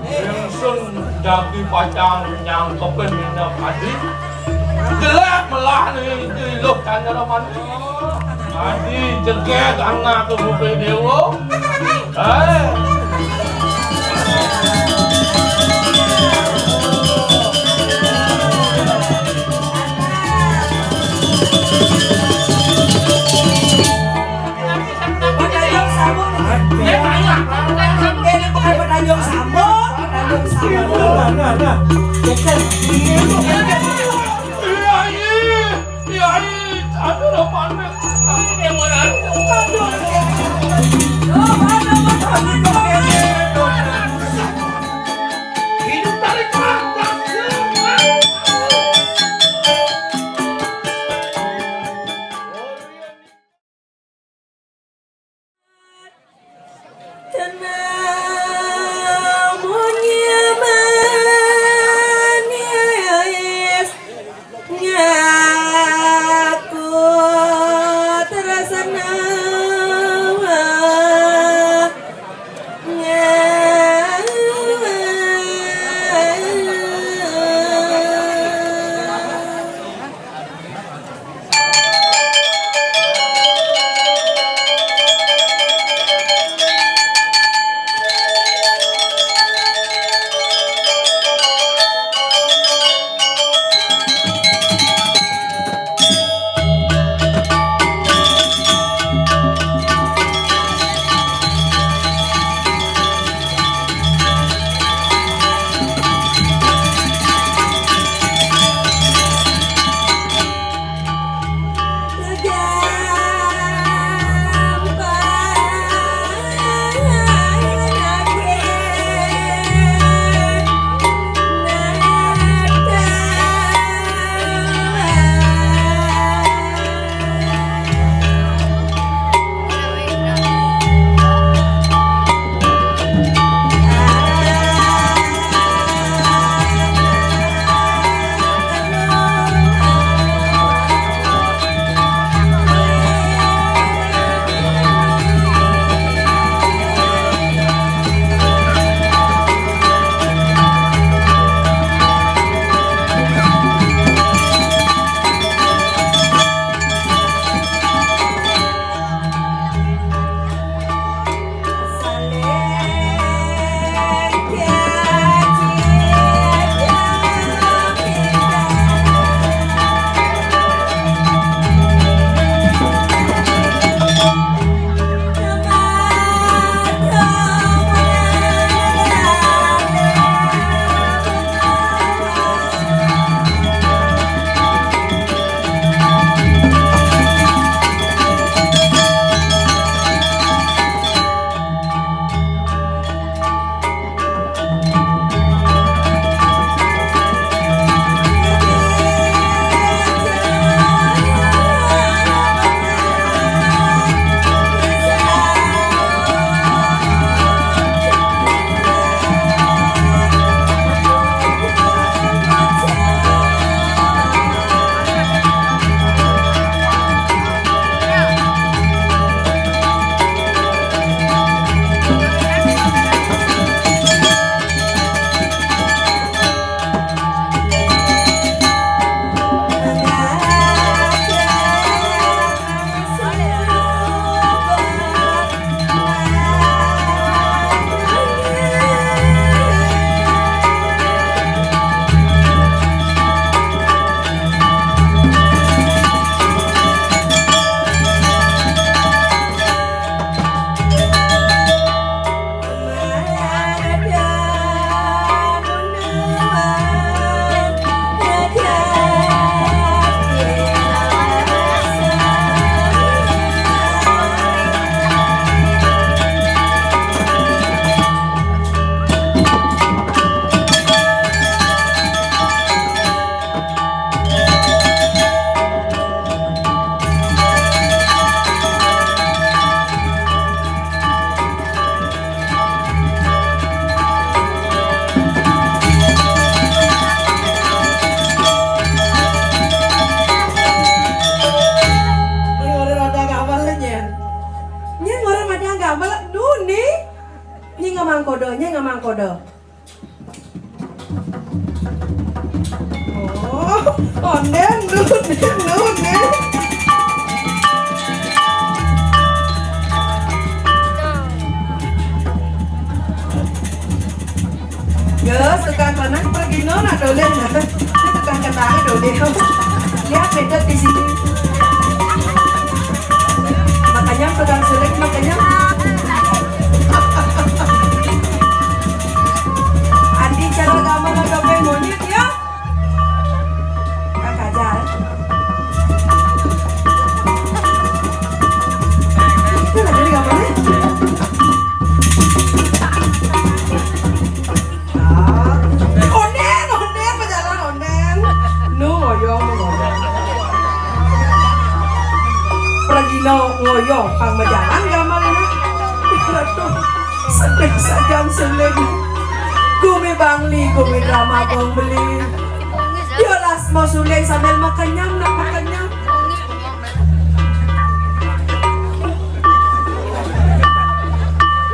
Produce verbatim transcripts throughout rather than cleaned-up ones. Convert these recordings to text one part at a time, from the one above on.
Ingsun dadi pacang nyangkepin minyak adi. Jelek melah ni iluh Candra Manik. Adi jeget anak ke Bupe Dewa. Eh. Tanjung Sambo. Eh, bukan Tanjung Sambo, Tanjung Sambo. Nah, nah, nah. Iya, iya. Iya, iya. Aduh, Roman. Aduh, Roman. Hidup tarik nafas. Tenang, mun nyaman, ya, ya. Kode. Oh, onden, onden, onden. Yo, tukang konang pergi nona doleh. Tukang kenang doleh. Lihat beda di sini. Makanya tukang suling, makanya. Adi cara gambar atau pengen monyet ya? Kang Kajar. Itu lagi di kamarnya. Ah, onden, onden, pejalan onden. Nu ngoyong, nu ngoyong. Pergi no ngoyong, pang majalan gamal ini. Aduh, sedih saja suling. Gumi bangli, gumi drama gong beli. Yolas mau suling sambil makan nyam, nak makan nyam.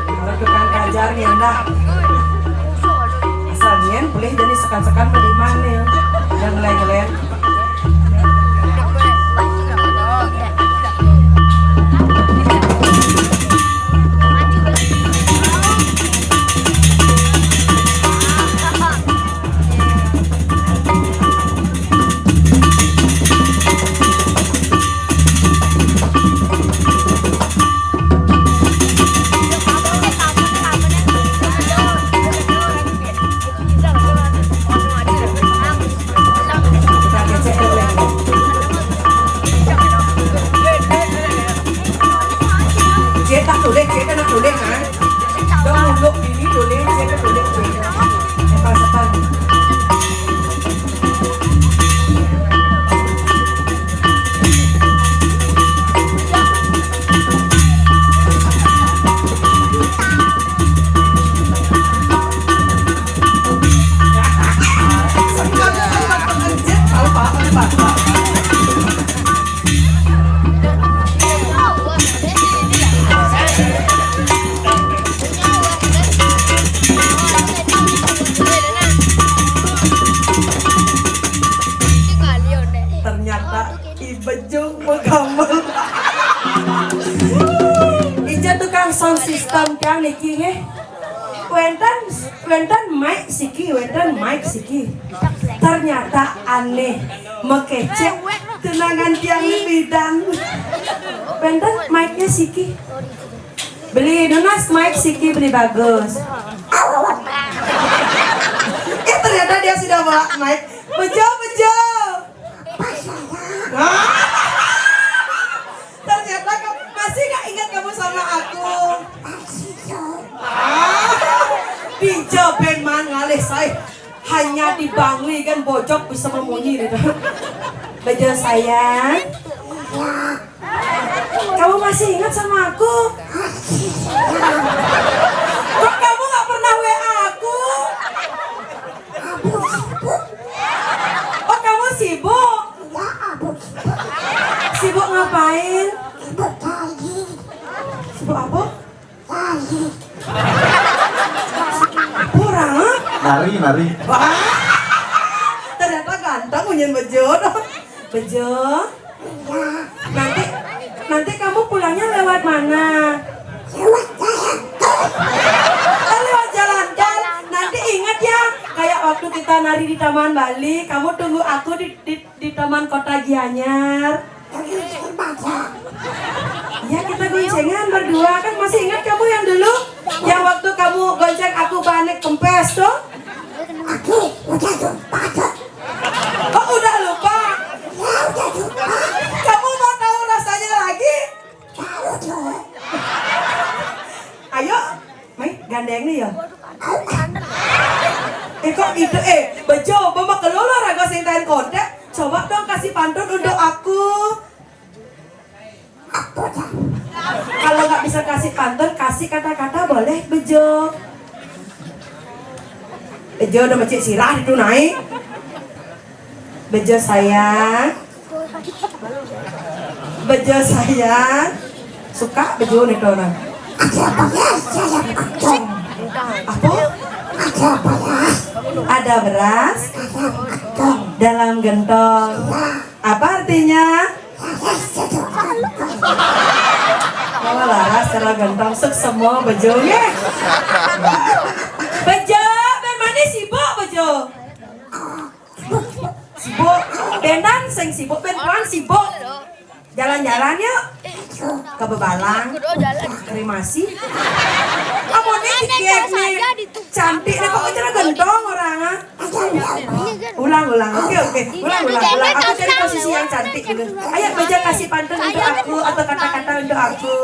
Kalau tukang kajar nih dah. Asal nyen boleh jadi sekan-sekan beriman nih. Dan lain-lain. Cetak tulis, cetak nak tulis, kan? Dong unduk bini tulis, cetak tulis, cetak. Cetak, cetak. Ternyata Ibejung menggambar. Ija tukang sound system tiang niki nggih. Wénten, wénten mic siki, wénten mic siki. Ternyata aneh, mekecek tunangan tiang lebidan. Wénten mic-nya siki. Beli nunas mic siki beli bagus. Eh, ternyata dia sudah bawa mic. Bejo, bejo. Ternyata kamu masih nggak ingat kamu sama aku? Ah, Pinjo ben man ngalih sae. Hanya dibangui kan bojok bisa memunyi gitu. Bejo sayang. Kamu masih ingat sama aku? Kok kamu nggak pernah W A aku? Oh, kamu sibuk? Sibuk ngapain? Sibuk apa? Kurang? Nari, nari. Wah, ternyata ganteng punyen Bejo. Bejo. Nanti, nanti kamu pulangnya lewat mana? Lewat jalan tol. Oh, lewat jalan tol. Nanti ingat ya, kayak waktu kita nari di Taman Bali, kamu tunggu aku di, di, di Taman Kota Gianyar. Ya, kita goncengan berdua. Kan masih ingat kamu yang dulu? Yang waktu kamu gonceng aku banek kempes tuh? Aku udah lupa tuh. Oh, udah lupa? Ya, udah lupa. Kamu mau tahu rasanya lagi? Tahu tuh. Ayo, mai gandeng nih ya. Eh, kok gitu? Eh, Bejo, apa mah keluar raga sing tain kontak? Coba dong kasih pantun untuk aku. Apa dah? Kalau nggak bisa kasih pantun, kasih kata-kata boleh, Bejo. Bejo udah mecik sirah itu naik. Bejo sayang. Bejo sayang. Suka Bejo nih orang. Ada apa ya saya pantun? Apa? Ada beras dalam gentong. Apa artinya? Oh, laras kalau gentong suk semua bejo nggih. Bejo, ben manis sibuk bejo. Sibuk, benan sing sibuk, ben puan sibuk. Jalan-jalan yuk. Ke Bebalang. Kremasi. Amone tiket nih. Cantik nih kok cara gentong orang ah. Ulang, ulang. Oke, oke. Ulang, ulang, ulang. Aku cari posisi yang cantik dulu. Ayo, Bejo kasih pantun untuk aku atau kata-kata untuk aku.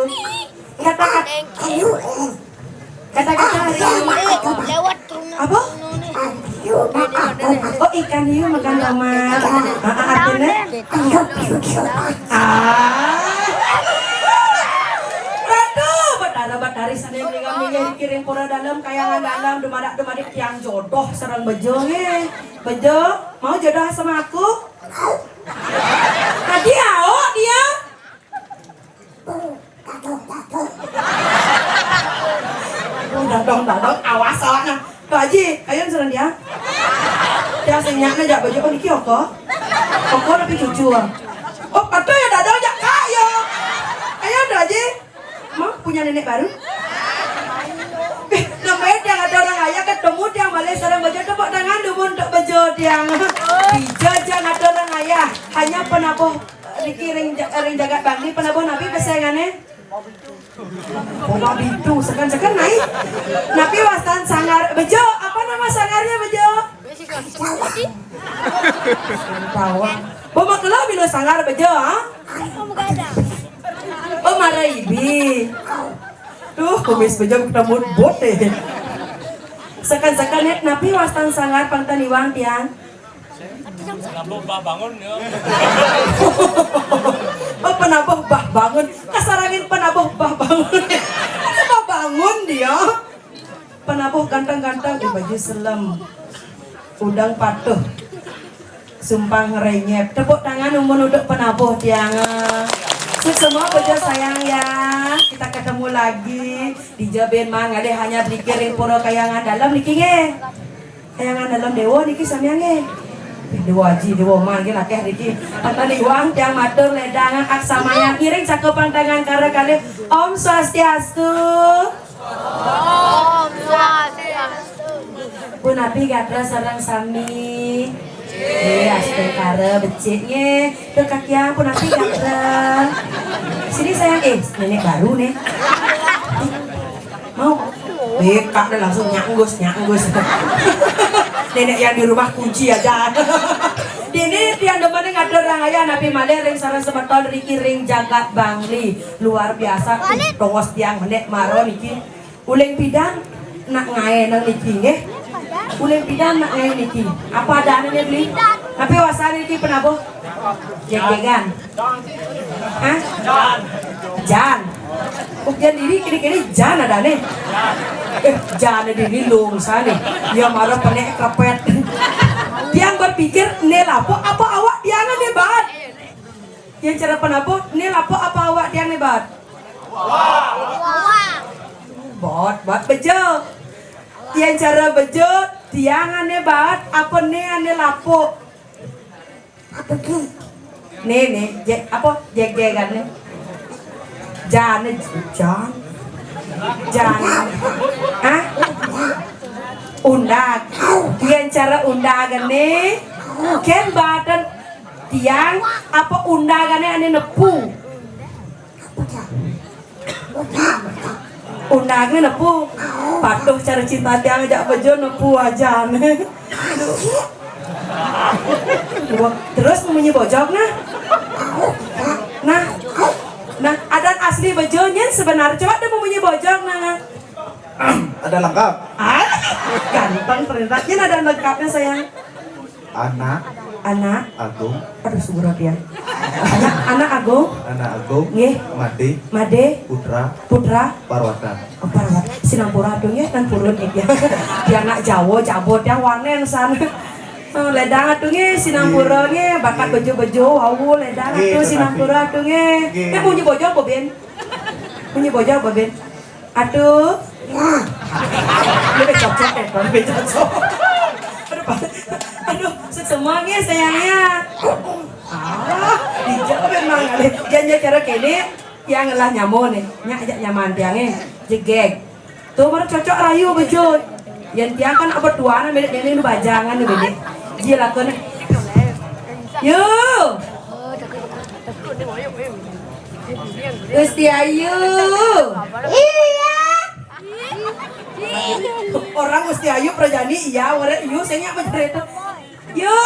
Kata-kata. Kata-kata hari ini. Lewat turun. Apa? Oh, ikan hiu makan tomat. Ah, ah, artinya? Ah. Ratu, Betara, Betari, sana yang tinggal minyak dikiring pura dalam, kayangan dalam, dumadak, dumadik, tiang jodoh, sareng Bejo, nggih. Bejo, mau jodoh sama aku? Tadi, ao, dia. Oh, dadong, dadong, awas awaknya. Pak Haji, ayo sareng dia. Dia sing nyak aja Bejo, oh, niki apa? Apa tapi cucu, ah? Oh, kata ya dadong, ya, Kak, ya. Ayo, Pak Haji. Mau punya nenek baru? Eh, namanya dia ada orang ayah ketemu dia malah sareng Bejo, tepuk tangan dulu untuk Bejo dia. Bejo jangan ada orang ayah, hanya penabuh niki ring ja-, ring jagat Bangli, penabuh napi pesengane? Bola bitu, seken-seken naik. Napi wastan sangar Bejo, apa nama sangarnya Bejo? Tawang. Bo makelo bilo sangar Bejo, ha? Oh, Maraibi. Duh, kumis Bejo ketemu bot deh. Seken-seken ya, napi wastan sangar pang taniwang tiang? Penabuh bah bangun ya. Oh, penabuh bah bangun. Kasarangin penabuh bah bangun. Ada bah bangun dia. Penabuh ganteng-ganteng, ih, baju selem. Udang patuh. Sumpang ngerenyep. Tepuk tangan umun untuk penabuh tiang. Sukses semua kerja sayang ya. Kita ketemu lagi di Jabin man ngalih hanya berikir ring pura kayangan dalam niki nggih. Kayangan dalam dewa niki samian nggih. Eh, dewa aji, dewa man nggih lakeh niki. Pantaliwang tiang matur ledang aksamaya ngiring cakupang tangan kara kalih. Om Swastiastu. Om Swastiastu. Punapi gatra sareng sami? Eh, astekara becik nggih. Tuh kakiang punapi gatra. Sini sayang, eh, nenek baru nih. Mau? Eh, kak dah langsung nyanggus, nyanggus. Nenek yang di rumah kunci aja. Dini tiang demen ngatur rang ayah napi malih ring sareng semeton riki ring jagat Bangli. Luar biasa, tongos tiang menek maro niki. Uling pidang nak ngae nang niki nggih. Uling pidang nak ngae niki. Apa adane beli? Tapi wasane niki penabuh? Jeg-jegan. Hah? Jan. Uk jan diri kiri-kiri jan adane. Eh, jan diri lung sane. Ya mara penek krepet. Tiang berpikir ne lapo apa awak tiang ne bat? Tiang cara penabuh ne lapo apa awak tiang ne bat? Bot, bot bejo. Tiang cara bejo, tiang ane bat, apa ne ane lapo? Apa ki? Ne, ne, je, apa? Jeg-jegan ne. Jan, jan. Jan. Hah? Undag. Tiang cara undag ne. Ken batan tiang apa undagane ane nepu? Undangne nepu. Patuh cara cinta tiang jak bejo nepu aja. Terus munyi bojog nah. Nah. Nah, adan asli bejo nyen sebenar. Coba deh munyi bojog nah. Ada lengkap. Ah, ganteng ternyata. Nyen ada lengkapnya sayang. Anak. Anak. Agung. Aduh, subur ya. Anak, anak Agung. Anak Agung. Nggih. Made. Made. Putra. Putra. Parwata. Oh, Parwata. Sinampura tuh nggih, kan purun nggih. Dia anak Jawa, Jabot, yang wanen sana. Oh, ledang atuh nggih, sinampura nggih, bakat bejo-bejo, wau ledang atuh sinampura atuh nggih. Nggih. Eh, munyi bojog, Boben. Munyi bojog, Boben. Atuh. Lebih cocok ya, lebih cocok. Aduh, Pak. Aduh, semuanya sayangnya. Ah, dijawab memang. Jangan cara kene, tiang lah nyamo nih. Nyak ajak nyaman tiang eh. Jegeg. Tuh baru cocok rayu bejo. Yang tiang kan abot tuan, beda ini bajangan nih beda. Jil aku nih. Yo. Gusti Ayu. Iya. Orang Gusti Ayu Prajani iya, orang Yu sing apa cerita? Yu.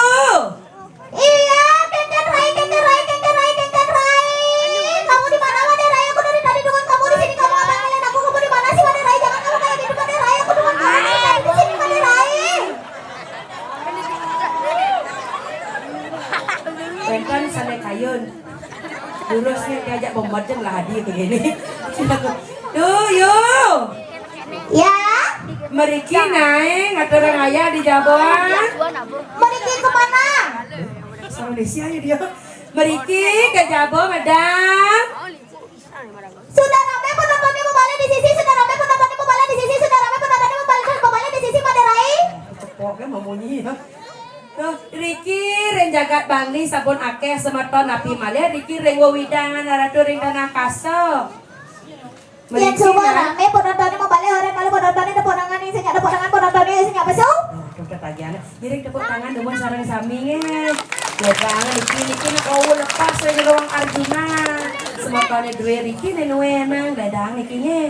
Iya, keken rai, keken rai, keken rai, keken rai. Kamu di mana, Made Rai? Aku dari tadi dengan kamu di sini, kamu apa ngeliat aku? Kamu di mana sih, Made Rai? Jangan kamu kayak gitu, Made Rai. Aku dengan kamu dari tadi di sini, Made Rai. Wénten sané kayun. Durus nih diajak bombat jeng lah hadir begini. Tuh, Yu. Ya. Meriki naik ngaturang ayah di Jaboan. Meriki kemana? Indonesia ya dia. Meriki ke Jabo, Madam. Sudah ramai penontonnya membalik di sisi, sudah ramai penontonnya membalik di sisi, sudah ramai penontonnya membalik, membalik di sisi, Made Rai. Cepok kan mamunyi ya. Tuh, Riki ring jagat Bangli sabun akeh semeton napi malih Riki ring wewidangan ratu ring tanah kaso. Yang semua rame penontonnya membalik, orang kalau penontonnya tepuk tangan yang senyap, tepuk tangan penontonnya yang senyap pesu. Nah, tuh ketagihan. Ngiring tepuk tangan demen sareng sami nggih. Tepuk tangan niki niki nak wau lepas ring ruang Arjuna. Semetoné duwe Riki né nuwe nang dadang niki nggih.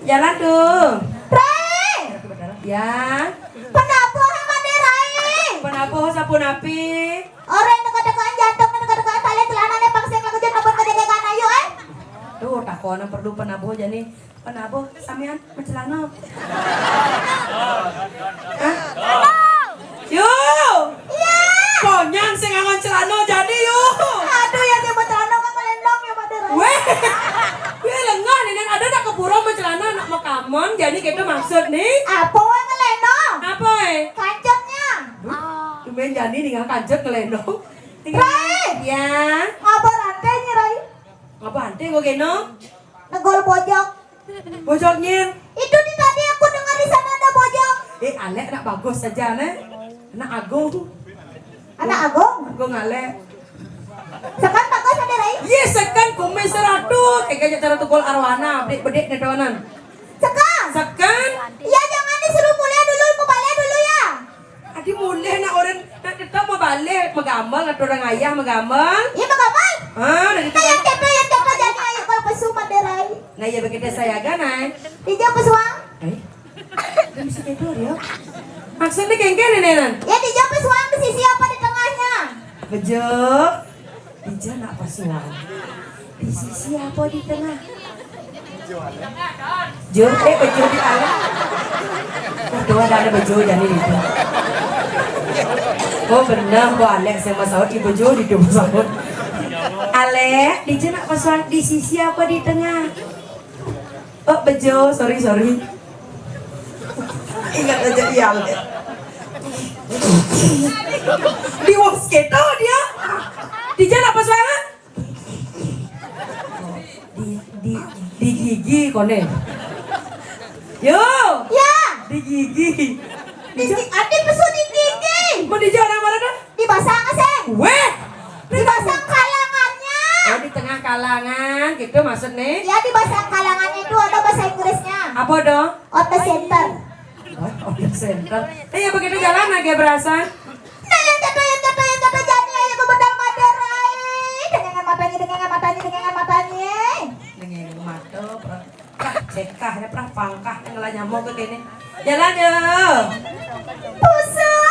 Jalan tuh. Rai. Ya. Penabuh Made Rai. Penabuh sapunapi? Orang teka-tekaan jantung, teka-tekaan tali celana nih paksa lagu jam nempel ke dekekan ayu eh. Tuh takonan perlu penabuh jani. Penabuh samian macelana. Hah? Yu. Iya. Konyang sing angon celana jani Yu. Aduh ya dia macelana kan melendong ya Made Rai. Weh. Weh lengah nih ada nak kepura macelana nak makaman jani kita maksud nih. Apa weh melendong? Apa eh? Kancetnya. Tuh main jani nih nggak kancet melendong. Rai. Ya. Apa rantai nih Rai? Apa rantai kok geno? Negol pojok. Bojognya. Itu di tadi aku dengar di sana ada bojog. Eh, alek anak bagus saja, ne. Anak agung. Anak agung? Agung alek. Sekan bagus ada rai? Iya, sekan kumis seratus. Eh, kayak cara tukul arwana, bedik-bedik ne doanan. Sekan? Sekan? Iya, jangan disuruh mulia dulu, mau balik dulu ya. Adi mulih nak orang nak tetap mau balik, megamel nak orang ayah megamel. Iya megamel. Ah, nak kita. Yang tepe, yang tepe jadi ayo kalau pesu Made Rai. Nah, iya begitu saya kan, ay. Dijawab pesuang. Eh, dia mesti tidur ya. Maksudnya kengken ini nan. Ya dijawab pesuang di sisi apa di tengahnya? Bejo. Dija nak pesuang. Di sisi apa di tengah? Jo, eh bejo di alam. Oh, tuh ada ada bejo jadi itu. Oh benar, kok Alex yang masalah di bejo di dua pesawat. Alex, Dija nak pesuang di sisi apa di tengah? Oh bejo, sorry sorry. Ingat aja iya Alex. Di wasketa dia. Dija nak pesuang? Di di di gigi kone. Yo. Ya. Di gigi. Di gigi. Ati pesu di gigi. Mau dijawab apa dah? Di basang sih. Weh. Di basang kalangannya. Oh, di tengah kalangan gitu maksud nih. Ya di basang kalangannya itu ada bahasa Inggrisnya. Apa dong? Otak center. Otak center. Eh ya begitu jalan aja berasa. Nah, yang kata, yang kata, yang kata, jadi aja ku bedal Made Rai. Dengan matanya, dengan matanya, dengan matanya. Dengan mata, prah cekah ya, prah pangkah yang lah nyamuk ke kene. Jalan ya. Pusat.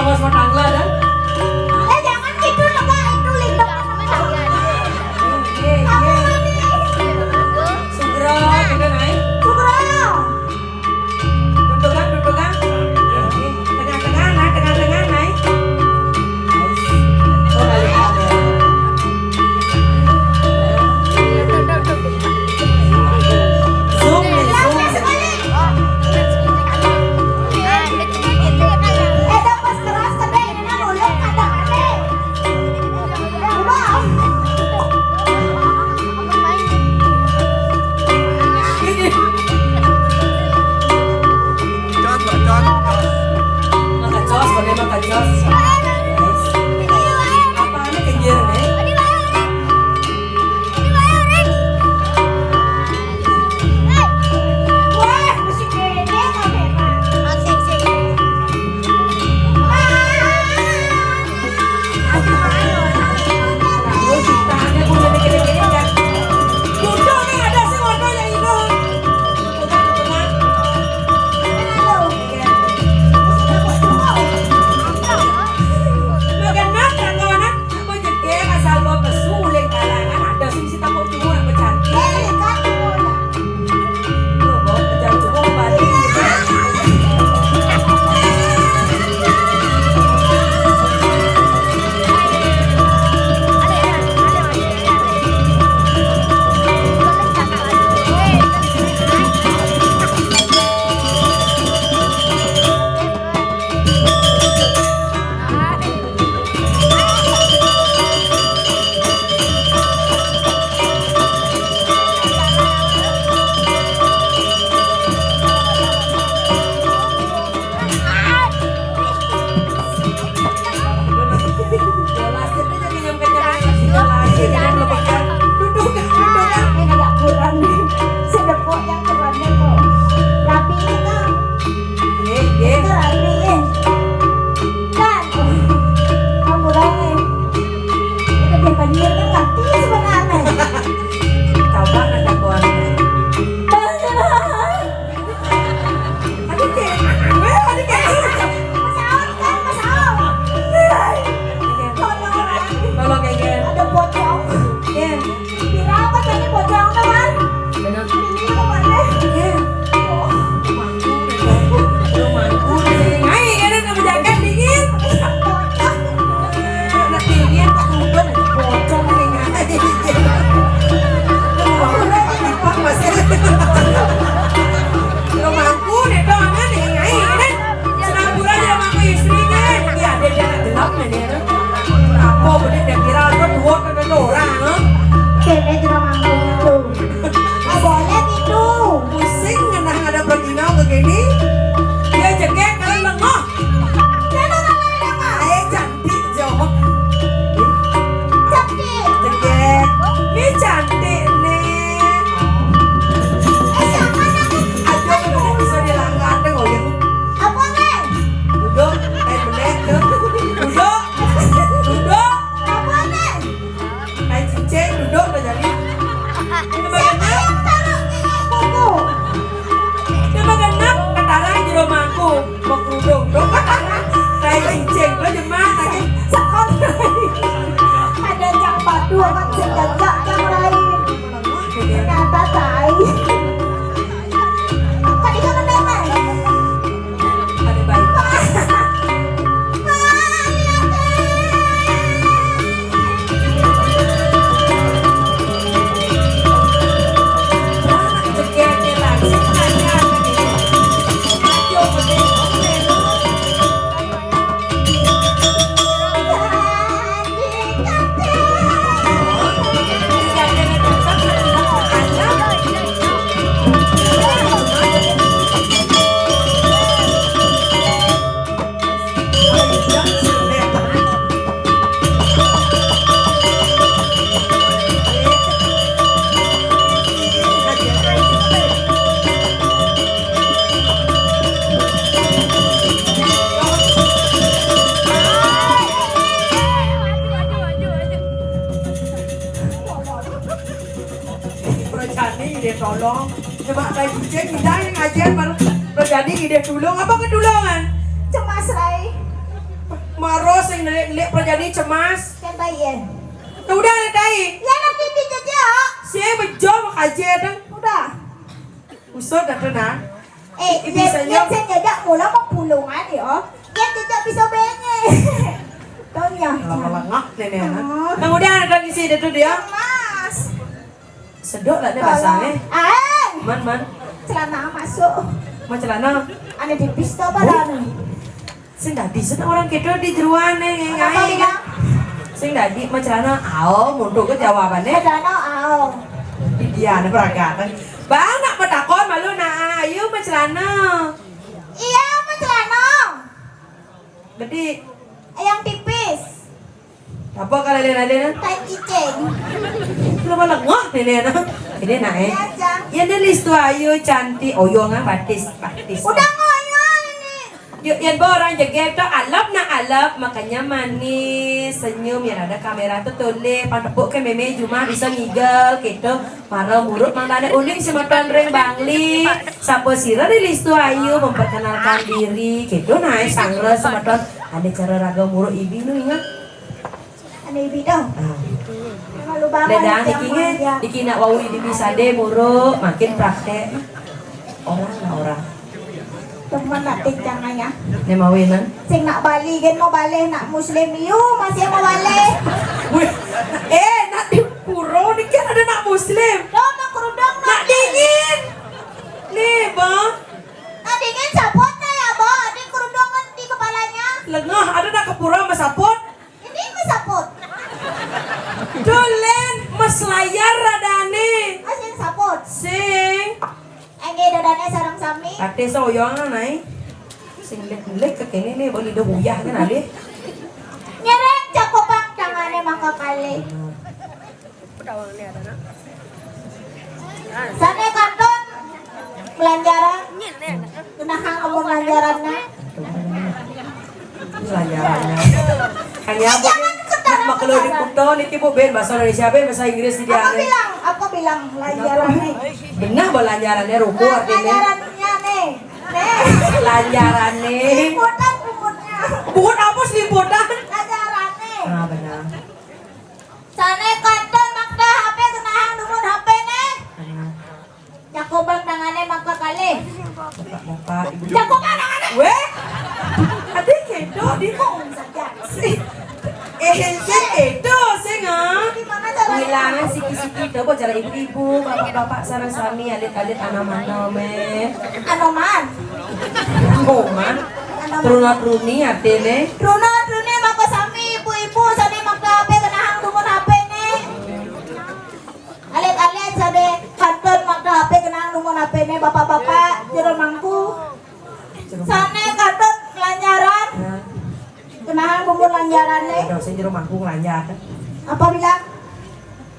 Awas mau tangga dah. Eh, jangan gitu, Lega. Itu lindung. Iya, iya. Sugro, kita naik. Sugro. Dudukan, dudukan. Tengah-tengah, naik, tengah-tengah, naik. Oh, balik kamera. Zoom nih, zoom. Éta pas keras téh, ini mah nulung kada aneh. Ya Allah. Jos, Mbak, jos, jos. Makacos, pakai makacos. Apaan nih kenyir, nih? Wah, masih gede, Kak Bema. Duduk, duduk, kurang. Sedepok yang kurangnya kok. Rapi ini, Kang. Nggih, nggih. Itu rapi, eh. Kan. Kamu kurang, eh. Itu dia penyihir kan ngerti sebenarnya. Coba ada kuat. Aduh, Kak. Weh, aduh, Kak. Mas Aon, kan, Mas Aon. Tolong, Kak. Ada pocong. Iya. Viral kan tadi pocong tuh, kan? Benar. Ini apa, Pak, ya? Iya. Oh. Rumahku, rumahku, nih. Ayo, kan, sama jaket dingin. Anak dingin, Pak Ruben, pocong, nih, Kak. Rumahku, nih, Pak, masih. Rumahku, nih, dong, anak, nih, ayo, kan? Sinampura dia sama istri, kan? Iya, dia, dia gelap, nih, dia. Apa, bener, dia kira, apa, dua, kan, ada orang, huh? Kene juga manggung itu. Nggak boleh gitu. Pusing, ngenah ada perginau begini. Dia jegek, kalian lengah. Jangan orang lain apa? Ayo, cantik, Jo. Cantik. Jegek. Ini cantik, nih. Eh, siapa namanya? Aduh, bisa dilanggar, deh, ngoyong. Apa, Neng? Duduk, eh, bener, tuh. Duduk. Duduk. Apa, Neng? Kayak cicing, duduk, udah jadi. Siapa yang taruh ini buku? Coba genep, kataran jero mangku. Mau kerudung, dong. Kayak cicing, lo jemah, lagi. Sekolah. Ada cang batu, amat sengaja, yang lain. Ternyata tai. Tadi kan udah, Neng. Perjani ide tolong. Coba kayak kucing, kita yang ngajar baru perjani ide tulung. Apa ketulungan? Cemas, Rai. Lek, lek perjadi cemas. Kan baik ya. Tuh udah, lek, tai. Ya, nanti dijejak. Si bejo mak aja dong. Udah. Usut dah tuh, nah. Eh, Ih, bisa, ya, nyok. Saya jejak mula mau pulungan ya. Ya, jejak bisa bengek. Tau ya. Lama lengah nenek, nah. Oh. Nah, udah, ada isi dah tuh dia. Mas. Sedok lah ni basah, eh. Ah. Man, man. Celana masuk. Man celana. Ane tipis tu apa dah ni? Sing dadi sen orang kita di jeruan ni, ngai. Apa bilang? Sing dadi man celana, ao, muntuk ke jawabannya. Celana, ao. Di dia ni beragak. Bang, nak bertakon malu, nak, ayo man celana. Iya, man celana. Gede. Yang tipis. Apa kalau lain-lain? Tai cicing. Kenapa lengah ni, ni, nah? Ini nak, eh. Ya, Cang. Ya, dia listu ayu, cantik. Oh, yo, ngan batis, batis. Udah ngoyo ini. Yuk, yang orang jegel tu alap nak alap, makanya manis, senyum. Ya, ada kamera tu toleh, pan tepuk ke meme cuma bisa ngigel gitu. Marah murut mang dane uling semeton ring Bangli. Sapa sira di listu ayu memperkenalkan diri. Gitu, nah, sanggra semeton. Ada cara raga murut ibi nu ingat? Ada ibi dah. Ah. Malu banget. Ledang iki nge, iki nak wau ibi sade muruk, makin praktek. Orang lah orang. Temen nak tincang ayah. Ni mawinan. Sing nak Bali kan mau baleh, nak Muslim. Yu, masih mau baleh. Weh, eh, nak di pura ni kan ada nak Muslim. Dah, nak kerudung, nak. Nak dingin. Ni, bang. Nak dingin saput ni ya, bang. Ada kerudung kan di kepalanya. Lengah, ada nak ke pura sama saput. Ini mas saput. Dolen, mas layar radane. Ah, sing saput. Sing. Enggih, dadane sareng sami. Ate soyongan ae. Sing lek-lek ke kene ne, beli do buyah kan ale. Nyereng cakupang tangane mangka kalih. Sane kantun lanjaran. Kenahang amun lanjarannya. Lanjarannya. Hanya apa ni? Nak makelo di kuto niki, Bu, ben bahasa Indonesia, ben bahasa Inggris di dia. Apa bilang? Apa bilang lanjarannya? Benar, bah, lanjarannya ruko artinya. Lanjarannya nih. Nih. Lanjarannya. Seliputan bungut apa seliputan? Lanjarannya. Ah, benar. Sane kantun makta H P kenahang dumun H P nih. Benar. Cakubang tangane mangka kalih. Bapak-bapak, ibu. Cakubang tangane. Weh. Ade kedo di kong saja. Si. Eh, sing kedo, sing, ah. Gimana caranya? Ngilangan siki-siki, coba cara ibu-ibu, bapak-bapak, sareng sami, alit-alit, anom-anom, eh. Anoman. Anoman. Anoman. Truna-truni, atene. Truna-truni, mangka sami, ibu-ibu, sami mangka H P kenahang dumun H P nih. Alit-alit sade kantun mangka H P kenang dumun H P ne bapak-bapak jero mangku. Sane kantun lanjaran. Nah. Kenang dumun lanjaran ne. Ada sing jero mangku lanjar. Apa bilang?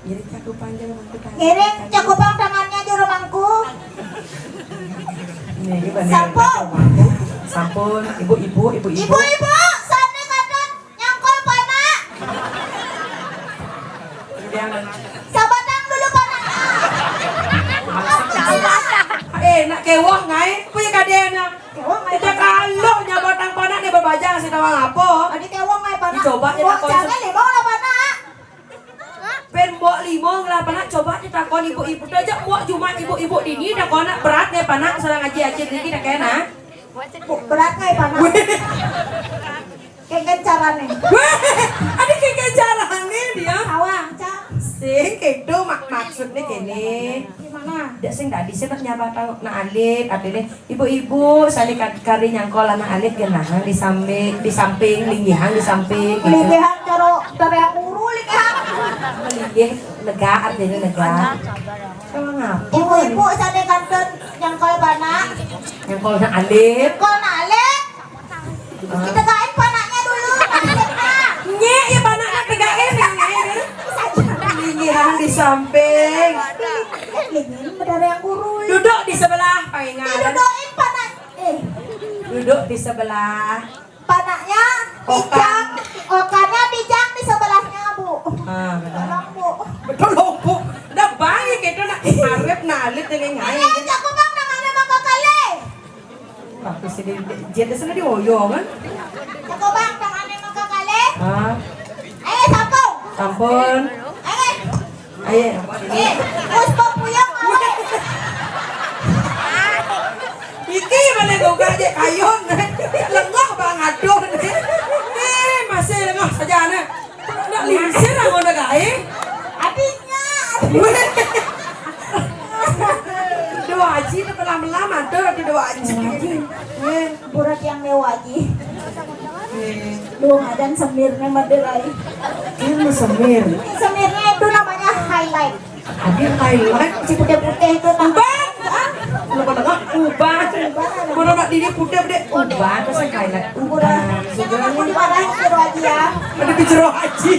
Jadi cakupan jero mangku tangan. Ngiring cakupang tangannya jero mangku. Ini, ini banding. Sampun. Sampun, ibu-ibu, ibu-ibu. Ibu-ibu, sane kantun nyangkol panak. Sabatang dulu panak. Eh, nak kewah ngai, punya kadena. Kewah ngai. Kita kalau nyabatang panak ni babajang si tawang apa? Adi kewah ngai panak. Dicoba je. Mbok takon jangan se- limau lah panak. Pen mbok limau lah panak, coba ditakon ibu-ibu. Aja mbok cuma ibu-ibu dini takon nak berat ngai panak, sareng aji-aji dini tak kena. Berat ngai panak. Weh. Kengken carane. Weh, ada kengken carane dia. Awang, Cak. Sing kedo mak-, maksudnya kene. Gimana? Dak sing tadi sih nak nyapa tau nak alit, atene ibu-ibu sane ka-, kari nyangkol anak alit genahang di samping, di samping, linggihang di samping, gitu. Linggihang cara, cara yang guru linggihang. Linggih lega, artinya lega. Emang apa? Ibu-ibu sane kantun nyangkol panak. Nyangkol anak alit. Nyangkol anak alit. Ditegain panaknya dulu, panaknya. Nye, ya panaknya tegain, nye, nye. Linggihan di samping. Linggihan berdarah yang gurui. Duduk di sebelah, paingan. Didudukin panak, eh. Duduk di sebelah. Panaknya, okan. Dijang, okannya dijang di sebelahnya, Bu. Ah, benar. Tolong, Bu. Betul, Bu. Udah baik itu nak arep nalit dengan ngai. Ayo, jago Bang, tangannya mangga kalih. Tapi sini, dia di sana dioyong kan? Jago Bang, tangannya mangga kalih. Pun. Ayo. Ayo. Eh, Puspa puyang awak. Iki mana gogah aja kayun. Lengah bang aduh. Eh, masih lengah saja nih. Nak lingsir aku nak gae. Adiknya. Dua aji tu pelam-pelam ada tu dua aji. Eh. Burat yang mewah aji. Eh. Dua ngadan semirnya Madura. Ini semir. Semirnya itu namanya highlight. Ada highlight. Si putih-putih itu namanya. Uban. Hah? Kenapa dengar? Uban. Uban. Mana nak diri putih-putih? Uban. Apa sih highlight? Uban. Uban. Aku dimarahin suruh aji ya. Ada bicara haji.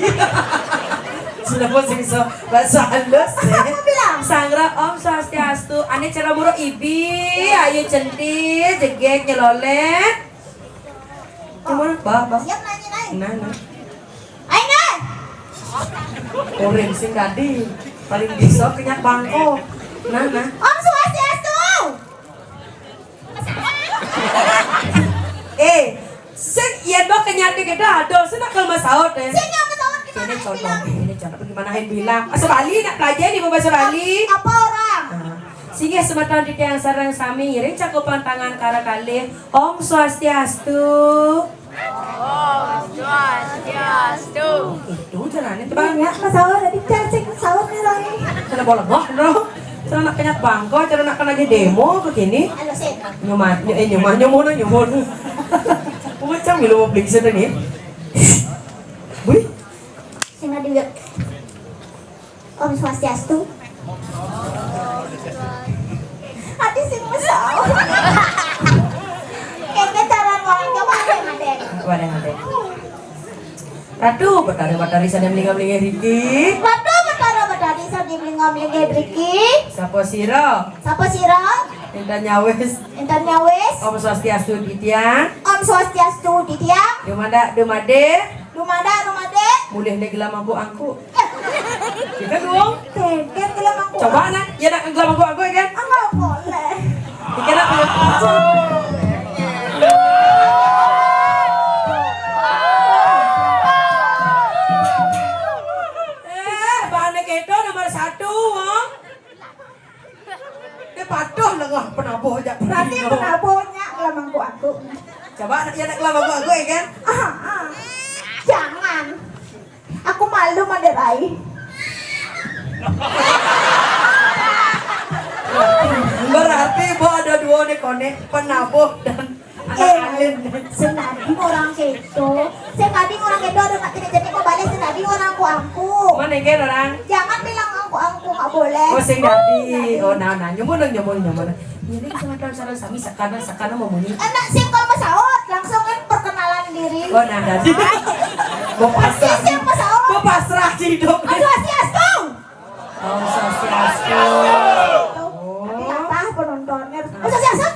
Sudah pusing so. Bahasa halus ya. Apa bilang? Sangra Om Swastiastu. Ane cara buruk ibi. Ayo centil, jegek, nyelolet. Cuma, bah, bah. Siap nanya naik. Nah, nah. Ayo, nah. Orang sing tadi paling bisa kenyat bangko. Nah, nah. Om Swastiastu. Eh, sing iya dok kenyat kita ada, sing nak kalau masaut eh. Sing nak masaut gimana ini contoh, bilang? Ini contoh gimana yang bilang? Bahasa Bali nak pelajari bahasa Bali. Apa orang? Nah. Singgih semeton titiang sareng sami ngiring cakupan tangan kara kalih. Om Swastiastu. Om Swastiastu. Itu caranya tuh. Banyak masalah dari cacing sahur nih lagi. Kena bola boh, bro. Cara nak kenyat bangko, cara nak kena lagi demo begini. Halo, Sen. Nyuma, ny- eh nyuma, nyuma, nyuma. Macam milu mau beli sana nih. Wih. Sing ada juga. Om Swastiastu. Ati sing mesau. Kene cara ngomong coba ada ngadek. Wadah ngadek. Ratu, Betara Batari sané mlingga-mlingga riki. Ratu Betara Batari sané mlingga-mlingga riki. Sapa sira? Sapa sira? Intan nyawis. Intan nyawis. Om Swastiastu titiang. Om Swastiastu titiang. Dumadak dumade. Dumadak dumade. Mulih nek gelam angku-angku. Kita dong. Tengken gelam angku. Coba nah, ya nak gelam angku-angku ya kan? Enggak boleh. Kita nak Eh, bane keto nomor satu, wong. Dia patuh lengah penabuh jak. Berarti penabuhnya gelam angku-angku. Coba ya nak gelam angku-angku ya kan? Ah, ah. Jangan. Aku malu maderai. Berarti bo ada dua nih konek penabuh dan anak alin. Senadi orang keto. Senadi orang keto ada nak kena jadi mau balik senadi orang angku-angku. Mana kan orang? Jangan bilang angku-angku nggak boleh. Oh, sing dadi. Oh, nah, nah, nyumun, nyumun, nyumun. Jadi kesempatan sareng sami sakana sakana mau muni. Anak sing kalau masaut langsung kan perkenalan diri. Oh, nah, dadi. Mau pasrah. Sing masaut. Mau pasrah hidup. Aduh, Swastiastu. Om Swastiastu. Tapi apa penontonnya? Om Swastiastu.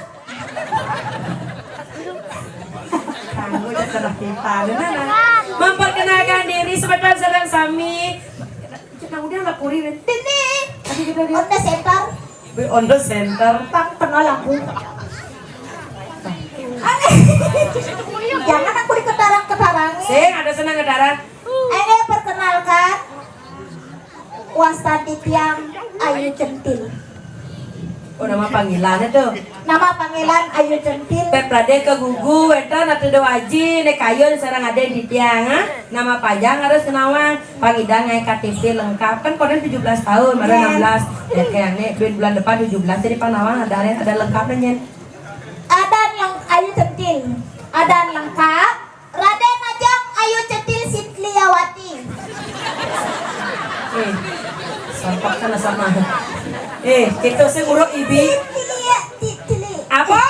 Kanggo terus kita. Memperkenalkan diri sebentar sareng sami. Cek nang udah lah puri, Rin. Dini. Tadi kita lihat. Onda Center. Be Onda Center. Pang kenal aku. Jangan aku diketarang-ketarangi. Sing ada senang ketarang. Ayo perkenalkan. Wasta titiang Ayu Centil. Oh, nama panggilannya tuh. Nama panggilan Ayu Centil. Pep Rade ke gugu, wénten atuh do aji, nek kayun sareng aden titiang, ha? Nama panjang harus kenawang. Pangidang naik K T P lengkap. Kan koden tujuh belas tahun, baru enam belas. Ya, kayak nih, bulan, bulan depan tujuh belas, jadi panawang ada, ada lengkapnya, Nyen. Adan leng-, Ayu Centil. Adan lengkap. Raden Ajeng Ayu Centil Sitliawati. Eh, sampah kana sama. Eh, kita sing urut ibi. Titili, titili. Apa?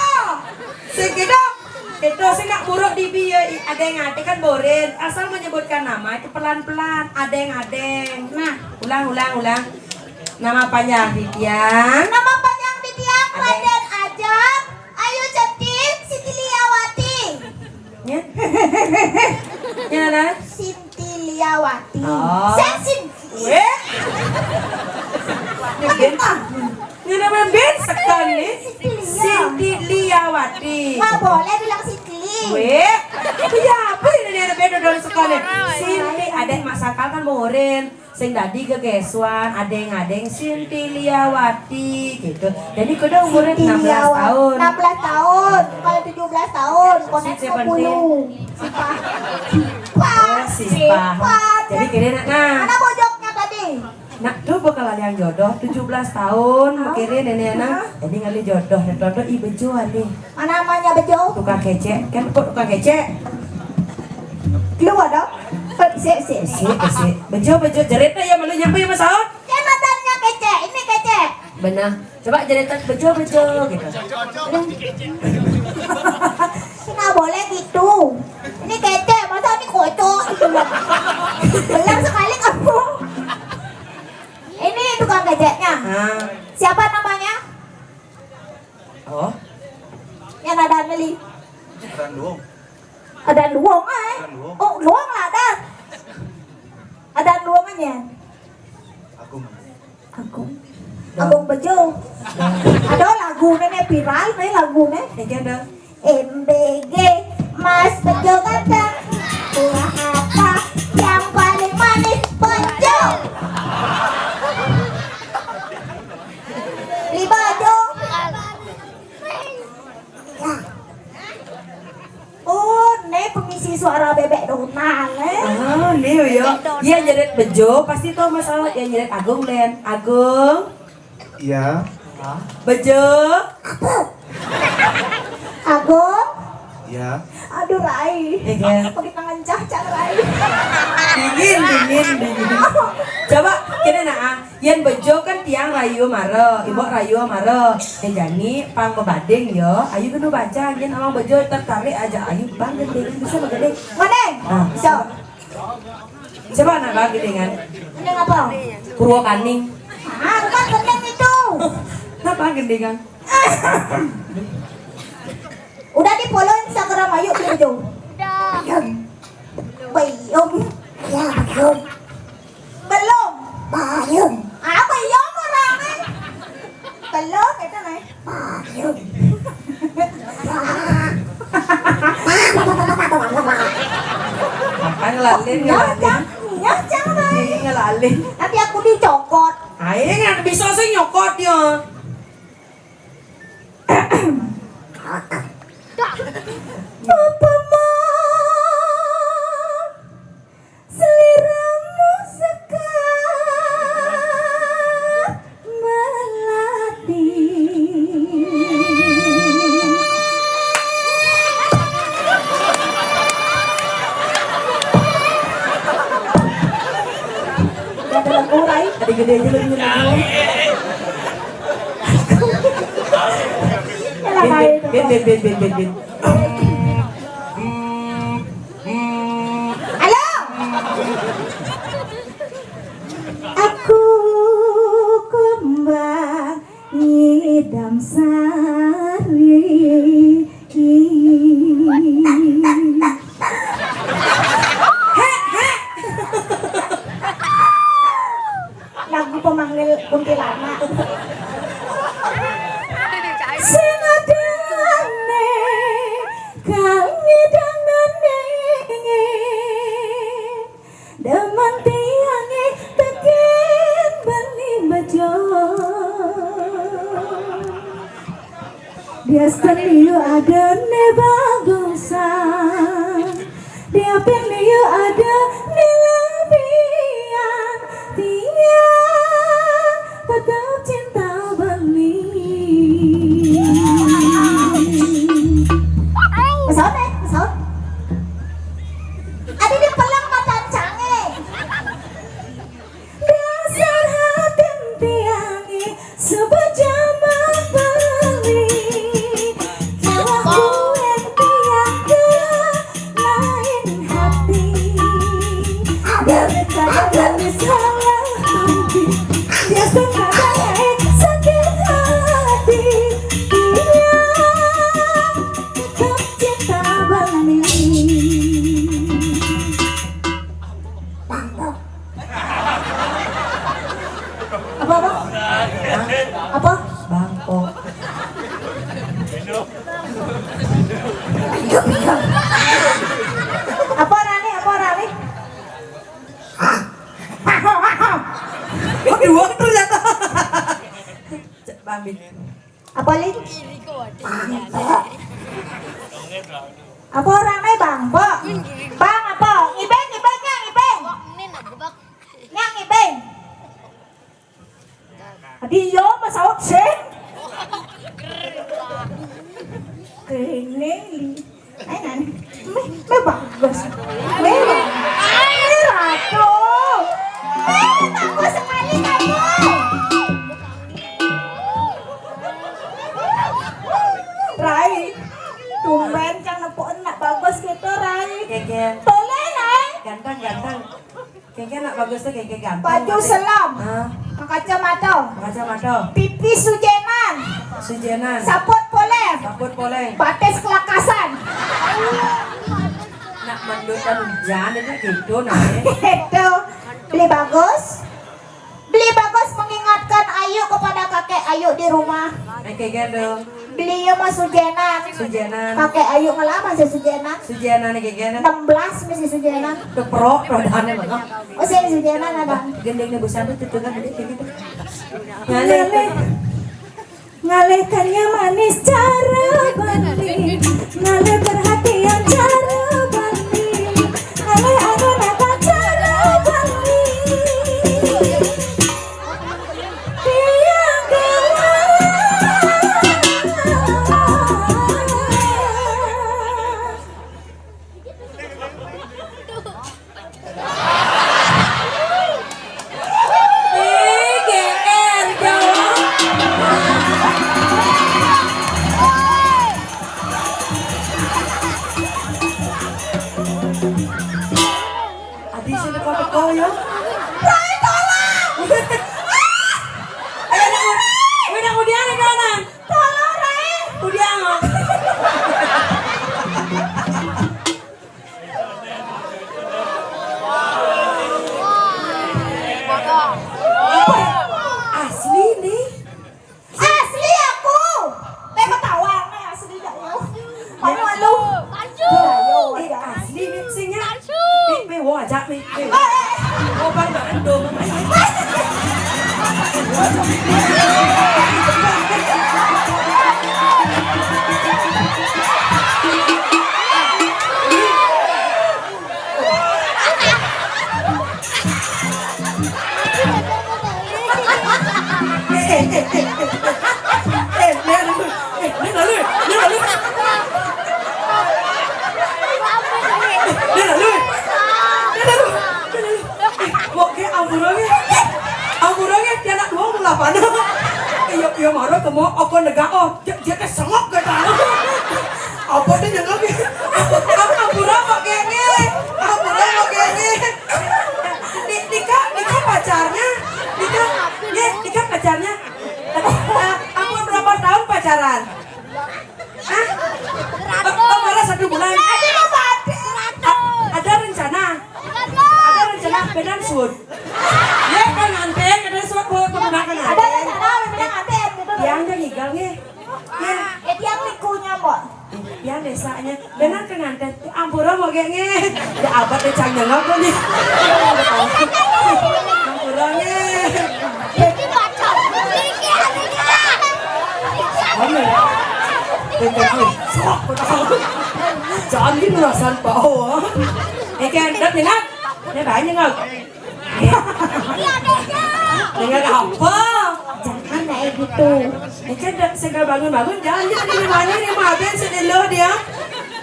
Sing kita, kita sing nak urut ibi ya, i-, ada yang ada kan boren. Asal menyebutkan nama itu pelan-pelan, ada yang ada. Nah, ulang, ulang, ulang. Nama panjang titiang. Nama panjang titiang Raden Ajeng Ayu Centil Sitliawati. Ya? Ya, nah. Sintiliawati. Oh. Saya Sinti. Weh. Ini namanya Ben sekan nih. Sintilia. Sintiliawati. Nggak boleh bilang Sintili. Weh. Ya apa ini dia Ben udah sekan nih? Sinti, adek masa Akal kan umurin, sing dadi gegesuan, adeng-adeng Sinti Liawati gitu. Jadi kudu umurin enam belas tahun. Enam belas tahun, kalau tujuh belas tahun, konek sepuluh. Sipah. Oh, sipah. Jadi kira nah. Mana bojoknya tadi? Nah, tuh bakal ada yang jodoh tujuh belas tahun, mikirin ini anak. Jadi ngali jodoh, jodoh i bejo nih. Mana namanya bejo? Tukang kece, kan kok tukang kece? Lu ada? Sik, sik, sik, sik. Bejo, bejo, jerit ya malu nyampe ya Mas Aun. Cematannya kece, ini kece. Benar. Coba jerit bejo, bejo gitu. Nggak boleh gitu. Ini kece, masa ini kocok gitu loh. Belang sekali kamu. Ini tukang keceknya. Ah. Siapa namanya? Oh. Yang ada Meli. Ada Luong. Ada Luong, eh. Ada Luong. Oh, Luong lah ada. Ada Luong aja. Agung. Agung. Agung Bejo. Ada lagu nih viral nih lagu nih. Ini ada. M B G Mas Bejo ganteng. Buah apa yang paling manis? Bejo. Beli Bejo. Oh, ne pengisi suara bebek Donal, eh. Oh, ne ya. Iya, nyerit bejo, pasti tahu masalah ya nyerit Agung, Len. Agung. Iya. Bejo. Agung. Iya. Aduh, Rai. Iya. Pakai tangan cah, cah, Rai. Dingin, dingin, dingin. Coba, kena nah. Yen bejo kan tiang rayu mara, ibu rayu mara. Eh, jani pang bebading yo. Ayu kena baca, yen awang bejo tertarik aja ayu bang gending bisa begending. Mana? Ah. Bisa. Coba anak bang gendingan. Gending apa? Purwakaning. Ah, bukan gending itu. Kenapa gendingan? Udah di follow Instagram ayu belum bejo? Udah. Belum. Ya, belum. Belum. Belum. Apa ya orangnya? Belum itu nih. Belum. Apa ngelalin, ngelalin? Ya, jangan. Ini ngelalin. Nanti aku dicokot. Ayo nggak bisa sih nyokot ya. Apa mau seliramu sekat melati? Ada gede aja lu. Bin, bin, bin, bin, bin, bin. Halo. Aku kumbang ngidam sari. Lagu pemanggil kuntilanak. Sing adane kang ngidang nandinge, demen tiange teken bani bejo. Diastani yu ada ne bagusan, diapin yu ada ne labian, tiang tetap cinta bani. Pesawat eh, pesawat. Ada di pelang mata cange. Dasar hatin tiange sebejama beli. Salah kuen tiang ke lain hati. Ada kata dari salah hati. Dia suka naik sakit hati. Dia tetap cinta bani. Apa, apa? Apa? Bangko. Apa, Rani? Apa, Rani? Paling apa orang naik bang, Bok? Bang apa? Ibeng, ibeng, yang ibeng. Yang ibeng. Adi yo masaut sih. Kene li. Ayo nani. Meh, meh bagus. Meh bagus. Meh ratu. Meh bagus sekali kamu. Rai, tumben cang nepuk enak bagus gitu, Rai. Gege. Boleh, Rai. Ganteng, ganteng. Keke nak bagus tuh, keke ganteng. Baju selam. Ah. Kacamata. Kacamata. Pipi sujenan. Sujenan. Saput poleng. Saput poleng. Batis kelakasan. Nak mendutan hujan itu gitu nah. Itu. Beli bagus. Beli bagus mengingatkan Ayu kepada kakek Ayu di rumah. Oke, gendong. Beli yo mah sujenan. Sujenan. Kakek Ayu ngelama sih sujenan. Sujenan nih, gendong. Enam belas masih sujenan. Keprok, rodannya mana? Oh, sih sujenan ada. Gendengnya bu sampai tuh kan gede gitu. Ngalih, ngalih. Ngalih kanyang manis cara bali. Ngalih perhatian cara bali. Ngalih anu nata cara bali. Tiang gawa. P G R dong. Adi sini kau teko ya. Rai, tolong. Ayo, ayo, ayo, ayo, ayo, ayo, ayo, ayo, tolong, Rai. Udah, Mak. Asli nih. Asli aku. Teh ketawa, teh asli ya Allah. Malu, malu. Eh, asli nih singnya. Nih, nih, wo ajak nih. Nih. Wo bang bang dong. Eh, eh, eh, eh, eh. Eh, Nel, eh, Nel, lalu, Nel, lalu. Nel, lalu. Nel, lalu. Nel, lalu. Eh, kok kayak amburannya? Amburannya, dia anak dua puluh delapan. Iya, iya, marah, kamu, aku negak, oh. Dia, dia kesengok, gak tahu. Apa dia nyengok? Am-, ampura kok kene? Ampura kok kene? Ni-, Nika, Nika pacarnya? Nika, ye, Nika pacarnya? Eh, ampun, berapa tahun pacaran? Hah? Oh, oh, baru satu bulan. A-, ada rencana? Ada rencana benar, Sun? Ya, kan nganten, ada suatu pemuda kan ada nganten. Rencana, benar nganten, gitu. Yang dia ngigal, nge. Ya. Eh, tiang likunya, Mbok. Yang desanya, benar kan nganten. Ampura, Mbok, nge. Ya, abad deh, cang nyengok, nih. Ampura, nge. Ini pacar. Ini adiknya. Amin. Jangan gitu, rasan, Pak. Oh. Eh, kan, dah, tinggal. Ini banyak, nggak? Dengan apa? Jangan kayak gitu. Ini kan dah segala bangun-bangun, jangan gitu, ini mana, ini maafin si Delo dia.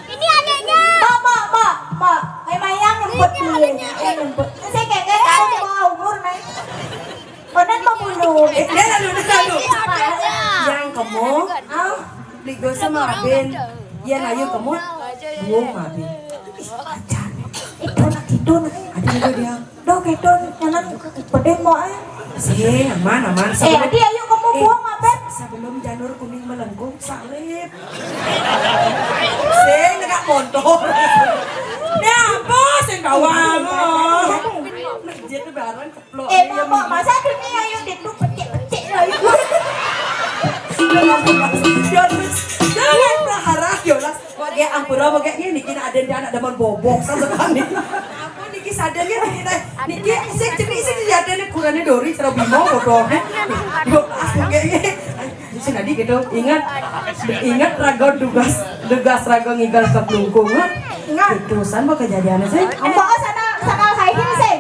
Ini adiknya. Mbok, mbok, mbok, mbok. Memang yang nyemput. Ini adiknya. Eh, nyemput. Saya kayak, kayak tahu di bawah umur, nih. Konon mau bunuh. Eh, dia lalu, dia lalu. Ini adiknya. Yang kamu, ah, beli gue sama Abin. Iya, ayo kamu. Buang, Abin. Ih, ajar. Itu nak, itu nak. Ada juga dia. Doh, gitu, jangan pedih, Mbok, eh. Sih, aman, aman. Eh, sebelum, Adi, ayo kamu eh, buang, Abed. Sebelum janur kuning melengkung, salib. Sing, nggak montor. Ya, apa sing bawang? Masjid tuh bareng, ceplok. Eh, Mbok, Mbok, masa dunia ayo ditu pecik-pecik, ayo. Yolas, Yolas, Yolas, prahara, Yolas. Wage ampura, wage ini niki nak ada di anak demen bobok sesekali. Apa niki sadenya niki teh? Niki sing cenik sing jadi ada nih kurangnya dori cara bimo bodohnya. Yo, aku kayak ini. Jadi gitu, ingat, ingat raga dugas, dugas raga ngigal ka klungkung, ha? Ingat. Itu san ba kejadiannya sih? Ambo sana, sana high heel sih.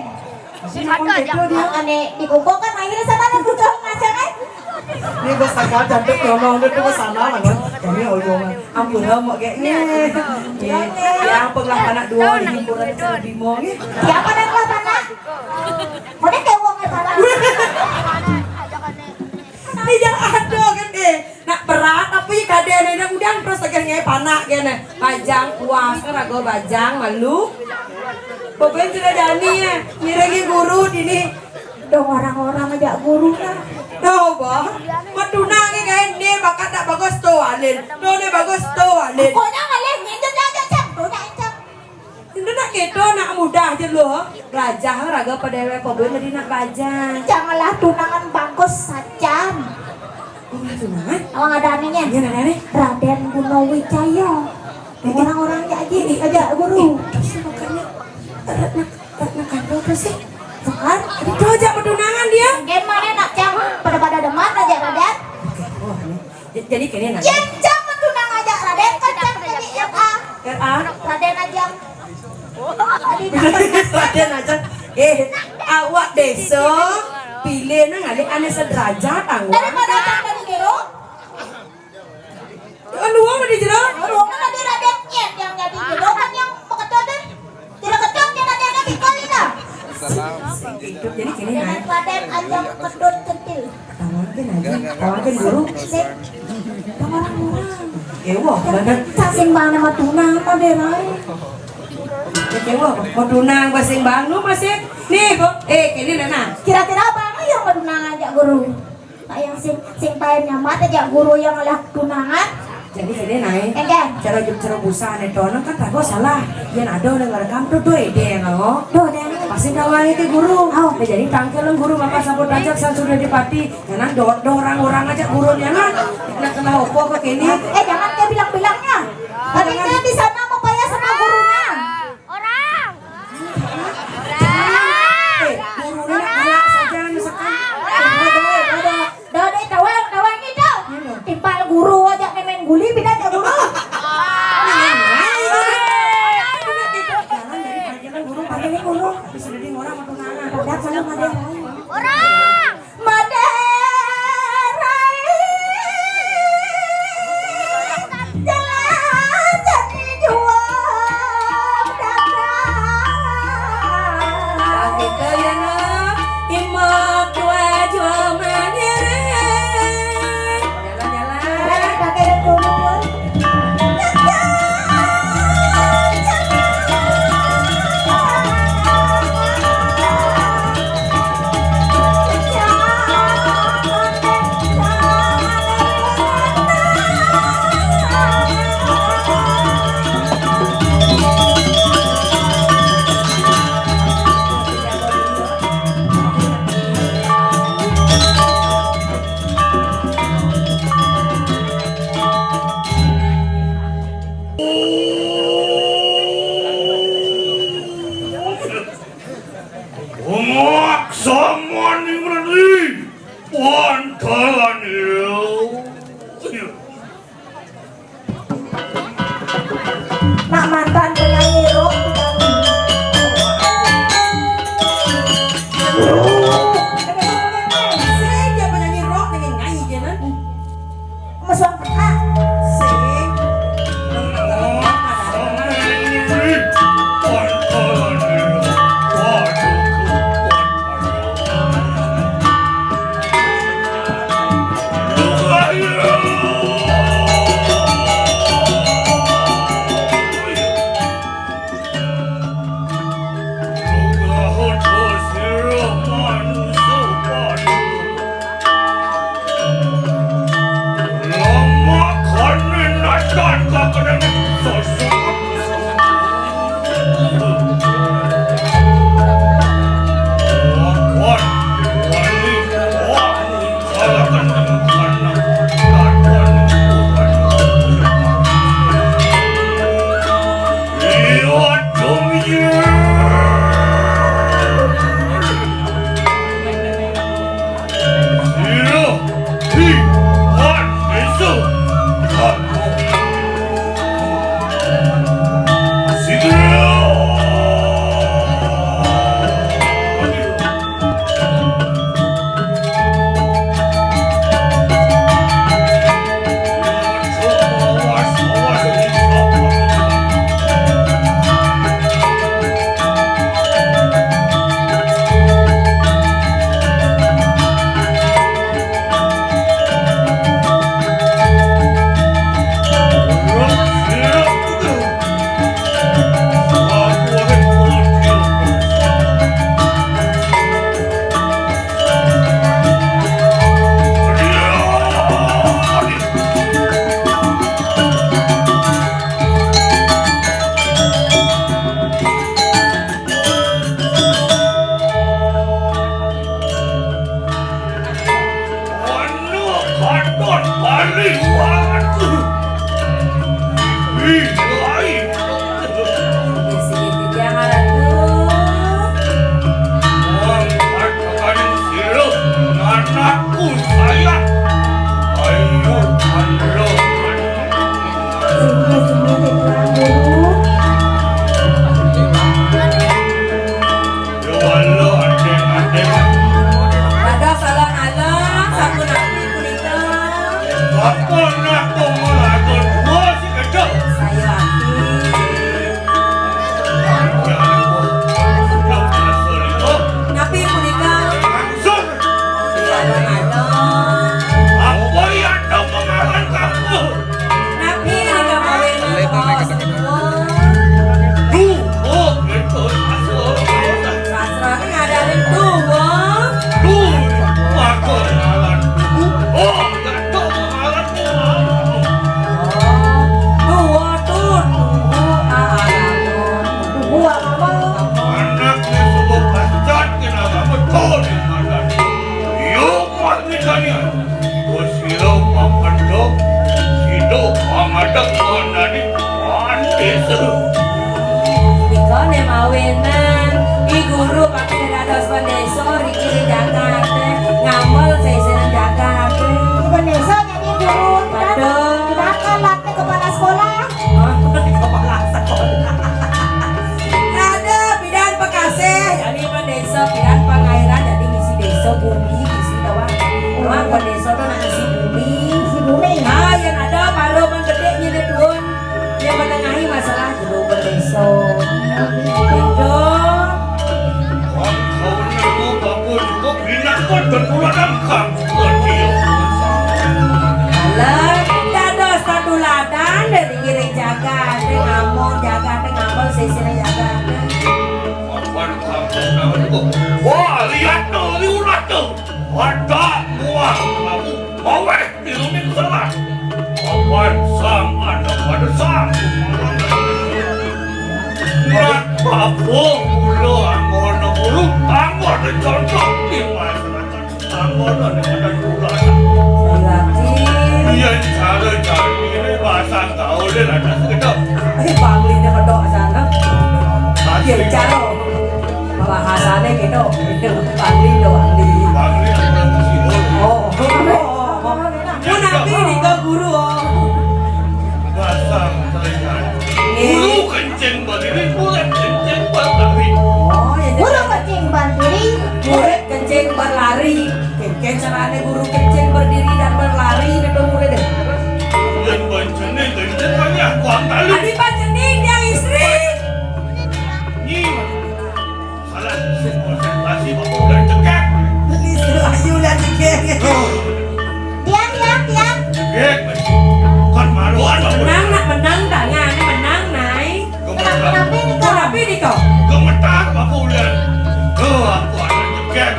Sini pun gitu dia. Ane di klungkung kan high heel sana ada butuh ngacang kan? Ini bos agak cantik ngomong dia tuh sana lah kan. Ini oyong. Ampun lah mau kayak ini. Ya, ya, pengelah anak dua di himpunan itu lebih mau gitu. Siapa dan kelah anak? Mana kayak uangnya sana? Ini jangan ada kan, eh. Nak berat, tapi kadene nak udang terus lagi ngai panak gene. Bajang puas kan raga bajang malu. Pokoknya tidak jani ya, ngiringi guru dini. Dong orang-orang ajak guru lah. Tuh, bah. Matunang ni kan, ni bakat tak bagus tu, Alin. Tu ni bagus tu, Alin. Pokoknya ngalih, nginjek aja, Cang. Tu nak, Cang. Itu nak gitu, nak mudah je lo. Belajar raga pada dewe apa boleh jadi nak belajar. Janganlah tunangan bagus saja. Oh, tunangan? Awang ada anehnya. Iya, ada aneh. Raden Gunawijaya. Ini orang-orang aja, aja guru. Itu sih makanya. Nak, nak, nak kantor tuh sih. Sekarang? Itu aja pertunangan dia. Gimana nak, Cang? Pada-pada deman aja, Raden. Oke, wah, ini. Jadi kene nah. Yen Cang tunang aja Raden, kan Cang jadi R A. R A. Raden aja. Raden aja. Eh, awak desa pilih nang alik ane sederajat angguan. Daripada Cang dari jero. Anu apa di jero? Anu apa di Raden? Yen yang jadi jero kan yang peketo deh. Tidak keton dia ada ada di kali dah. Jadi kene nah. Raden aja kedut centil. Tawakin aja, tawakin dulu. Sik. Tawaran orang. Eh, wah, bener. Cacing mana mah tuna apa deh, Rai? Eh, wah, mau tunang basing banu masih. Nih, kok, eh, kene nah. Kira-kira apa yang mau tunang aja guru? Pak yang sing sing paen nyamat aja guru yang lah tunangan. Jadi kene nah. Enggak. Cara juk cara busa ane tono kan rago salah. Yang ada udah ngerekam tuh tuh ide yang lo. Tuh deh. Pasti tahu aja ke guru. Oh. Jadi tangkel guru maka sabut aja sang sudah dipati. Jangan do, do orang-orang aja guru jangan. Nak kena opo ke kene. Eh, jangan kayak bilang-bilangnya. Tadi saya di sana mau payah sama gurunya. Orang. Eh, guru ni nak galak saja ni sekarang. Doa, doa, doa. Doa, doa, tawang, tawang itu. Timpal guru aja main guli, beda aja guru. Jangan jadi panggilan guru, panggilan guru. Tapi sudah di orang mau tunangan. Pada kalau ada orang. Orang. Madé rai jalan jadi juang dagang. Kita ya nak imak tua jual mandiri. Jalan-jalan. Jalan pakai dan kumpul. Omak sama ning reni, pantalan yo. Nak mantan penyanyi rock. Sing dia penyanyi rock dengan nyanyi dia nah. Mas Wang, ah. Sing. Pian pangairan dadi ngisi désa bumi, ngisi tawang. Emang bendésa to nak ngisi bumi. Ngisi bumi. Ah, yén ada paruman gedé nyén tuun. Yén menengahi masalah jero bendésa. Gitu. Wong kaune iku babon kok binatang dan tuladang kang setia. Alah, dados tatuladan dari ngiring jagat, ring amon jagat, ring amon sisir jagat. Papan kampung naon kok. Wah, lihat tuh, liurat tuh. Wadah muah kamu. Maweh. Piruning salah. Papan sang ada pada sang. Murat babu mulo anggona guru, anggona contoh di masyarakat. Anggona di mana juga. Iya, cara cari ini bahasa gaul dia ada sekedap. Eh, Bangli ini medok sana. Asli. Iya, cara. Bahasane gitu. Bangli lho, Bangli. Bangli ada Sihol. Oh, oh, oh, oh. Menawi nika guru, oh. Dasar telinga. Nggih. Guru kencing berdiri, murid kencing berlari. Oh, ya, guru kencing berdiri, murid kencing berlari. Kencing carane guru kencing berdiri dan berlari, niku murid. Yen pancene kencing banyak kuang tali. Adi pancene tiang istri. Nyi. Salah, sing konsentrasi bapak udah cekek. Beli ayu udah cekek. Tiang, tiang, tiang. Cekek, kan maruan bapak. Menang nak menang, tanya ini menang, Nai. Gemetar. Kenapa ini kok? Gemetar bapak udah. Tuh, aku ada cekek.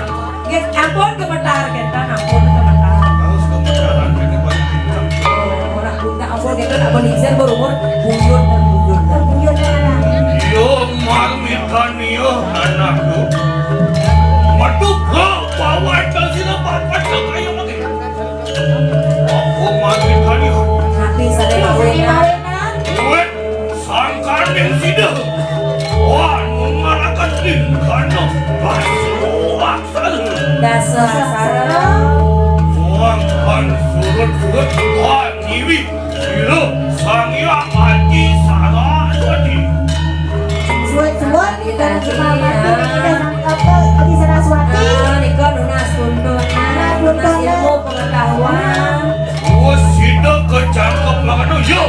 Nggih, ampun gemetar, kenten, ampun gemetar. Harus gemetaran ini banyak kencang. Oh, ora bunda, ampun gitu, nak beli izin berumur buyut dan buyut dan buyut dan anak. Yo, Marmitania anakku. Metu ke bawah, kasih lepas, kaya lagi. Aku Marmitania. Tapi sadaya kawinan. Wet. Sangkaning sida. Wah, nungaraken ing kana. Basuh aksara. Dasa aksara. Wah, kan surut-surut. Wah, ngiwi. Sira Sang Hyang Adi Saraswati. Suwun-suwun, Ida Sang Hyang Adi Saraswati. Ah, nika nunas tuntunan, nunas ilmu pengetahuan. Wah, sida kecangkep mangkana, ya.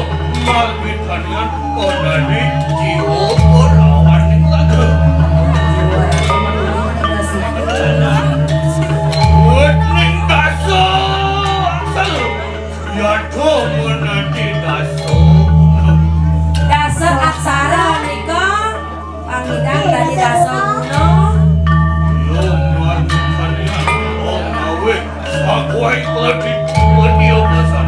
Marwitanian Onani jiwa perawaning raga. Wetning dasa aksara. Yadha menadi dasa. Dasa aksara nika pangidang dadi dasa guna. Yo marwitanian. Om awit. Sakuai keladi media pasar.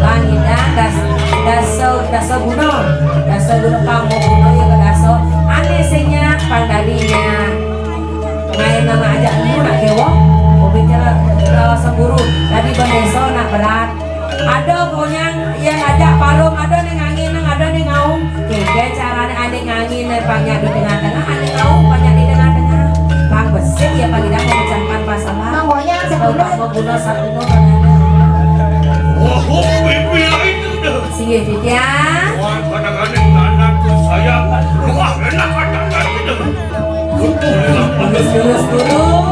Pangidang das, dasa, dasa guna. Dasa guna pangmo guna ya ke dasa. Ane sing nyak pang dadi nyak. Ngain nama aja enu nak kewo. Bicara, eh, semburu. Dadi bendesa nak berat. Ada konyang yang ajak parung, ada ning angin, nang ada ning ngaung. Kengken carane ane ngangin, banyak di tengah-tengah, ane ngaung, banyak di tengah-tengah. Bang besik ya pangidang memecahkan masalah. Bang Boyang, satu. Bang Boyang, satu. Wah, pipi lain itu dah. Singgih, Ditya. Wah, kadang-kadang anakku sayang. Wah, enak kadang-kadang itu. Lurus, lurus, lurus.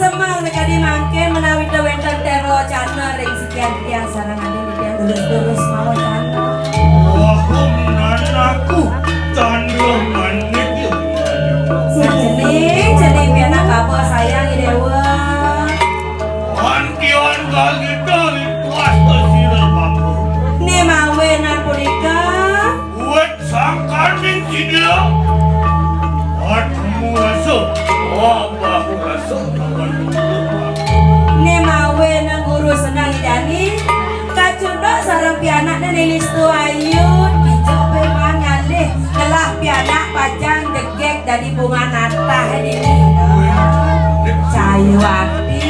Semeng kadi mangke menawi wénten téro candra ring sikian tiang sareng adi tiang durus-durus mawa candra. Wahum nanaku candra manik ya. Cening, cening pianak kaba sayang Idéwa. Antian galita lituas sira bapu. Né mawinan punika. Buat sangkaning sida. Atmu rasa. Wah, bahu rasa. Né mawinan guru seneng jani. Kacunduk sareng pianakné nilis tu ayu. Dijok peman ngalih. Ngelah pianak pacang jegég dadi bunga natah dini. Cayu ati.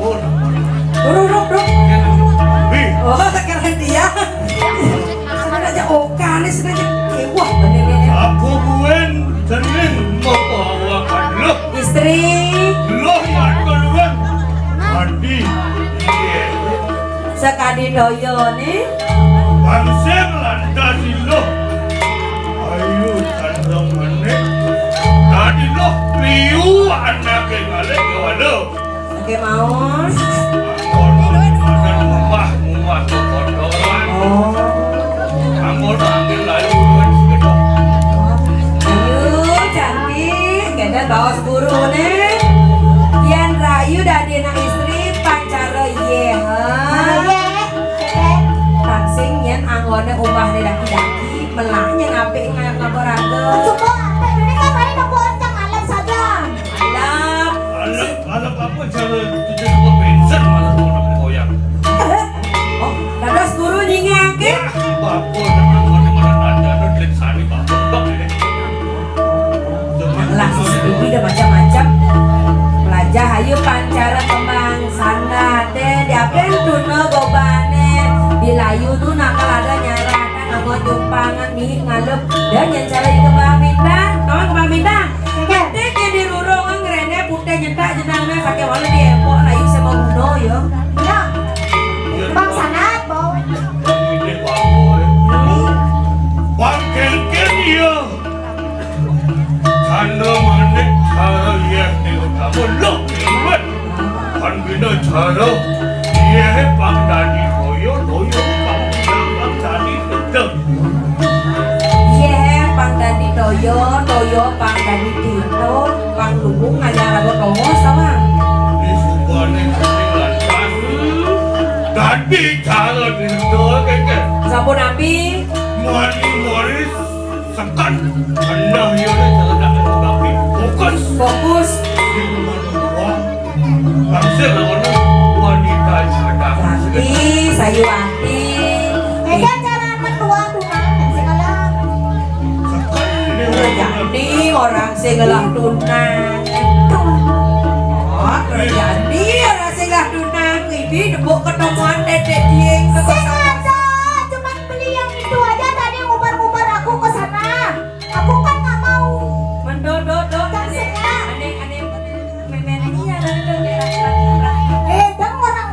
Uruk, uruk, uruk. Oh, sekarang dia. Sudah aja oka nih, sudah aja kewah bener nih. Aku buen cening membawakan lo. Istri. Lo yang duluan. Mandi. Iya. Sakadi toya nih. Bangsa lantas lo. Ayo, tandang manik. Tadi lo liu anaknya balik ke waduh. Oke, maos. Ampun, ampun, mumah, mumah, kotoran. Oh. Ampun, angin layu, ulun sekedok. Ayu, cantik. Kénten baos guruné. Yén rahayu dadi anak istri, pancara yéh. Yéh, yéh. Tansing yén anggoné umahné daki-daki, melah yén apik ngayat ngapa raga. Coba apik, ini kan main aku ancang alam saja. Alam. Alam, alam apa cara tujuh dua bensin malah mau nak goyang. Oh, dados guru nyingake. Wah, bapak nak anggon yang mana nanda, ada klik sani, bapak, bak, ya. Lah, sisi pipi udah macam-macam. Pelajah ayu pancara kembang sanda, teh, diapain tuna gobane. Di layu tu nakal ada nyaratan, anggon jumpangan, mihik ngalup. Dan yang cara kembang bintang, kawan kembang bintang. Ketek yang dirurung ngrene putih nyetak jenangnya pakai walau di embok layu sama uno ya. Nah, Bang Sanat, Bang. Ini Bang Boy. Bang Kelken ya. Chandra Manik cara ya di utama lo. Kan bina cara ya pang dadi koyo, koyo pang bina pang dadi gedeg. Yéh, pang dadi toya, toya pang dadi tito, pang luwung ngajak raga Tongo sawang. Di subane kuning lantas. Dadi cara tito, keke. Sampun napi? Muani moris sekan. Endah iya ne cara tapi fokus. Fokus. Di rumah tua. Langsir lawan wanita cerdas. Ati, sayu ati. Eda cara mentua tunang, sing ngelah. Sekali dia Jadi orang sing ngelah tunang. Oh, jadi orang sing ngelah tunang. Ini tepuk ketemuan dedek dieng. Sing ada, cuman beli yang itu aja tadi ngubar-ngubar aku ke sana. Aku kan nggak mau. Mendodok-dok. Kan aneh, saya. Aneh, aneh. Memen iya, kan, kan, kan, kan. Eh, dong orang.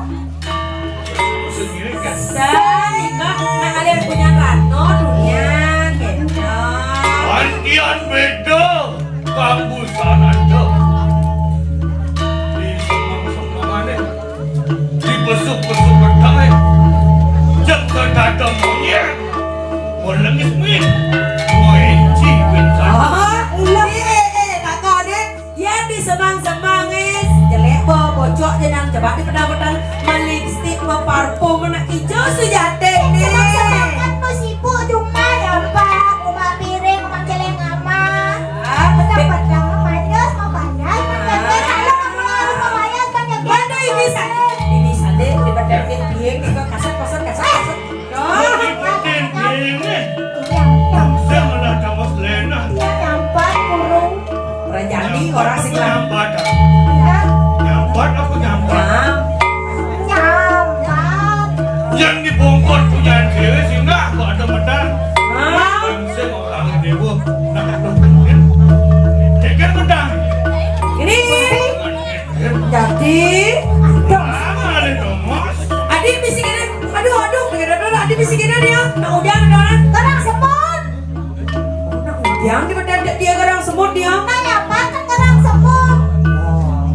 Sendiri kan? Saya, Kak, nah, kalian punya Rano, dunia, gitu. Antian beda, kambusan aja. Di semang-semang aneh. Di besuk-besuk pedang, eh. Cek ke dada monyet. Mau lengis, Min. Mau enci, Min. Ah, ulah. Eh, eh, eh, kakak, deh. Yén di semang-semang, is. Jelek, bo, bocok, jenang, coba di pedang-pedang. Melipstik, meparfum, anak ijo, sujate, nih. Semang-semangan, bos ibu, cuma nyampak, rumah piring, rumah celeng, ama. Ah, pedang-pedang, manis, mau banyak, mau banyak. Kalau kamu harus mau banyak, kan ya, mana ini, Sade? Ini, Sade, di pedang, piring, itu kasar, kasar, kasar, kasar. Duh. Iya, iya. Sing lah kawas lenah. Iya, nyampat, kurung. Rajani orang sing lah. Nyampat. Iya. Nyampat apa nyampat? Nyam. Nyampat. Yang dibongkar punya dhewe sing nah kok ada medan. Hah? Sing orang dewa. Nah, geger medan. Ini. Jadi, aduh. Adi bisi kene, aduh, aduh, kene, aduh, adi bisi kene dia. Nah, udah, udah, udah. Garang semut. Nah, udah, dia, dia garang semut dia. Nah, apa kan garang semut? Oh.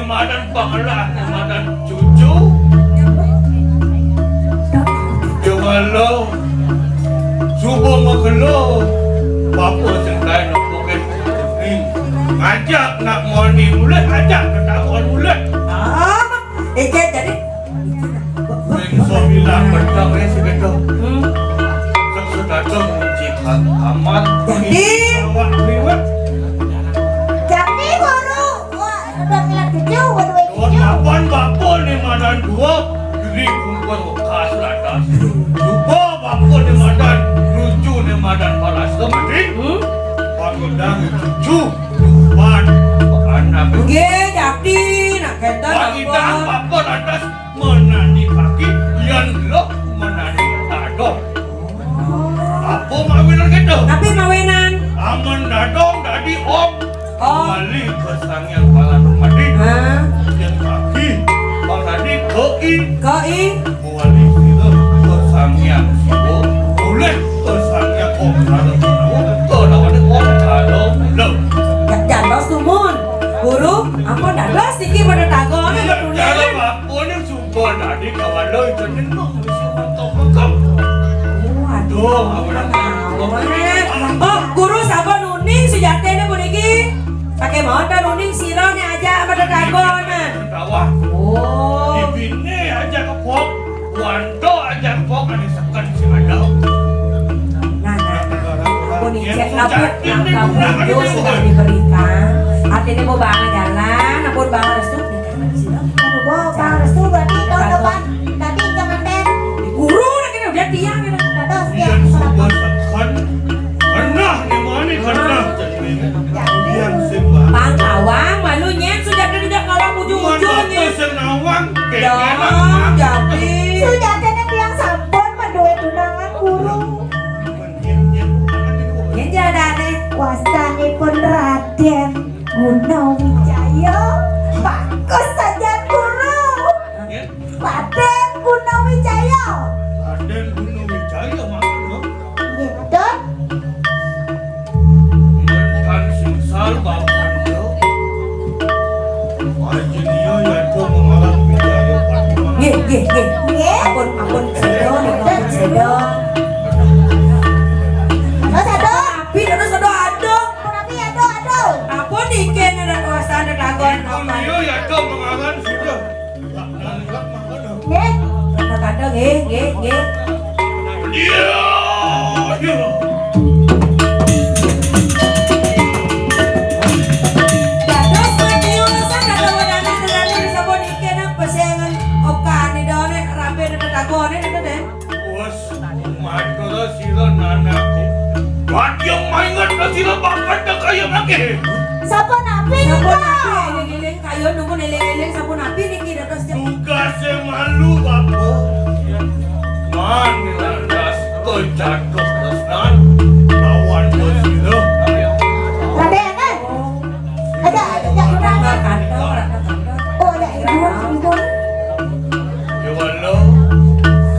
Madan pangelah, madan cucu. Jawala, suba makelo, bapa sing kain nepukin. Ngajak nak moni mulih, ajak ketahuan mulih. Ah, eh, jadi Ring sabilang petang ya si Beto. Hmm. Sek sedada ngunci ka-, kamar. Jadi? Awak liwat. Jadi, Guru, wah, udah ngeliat cucu, udah cucu. Kapan bapa ni madan dua, diri kumpul bekas latas. Cuba bapa ni madan, lucu ni madan paras tu mati. Hmm? Pangudang cucu, pan, anak. Nggih, jadi, nak kata bapa. Bapa latas. Menani kaki, yan lo menani dadong. Apa mawinan kita? Tapi mawinan. Amun dadong dadi om. Om. Wali ke Sang Hyang Palanung Mati. Ha. Yan kaki, bang dadi ke i. Ke i. Wali sira ke Sang Hyang Siwa. Oleh ke Sang Hyang Om Sara Sinawa. Ke lawane Om Kala Mula. Ya, jantos tumun. Guru, ampun dados niki pada tagon. Iya, cara apa ni? Suba dadi kawala jeneng kok mesti mantap lengkap. Waduh, ampun. Oh, guru sampun uning sujatine puniki. Saking mawon ta uning sira nek ajak pada tagonan. Kawah. Oh. Ibine ajak kepok, wanto ajak kepok ane seken sing ada. Nah, nah, nah. Ampun ijek, ampun, ampun, ampun, sudah diberikan. Artinya mau bangun jalan, ampun bangun restu. Aduh, Bo, Bang Restu berarti tahun depan tadi jangan ten. Guru nak kena udah tiang kena. Dados tiang. Iya, sudah kan. Pernah nih, mau nih, pernah. Jadi, Pang Tawang, malu nyen, sudah kena udah kalau ujung-ujung nyen. Senawang, dong, jadi. Sudah kena tiang sampun, menduwe tunangan guru. Nyen, nyen, nyen. Nyen jadane. Wastanipun Raden Gunawijaya. Bagus saja guru. Raden Gunawijaya. Raden Gunawijaya mangga. Nggih, Raden. Yen kan sungsal bapak. Nggih, nggih, nggih. Nggih. Ampun, ampun, sedo, ampun, sedo. Terus, aduh. Tapi terus, aduh, aduh. Ampun, aduh, aduh. Ampun, niki nada kuasa, nada lagon, ampun. Iya, ya, tuh, mengalan sudah. Nggih. Kata-kata, nggih, nggih, nggih. Iya, iya. Dados matiosan kadawanan dengan sampun iki nang pesengan okane done rambe tetagone nang dene. Wes, matur sira nanaku. Wadya mainget sira bapak kaya mangke. Sapa napi nika? Sapa napi eling-eling kaya nunggu eling-eling sapa napi niki dados. Tugase malu, Bapa. Man lantas kejatuh tresnan lawan Basira. Raden, eh. Ada, ada, ada. Oh, ada ibu, ibu. Déwala.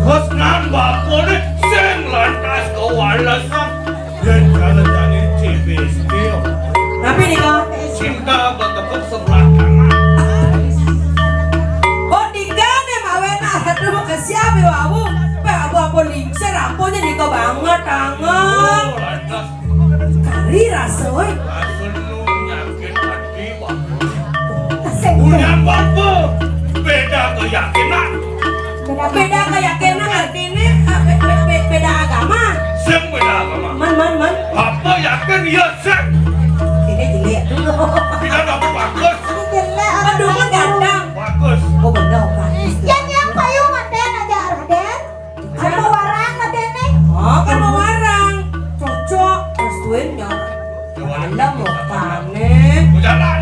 Tresnan bapane sing lantas kewalesan. Yen kalejane C B S T. Tapi nika cinta bertepuk sebelah tangan. Oh, nika ne mawen atuh kesiap wau. Pe abu-abu lingsir ampun nika banget tangan. Oh, lantas. Kari rasa, weh. Rasa nu nyakit hati, Bapa. Sing Udah Bapa. Beda keyakinan. Beda keyakinan artinya, eh, be-, be-, be-, beda agama. Sing beda agama. Man, man, man. Bapa yakin ya sing. Ini jelek tuh. Kita dapat bagus. Jelek. Aduh, kan ganteng. Bagus. Oh, bener, bagus. Yang, yang payu manten aja, Raden. Kan mau warang, Raden, nih. Oh, kan mau warang. Cocok, restuin ya. Ada mukane. Jalan.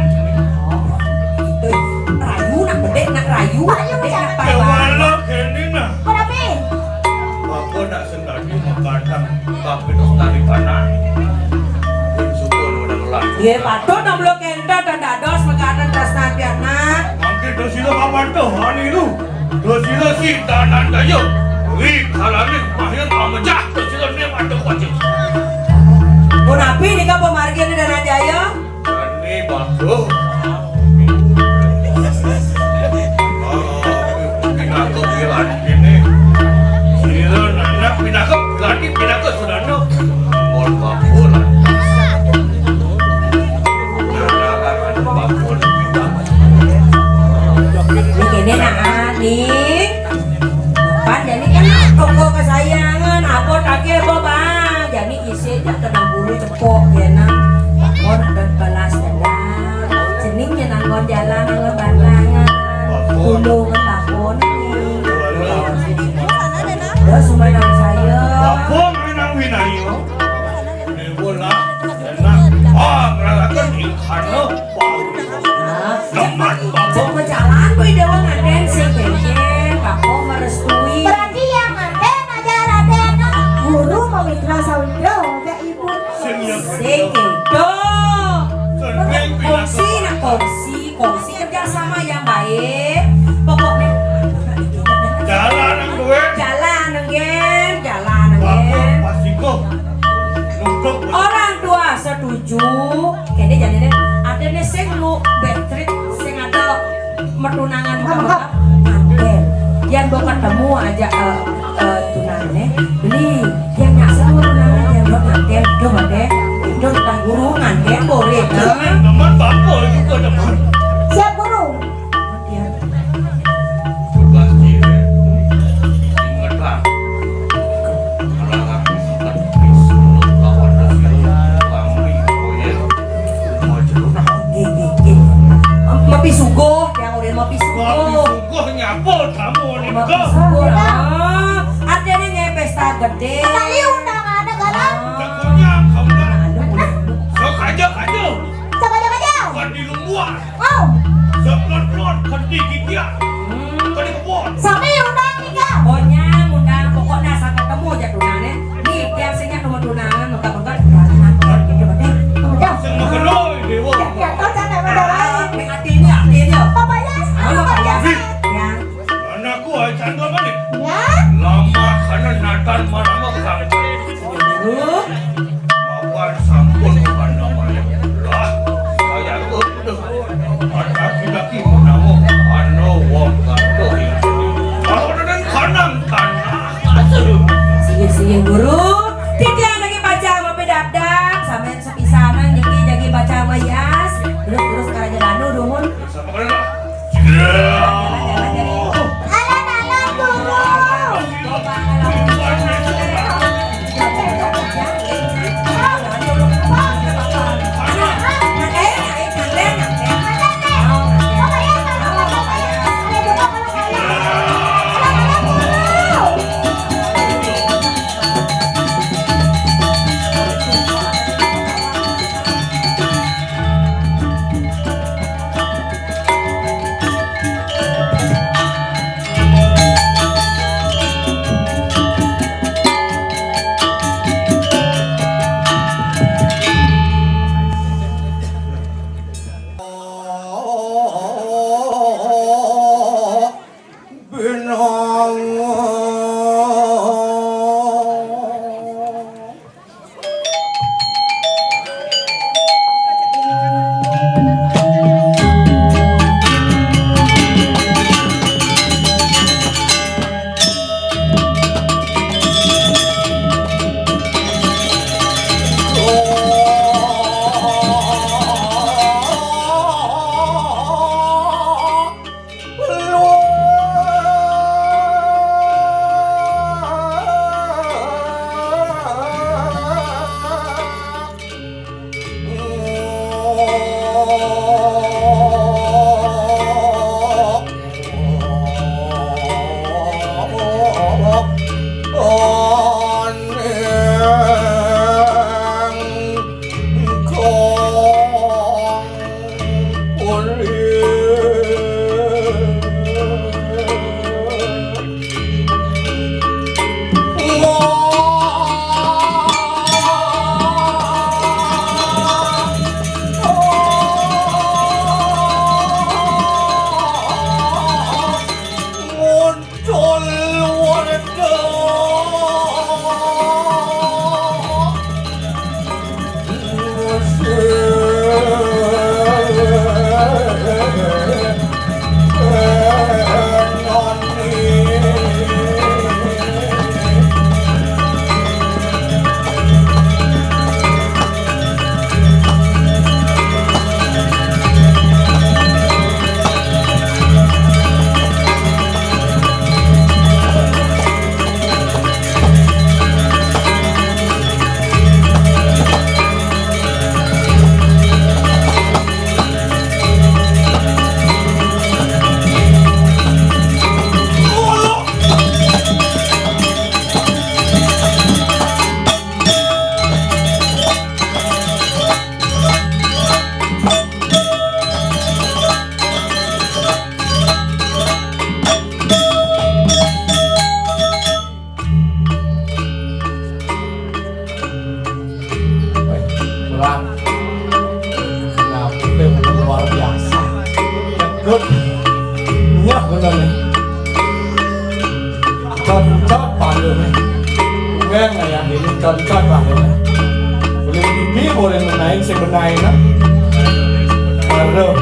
Oh, itu rayu nak bedek, nak rayu, nak bedek, nak payu. Jawala kene nah. Kenapa? Bapa nak sendiri makadang tapi terus tali kanan. Syukur udah ngelak. Ye, patut nak belok kenta dan dados makadang terus nanti anak. Mangke to sira kapan to, ani lu. To sira si danan daya. Ri kalane mahir amejah to sira ne mata wajib. Punapi nika pamargine Dananjaya? Ini bagus. Jalan ngebatlangan, gunung ngebakun. Terus sumbangan saya. Apa menang winaya? Dewa lah, enak. Ah, ngeralakan ikan lo. Wah, lemat, Pak. Cek berjalan, gue dewa ngaden sing kengkeng, Pak Bo merestui. Berarti yang ngaden aja Raden. Guru Mawitra Sawitra, ya Ibu. Sing ya. Sing itu. Sing, sing, kongsi, nah, kongsi, kongsi kerja sama yang baik. Pokoknya jalan nang duwe. Jalan nang gen, jalan nang gen. Pasti kok. Orang tua setuju. Kene jane deh. Adene sing lu backtrip sing ada mertunangan. Apa, apa? Manten. Yang gua ketemu aja, eh, eh, tunangannya. Beli. Yang nggak seru tunangan yang gua manten. Coba deh. Itu udah guru manten boleh. Teman bapak juga teman. Siap guru. Iya. Tugas dia. Ingetan. Kalau aku sekat bis, lawan desa, kami, oh iya. Mau celuna. Nggih, nggih, nggih. Mapi suguh, yang udah mapi suguh. Mapi suguh nyapa tamu nih. Mapi suguh lah. Artinya nyai pesta gede. Kali undangan negara. Pokoknya kamu dah. Sok aja, aja. Sok aja, aja. Bukan di luar. Oh. Seblon-blon, kedi gigian. Hmm. Kedi kebon. Sami undang nika. Pokoknya undang, pokoknya asal ketemu aja tunangannya. Nih, tiang sini nomor tunangan, moga-moga tunangan, gitu, deh. Udah. Sing makan doi, dewa. Ya, ya, tahu sana, mana lain. Hati ini, hati ini. Papa Yas, halo, Papa Yas. Ya. Anakku, ai canda manik. Ya. Lama kana natan marama kang. Mawan sampun kana manik. Lah, saya udah. Ada kita ki menawa ana wong katuh yang sedih. Kalau dengan kanang tanah. Sing, sing, guru. Titiang lagi baca mapi dapdap, sampean sepisanan niki jagi baca mayas. Terus, terus karaja danu dumun. Sama kena. Dut. Nyah bener nih. Cocok panggung nih. Gue ngayah ini cocok panggung nih. Boleh pipi, boleh menaik, saya benain, nah. Aduh.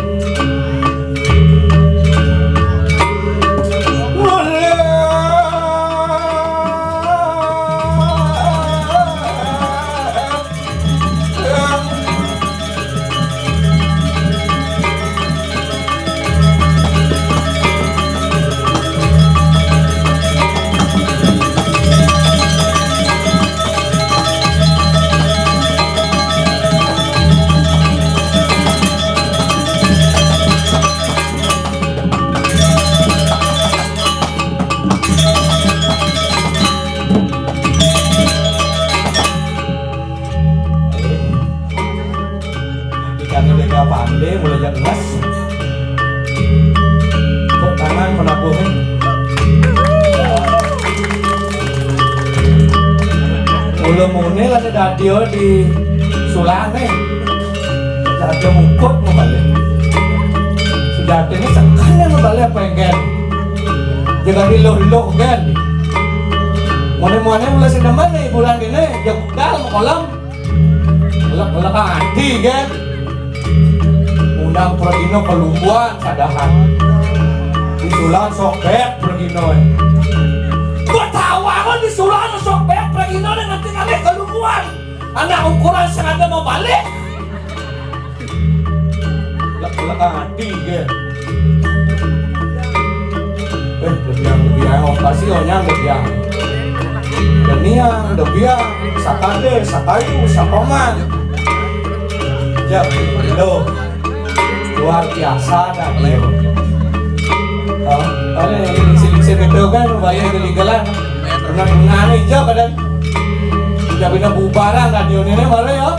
Ikannya deka pandai, mulai jak nges. Kok tangan penabuhin? Mula muni lah ni dadio di sulang nih. Dadio mukut mau balik. Sudah ini sekarang mau balik apa yang kan? Jangan diloh-loh kan. Mana-mana mula sinaman nih bulan ini, jebgal mau kolam. Lek-lek ati, kan? Undang pragina kalumbuan sadahan. Disulan sok bek pragina, eh. Gua tahu amun disulan sok bek pragina, ngerti kali kalumbuan. Anak ukuran sengaja mau balik. Lek-lek ati, kan? Eh, lebihan-lebihan, oh, pasti onyang lebihan. Deniang, lebihan, sakade, sakayu, sakoman. Jep, lo. Luar biasa dah, Leo. Oh, ada yang lingsir-lingsir gitu kan, bayar geli-gelan. Pernah mengalih jep, ada. Jep, ini bubaran radio ini, baru ya.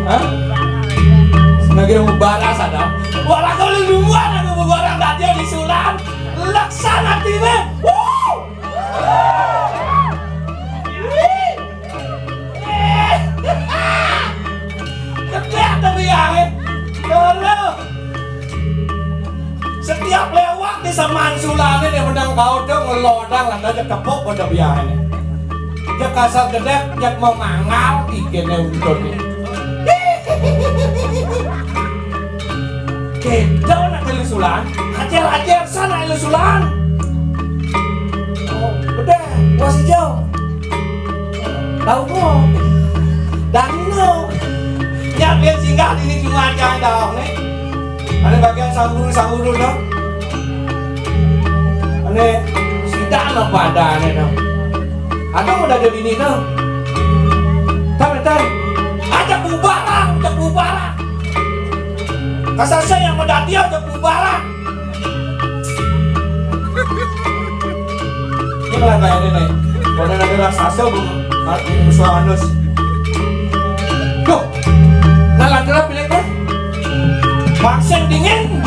Hah? Sebagai mubara sadar. Wala kau luluan aku mubara radio disulan. Laksana time. Wuh! Gedek tapi ya, eh. Terus. Setiap lewat di samaan sulane dia menang kau dong ngelodang lah aja tepuk pada biahe. Dia kasar gedek, dia mau manggal, igene untun nih. Kita nak ke Lusulan, ajar-ajar sana Lusulan. Oh, udah, was hijau. Tahu kok. Dan no. Nyak dia singgah di sini cuma aja dong nih. Ada bagian samburu-samburu no. Ane sida no pada ane no. Ada udah ada bini no. Tapi tadi ada bubaran, ada bubaran. Kasar saya yang mau dadi ada bubaran. Ini lah kayak ini nih. Kalau ada raksasa, bu, musuh anus. Duh, nah lanjut pilih kan? Vaksin dingin.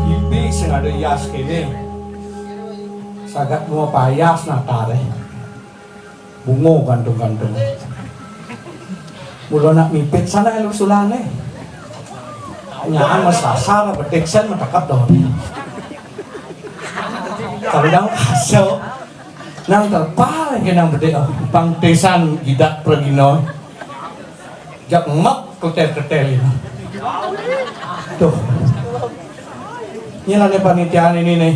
Pipi sing ada hias kene. Sagat mau payas natare. Bungo gantung-gantung. Mula nak mipit sana elu sulane. Nyaan masasar, bedik sen matekep doh. Kalau dang kaso, nang terpal ke nang bedik, oh. Pang tisan gidak pragina. Jak mek ketel-ketel ini. Tuh. Ini lah nih panitia ini nih.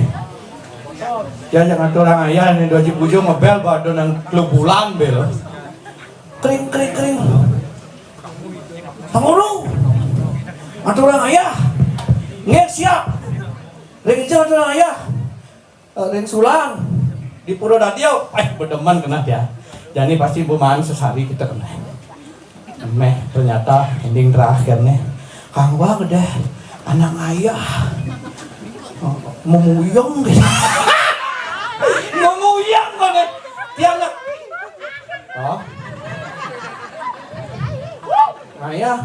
Ya, jangan orang ayah nih, dua ji bujung ngebel, bado nang telu bulan bel. Kring, kring, kring. Pangulu. Aturang ayah. Nggih, siap. Ring ija aturang ayah. Eh, ring Sulang. Di Pura Dadio. Eh, bedemen kena dia. Jani pasti bu maan sesari kita kena. Meh, ternyata ending terakhir nih. Kang Wang deh, anak ayah. Memuyeng gitu. Memuyeng kok nih. Tiang nak. Oh. Ngayah.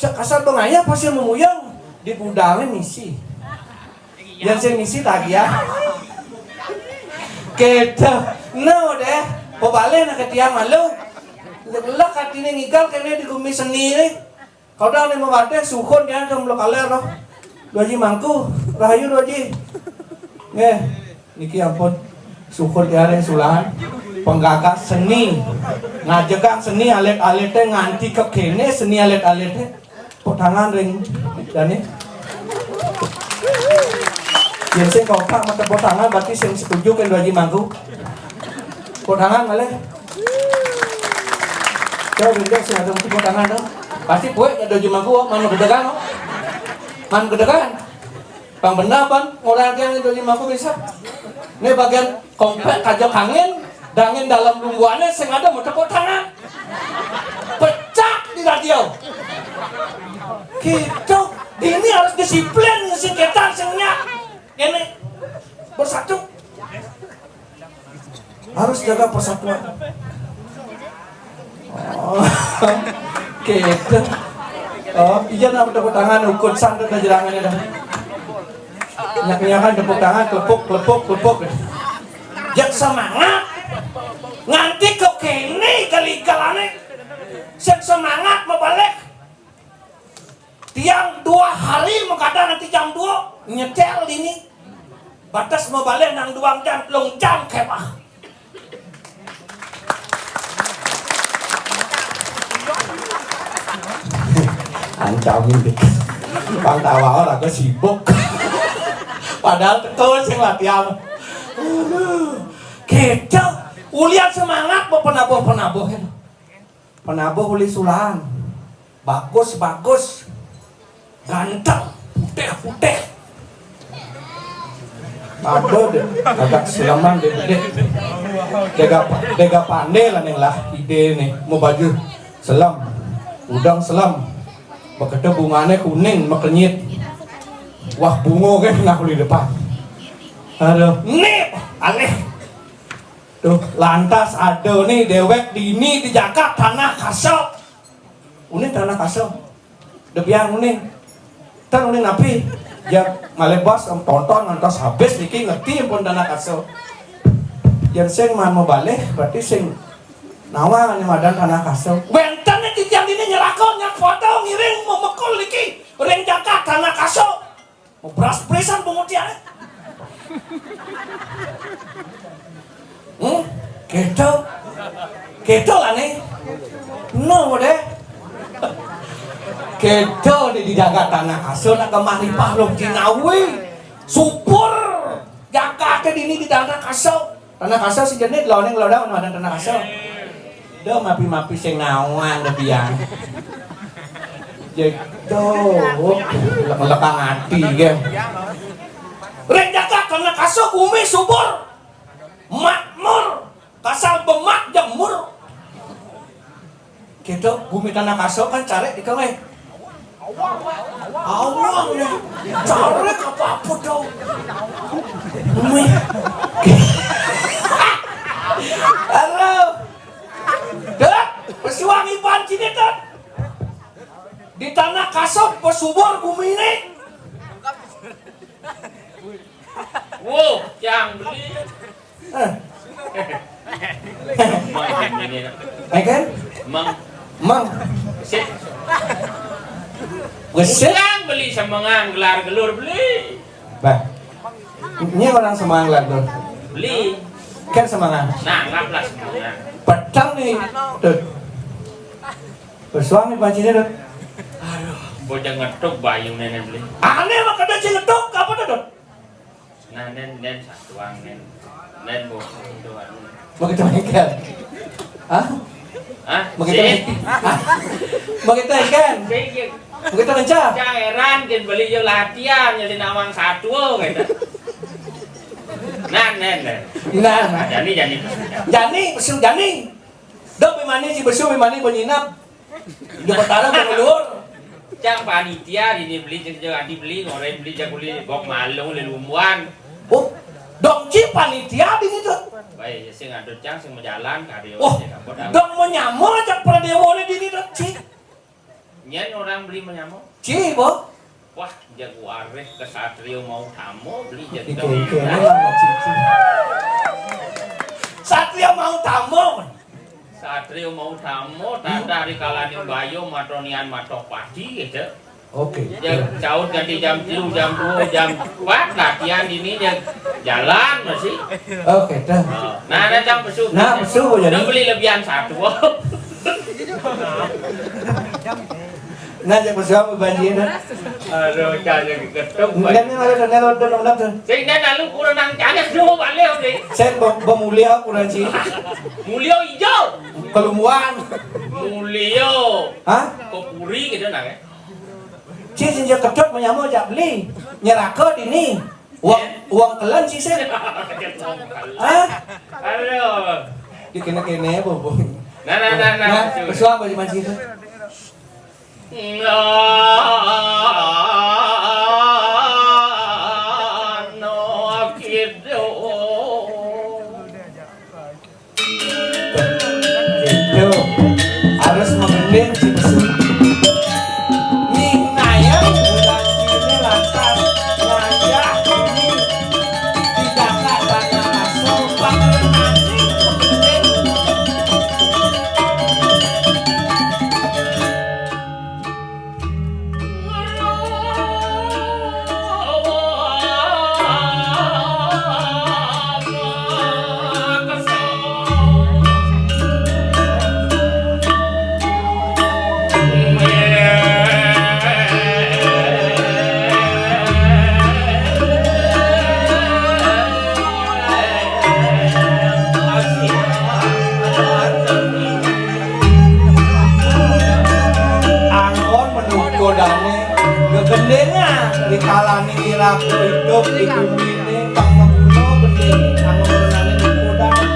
Cek kasar bang ayah pasti memuyeng. Di gudangnya misi. Yang saya misi tadi ya. Kita. No deh. Pebalik nak ke tiang malu. Lek hatinya ngigal kene di gumi seni nih. Kau dah nih mau suhun ya, dah melo kaler loh. Dua ji mangku, rahayu dua ji. Nggih, niki ampun. Suhun ya, ring Sulang. Penggagas seni. Ngajegang seni alit-alite nganti ke kene seni alit-alite. Tepuk tangan ring dane. Yen sing kompak mau tepuk tangan berarti sing setuju kan dua ji mangku. Tepuk tangan malih. Coba gendek sing ada tepuk tangan dong. Pasti buat ada ji mangku, mana gedegan, oh. Mana gedegan. Pang bener pan, orang tiang itu lima aku bisa. Ini bagian kompak kaja kangin, dangin dalam lungguannya sing ada mau tepuk tangan. Pecah di radio. Gitu. Ini harus disiplin, sing ketan, sing nyak. Ini bersatu. Harus jaga persatuan. Oh, gitu. Oh, iya, nah, tepuk tangan, ukut santet aja tangannya dah. Nyak-nyakan tepuk tangan, klepuk, klepuk, klepuk. Jak semangat. Nganti kok kene kali-kalane. Sing semangat mau balik. Tiang dua hari mengkada nanti jam dua nyetel ini. Batas mau balik nang duang jam, telung jam kemah. Ancamin deh. Pang tawa orang ke sibuk. Padahal teko sing latihan. Aduh. Gitu. Ulian semangat mau penabuh-penabuh. Penabuh uli Sulang. Bagus, bagus. Ganteng, putih, putih. Ada deh, agak seleman deh, deh. Dega, dega pandai lah nih lah, ide nih, mau baju selem, udang selem, begitu bunganya kuning, mekenyit. Wah, bungo kan kena di depan. Aduh, nih, aneh. Tuh, lantas ada nih dewek dini di jagat tanah kasok. Uning tanah kasok. Debian uning. Tan uning napi? Ya, malebas, em, tonton ngantos habis niki ngerti pun tanah kasok. Yang sing man mau balik, berarti sing nawang nih madan tanah kasok. Wenten nih titiang ini nyelakon, nyang foto, ngiring, memekul niki. Ring jagat tanah kasok. Mau beras-berasan pungut dia, eh? Hmm? Gitu. Gitu lah nih. No deh. Gitu di, di jagat tanah kasok, nak kemari pahlung Cinawi. Subur. Jaga ke dini di tanah kasok. Tanah kasok sing jenis, loning lodang, mana tanah kasok. Do mapi-mapi sing nawang ke biang. Jek do, lek-lekang ati ge. Ring jagat tanah kasok bumi subur. Makmur, kasal bemak jemur. Gitu, bumi tanah kasok kan carek di kawin. Awang nih, carek apa-apa dong. Bumi. Halo. Dek, pesuang iban sini, Dek. Di tanah kasok pesubur bumi ini. Wow, yang beli. Eh. Mang ini. Eh, kan? Mang. Mang. Wis, sip. Yang beli semengan gelar gelur beli. Bah. Ini orang semangat gelar gelur. Beli. Kan semangat. Nah, anggaplah semangat. Petang nih. Tuh. Pesuang nih panciné, Dut. Aduh, bocah ngetuk bayu néné beli. Ané mah kada sing ngetuk apa tuh, Dut? Nah, nén, nén satuang, nén. Nén bocah itu anu. Begitu kan? Hah? Hah? Begitu. Sip. Begitu kan? Sip, sip. Begitu kencang. Cang heran, kin beli yo latihan, jadi nawang satu gitu. Nah, nén, nén. Nah, nah. Jani, jani. Jani, besu jani. Dok, bimani si besu, bimani banyinap. Di Betara, di luar. Cang panitia, ini beli, cang, cang, adi beli, ngoreng beli, cang, beli, gok malung, lelumuan. Oh, dong ci panitia di situ. Baik, ya, sing adut cang, sing majalan, karyo, oh, sing apa, dah. Dong manyamur cang pradéwané di situ, ci. Nyén orang beli manyamur? Ci, boh. Wah, jago arif kesatrio mau tamo beli jago. Iki, iki, ini lama cici. Satrio mau tamo. Satrio mau tamo, tata hari kalaning bayo, matonian matok pati gitu. Oke. Ya, caut ganti jam tilu, jam dua, jam empat, latihan ini ya jalan masih. Oke, dah. Oh. Nah, ada cang pesu. Nah, pesu, jadi. Udah beli lebihan satu. Nah, cek pesu apa banjir, dah? Aduh, cang lagi ketuk. Enggak, ini ada, ada, ada, ada, ada. Sehingga lalu kurang nang cangnya dulu balik, oke. Saya be-, bemulia kurang sih. Mulio ijo. Kelumuan. Mulio. Hah? Kopuri gitu nah, ya. Ci, sing ja kedhot manyamur jak beli. Nyeraka dini. Wong, wong kelen sisih. Hah? Aduh. Di kene-kene, Bobo. Nah, nah, nah, nah. Nah, pesuang baju masih itu. Nah, no, gitu. Gitu. Harus mengending si besi. Ning nayang bulan ini lantas ngajak ini tidak katanya masuk pangeran mengending. Angon menunggu dane gegendene dikalani iraga idup di bumi ini, pang maguno gendene angon menane nunggu dane.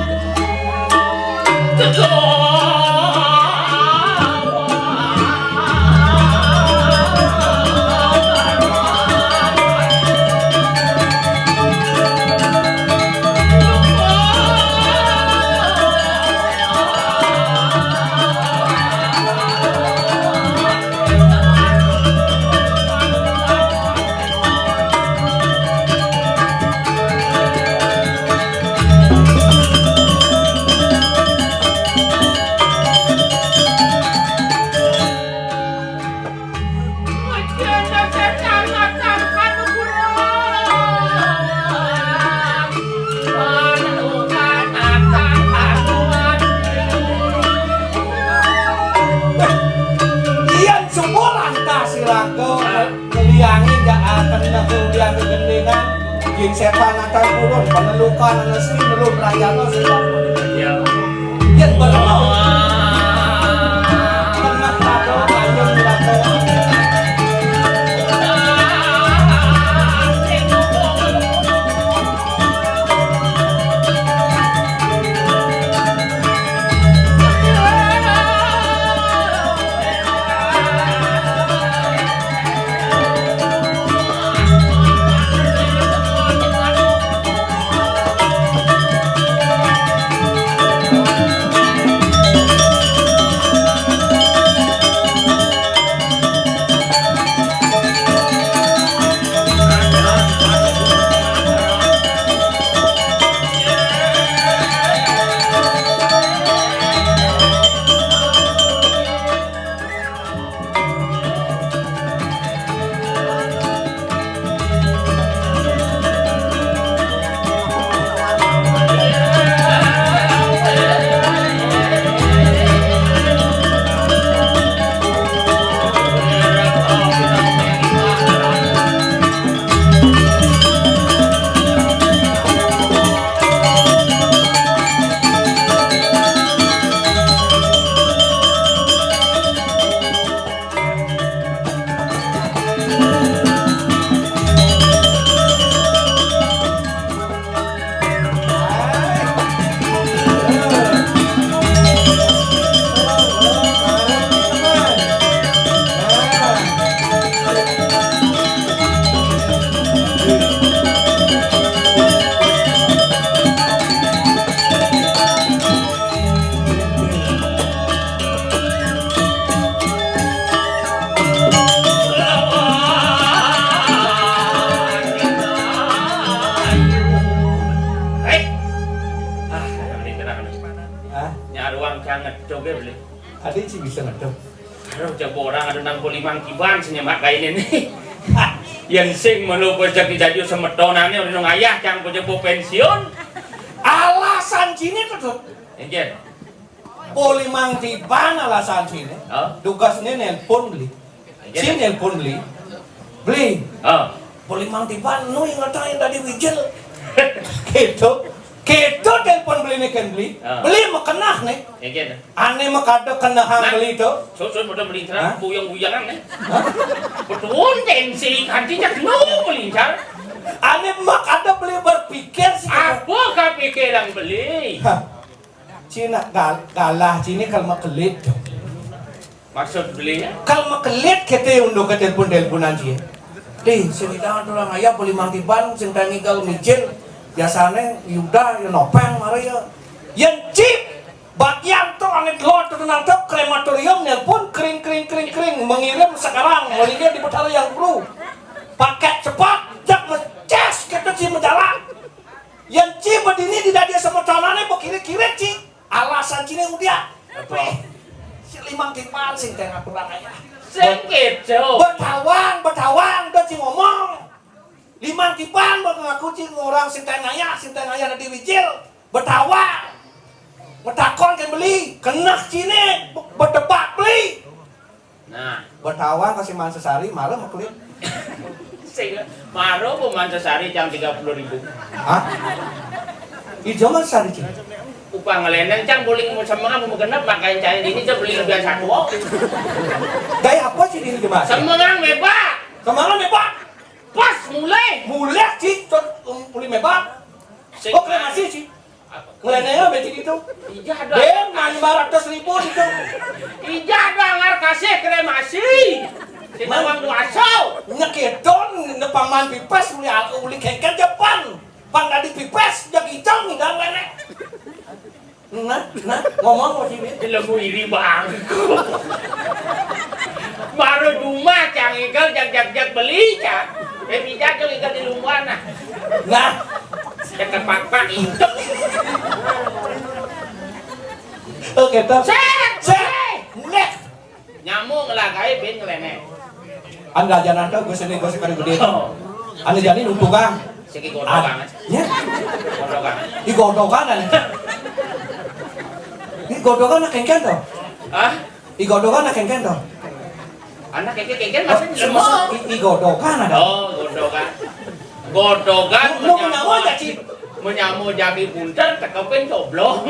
Yen subuh lantas iraga ngeliangi jaaken nang udian gegendingan, yen setan akan purun, panelukan ana sing nelun rayana setan. Yen beremau, tenang pada kayun iraga. Adi ci bisa ngeduh. Aduh, coba orang ada nang beli Mang Tiban senyemak kayak ini nih. Yang sing melu bocah di dadi semetonané udah nang ayah cang bocah pensiun. Alasan cini tuh, tuh. Enggak. Beli Mang Tiban alasan cini. Oh. Tugasnya nelpon beli. Ci nelpon beli. Beli. Oh. Beli Mang Tiban, nu inget aja tadi wijil. Gitu. Gitu telepon beli nih kan beli. Ah. Beli makenah nih. Iya, kan? Ané makada kenahang nah, beli tuh. Susun udah melincaran, buyang-buyangan nih. Betul, tensi kantinya nu melincar. Ané makada beli berpikir sih. Apa kepikiran beli? Hah. Cina gal galah cini kalau makelit. Maksud belinya? Kalau makelit kita unduk ke telepon-teleponan sih. Dih, sing kita orang ayah beli Mang Tiban, sing tangi kalau micin. Biasanya Yuda, ya nopeng, mara ya. Yang cip, bagian tuh aneh telur terkenal tuh krematorium nelpon kering kering kering kering mengirim sekarang melinya di Betara yang bro paket cepat jak meces kita sih menjalan yang ci bedini di dadi sama calonnya berkira-kira ci alasan cini udah si limang timpal sing tengah kurang aja sing gitu betawang betawang udah ci ngomong limang timpal mengaku ci orang sing tengah ya sing tengah ya di wijil betawang metakon ke beli kenah cini betebak beli Nah, bertawang kasih Mansesari malam aku lihat. Sing maro bu Mansesari jam tiga puluh ribu. Hah? Ijo Mansesari cing. Upah ngeleneng cang buling mau semengang mau genep makanya cari ini tuh beli lebih satu. Gaya apa sih ini coba? Semengang bebas. Semengang bebas. Pas mulai. Mulai sih, mulai bebas. Kok masih sih? Ngelenenya becik itu. Ijah doang. Dia mah lima ratus ribu itu. Ijah doang ngar kasih kremasi. Sinawang duaso. Nyekiton nepaman pipes uli uli kengken Jepang. Pang tadi pipes jag icang ngigang lene. Nah, nah, ngomong mau sini. Ilmu iri bang. Baru cuma cang igal jag jag jag beli cang. Eh bisa tuh igal di lumbuan nah. Nah, Dekat pakpak intuk. Oke, toh. Set, set. Mulai. Nyamuk ngelagai bin ngeleneh. Anda jangan tahu gue sini gue sekali gede. Anda jadi nuntungan. Segi gondokan. Ya. Gondokan. Di gondokan kan. Di gondokan nak kengken toh. Hah? Di gondokan nak kengken toh. Anak kengken kengken masih lemot. I, i gondokan ada. Oh, gondokan. Godogan menyamu jaki menyamu jaki bunter tekepin coblong.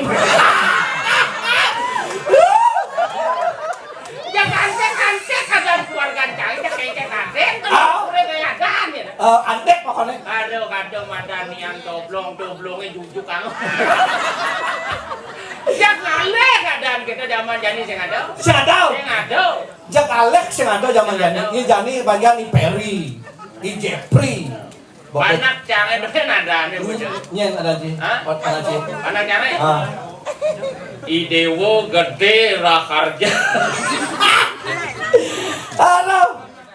Yang antek-antek ada keluarga cai cek cek antek terus udah kayak ada nih. Eh, antek pokoknya. Aduh kado madan yang coblong coblongnya jujuk kamu. Yang aleh keadaan kita zaman jani sing ada. Sing ada. Sing ada. Jak alek sing ada zaman jani. Ini jani bagian i Peri, i Jepri. Anak cangé dhewe nadane bocah. Nyen ada ji. Hah? Ada ji. Anak cangé? Ah. I Dewa Gede Raharja. Aduh,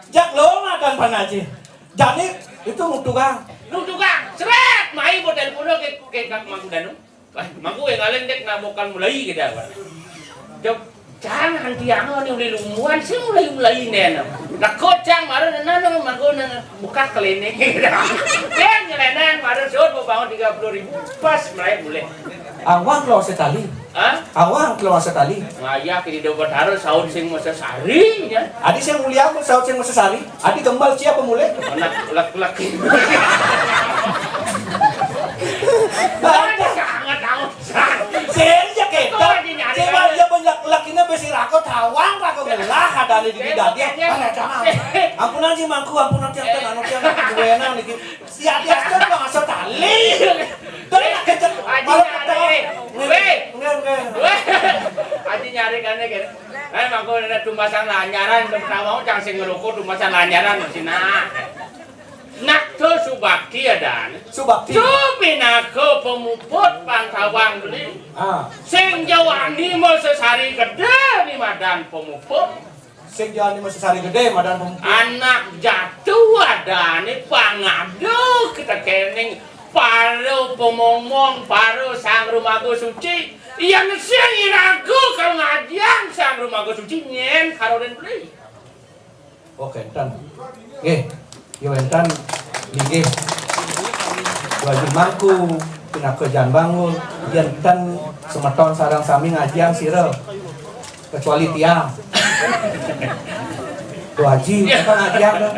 jak lo makan panaji. Jani itu nu tukang. Nu tukang, seret, mai model kono ke ke Kang Mangku Danu. Wah, mangku yang ngalih dek nabokan mulai gitu apa. Jok, jangan tiang ni ulih lumuan sih mulai mulai nena. Leko cang mara nena no mangku nena buka klinik gitu. Dia nyeleneng mara sud mau bangun tiga puluh ribu pas mulai mulai. Awang keluar setali. Hah? Awang keluar setali. Ngayah kini dobat harus saud sing masa sari ya. Adi sing mulia aku saud sing masa sari. Adi gembal siapa mulai? Anak lek-lek. Sangat tahu. Sing ya kita. Coba dia banyak lek ini besi rako tawang rako ngelah ada di dadi. Anak jangan. Ampunan sih mangku ampunan tiang tiang anu tiang anu duena niki. Si Adi Aster mah asa tali. Terus nak kecek Aji malah nyari. Ketawa. Weh. Nggak, nggak. Weh. Aji nyari kan gitu. Eh mangko ada tumasan lanyaran, tumasan mau cang sing ngeroko tumasan lanyaran sina. Nak to subakti adan. Subakti. Supinaka pemuput pantawang beli. Ah. Sing jawani mau sesari gede ni madan pemuput. Sing jawani mau sesari gede madan pemuput. Anak jatuh adane pangado kita kening para pemomong para sang rumaga suci. Yang sing iraga kang ngajian sang rumaga Mangku suci nyén karo den beli. Oh, kénten. Nggih. Yo wénten. Nggih. Dua Haji Mangku, pinaka Jan Bangun, yén ten semeton sareng sami ngajiang sira. Kecuali tiang. Dua Haji, apa ngajiang to?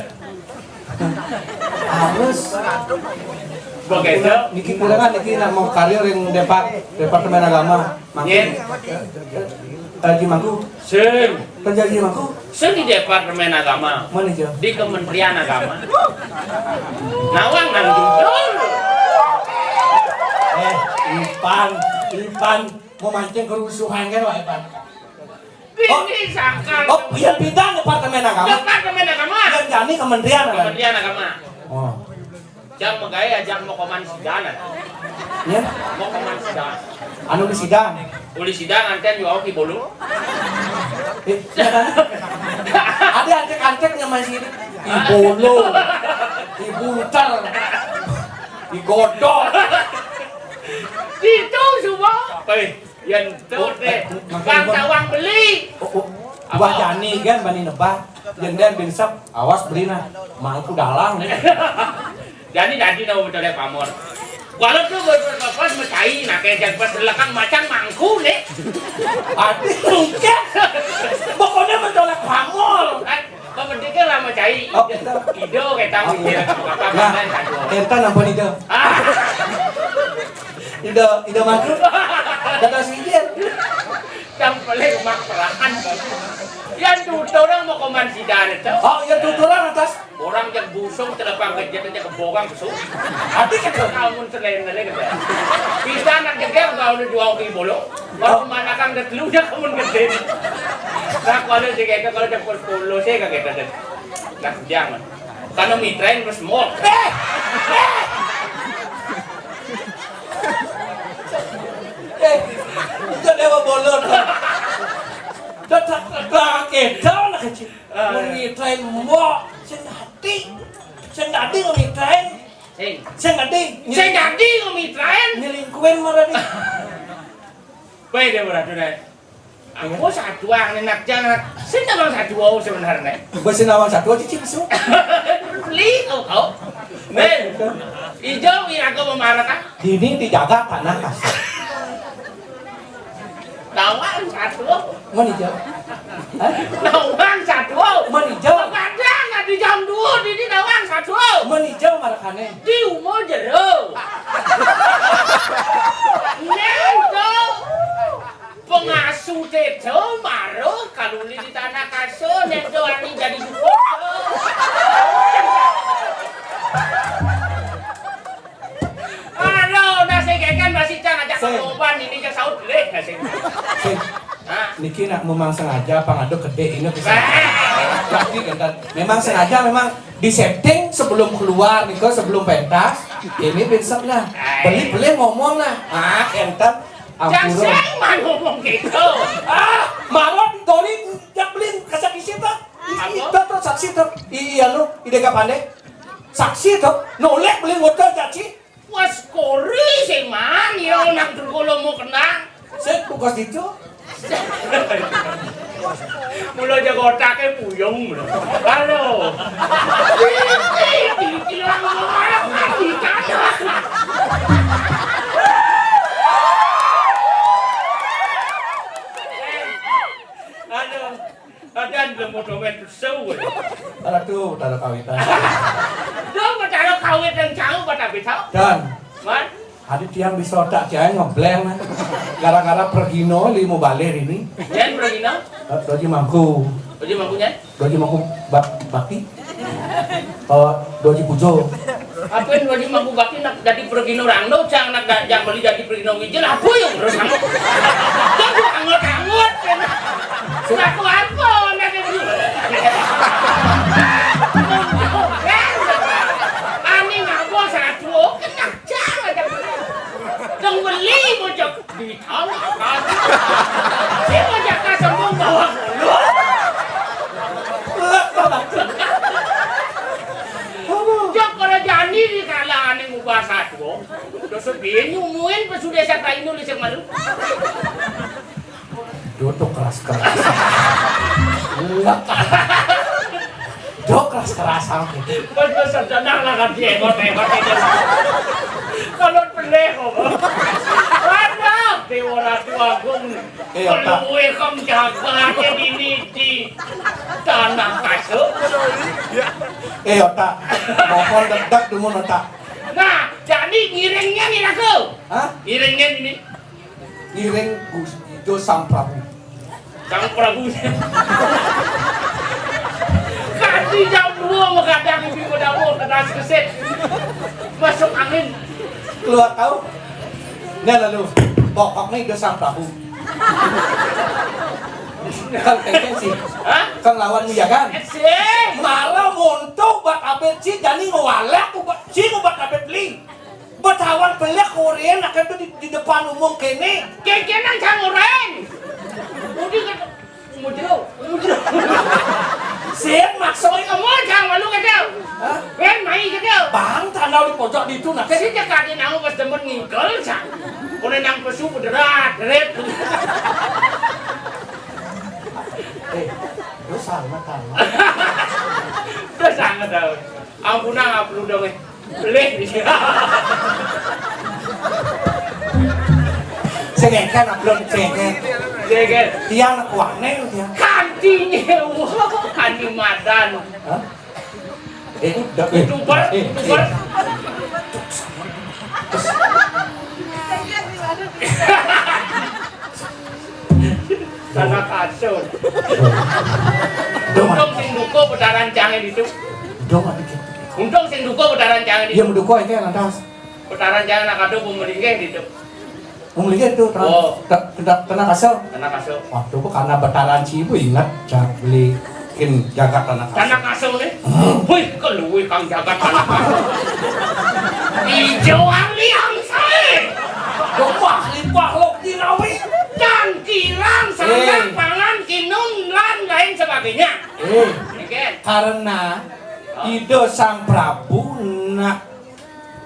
Harus. Begitu. Niki kurangan niki nak mau karya ring depak, Departemen Agama. Mangku. Nggih. Haji Mangku. Sing. Haji Mangku. Sing di Departemen Agama. Mana, Jo? Di Kementerian Agama. Nawang nang judul. Eh, Ipan, Ipan mau mancing kerusuhan kan, Pak Ipan? Ini sangkal. Oh, yang bidang Departemen Agama. Departemen Agama. Yang jani Kementerian Agama. Kementerian Agama. Oh. Jang magaé ajak mau koman sidang. Ya? Mau koman sidang. Anu di sidang. Uli sidang anten yo oke bolu. Eh, ya kan? Ada antek-anteknya masih ini. Ibolo. Ibuter. Igodok. Itu semua. Eh, yang tuh deh. Bang tawang beli. Oh, oh. Apa? Buah jani kan bani nebah. Yang dia binsep, awas beli nah. Mangku dalang nih. Jadi, jadi nama betul ya pamor. Walau tuh buat pas mecahi, nah kayak jangan pas belakang macam mangku nih. Arti mungkin. Pokoknya mencolek pamor. Kan, pentingnya lah mecahi. Oh, kita. Ido kita. Oh, iya. Apa nah, kita nampan itu. Ah. Ido, ido mangku. Kata singkir. Yang paling mak perahan. Yang tutur orang mau koman sidang itu. Oh, yang tutur orang atas. Orang yang busung telepang kejat aja kebogang besuk. Hati kecil. Kamu selain dari kata. Bisa anak jeger kalau udah jual ke bolo. Kalau mana kan ketelu dia kamu gede. Nah kalau si kayak kalau dia polo saya kaget aja. Nah jangan. Karena mitrain terus mau. Eh, eh. Eh, itu dewa bolon. Tetap tetap kita anak kecil. Mengitrai mbok sing dadi. Sing dadi ngemitrain. Sing. Sing dadi. Sing dadi ngemitrain. Nyelingkuhin marani. Baik dia beradu deh. Aku sadua nih nak jangan. Sing nawang sadua sebenarnya. Wis sing nawang sadua cici mesu. Beli kau kau. Nih. Ijo wi aku memarah kan. Dini dijaga tanah kasih. Nawang sadua. Menijo. Hah? Nawang sadua. Menijo. Kadang di jam dua ini nawang sadua. Menijo marakane. Di umur jero. Nento. Pengasuh tejo maro kaluli di tanah kasur nento ani jadi dukun. Aduh, udah saya gekan masih cang ajak korban ini cang saut leh nasi. Sing. Hah? Niki nak memang sengaja apa ngaduk gede ini bisa. Tapi kan memang sengaja memang di setting sebelum keluar nih sebelum pentas ini prinsipnya beli beli ngomong lah ah enten ampura. Jangan ngomong gitu. Ah, marot dori jak beli kasak isi tuh. Itu tuh saksi tuh. Iya lu, ide kapan deh? Saksi tuh, nolek beli ngotol caci. Wes kori sing man, ya nang Durkolo mau kenang. Sik bukas ditu. Mula aja kotake puyung. Halo. Aduh. Adan belum mau domen sewu. Aduh, taro kawitan. Dong, taro kawit dan cau pada bisa. Dan. Man. Adi tiang bisa otak tiang ngebleng nah. Gara-gara pergino limo balir ini. Yen pergino? Eh, Doji Mangku. Doji Mangku yen? Doji Mangku bak bakti. Eh, Doji Pujo. Apa yang Doji Mangku bakti nak jadi pergino rando, cang nak da- yang beli jadi pergino wijil, apa yang terus kamu? Kamu angot-angot, kan? Laku apa nak jadi? Ani ngapa satu? Kena cang aja. Yang beli bocok. Ditolak kan. Si Jaka sembung bawa mulut. Jok ora jani di kala ane ngubah satwa. Terus piye nyumuin pesudah saka inu lisik malu. Duduk keras-keras. Dok keras-kerasan gitu. Pas besar tenang lah kan dia, engot-engot itu. Kalau peleh kok. Aduh, Dewa Ratu Agung. Eh, otak. Kalau wekam jaga aja dini di tanah kasur. Eh, otak. Mohon dedak dulu, otak. Nah, jadi ngiringnya nih aku. Hah? Ngiringnya ini. Ngiring Gus Ido Sang Prabu. Sang Prabu. Kasih jam dua menghadang ibu dapur, keras keset. Masuk angin. Keluar tahu? Nah, lalu pokoknya Ido Sang Prabu. Kan kayaknya sih. Hah? Kan lawan mujagan. Eh, sih. Malah montok buat abet sih, jadi ngewalak ubat sih, ubat abet beli. Betawan pelek koren akan tuh di, di depan umum kene. Kengkenan sang oren. Mudi ke umur jero, umur jero. Sing maksud. Oi, kamu sang malu kata. Hah? Ben mai kata. Bang, tandau di pojok di itu nak. Si jaga di nang pas demen ngingkel sang. Kono nang pesu bederat, deret. Eh, lu sangat kalah. Terus sangat tahu. Ampun, ampun dong, eh. Lih. Sengeken, belum sengeken. Sengeken. Tiang kuane, tiang. Kantinya, wah, kanti madan. Hah? Eh, udah, eh, YouTuber, eh, YouTuber. Eh. Tanah kasur. Dong, untung sing duko putaran cange itu. Dong, ada gitu. Untung sing duko putaran cange itu. Iya, menduko ini lantas. Putaran cange nak kado pemeringge itu. Pemeringge itu tanah, oh. Ta-, ta-, tanah kasur. Tanah kasur. Waduh, kok karena betaran si ibu ingat, cak beli kin jagat tanah kasur. Tanah kasur nih. Hmm. Wih, keluwi kang jagat tanah kasur. Ijo aliang sae. Domah limpah lok dinawi. Dan kilang, eh, sandak, pangan, kinun, lan lain sebagainya. Eh, oke. Karena Ido Sang Prabu nak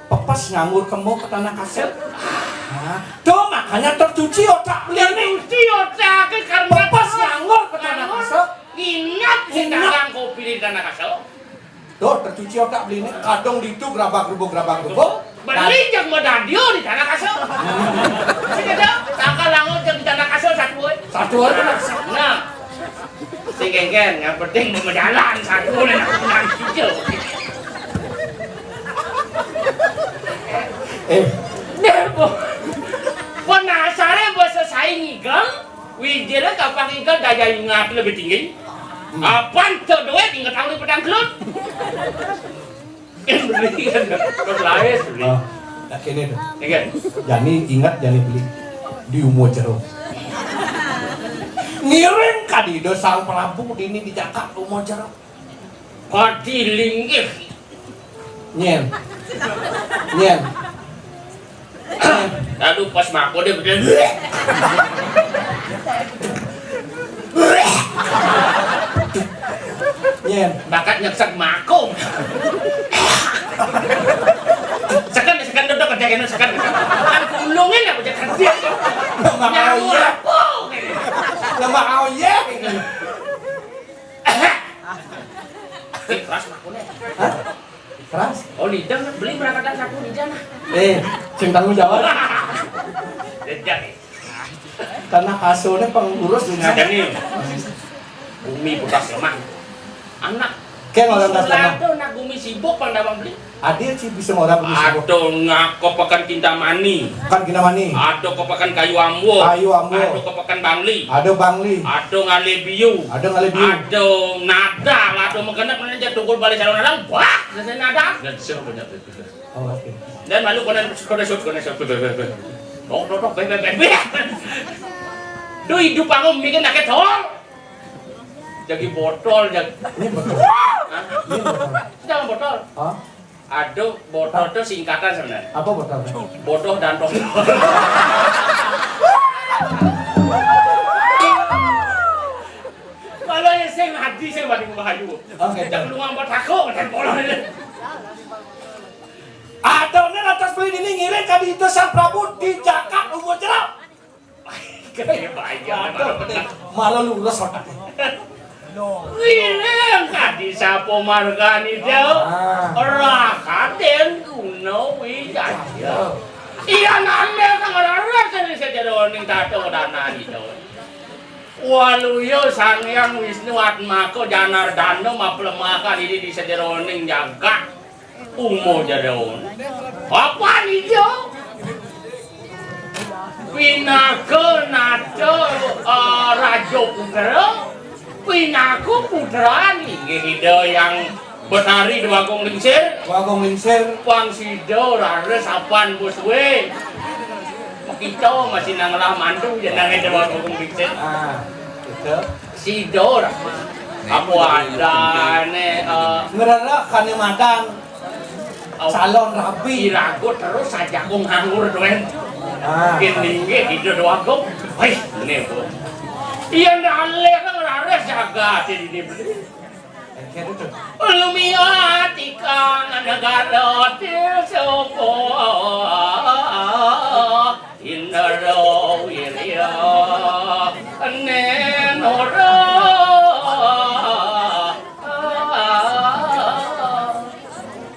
pepes nganggur kemo ke tanah kasur. Nah, tuh makanya tercuci otak beli ini. Tercuci otak ke karena pepes nganggur ke tanah kasur. Nginap si dagang kopi di tanah kasur. Tuh, tercuci otak beli ini, kadung di itu gerabak-gerubuk, gerabak-gerubuk. Beli yang mau dadio di tanah kasur. Sing ada, tangkal langut yang di tanah kasur satu, eh. Satu aja, Mas. Nah, sing kengken, yang penting mau berjalan satu, eh, nak menang hijau. Eh. Nah, bu-, penasare basa saing igang. Wijile kapan ikan daya ingat lebih tinggi. Hmm. Apan to duit ingat aku petang kelut. Beli kan, terus laris beli. Oh, nah, kene tuh. Iya kan? Jani ingat, jani beli di Umo Jero. Ngiring kadido Sang Prabu dini dijakat Umo Jero. Kadi linggih. Nyen. Nyen. Lalu pas mako dia betul. Nyen. Bakat nyeksek mako. Sekan, sekan duduk kerja kena sekan. Kan kulungin apa kerja. Lemak aoye. Apa? Lemak aoye. Eh, keras makune. Hah? Keras? Oh, lidah, beli berangkat saku lidah, nah. Eh, sing tanggung jawab. Lidah, eh. Tanah kasone pengurus di sana. Ada nih. Bumi bekas lemah. Anak. Kayak orang tas lemah. Aduh, nak bumi sibuk, pandawang beli. Adil sih bisa orang bumi sibuk. Ada ngako pakan Kintamani. Kan Kintamani. Ada kok pakan Kayu Ambo. Kayu Ambo. Ada kok pakan Bangli. Ada Bangli. Ada Ngalebiu. Ada Ngalebiu. Ada Nada, ada mengkena mana aja tungkul balik calon orang. Wah, selesai Nada. Dan siapa punya itu? Oh, oke. Dan malu kena, kena shoot, kena shoot. Dok, dok, dok, be, be, be, be. Duh, hidup aku mikir nak ketol. Jadi botol, jadi. Ini botol. Hah? Ini botol. Jangan botol. Hah? Aduh, botol itu singkatan sebenarnya. Apa botol? Bodoh dan tolol. Kalau yang saya ngaji, saya banding Bayu. Oke. Kita keluar buat aku, dan bola ini. Ada nih lantas beli ini ngiring kadi itu Sang Prabu di Jakat Umur Jeruk. Kaya bayar. Aduh, malah lurus otaknya. Wiring kadi sapa margane, Dok? Ah. Rakaden Guna Wijaya. Iya, nandel kang raras ing sajeroning tata wadanan, Dok. Waluya Sang Hyang Wisnu Atmaka Janardana maplemakan diri di sajeroning jagat. Uma Jero. Apan ida pinaka nata, eh, Raja Putra, pinaka putran inggih Ida Hyang Betari Dwagung Lingsir. Dwagung Lingsir. Pang sida raris apan bos suwe. Kita masih nang lah mantu jenenge Dwagung Lingsir. Ah, gitu. Sida ra. Apa adane, eh, ngrerek kane madan. Calon rabi. Irago terus saja aku nganggur, Dwen. Ah. Kene nggih Ida Dwagung. Wis, ngene, Bu. Yen alih kang raris jagat ini beli. Lumiat ikang negara desa. Indra Wirya Nenora.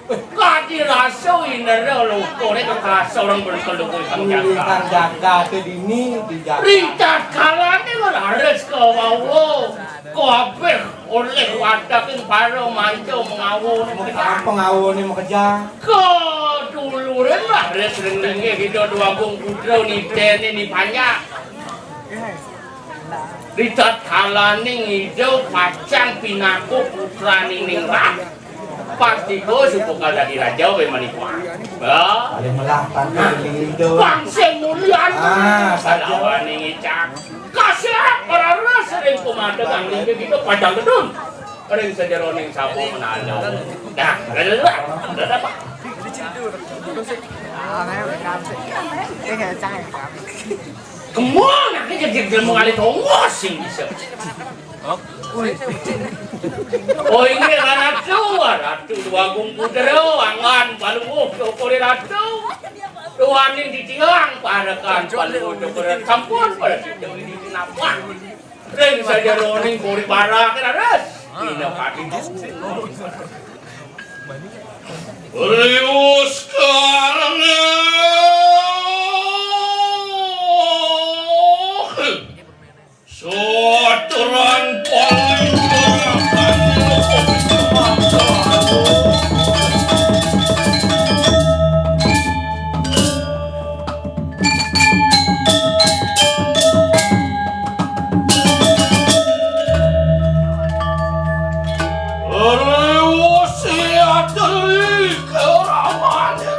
Kadi rasa Indra loko nek kekasa orang berkelukui sang jagat. Kang jagat dini di jagat. Ritat kalane leres ke wawo. Kabeh oleh wadak ing para manca mengawo. Apa ngawone makejang? Keduluran lah res ring linggih kita Dwagung Putra nitene ni panjak. Ritat kalane ngida pacang pinaka putrane ningrat. Pasti go suka dadi raja we manikwa. Ya. Paling melah pantai ngida. Bangsa mulian. Ah, saja. Lawane ngicak. Kasih para ras ring pemandangan ini kita padang gedun. Ring sajeroning sapa menalo. Dah, dah, dah, dah, dah, Pak. Kemon, aku jadi ilmu kali tongos sing bisa. Oh, inggih Ratu, Ratu Dwagung Putra, angan paluwuh syukuri Ratu. Tuaning titiang parekan paluwuh syukuri sampun pada sida ini kenapa? Ring sajeroning puri barak, leres. Dina pati. Riwus karena saturan paling Rewusi ateri keramane.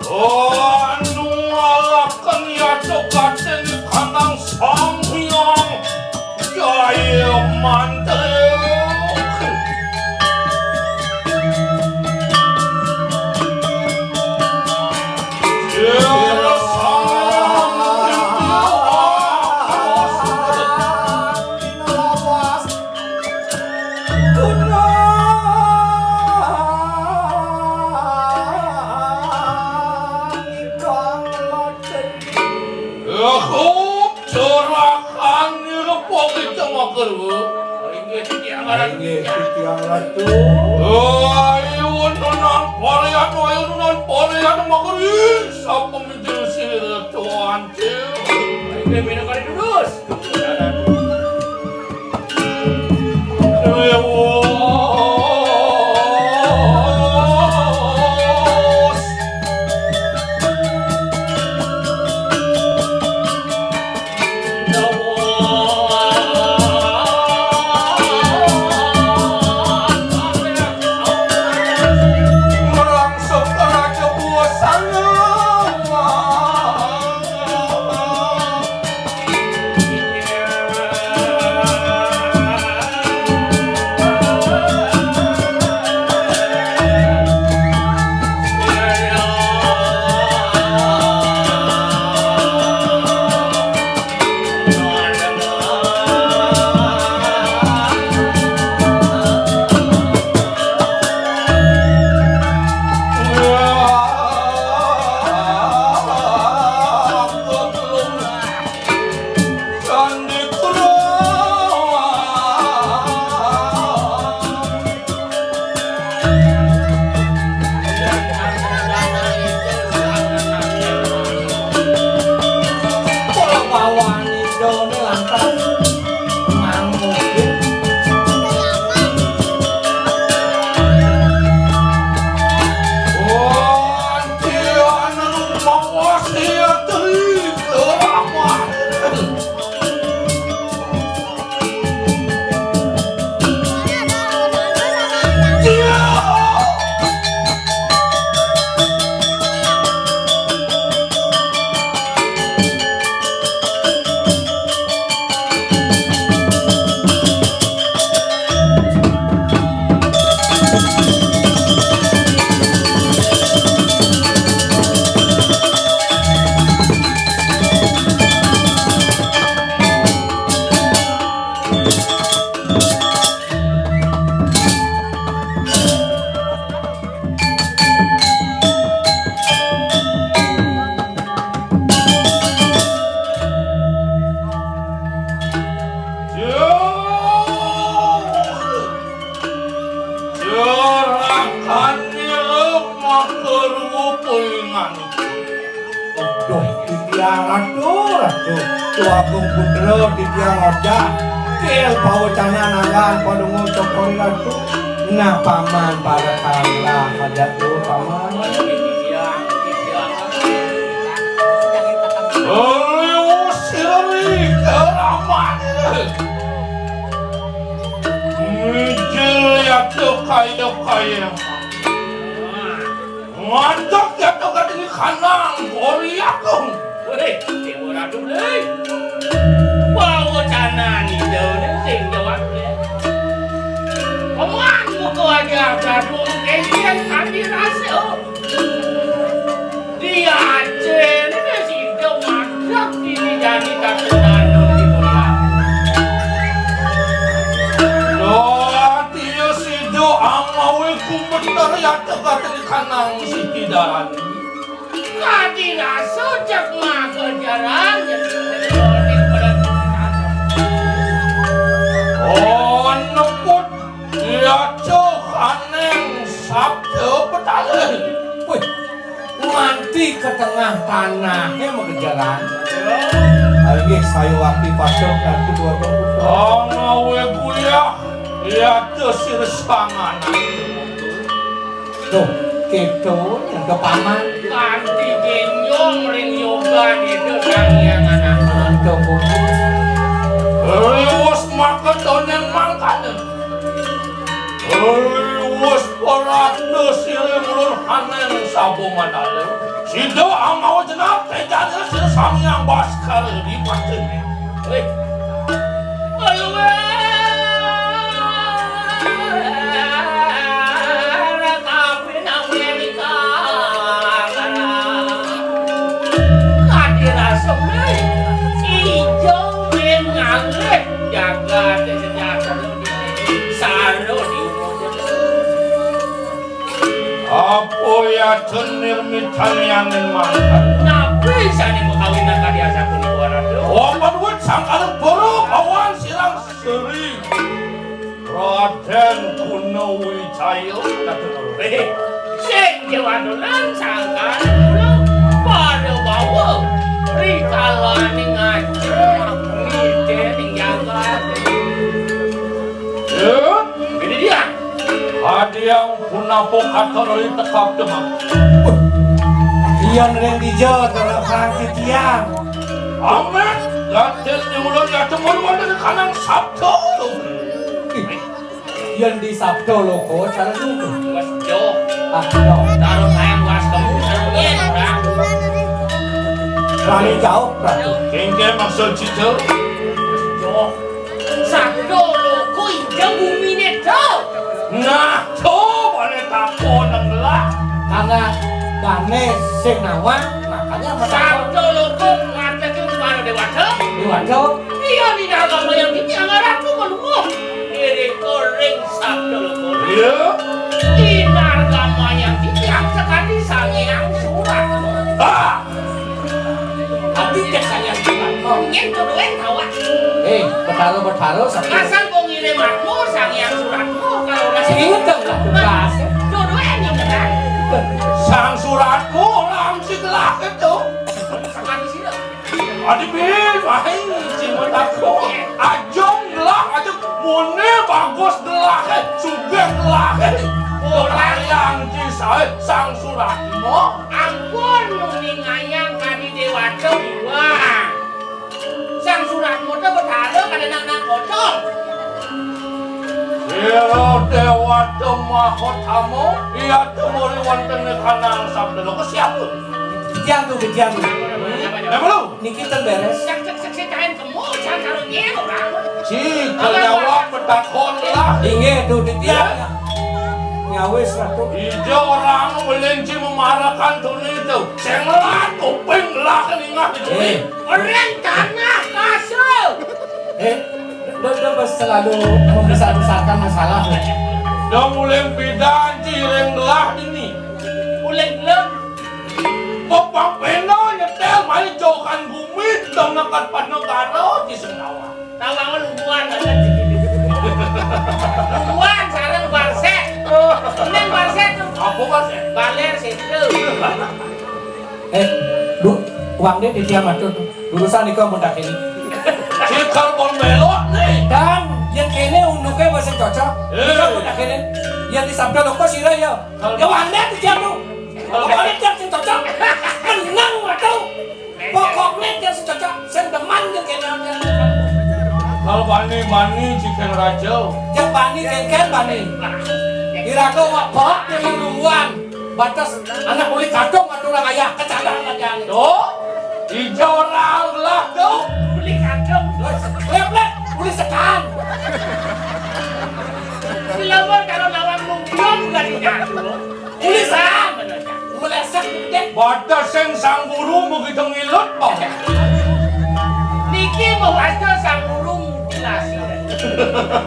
Anu ngalaken yadukatene kanang Sang Hyang Jaya Mantra. Aku Juragan Nirupakita Magarwa. Inggih, Titiang Ratu. Inggih, Titiang Ratu. Ayo, nunan parian, ayo, nunan parian, magari, sapa midir sira, Tuan Cil. Inggih, minangka dituduh. Ratu, Ratu, Tuagung Putra titiang ojah. Kil pawecanan anggan padungo cokor Ratu. Nah, paman parekanlah hajat tu, paman. Liwus iri keramat iri. Mijil yata kaya-kaya. Ngantek yata gading kanang goriak. Wéh, Déwa Ratu, lé. Pawecanan ida né sing jawab, lé. Paman muka aja gaduh kéngkén ati rasa. Diacén sida madeg dini jani kasenana di mulia. Doa dia sida angawé kumeter yata gati kanang siki darani. Kadi rasa cek maka jaran. Oh, neput. Yaca anéng sabda petala. Wih, nganti ka tengah tanahé magejeran. Inggih, saya wakti patut Ratu Dwarma Putra. Angawé guyah, yaca sirsangan. Duh, kéto nyangka paman. Kanti génjong ring yogan itu Sang Hyang Ananda. Kéto, Bu. Liwus maka tonén mangkana. Liwus parabda sira mulun haneng sabo madala. Sida angawa jenap téjana sira Sang Hyang Baskara di pati. Wéh. Ayo, wéh. Tapi nang Amerika. Kadi rasa, wéh. Ijo wéh ngalih jagat sejahtera. Saro di umur. Apa yadin nirmitan yaning mangkat? Napi sané makawinan kadi asapunika, Ratu? Wong panuwun sangkala pura pawan sirang seri. Radén Gunawijaya, Ratu. Héhé. Sing jawatulan sangkala pura pada bawa rikalaning ajeng nidéning jagat. Ya. Ini dia. Hadiang punapa katon ri tekap demak. Iya nering dija terang titiang. Amin. Raden Nyuwun ya temur wonten kanang sabda. Ih, yén di sabda loko cara dulu. Wes jo. Ah, yo. Taruh sayang was kamu seru yen ora. Rani jauh, Ratu. Kéngkén maksud cicil. Wes jo. Sabda loko injeng bumine do. Nah, do boleh takon ngelah. Karena dane sing nawang, makanya matakon. Sabda loko ngadeg ing para dewata. Dewata. Iya, ninargama yang tinggi, angga ratu meluwuh. Irika ring sabda loko. Iya. Ninargama yang tinggi, sekadi Sang Hyang Surat. Ah! Abdi cek Sang Hyang Suratma. Nyén tuduhé tawak. Eh, Betara-betara, sampai. Asal kok ngirim aku Sang Hyang Suratma, kalau ora sing ngedeng lah tugas. Tuduhé nying ngedeng. Sang Suratma, ora mesti gelah itu. Sekali sira. Adi bin, wahai, cuma takut. Ajeng gelah, ajeng mune bagus gelah, eh, sugih gelah, eh. Ora yang cisai Sang Suratma. Ampun, nuningayang kadi dewata iwang. Sang Suratma té betara kadén anak pocong. Sira dewata mahutama, iya temuri wonten ing kanang sabda loko siapa? Gejang tuh, gejang tuh. Eh, belum. Niki ten beres. Cek, cek, cek, cek, kain kemu, jangan karo nyel orang. Ci, kejawab petakon lah. Inggih, tuh, titiang. Ya. Nyawis, Ratu. Ija orang melinci memarakan tuni itu. Sing ngelah kuping lah ningah itu. Eh. Orang tanah kasar. Eh, udah, udah, Bos, selalu membesar-besarkan masalah. Dong uling pidan ciring gelah ini. Uling gelah. Bopang peno nyetel mai jokan bumi dong nekat pada negara di Sendawa. Tawang lubuan banget. Lubuan sareng barset. Ini barset tuh. Apa barset? Baler situ. Eh, duh, Wangdé titiang matur. Urusan nika mun tak kéné. Cikal pun belok nih. Dan yén kéné unduké wis cocok. Eh. Nika mun tak kéné. Yén di sabda loka sira ya. Ya wangdé titiang nu. Pokokné tiang sing cocok. Menang, Ratu. Pokokné tiang sing cocok. Sing demen yén kéné. Kalau bani-bani cikan raja. Yang bani kénkén bani. Iraga wabak yang duluan. Batas anak uli kadung aturan ayah kecadang aja. Tuh, hijau orang lah tuh. Uli kadung. Lep-lep, uli sekan. Dilamar kalau lawan mungkin dari jatuh. Uli sekan. Meleset deh. Batas yang sang guru begitu ngilut, Bang. Niki mau aja sang guru mutilasi.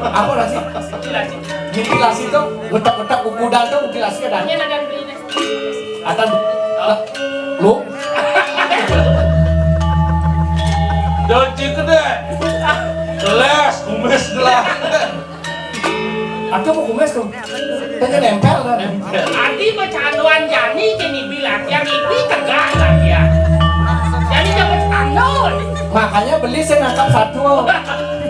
Apa nasi? Mutilasi. Mutilasi tuh, letak-letak kukudan tuh mutilasi ada. Ini ada beli. Atan, lu? Dadi gedé. Gelas, kumis gelas. Aduh, mau kumis tuh. Tanya nempel kan? Adi macanduan jani kini bilang yang ini tegak lah dia. Jadi jangan andul. Makanya beli saya nangkap satu.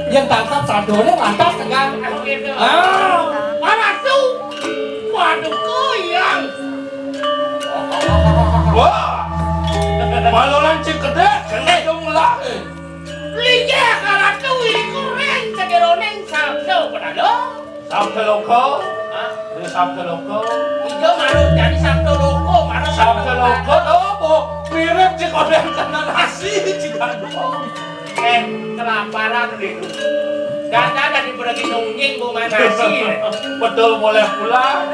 Yang tangkap satunya lantas tegak. Gitu. Ah, mana tuh? Waduh, kuyang. Wah. Malu lancip gedé, kena dong lah. Linggih karatu iku ring sajeroning sabda pedalo. Sabda loka. Hah? Di sabda loka. Ijo marut jadi sabda loka, marut sabda loka. Sabda loka to, Bu. Mirip cik odeng kena nasi, cik aduh. Eh, kelaparan gitu. Dada dari pergi nungging bu manasi. Betul boleh pulang.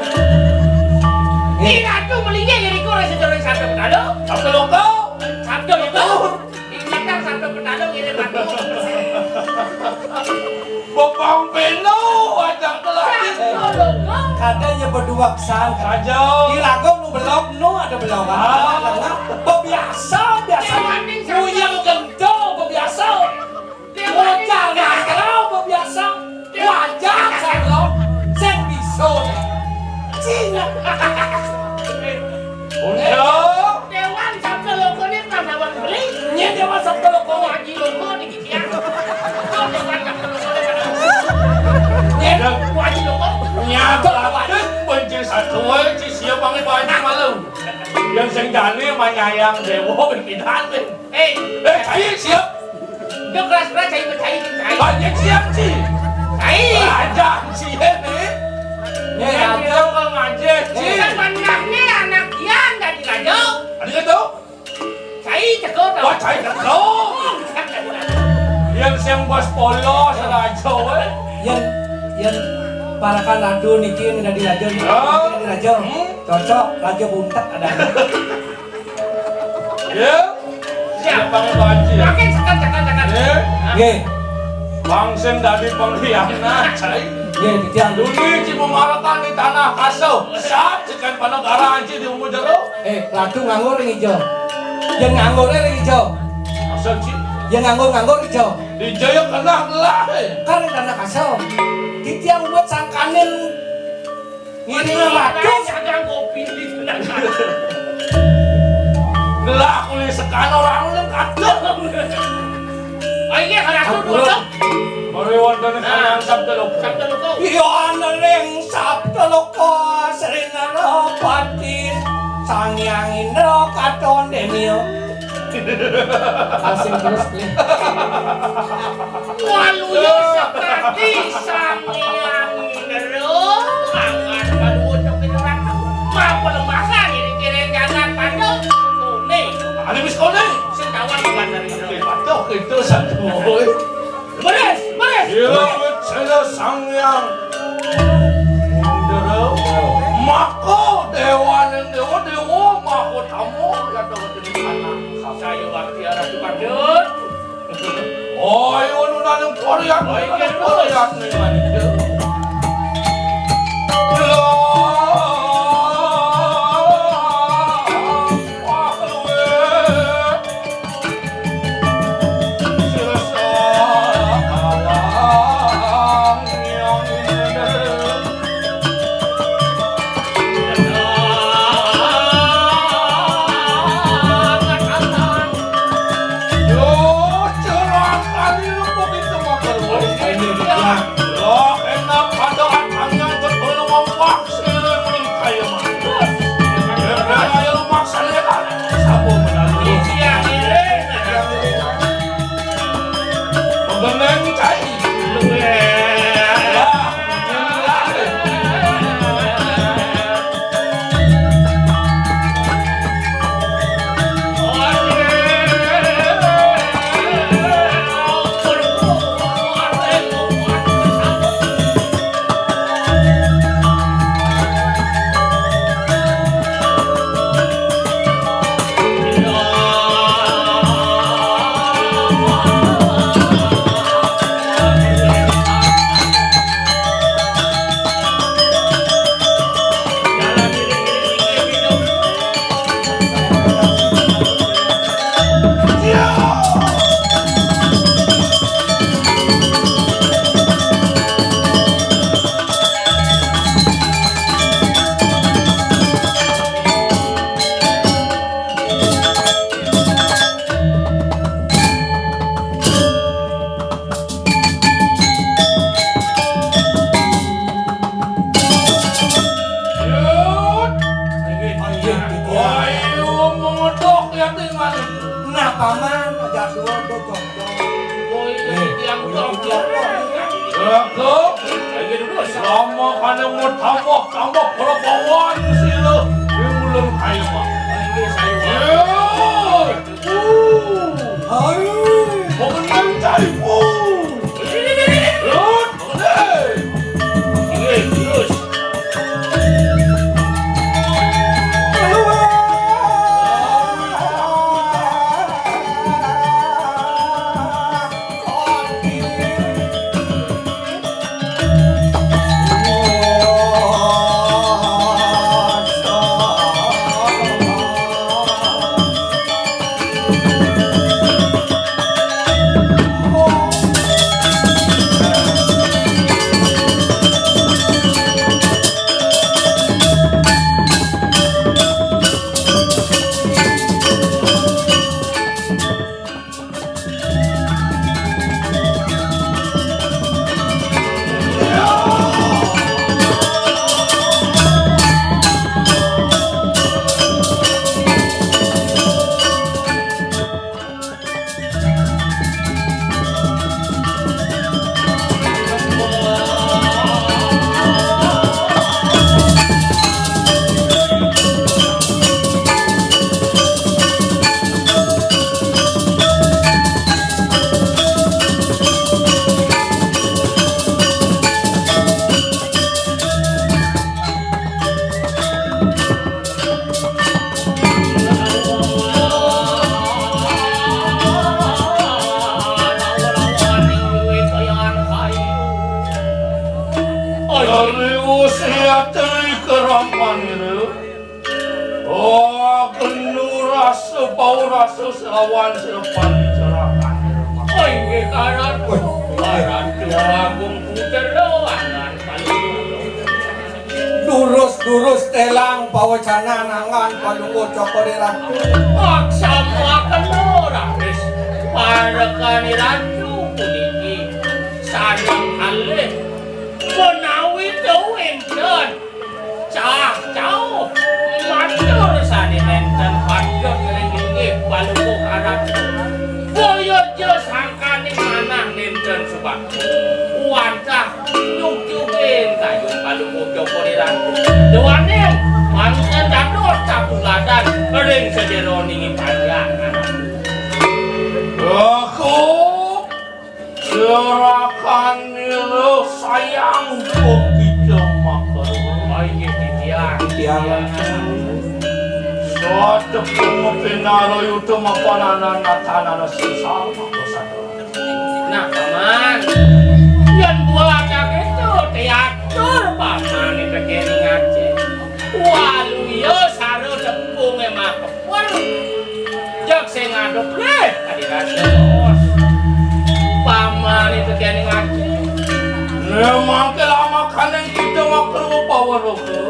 Ini ratu melingkir jadi kurang sejarah satu kali. Sabda loka. Sabda loka. Ingatan sabda petalo ngirim aku. Bepang peno wajah kelati. Sabda loka. Kadang ya berdua kesan. Raja. Di lagu nu belok nu ada belok. Ah. Bebiasa biasa. Dewaning sabda. Kuyang gento bebiasa. Dewaning. Bocah nakal bebiasa. Wajar sabda sing bisa. Cina. Bunda. Dewan sabda loka ne tanawan beli. Nyén dewan sabda loka ne. Haji loka ne kician. Dewan sabda loka ne. Nyén. Haji loka. Nyata. Benci satu waé ci siap banget banyak malu. Yang sing jani manyayang dewa pidan. Eh, eh, cai siap. Dek keras-keras cai percaya cai. Banyak siap ci. Cai. Raja ci ini. Nih, yang raja. Bilang kalau manje ci. Kan benarnya anak kian dari raja. Ada gitu? Cai ceko tau. Wah, cai ceko. Yang siang bos polos raja wé. Yang yang parakan radu niki dari raja niki. Oh. Dari raja. Hmm. Cocok raja buntet ada. Ya. Siap. Siap, Bang Haji. Makin sekat, sekat, sekat. Ya. Nggih. Bang sing dadi pengkhianat, cai. Nggih, titiang. Duni ci memarakan di tanah kasuh. Sat sekat panegara anci di umur jero. Eh, ratu nganggur ring ijo. Yang nganggur ring ijo. Asal ci. Yang nganggur-nganggur ijo. Ijo ya kena lah, eh. Kan ring tanah kasuh. Titiang buat sangkanin Ngene waduh. Dagang kopi. Lah kuli sekan orang nang kadang. Ayo, harus dulu. Mari wonten ing sabda loka. Sabda loka. Iya, ning sabda loka, Sri Narapati, Sang Hyang Indra katon denio. Asing terus, Bli. Waluya sakti Sang Hyang Indra, angkat paduwun nepi neraka. Mapelemahan iri kiring jagat pada kone. Ane wis kone. Sing tawang bukan dari neraka. Patuh itu satu. Beres, beres. Iya, saya Sang Hyang Indra. Maka dewa ning dewa, dewa maka tamu ya dewa. Saya bakti arah Bandung. Oi, unu nang porian, oi, nang porian ning manik. Loh, enak ada angin jebul ngompak sirih belum kaya mah. Bebel ayo lumaksana kan. Sapu menawi. Iya, iya. Pembeneng cai. Luwe. Lah, Ayo, mengodok ya, Ting, mari. Nah, Paman, jadwal tuh, Cok. Oh, iya, tiang Cok. Cok. Ayo, dulu. Sama kana mau tambah, tambah perlawan sih lo. Yang belum kaya, Pak. Ayo, saya. Yo. Hai. Pemenang cari pun. Lut. Hei. Iya, terus. Ari usia teri kerapan itu. Oh, kendu rasa, bau rasa selawan selepan dicerakan. Oh, inggih, karan. Karan Tuan Agung Putra, anan paling. Durus-durus telang pawecanan angan Palungguh Cokor I Ratu. Maksamaken raris parekan I Ratu puniki sareng kalih menawi tau enten cah-cah matur sane nenten patut ring inggih Palungguh I Ratu. Boya ja sangkaning manah nenten subakti. Wantah nyucupin kayun Palungguh Cokor I Ratu. Duaning mangken dados katuladan ring sajeroning panjenengan. Aku serakan nira sayang kita makar. Inggih titiang. Titiang. Sadepung pinara yuta mapan anan natan ana sesal maka sadar. Nah, Paman, yen buat itu diatur Paman ing kene ngaji. Waluya sara depunge makepul. Jak sing ngadep leh, adi rasa bos. Paman itu kene ngaji. Nek mangke lama kaneng kita makruh pawaraga.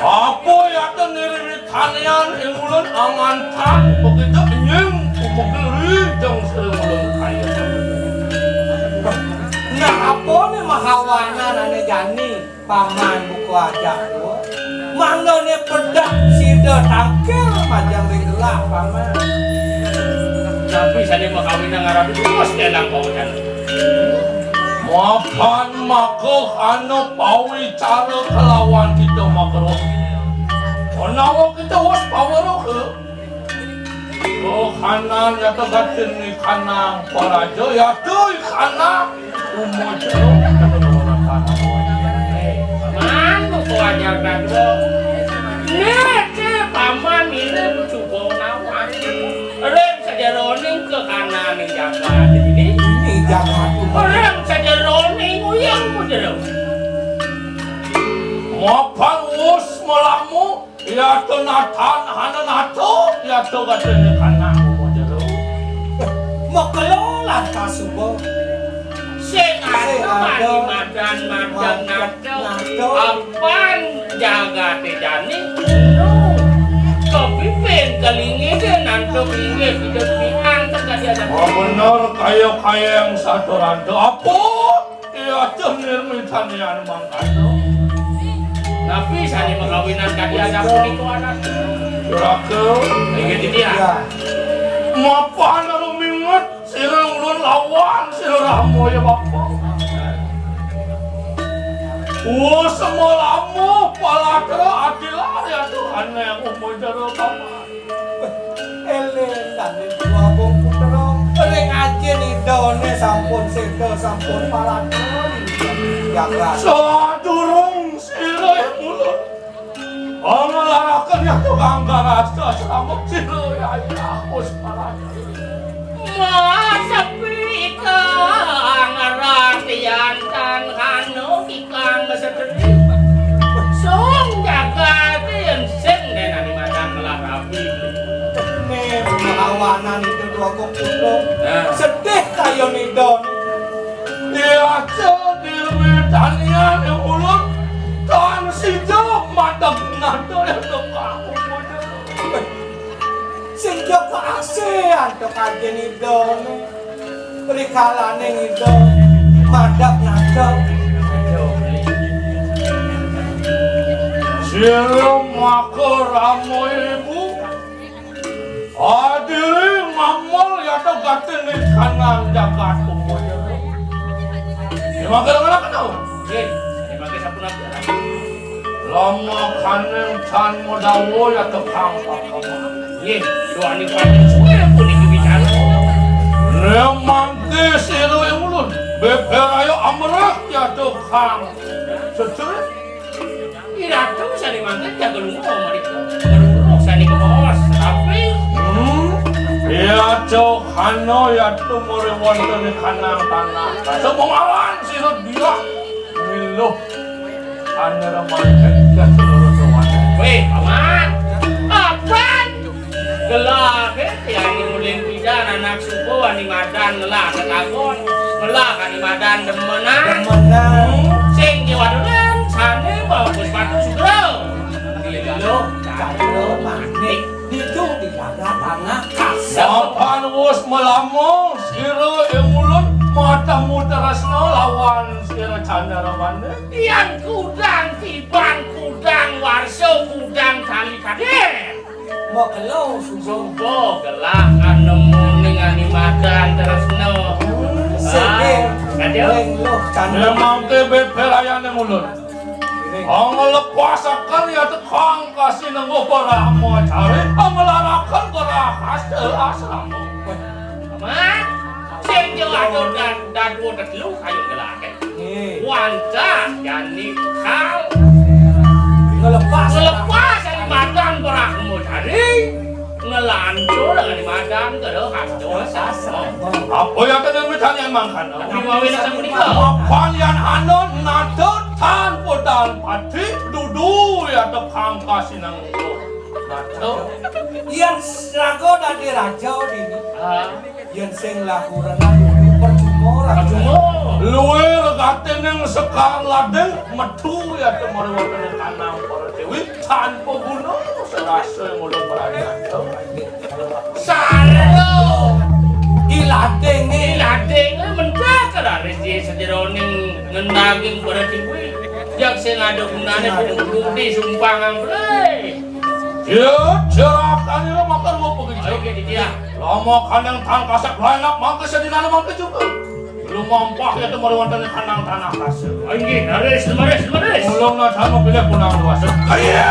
Apa ya ten ngiring Tanian ing ulun angantan begitu enying pupuk ri jeng sering ulun kaya. Nah, Koné mahawanan ané jani, Paman buka ajak dua. Manggané pedek sida tangkil majeng ring gelah, Paman. Tapi sané makawinang ngarep terus dalam kawinan. Mapan maka ana pawicara kelawan kita makruh. Menawa kita wis paweruh, oh, kanan ya tegatin ni kanang paraja ya tuh kanang umur jeruk. Mantu ko ajar kadua. Nete paman ini mencoba nawang. Ring sajeroning kekananing jagat ini. Ini jagat. Ring sajeroning uyang pun jero. Mapan wis melamu, ya to natan hana nato, ya to gatene kanang pun jero. Makelo lantas suba. Sing ada mani madan-madan nato. Apan jagate jani no. Kepimpin kelingin dia nanto pinggir hidup pian terjadi ada. Oh, bener, kaya-kaya yang satu rada. Apa? Iya, tuh nirmitanian mangkano. Napi sani makawinan kadi ada puniko anak. Duraka. Ingat ini ya. Mapan ruminget. Sira ulun lawan sira Rama ya Bapa. Wah, semalamu palatra adilar ya Tuhan yang umur jero Bapa. Eling dane dua wong putra, ring ajin idane sampun seda, sampun palatra. Jagat. Sadurung sira ulun Panglaraken ya tukang karasta selamet sira ya aku separan. Masepi kang ratian tan kano ikang sedri. Song jagat yen sing denani madang kelar rapi. Ne awanan itu dua kok putra. Nah. Sedih kaya nidon. Diaja diwitanian ing ulun, tan sida madeg nada ing tukang. Sing ja kaasihan to kajen idone. Rikalane ngida madeg nada. Sira maka rama ibu. Adiri mamol ya to gatin ning kanang jagat umur ya. Ya, mangga lengan apa tau? Nggih, ya, mangga sampun apa? Lama kaneng can modawo ya to kang pakama. Nggih, suwani panjang suwe puniki bicara. Ne mangke sira ulun, beber ayo amrek ya to kang. Sejere. Iratu sane mangke jaga lunga mriko. Weruh sane kemawas rapi. Hmm. Ya, Johana ya tumore wonten ing kanang tanah. Semomawan sira dia. Miluh. Ane remane ya seluruh semuanya. Weh, Paman. Apan? Gelake tiyang muling pidan anak suku wani madan ngelah ketagon, ngelah kani madan demenan. Demenan. Sing kiwadulan sane bagus batu sugra. Lilo, cakra, manik, ditu di daga tanah kasep. Mapan wus melamo sira ing ulun matamu tresna lawan sira Candramane. Tiang kudang tiban kudang warsa kudang kali kaden. Makelo suba. Suba gelah kanemuning ani madan tresna. Sing. Ah, kadya. Ring luh candra. Memangke beber ayane ulun. Ring. Anglepasaken ya tekang kasinenggo para amacare, anglaraken para hasil asrama. Mas, sing yo ado dan, dan wonten telu ayo gelake. Nggih. Wantah jani kal. Ngelepas. Ngelepas dari madan Brahma tadi. Ngelancur dari madan ke hasil. Apa yang kena misalnya mangkana? Tapi wawina sapunika. Mapan yan anu nada tanpa dan pati dudu ya tekang kasinang. Nada. Yang raga dadi raja dini. Ah. Yen sing laku renang percuma ora. Percuma. Luwih regatening Sekar Lading metu ya temori wonten kanang para dewi tanpa guna serasa ngulung merayat. Sarwa. Lading, lading, mentak raris di sajeroning ngendaging para tiwi. Yang sing ada gunane budi sumpah ngamble. Ya, jerakan ira mangke lu begitu. Ayo, Ki Ditya. Lama kanang tan kasep laenak mangke sedinane mangke juga. Lumampah ya temari wonten kanang tanah kasep. Inggih, leres, leres, leres. Ulung nadhamu pilih punang luas. Kaya.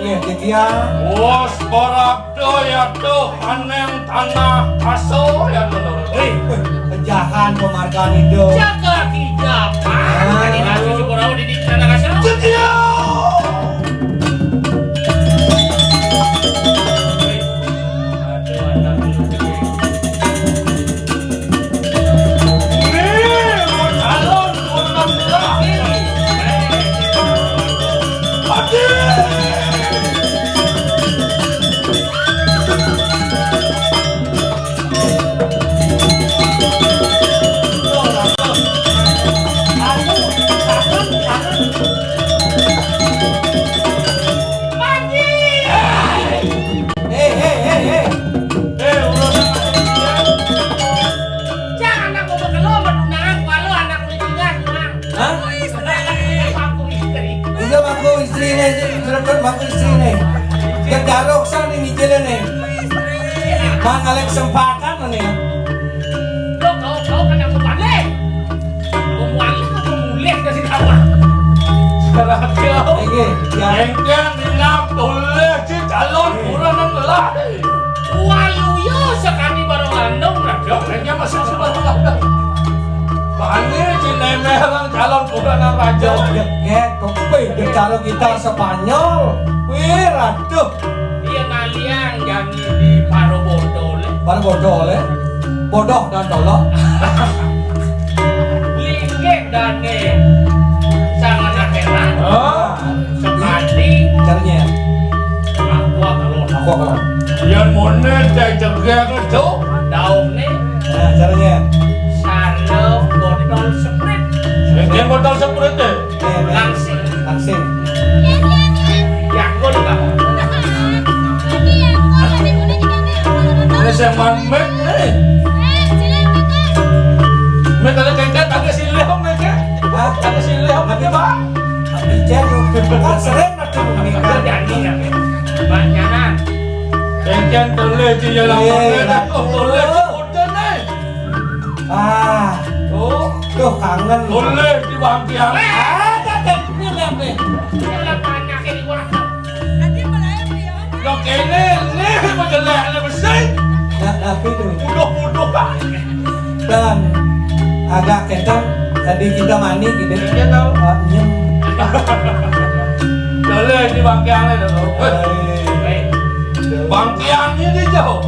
Nggih, Ditya. Wos parabda yatuh aneng tanah kaso yatuh loro. Wih, kejahan pemargaan hidup. Jaga kijapan. Ah. Tadi nasi syukur aku di tanah kaso. Ditya. Aduh, anak. Hei, hei, hei, hei. Eh, urusan apa ini, ya? Cak, anak mau bekelor, mau tunangan, kuala anak udah tinggal, Mang. Hah? Mangku istri. Iya, mangku istri nih, serempet mangku istri nih. Yang garuk sana nih, mijilnya nih. Mang ngalih kesempatan nih. Lo kau, kau kena kembali. Kembali ke pemulih ke sini apa? Seragam. Iya, ya. Engkang minang tulis di calon pura nang lah. Waluya sakadi barang landung, Raja. Engkang masuk si barang landung. Bani cinemeh lang calon pura nang raja. Jeget, kopi, bicara kita Spanyol. Wih, raduh. Iya ngalian jani di paro bodol. Paro bodol, ya? Bodoh dan tolol. Linggih dane sangat heran. Oh. Sekali. Caranya. Aku akan. Aku akan. Yang mana saya cegah itu? Daun nih. Nah, caranya. Sarung botol Sprite. Yang botol Sprite deh. Langsing. Langsing. Yakult, Pak. Ini saya man mic nih. Mic kalau kengket agak silih, Om, mic ya. Hah? Agak silih, Om, mic ya, Pak. Tapi Jen, kan sering macam ini, kan. Jadi, ya, Pak. Banyakan. Kengket tulis di dalam mic, tulis di kode nih. Ah. Tuh. Tuh, kangen. Boleh di bangkiang. Eh, tak ada. Ini lah, Bre. Ini lah banyaknya di warteg. Lo kene, nih, mau jelek, nih, mesti. Nah, tapi tuh. Bodoh-bodoh, Pak. Dan agak kencang, tadi kita mani gitu. Iya, tahu. Ah, nyem. Boleh di bangkiang, nih, tuh. Eh. Bangkiang ini jauh.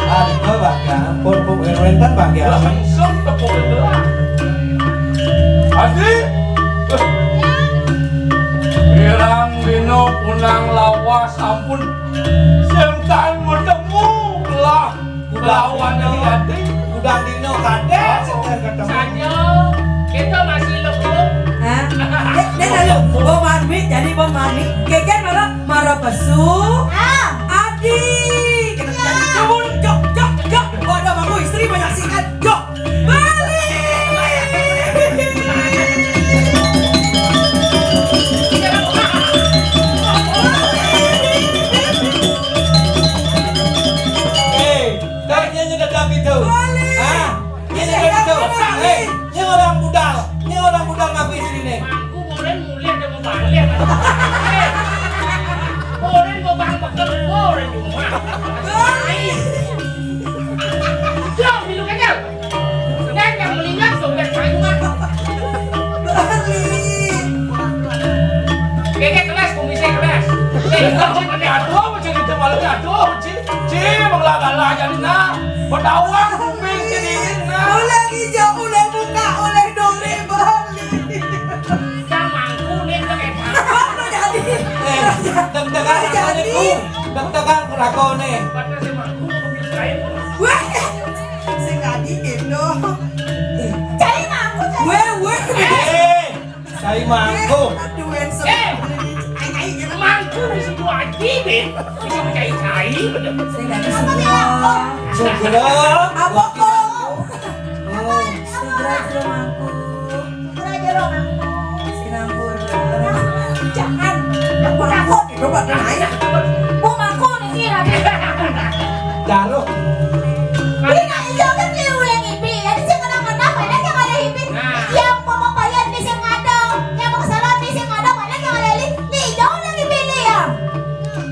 Ah, itu bangkiang, pun, pun, pun, pun, bangkiang. Langsung tepuk itu lah. Adi, pirang dino punang lawas, ampun. Sing tan ketemu lah. Lawan dari Adi. Udah dino kadek, sing tan ketemu. Saja, kita masih lembut. Hah? Dek, dek, lalu, Bo Marmi, jadi Bo Marmi, keke malah Mara pesu. Ah. Adi. Kena jadi turun. Jok, jok, jok. Waduh, aku istri banyak sikat. Jok. Balik. Eh, tanya nyedak itu. Balik. Ah. Ini kan itu. Eh, ini orang budal. Ini orang budal ngaku istri nih. Aku kemarin mulai ada mau balik. Kemarin mau bang pekel, kemarin cuma. Jom, minum aja. Dan yang meninggal dompet saya. Keke kelas, kumisnya kelas. Eh, ini aduh, apa cerita malamnya? Aduh, Ci. Ci, mengalah-ngalah jadi nah. Ai mangku. Aduh, handsome. Eh, ai, ai, mangku disuguh aji, Bin. Bisa mencai-cai. Saya nggak disuguh. Suguh. Apa kok? Oh. Segera suruh mangku. Segera suruh mangku. Sinampura. Jangan. Aku takut. Coba naik. Bu mangku nih sih, Raden. Jaluh. Ini nak hijau kan dia ulang ibi. Jadi saya kena mana, mana yang ada ibi. Nah. Yang pemapayan di sing ada, yang mau kesalahan di sing ada, mana yang ada li. Ni hijau lagi pilih ya.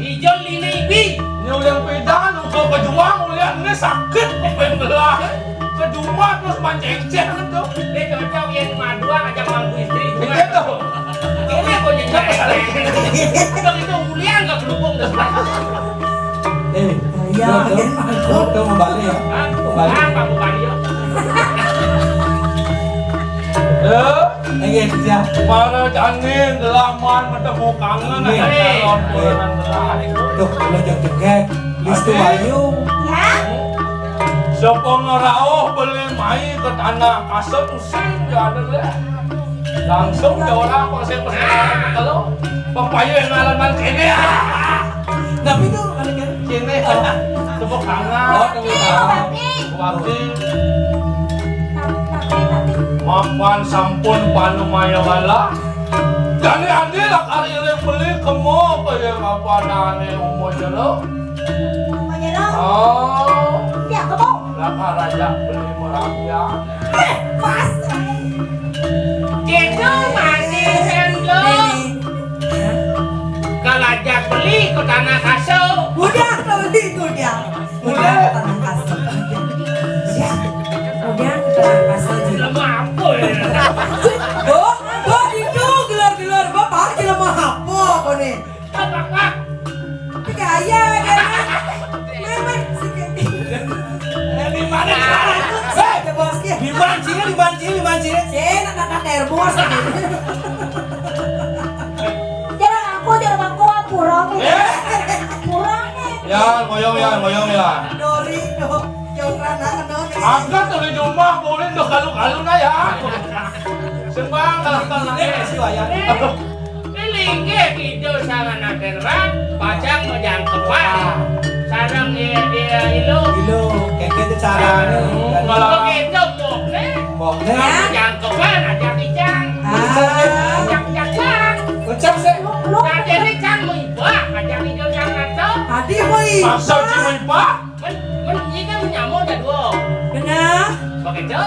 Hijau ini ibi. Ini ulang pedan, untuk kejuang, ulang ini sakit, pembelah. Kejuang terus mancing-cing gitu. Dia cocok yang madua ajak mangku istri. Iya tuh. Ini kok jadi. Udah itu ulian nggak berhubung tuh. Eh, iya, tuh, tuh, tuh, mau balik ya? Hah? Mau balik. Apa mau balik ya? Eh, iya, iya. Para jani delaman bertemu kangen. Iya. Ada calon orang telah. Tuh, lu jegeg. Listu ayu. Ya. Siapa ngerauh beli mai ke tanah kasut using ya ada deh. Langsung ya orang pasir-pasir kalau pepaya yang ngalaman sini ya. Tapi itu ada kan? Sini. Tepuk tangan. Oh, tepuk tangan. Wakil. Mapan sampun panumaya wala. Jadi andi lah kari beli kemo apa ya apa nane umur jelo. Apa jelo? Oh. Ya kemo. Lah raja beli merabian. Eh, pas. Gitu masih sendok. Kalau ajak beli ke tanah kasau. Udah beli udah. Udah ke tanah kasau. Ya. Udah ke tanah kasau juga. Lemah apa ya? Bu, bu itu gelar-gelar bapak lemah apa kau nih? Apa, Pak? Gaya deh. Memang sih. Di mana? Hei, di mana sih? Di mana sih? Di mana sih? Sih, nak nak terbos. Jangan aku, jangan aku pura. Eh? Pura nih. Ya, ngoyong ya, ngoyong ya. Dori dong. Jauh anak dong. Angkat tuh di rumah, boleh dong kalu-kalu nah ya. Sembang kalau kalau si wayang. Ini linggih kidul sareng aderan, pacang majangkepan. Sareng iya, iya, ilu. Ilu, keke itu cara. Hmm, kalau begitu, pokne. Pokne. Majangkepan, ajak ijang. Ah. Ajak ijang. Ucap sih. Nah, jadi cang mibah, ajak ijang atau? Tadi mibah. Maksud si mibah? Men, men, ini kan menyamur jadwal. Benar. Begitu.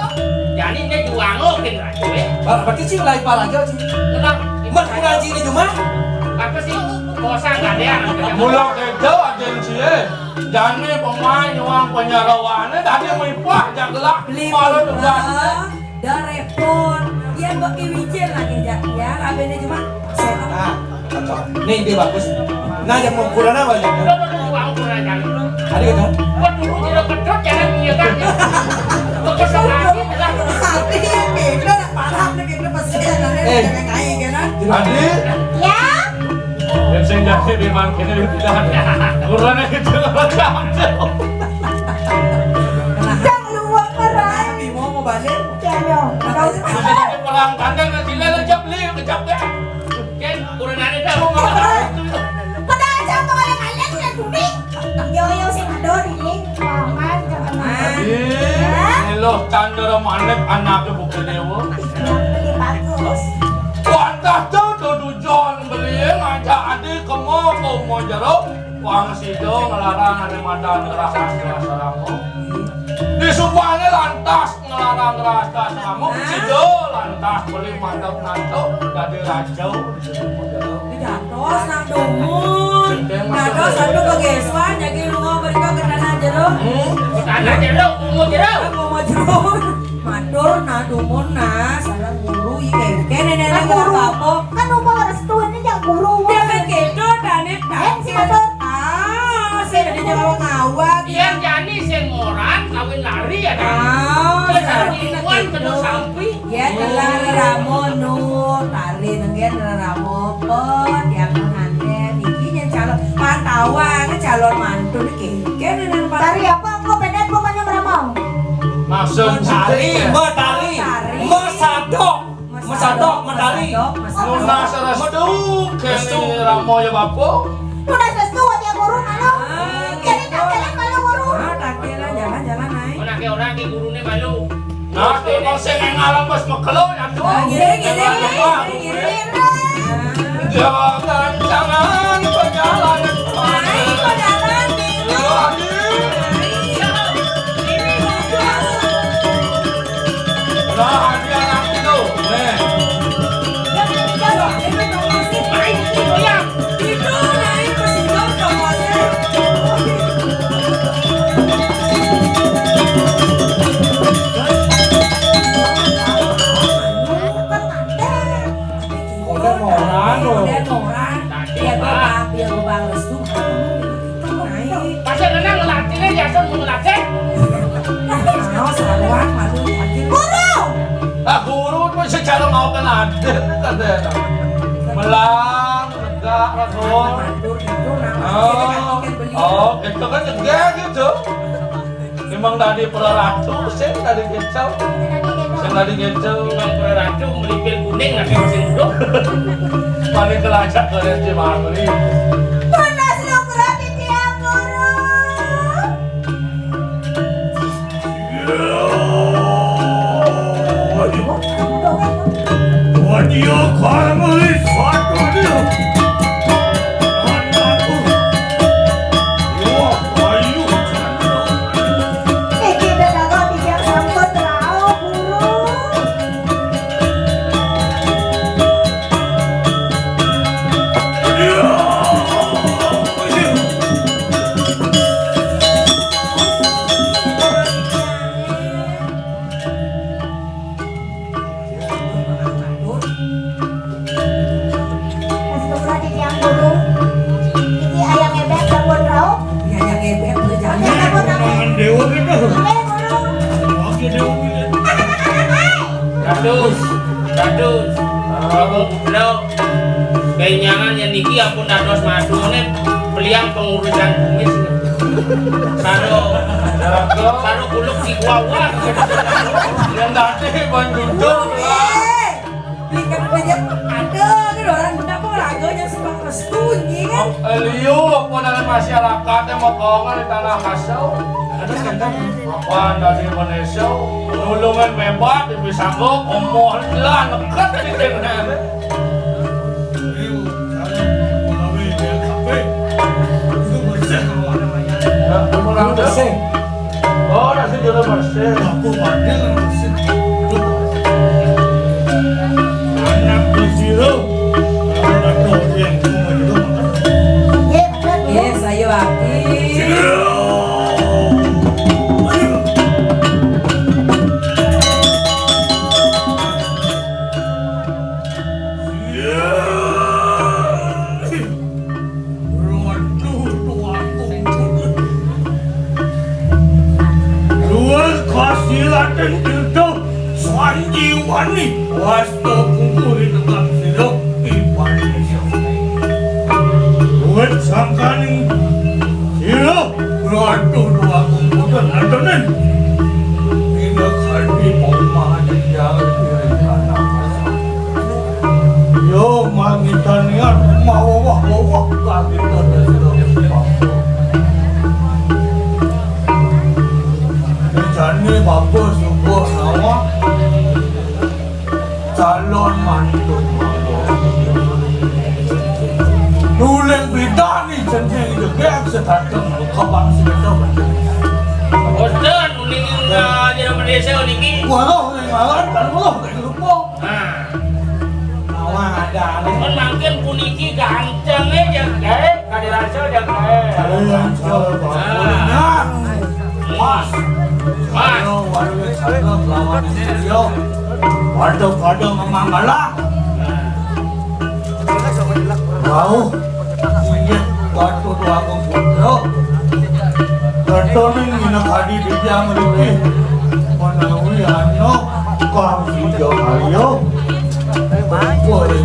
Jadi dia juangokin raja, ya. Bar-, berarti sih lain paraja sih. Benar. Mat pengaji ini cuma. Apa sih? Kosa gadean. Mula kerja agensi, eh. Jani pemain uang penyerawaannya tadi mipah jagela. Beli malu tugas. Dah repot. Dia beki wicin lagi, ya. Ya, abene cuma. Nah, cocok. Nih, dia bagus. Nah, yang mau kurang apa ya? Udah, udah, udah, udah, udah, jangan. Ada gitu? Gua dulu tidak gedot, jangan iya kan. Gua kesel lagi, udah. Tapi yang beda, nak parah, nak gitu, pasti yang ada, eh, yang naik, ya kan? Adi? Ya? Yang saya jadi di mangkini, tidak. Kurangnya gitu, macam. Jangan lupa, Rai. Mau, mau balik? Jangan. Terus ada perang kandang, nanti lah, jam beli, kejap ya. Ken, kurang ada dah. Padahal siapa kalau kalian sudah judi? Yo, yo, sing ada ini. Paman, jangan. Adi, ini loh, Chandra Manik, anaknya bukan dewa. Ini bagus. Wantah tuh, tuh tujuan beli ngajak adik ke mau, ke mau jeruk. Wang sido ngelarang ada madan ngerasa ngerasa ramu. Di semuanya lantas ngelarang ngerasa ramu. Sido lantas beli mantap nanto dari rajau. Dados nang dumun. Dados satu kegesuan, jadi lunga mereka ke tanah jeruk. Hmm? Ke tanah jeruk, umur jeruk. Aku mau jeruk. Matur nah dumun nah, salah guru iki. Kene nenek ora apa-apa. Kan umpama restu ini jak guru. Dia kan kedo, Danet, eh, si matur. Ah, sing dadi jero ngawak. Yen jani sing moran kawin lari ya, Danet. Ah, sing dadi nuan kena sampi. Ya, telah reramo nu, tari nenggen reramo apa, tiap pengantin, iki nyen calon pantauan, calon mantu iki. Kene nang tari apa? Engko pedet pokoknya meramau. Maksud tari, mau tari, mau sadok, mau sadok, mau tari. Yo, Mas. Nunas restu, restu. Kene Rama ya Bapa. Nunas restu, wajah guru malu. Ah, jadi gitu. Takelan malu guru. Ah, takelan, jalan-jalan, naik. Menake orang ki gurune malu. Nah, kok sing ngalam pas mekelo ya, Cuk. Ah, ngiring, ngiring, ngiring, ngiring. Ya, jangan-jangan perjalanan. Ayo, perjalanan. Ayo, ayo. Nah, dia nanti tuh. Nih. Kok orang, kok? Kok orang? Ya, Bapak, ya, Bapak restu. Pasal kena ngelatihnya, ya, Son, mau ngelatih. Nah, saruan, malu, malu. Guru! Ah, guru itu secara mau kan ada, kan ada. Melang, negak, rasul. Mandur itu, nah, Oh, maksudnya kan beliau. Oh, itu kan juga gitu. Memang tadi para ratu, sing tadi kecau. Sing tadi kecau. Memang para ratu melipir kuning, nanti masih duduk. Paling kelacak ke S D Bangli. Panas lo berarti tiang guru. Wadia karmeli satu dia. Anakku. Wah, ayu. Iki tetangga tidak sangkut rauh, guru. Astagfirullah, titiang guru. Iki ayam bébék sampun raup. Iya, ayam bébék udah jalan. Oke, sampun, sampun. Mangan dewa gitu. Oke, guru. Oke, dewa gitu. Dados, dados. Bapak Putra, benjangan yang niki ampun dados madune beliang pengurusan kumis. Karo, karo kuluk si wawa. Yang tadi Bang Jundul. Eh, beli kan aja. Ada, ada orang kenapa raganya sembah restu, iya kan? Eh, liu, apa dari masyarakat yang mau kongen di tanah kasau? Ada kan? Apa dari Indonesia? Nulungan mebat, bisa kok, omoh lah, neket di sini. Ya, kamu orang bersih. Oh, nasi jero bersih. Aku mandi bersih. Anak bersih lo. Anak bersih yang cuma itu makan. Yes, ayo, Aki. Waduh, tuanku. Luwih kasilaten tirta sanjiwani wasta pungkur ing tengah sira ibadah. Luwih sangkaning sira Ratu Déwagung boten antenen. Minakadi paumahan yang dianggap diri anak. Yo, mangitanian mawah-wawah kagita dasira. Jane bagus subuh nawa. Calon mantu. Nuling bidani jeneng jegek sedateng kebang sedadak. Boten, uning, eh, di Ramadesa niki. Waduh, ning aran kan, waduh, ning lupa. Nah. Awang ada. Mun mangkin puniki gantenge jegek, kadirasa jegek. Calon, calon. Nah. Mas. Mas. Ayo, waduh, calon lawan beliau. Waduh, waduh, memang malah. Wau, inggih Batu Tuagung Putra. Datoning minakadi titiang mriki. Menawi ana kang sida karya. Bapa ing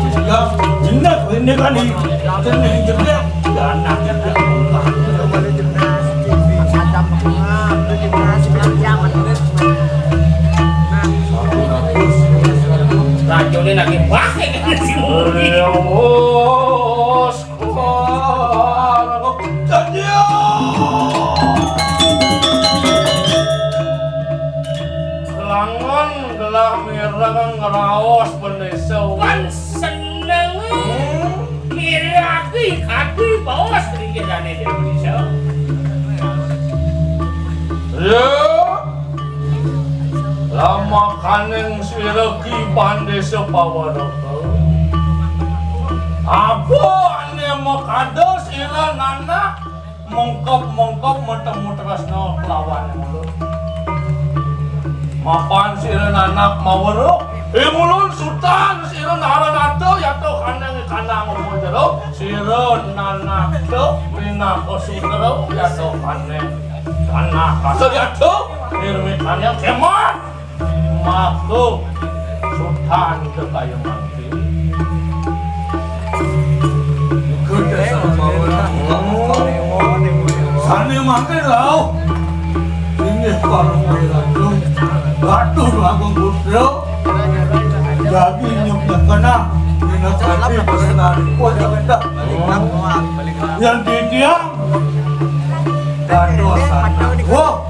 titiang, inggih minakadi jeneng jegek, anak jegek. Raja Ini lagi pakai kan si Mudi. Leos. Langon gelah mireng ngraos bendesa. Kan seneng. Hmm? Miragi kadi baos ringkih dane desa. Ya. Lamakaning sira kiban desa pawarata. Apa ane makada sira nanak mengkep-mengkep matemu tresna kelawan ulun. Mapan sira nanak maweruh, ing ulun sutan sira naranata yata kandang kandang jero, sira nanakta pinaka sutra yata kandang. Anak kasar yata nirmitanya kemat. Maka sutan kekaya mangke. Sane mangke rauh. Inggih para ratu. Ratu Agung Putra. Jagi nyuk nyekena. Dina kati pesenari. Wah, jangan dah. Yang titiang. Dados anak. Wah.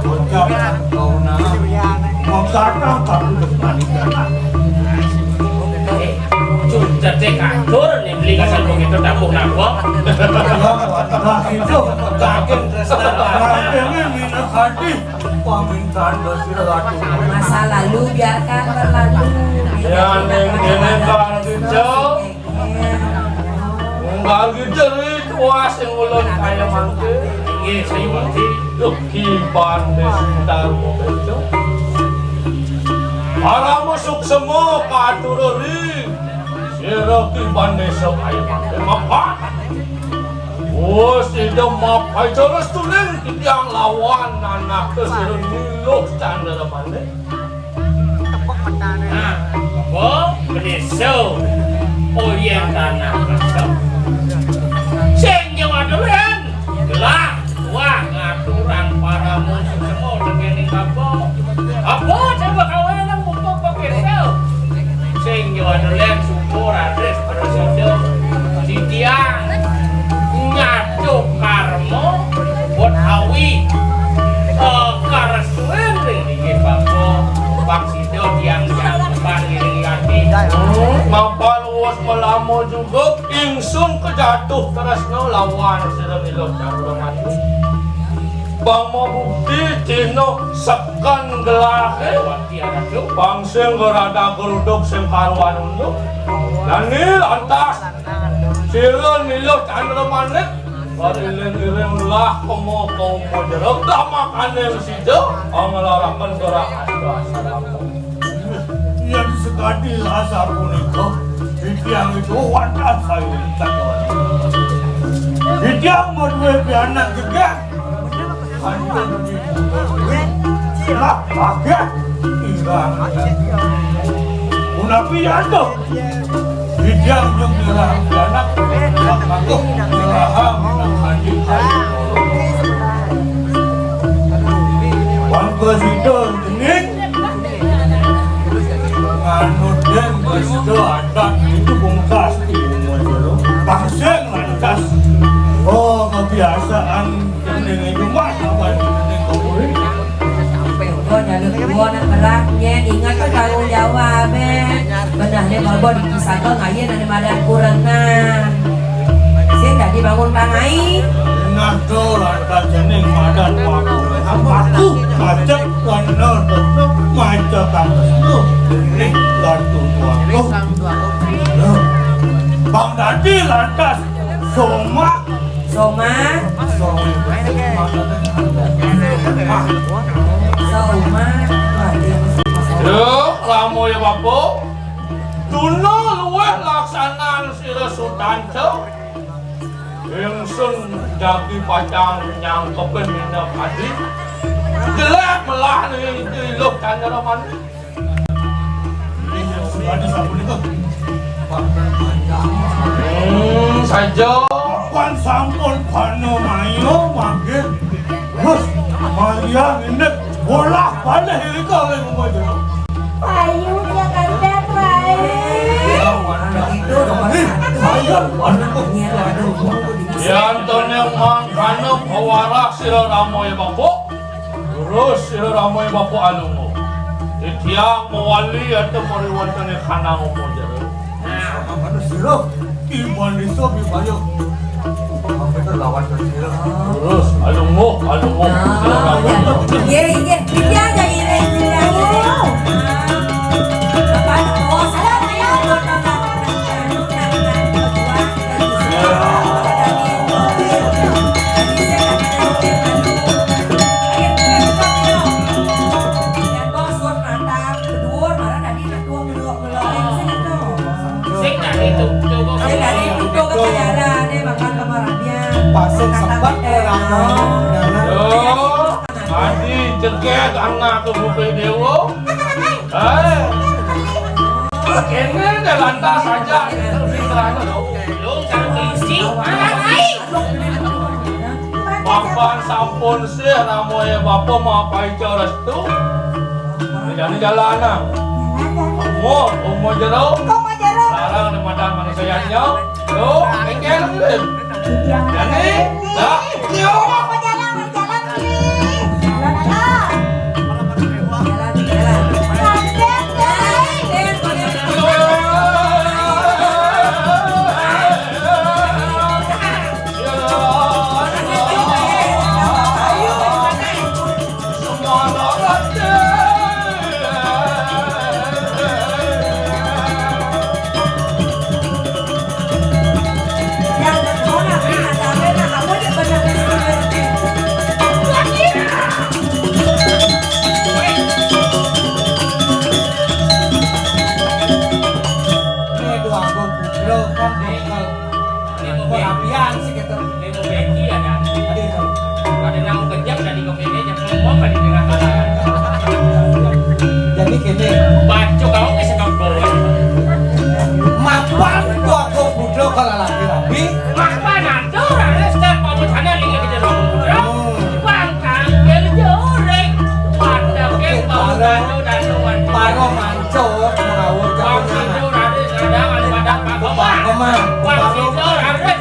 Bocah kau nak. Mengkadang kamu depan. Cucete kacur nih beli kasar begitu tabuh nabok. Nah, itu. Daging tresna. Dagingnya minat hati. Pamintan dosa ratu. Masa lalu biarkan berlalu. Ya, ning kene Kang Rijal. Unggal gejeri tuas ing ulun kaya mangke. Inggih, saya mangke. Duh, kiban desa Darma Bejo. Parama suksema katururi. Sira kiban desa kaya mangke mapan. Wus ida mapai terus tuning titiang lawan anak sira Niluh Candra Manik. Nah, apa? Beliso. Oh iya, tanah kasem. Sing Jawa dolen. Gelah, wah, ngaturang para musuh semua dengan apa? Apa coba kawanan untuk begitu? Sing Jawa dolen syukur adres pada sodo. Titiang ngaco karma buat awi. Eh, karestuen ring inggih bapa. Bang Sido tiang tiang depan ngiring ganti. Mapan uwas melamo juga ingsun kejatuh tresna lawan sira Niluh Candra Manik. Bang mau bukti cina seken gelahe. Bang sing gerada geruduk sing karuan unduk. Nani lantas sira Niluh Candra Manik. Bariling-iling lah kemo kaum pojero dah makane sida nglaraken gerak asta. Yen sekadi asapunika, titiang itu wantah sayuwita. Titiang maduwe pianak jegeg. Antuk dipundhut duit, lah akeh. Irang. Punapi ya tuh? Titiang nyung nyerah pianak, lah mangkuh nyerahang nang adi. Bangka sida Nganut den restu adat itu bungkas di umur jero. Tangsel lantas. Oh, kebiasaan ning rumah apa ning kuburan. Sampai udah jalur dua nak berat, nyet ingat tuh tanggung jawab, eh. Benah dia bawa di kisah ngayen ada madan kurenan. Sing dadi bangun tangai. Nah, to lantas jeneng madan paku. Paku macet bener, bener macet kampus tu. Nih, lantu paku. Nah, Bang Dadi lantas soma. Soma. Soma. Soma. Yo, lamo ya, Bapak. Tuna luweh laksanan sira Sutanca. Ingsun jagi pacang nyangkepin minyak adi. Jelek melah ni Niluh Candra Manik. Ada sapunika. Hmm, saja. Pan sampun kana mayo mangkin. Terus Maria ngendek bolah balih irika oleh Mumbajaya. Payu Jakarta Yan anténé mangkana pawarak sira Rama ya Bapa. Terus sira Rama ya Bapa alungguh. Titiang mawali ata pariwéntané kanang Uma Jero. Nah, mangkana sira Iban Desa Bibaya. Mangkana lawan sira. Terus alungguh, alungguh. Nah, sira Rama. Iya, iya. Titiang jagi ngiring, titiang ngiring. Nah. Bapak, oh, salam, ayo. Pasuk sebat. Yo, mati jegég anak tuh Bupé Déwa. Eh, kéné deh lantas aja. Papan sampun sih, Rama ya Bapa mapaica restu. Jani jalanan. Uma, Uma Jero. Uma Jero. Larang di madan manusianya. Yo, kéngkén, Lin. Jani, dah. Yo. Uma Jero, Uma Jero, Lin. Jalan, jalan. Jalan, jalan. Ini mau beki ada. Ada yang mau kejam dari kau ini, jangan ngomong pada tengah jalan. Jadi gini. Baca kau ke sekolah. Mapan tuh aku budok kalau lagi rapi. Mapan atur, ada setiap kamu sana lihat di dalam. Bang, ambil jorek. Pada ke bau danu-danuan. Paro mancur, mau Bang, jalan. Itu ada, ada, ada, ada, Pak Komar. Pak Komar. Bang, itu ada.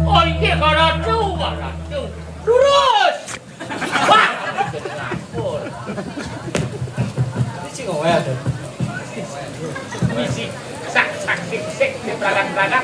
Oh, iya, kalau tuh, Pak Ratu. Lurus. Wah. Ini sih ngomel tuh. Misi. Sak, sak, sik, sik. Ini berangkat-berangkat.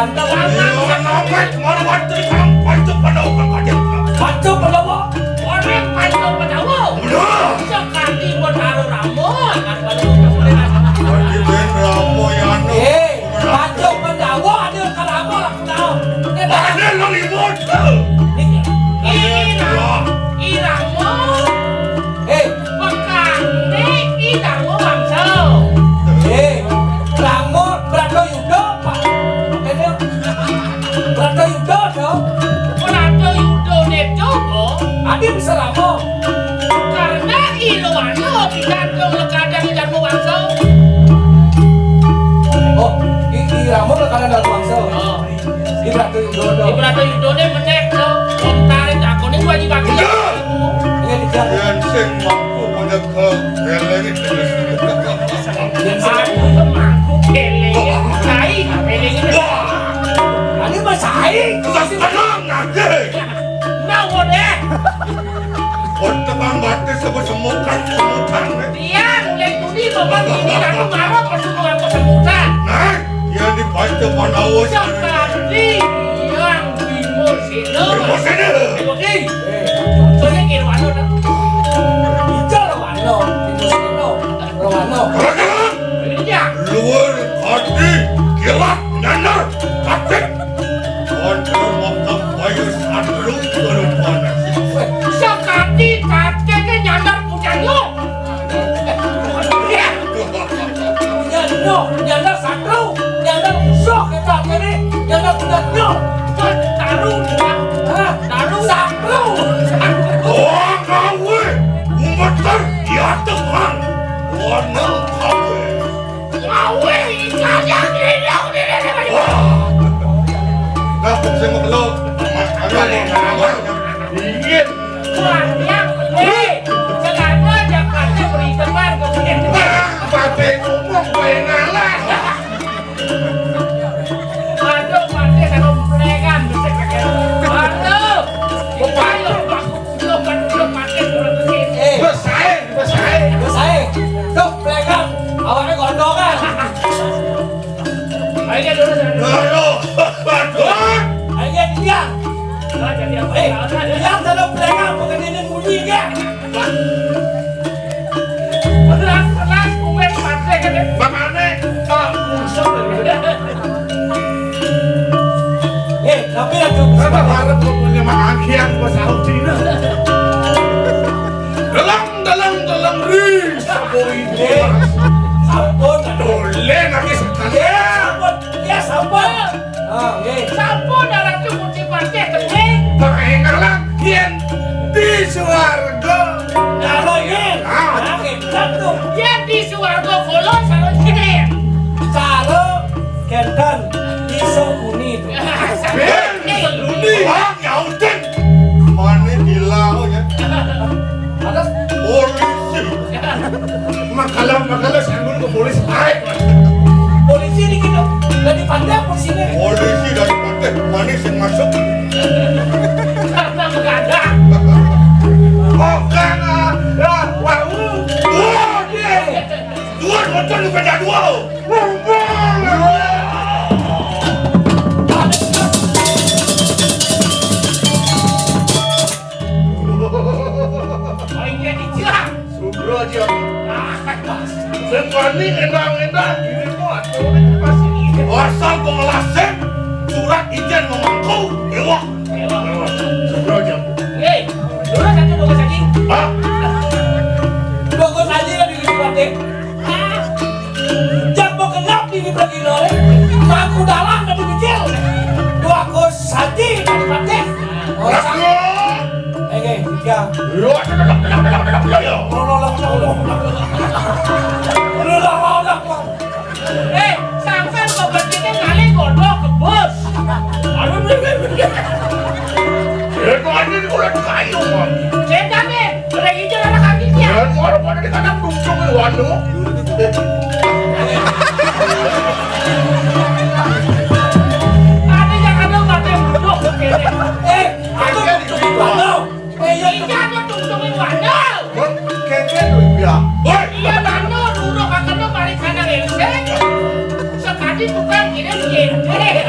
Iya, napa? Marwati kan Panca Pandawa kan kaget. Panca Pandawa? Orang Panca Pandawa. Udah. Sakadi Betara Rama, kan baru udah mulai. Sakadi Rama ya, anu. Eh, Panca Pandawa ada ka Rama lah, kunaon? Ada lo ribut. Ini, ini, Rama. Eh, Pekane Ki Darma Wangsa. Eh, Rama Bratayuda, Pak. Makanya Bratayuda, to. Bratayuda Neta, to. Adi bisa Rama. Karena Irawana digantung lekadang Ki Darma Wangsa. Oh, di, di Rama lekadang Darma Wangsa. Oh. Di Bratayuda, to. Di Bratayuda ne menek, to. Wong tarik aku ne wajib aku. Iya. Iya, di jalan. Yang sing mampu punya ke eleng. Yang sing mampu ke mampu eleng. Sai, eleng. Wah. Ini mah sai. Terus tenang aja. Nah, udah. Kota Bang Batis sebut semukan, semukan, eh. Dia mulai tuni bapak ini aku marah pas aku aku semukan. Nah, yang dibaca Pandawa. Sekali yang Bima Sena. Bima Sena. Emosi. Soalnya kira mana dah? Bicara mana? Bima Sena. Rohana. Rohana. Iya. Luar hati, kilat, nyandar, katik. Konco mokap bayu satru berubah nasib. Sakadi katik ke nyandar pucang lo. Iya. Punya lo, nyandar satru, nyandar musuh kita kene, nyandar punya lo. Taruh, hah? Taruh satru. Wah, kawe, umeter, ya teman. Wah, nang kawe. Wah, weh, ikannya gede, gede, gede, gede. Wah. Nah, kok saya mau belok? Mas, ada nih, ada nih. Dingin. Wah, yang gede. Sengaja aja kasih beri teman ke sini. Wah, pakai ngomong, gue ngalah. Aduh, pakai kalau preman, bisa pakai. Aduh. Ayo, Pak. Belum, belum pakai, belum ke sini. Eh. Besae, besae. Besae. Tuh, preman. Awaknya gondongan. Ayo, dulu, dulu. Ayo, aduh. Ayo, diam. Nah, jadi apa? Eh, diam, kalau preman, pakai ini bunyi, ya. Belas, belas, kumis, mati, kan, ya? Makanya, tak usah, ya. Eh, tapi ya, Jung. Apa harap kau punya makan siang, kau sahur Cina? Dalam, dalam, dalam, ri, saboy. Eh, sampun. Boleh, nanti sekali. Ya, sampun. Ya, sampun. Ah, nggih. Sampun, Ratu Kunci Patih, nggih. Makahe ngalah yen di swarga. Kalau yen, ah, nggih, bener tuh. Yen di swarga kula sareng jenengan. Cara genten iso muni to. Ben iso muni. Wah, nyautin. Mane gila ya. Ada polisi. Makalah, makalah, saya dulu ke polisi. Hai. Polisi di gitu. Dari panjang polisinya. Polisi dari pantai. Mane sing masuk. Karena begadang. Bukan, ah, ya, wau. Wah, dia. Dua, motor lu beda dua. Aing jadi jiran. Subro aja. Sing wani endang-endang dirimu atuh pasti. Asal pengelasem surat ijen memangku. Ewah. Subro aja. Hei, dulu satu dua lagi. Hah? Dua lagi lagi di surat deh. Jam mau genap di Brebes Timur, mangku dalam dari kecil. Dua kos saji dari Patih. Orang. Eh, eh, ya. Lu ada, ada, ada. Lu, lu, lu, lu, lu. Lu, lu, lu, lu. Eh, sampean kok berpikir ngalih godok ke bos? Aduh, aduh, aduh, aduh. Ya, itu aja di kulit kayu, Bang. Saya jamin. Udah hijau anak kaki dia. Ya, orang pada di kandang dungcung di wanu. Ada yang ada pakai butuh kene. Eh, aku dungcung di wanu. Eh, iya, aku dungcung di wanu. Kene tuh ya. Woi, iya, wanu dulu kakaknya balik sana resek. Sekali bukan kene kene.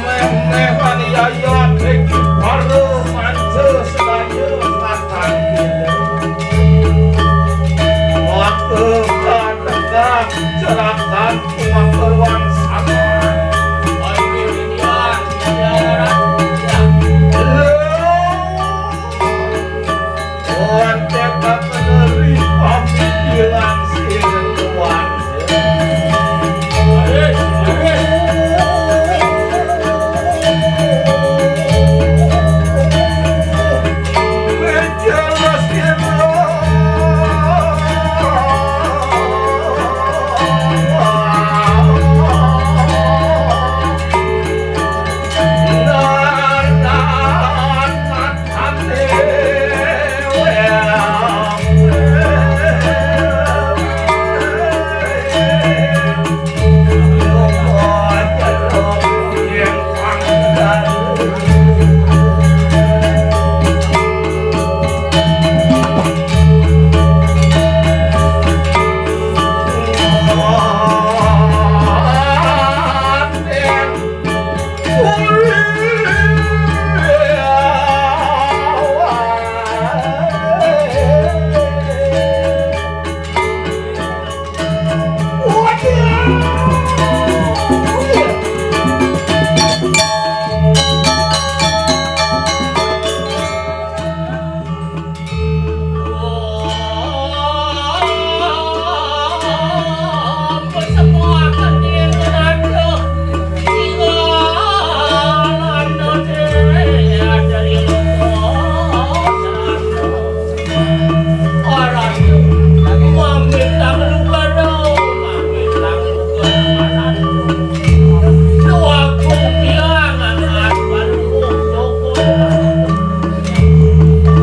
Menehan yayat iki para manca sedaya ngatangkil. Maka kathah cerakan pangapurwan sama. Ayo, Widya, Widya, Raditya. Lho. Wonten kakeneri pamikiran sing kuat.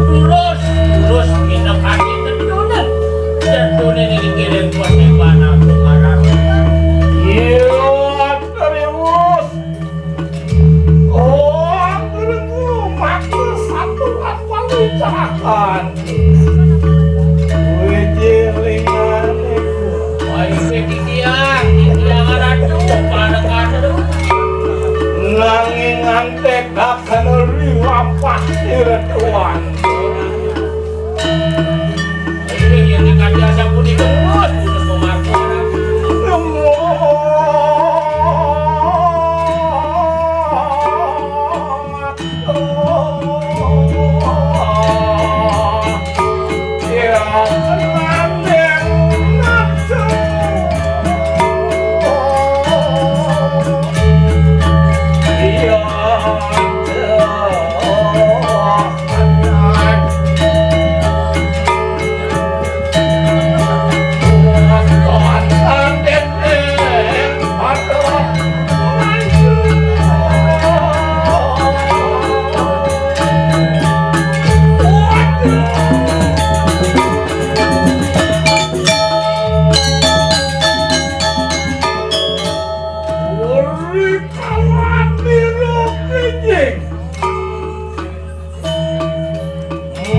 Terus, terus kita kaki tedunan. Tedunan ini kirim kuasa ibadah kumaran. Iya, terus. Oh, terus maka satu apa ucapan. Wiji lingan iku. Wai titiang, titiang ratu, pada kadu. Nanging antek akan riwapah iratuan. Ini yang dikatakan punika terus, terus memarkor.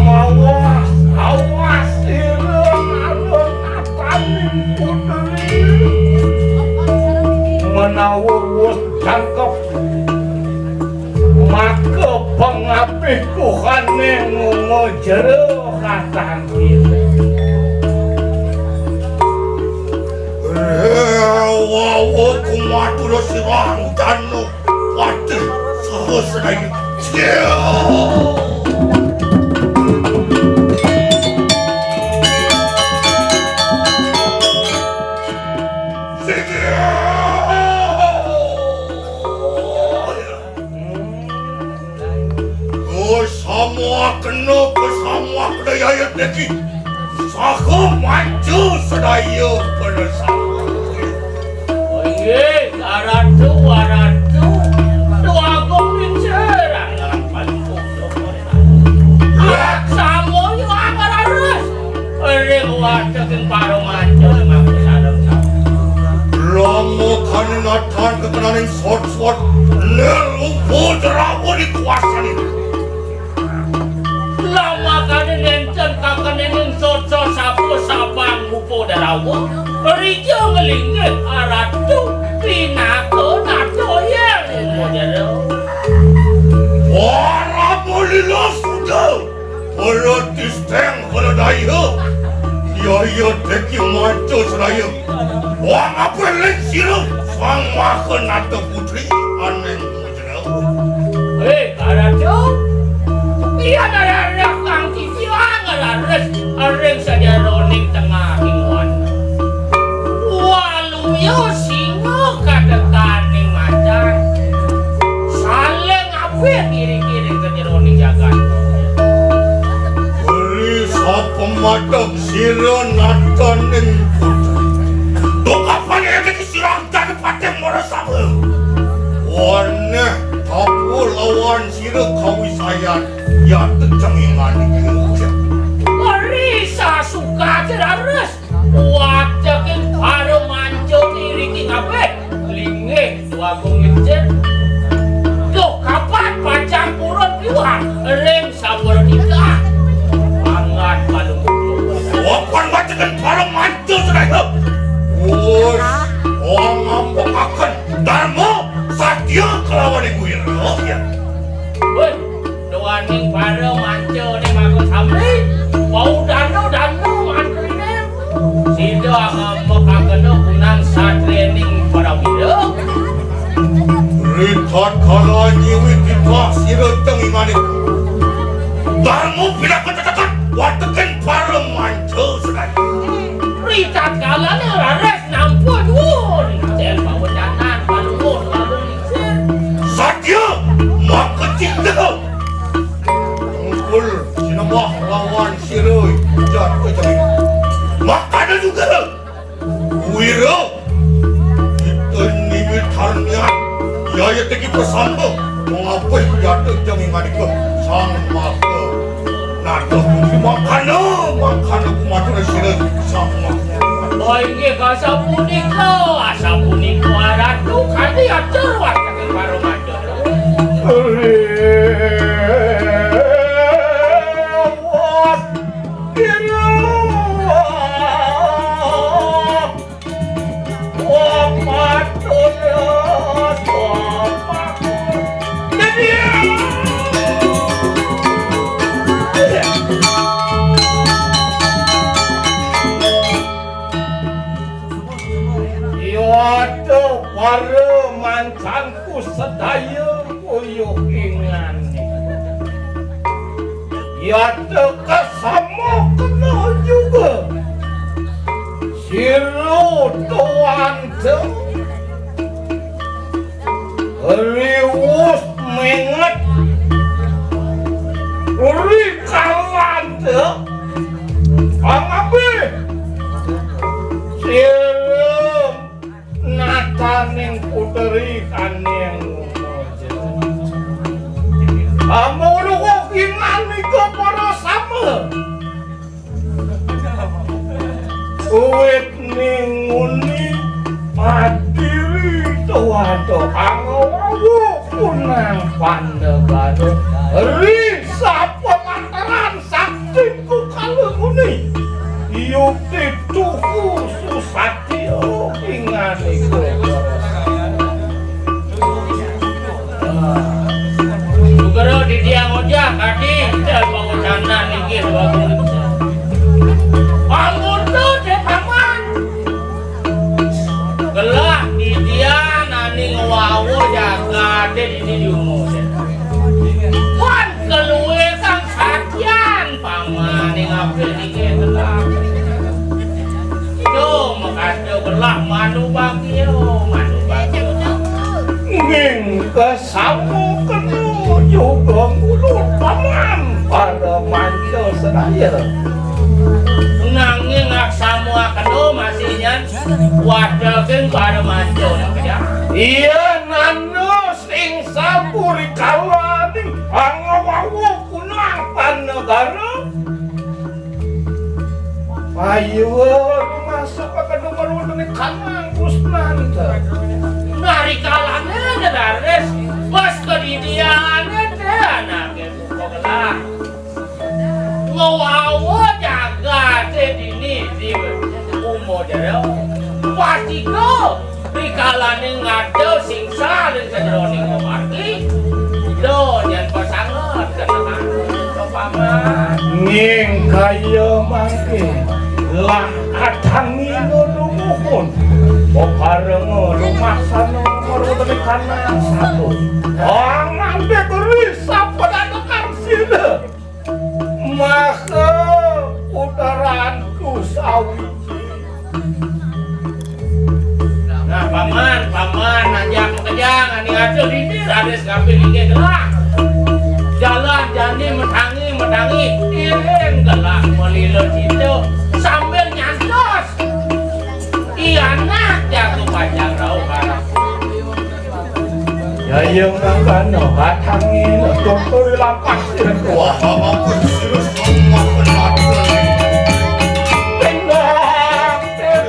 Mawas, awas, ira karo tataning putri. Menawa wus jangkep, maka pangapih kuhane ngungo jero katangkil. Wawa kumatur sirang danu. Waduh, saha senai. Bersama kedaya deki. Saha manca sedaya bersama. Inggih, Ratu, Ratu. Tuagung Lingsir, anggaran paling. Laksana ya anggaran leres. Ring wateking para manca mangku sareng sami. Lama kaninatan kekenaning sot-sot, leluhur Jerawa dikuasaning. Lamakane nenten kakenening soca sapa sabang mupa darawa, rija nglinggih aratu pinaka natoyang modera. Para mulila suda, para tisteng, para daya, yaya teki manca seraya. Wang apa ling sira, sang maha nata putri, aning Hé, Ratu, yan arah kang titiang leres ring sajeroning tengahing wana. Waluya singa kadekaning macan. Saling abih iri-iri ka jeroning jagat. Beli sapa madeg sira nataning putri. Duh kapan ya sira angkane patih mara sama. Weneh apa lawan sira kawisayan yata cengingan iki. Ori sasuka leres wateking para manca iriki kabeh. Linggih Tuagung Lingsir. Duh kapan pacang purun piwang ring sampura titah. Mangga palungguh. Wapan wateking para manca sedaya. Wus, wong ngampekaken Darma Satya kelawan Ibu Ira. Ya. Woi, duaning para manca ne mangga sami, wau danu-danu mantrine. Sida ngamekakena kunang satrianing prawira. Ritatkala nyiwi titah sira tengingane. Darma pinaka tetekan wateking para manca sedaya. Ritatkala ne raris nampa duur, cel pawedanan palungguh lalu lingsir. Satya, maka cinta. Tungkul sinembah lawan sira jat kejering. Makana juga. Wira, kita niwit harniat, yaya teki pesamba, mengapih yata jami ngadika sang maka. Naduh, mangkana, mangkana kumatur sira sang maka. Oh, inggih, asapunika, asapunika, Ratu, kadi atur wateking para manca. Yata para mancanku sedaya. Uyuh ingani. Yata kasama kena juga. Sira tuanta riwus menget. Ri kalanta pangabih. Sira nataning puteri kaning. Amurukok inganika para sama. Uwit ninguni padiri tuwata angawawu kunang pandegara ri sapalataran sakti kukala muni. Yukti tuhu susati. Yo, inganika. Sugera titiang ojah kadi, cel pangucanan inggih bagus. Pamurda te paman. Gelah titiang nani ngwawa jagate dini diungu. Wan keluwe kang sakian. Pamaning apil inggih telah. Ijo makasta belah manu bagio, manu bagio. Ning kasama kena juga ngulur paman. Para manca sadaya. Nanging aksama kena masih nyan. Watekin para manca nang kejang. Iya nanda sing sampuri kalaning angawawa kunang panegara. Ayo masuk ka kedung maruwedene kanang Kusnanta. Narikalane daris pas kedidiane te anake buka gelah. Ngawawa jagate dini di umodera. Pastika rikalane ngada singsa ring sajeroning mamargi. Do nyan pasanget ketenangan paman. Ning kaya mangke lah atangi dumuhun. Paparenga lumaksana maruwedene kanang satu. Angambe beri sapadadokan sida. Maka puteranku sawiji. Nah, paman, paman, ajak makejang, ani aja dini, raris ngambil inggih gelah. Jalan jani metangi, metangi, iring gelah, melila cinta, sambil nyantos. Ianah jatuh panjang rauh harap. Yayang mangkana batangé tutur lampah sira tuah. Wah, ampun sirus mampun mati. Pindah pindah.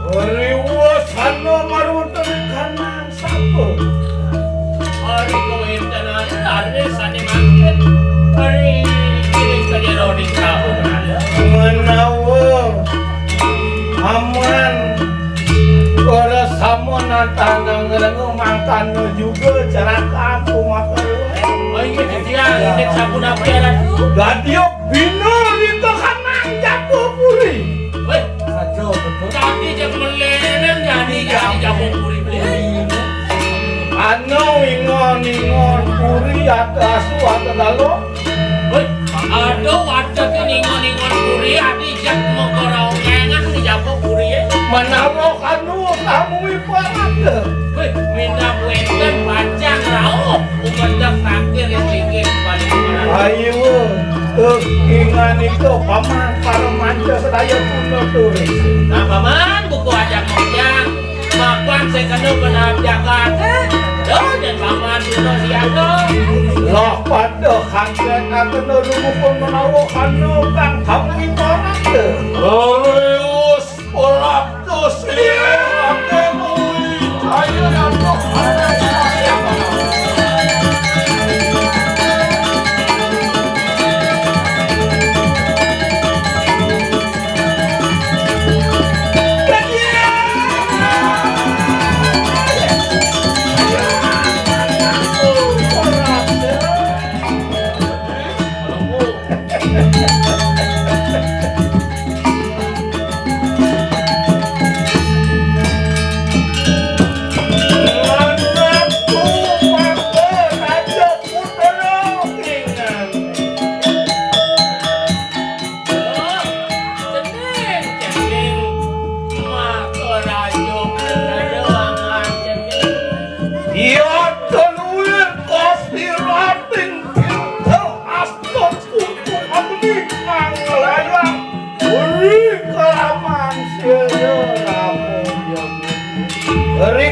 Riwasana marweteng kanan sapa? Ari kawéntenan ari sané mangkin. Ari kiri kajeroning kampung raya. Menawa aman ora sama nantang ngrenga mangkana juga cerakan tumata. Oh, iya, iya, inggih sapunapi, Ratu? Dadi bina rika kanang Japukuri. Wéh, saja betul. Tadi jam melenan jadi jadi Japukuri beli. Ana ingon-ingon puri ada asu ada dalu. Wéh, ada wadah ke ningon-ningon puri adi jak mengkorong engan di Japukuri ya. Menawa kanu tamu ibarat. Wéh, minab wénten pacang rauh. Umendek takdir yang bikin paling berat. Ayo, eh, inganika paman para manca sedaya guna turis. Nah, paman, buku ajak mojang. Mapan saya kena benar jagat. Doh, dan paman guna siaga. Lah pada kangen kena dulu pun menawa kanu kang kamu ibarat. Serius.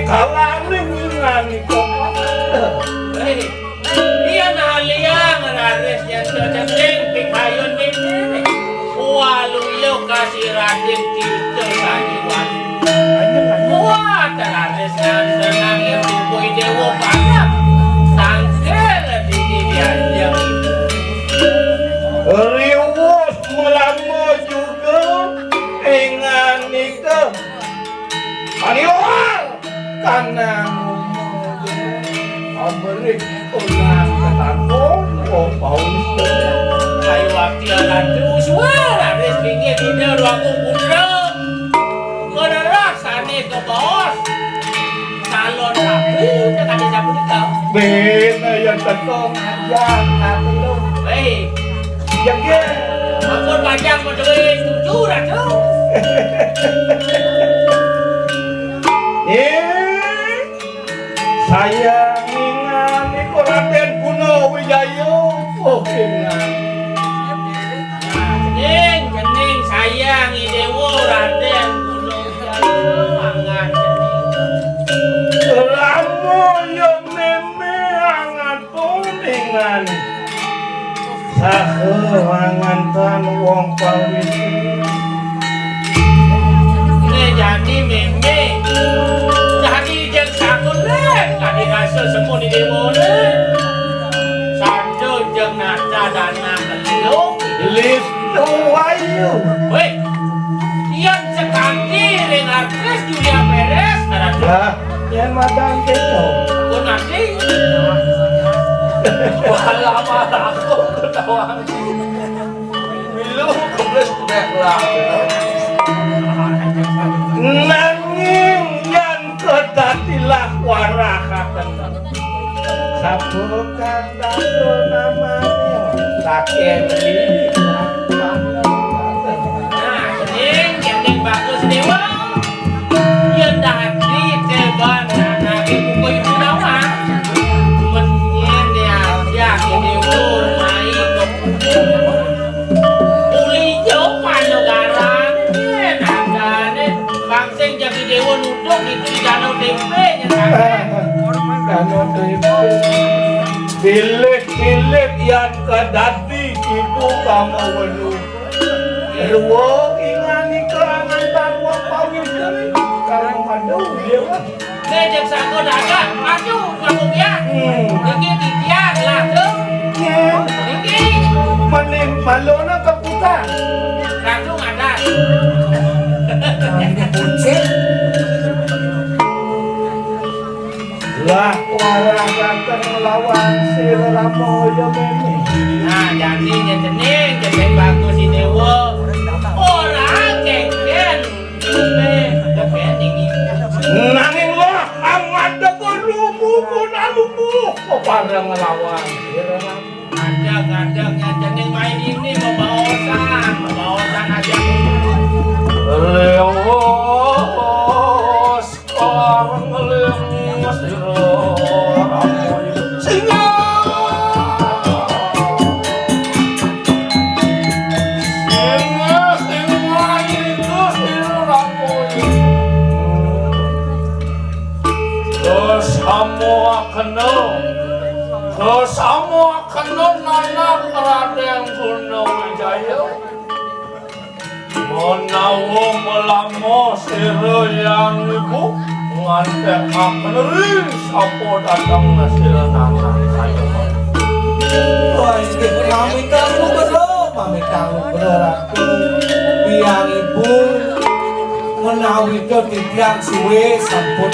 Salaning inganika. Hei, yen alihang raris yen sedeng pikayun mimine. Waluya kasih Raden Tirta Sariwan. Kuat raris ngantenang ing tubuh Dewa Panah. Tangkil dini dianjeng. Riwus melama juga inganika. Paniwal kanang amerih unang ketangkung, oh, paus. Kayu ati alatu suara ris pinggir dina ruang putra. Keneras sane kebaos. Salon rapi, tekan desa punika. Bena yang tetong aja, tapi lo. Hei, Jegé. Ampun panjang beduit jujur atuh. Eh, sayang ingan iku Raden Guna Wijaya. Oh, ingan. Nah, cening, cening sayang i Dewa Raden Guna Wijaya. Angan cening. Lama ya meme angan kuningan. Saha mangantan wong pawisi. Né jani mémé. Jani jeng sakuléh, tadi rasa semu di déwa né. Sanda jeng nata dana keluk. Listu wayu. Wéh, yén sekanti ring artis Julia Perez, ada. Lah, yén madan kéto. Pun nanti. Wah, lama aku ketawa. Milu kebes bek lah. Nanging yén kedatilah warahaken. Sabukan Datu namanya Raden Li. Nah, ning, ning bagus dewa. Yén dadi teban anake buku ibu nawang. Men yén diajak dewa mai ke buku. Uli jauh panyegaran. Yén adane bangsa Sing jadi dewa nuduk itu di danau tempe, ya, kan? Danau tempe. Pilih-pilih yang kedati ibu kamu wenu. Dua ingani kerangan tanwa pawis. Kalau madu, dia mah. Nih, jam satu dagang, maju, kamu dia. Hmm. Ini titian, lah, tuh. Iya. Ini. Mending malu nak ke putar. Ratu ngadas. Ini kucing. Lah, warah dateng nglawan Sira Rama ya mene. Nah, jani nyetening, jeneng bagus i dewa. Ora kengken. Nanging lah, ang ngadeg lumu pun alumu. Bareng nglawan Sira Rama. Ada-ada nyajaning main ini, bebaosan, bebaosan aja. Leos, orang leos, singa. Singa, singa, itu, singa, rapoy. Terus kamu kena, terus kamu kena nanak Raden Guna Wijaya. Menawa melama sira yang ibu ngantek akan ri sapa datang sira nanak saya. Wah, inggih, pamit karo Guru, pamit karo Guru Ratu. Biang ibu menawi titiang suwe sampun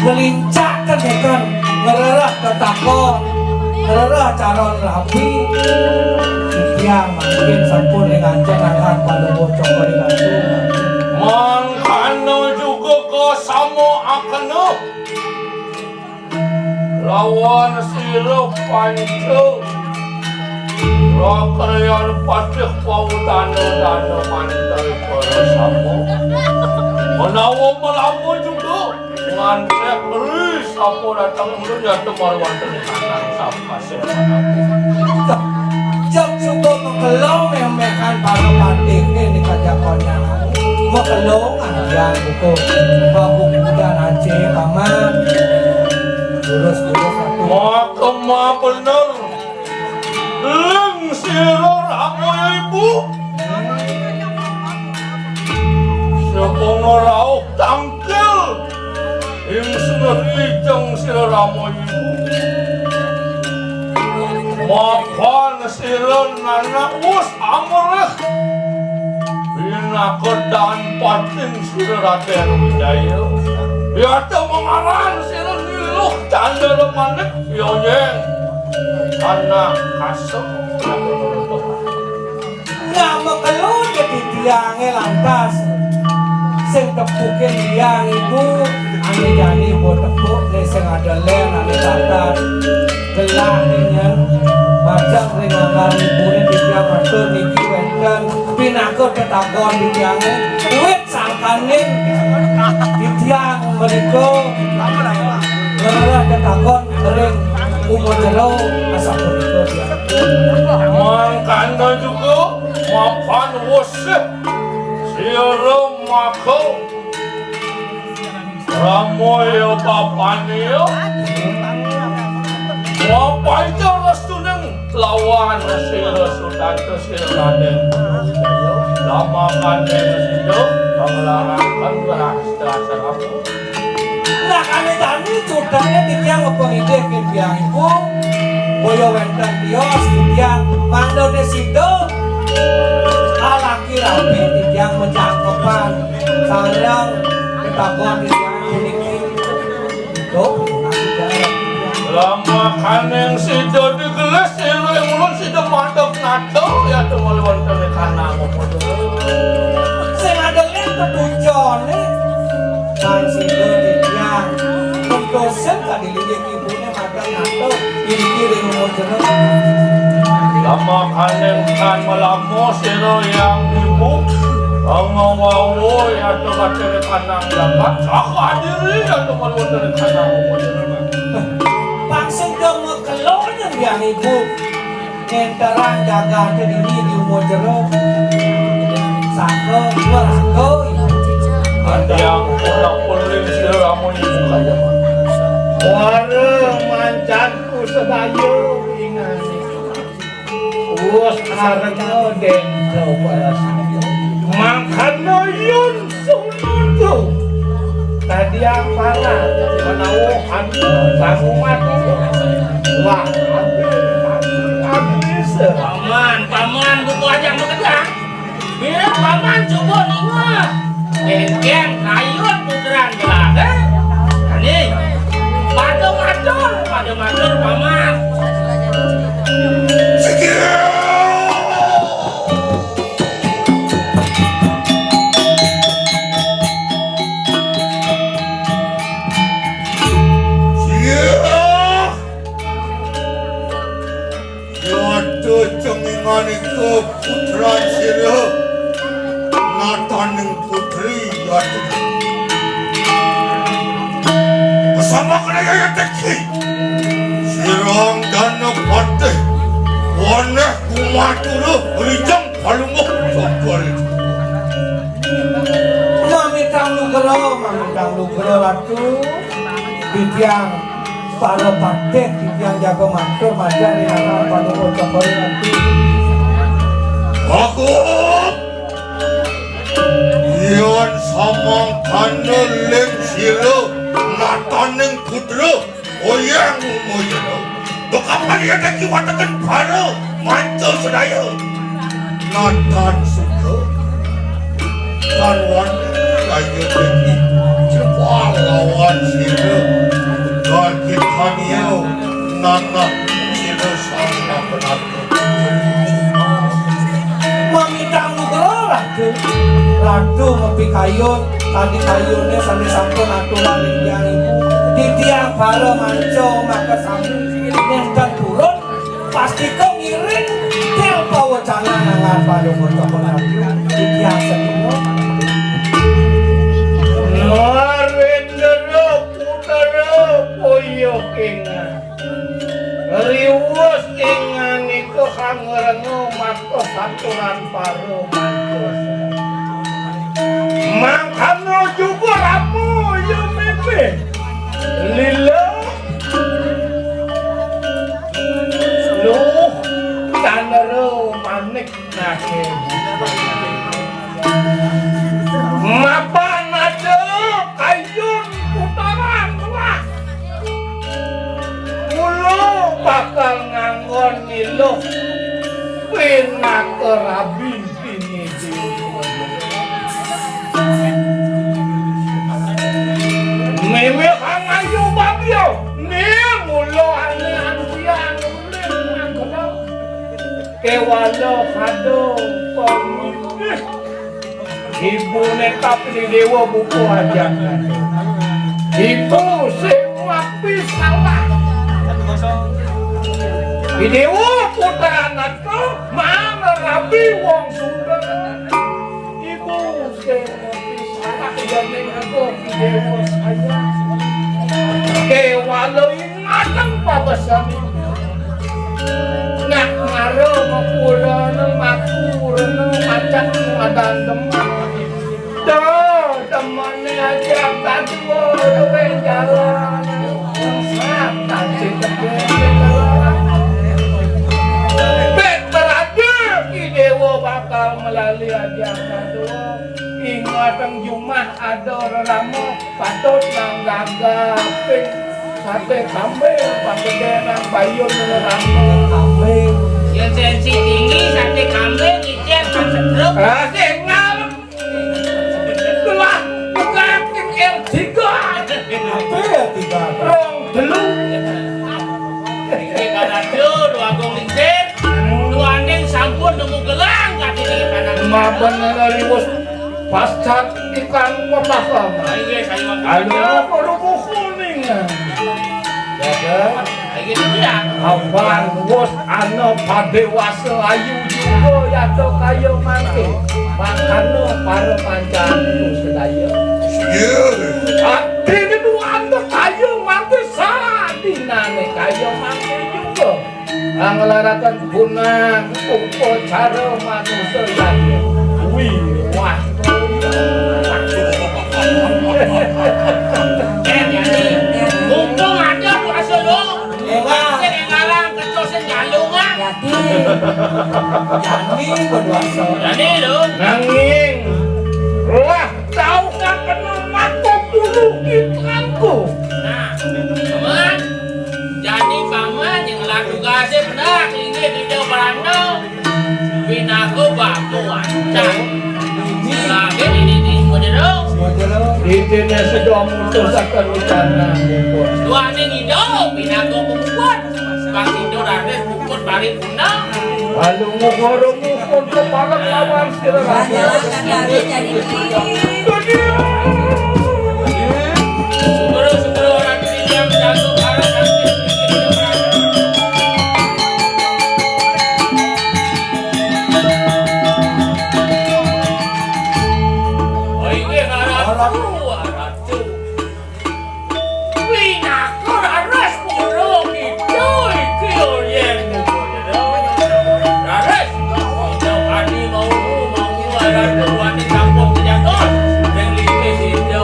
Ngelincak kengkeng, ngrereh ketaka, ngrereh calon rabi. Titiang mangkin sampun ring anjeng angkat panuwun cokor ring atu. Mangkana juga kasama akena lawan sira panca. Rakryan patih pawudana dana mantel para sama. Menawa melama juga. Ngantek ri sapa dateng ulun ya temar wonten ing tanah sapa sira. Jog suba makelo meh-mehan para patih ning kajakonnya. Makelo. Yang buku, buku kuda nace, Paman. Lurus, lurus, atuh. Maka mah bener. Ling sira Rama ya ibu. Sepung rauh tangkil. Ing sira wijeng sira Rama ya ibu. Mapan sira nanak wus amrih. Pinaka dan pating sira Raden Wijaya. Yata mangaran sira niluh candra manik. Yoyeng anak kasem. Ngamekelun ke titiange lantas. Sing tepukin tiang ibu, ane jani bo tepuk, ne sing ada len, ane lantas. Gelah ringan, majeng ring anggan ibune titiang matur niki wenten pinaka tetakon titiange. Wit sangkaning titiang menika ngrereh tetakon ring Uma Jero asapunika. Mangkana juga mapan wusih sira maka Rama ya bapane ya. Mapan restuning lawan sira Sutanta sira Raden. Lamakane sira panglarang kan berasta sarapa. Nah, kami tani cudane titiang ngepengidih ke tiang ibu. Boyo wenten tios titiang mandone sida. Alaki rabi titiang mecakepan. Sareng ketakon titiang puniki. Itu, lamakane sida digelis sira ing ulun sida mandeg nata ya tuh maliwan kene kanang. Sing ada lihat petucone. Sang sida titiang. Putusin kadiliwih ibune makan nato. Iki ring umur jero. Lama kaning kan melamo sira yang ibu. Ngawau ya to kacere kanang jagat. Saka adiri ya to maliwan dari kanang umur jero. Pangsing ke mekelonyen yang ibu. Ngenterang jagate dini di umur jero. Sangka neraka. Ati yang ora pulih sira lamun ibu kaya. Wara mancanku sedaya ingane. Wus arena den kawras. Mangkana yun sunutu. Tadiang pala menawa anu bangun mati. Wah, ati, ati, ati, se. Paman, paman, buku aja makedang. Bila paman coba ningah. Dengkeng kayun putran gelah, eh? Ani, pada matur, pada matur, paman. Yata cenginganika putran sira, nataning putri yata. Bersama kena yaya teki, sirang dana patih, waneh kumatura, rijang palungguh, sokor. Mamitang nugra, mamitang nugra, Ratu. Titiang para patih, titiang jaga matur, majar ring anak panuwun cokor ati. Aku, yan samangkana ling sira nataning putra, oyang moyana. Bekapan ya daki wateken para manca sedaya. Natan suka. Tan wani kaya dadi jebal lawan sira. Tan kitania nanah sira sama penata. Mamitang nugra, Ratu. Ratu mapikayun, tadi kayune sane sampun aturan ring tiang ibu. Titiang para manca maka sami nenten purun. Pastika ngiring til pawecanan nangan paduka cokor ati. Titiang sedina. Narendra putra poyoking. Riwus ing nganika kang ngrenga maka saturan para manca. Mangkana juga rama ya mimih. Lila. Luh, tanara manik nake. Mapan ada kayun putaran wah. Kula bakal nganggon miluh pinaka rabi. Mimih kang ayu bagya, ning mula ane antian ulin mangkena. Kewala kada pamilih. Ibune Tapi Dewa buka ajakan. Ibu sing mapi salah. Idewa putra anakku, mana rabi wong Sunda. Ibu sing mapi salah, ya ning aku Idewa sayang. Kewala ingatang pabesan. Nak mara mapurana, makurana, macak adan demen. Tuh, temane aja kadua luwih jalan. Sat, kasih tebih jalan. Bet berada Ki Dewa bakal melali aja kadua. Ingatang jumah ada rerama, patut nang gagaping sate kambing, panggedenan bayun rerama. Kambing. Yen sensi tinggi, sate kambing, icen, kan sedruk. Ah, sing ngalem. Telah bukan L tiga. Apa ya tiga? Rong telu. Iki kan aduh, dua agung lingsir. Duaning sampun nemu gelang katene kanan. Mapan riwus pascat ikan pemaham. Ayo, saya makan. Ayo, kuning. Ya, ya. Ayo, ya. Awan wus ana padewasa ayu juga yata kaya mangke. Mangkana para panjang sedaya. Iya. Ati itu anda kaya mangke sadinane kaya mangke juga. Anglaraken gunang upacara manusa yadya. Kuwi wah. Eh, jadi, mumpung ada kuasa lo, Ewa. Sing ngalang keto sing jalung, ah. Jadi. Jani berdosa. Jani lo. Nanging, lah tau kakena mako puluh kitranku. Nah, aman. Jani paman yang ngelar tugase bener, inggih Ida Belanda. Pinaka bapa wancan. Lagi ini, ini, modero. Modero. Idene sedang mutusaken rencana. Duane ngido, pinaka puput. Kang Indo raris puput paripurna. Lalu ngukoro puput kepalang lawan sira raja. Sugro, sugro, ora titiang jago, ora titiang jago. Oh, inggih, Ratu, Ratu. Pinaka raris pura kidul iki, Yen. Raris, Ida Kani mau, mau, Ratu Wani sampun kejatos. Ring lipis Ida,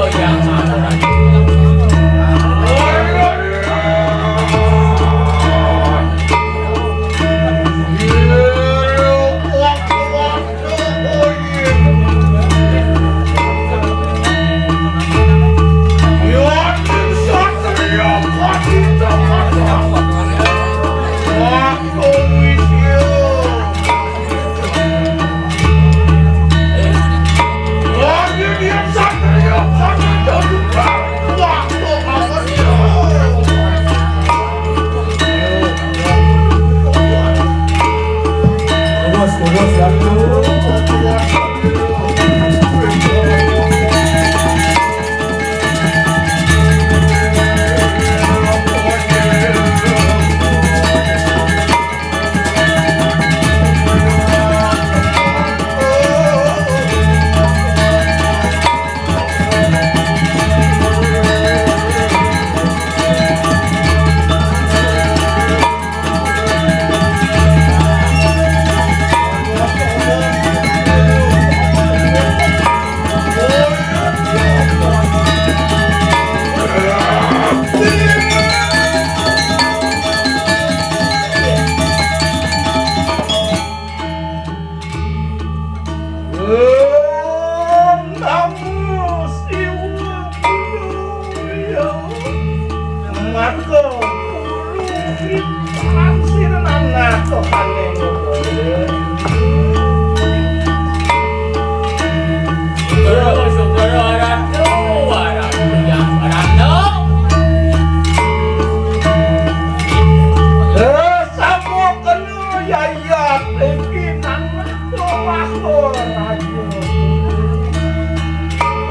Iki nang metu aku raja.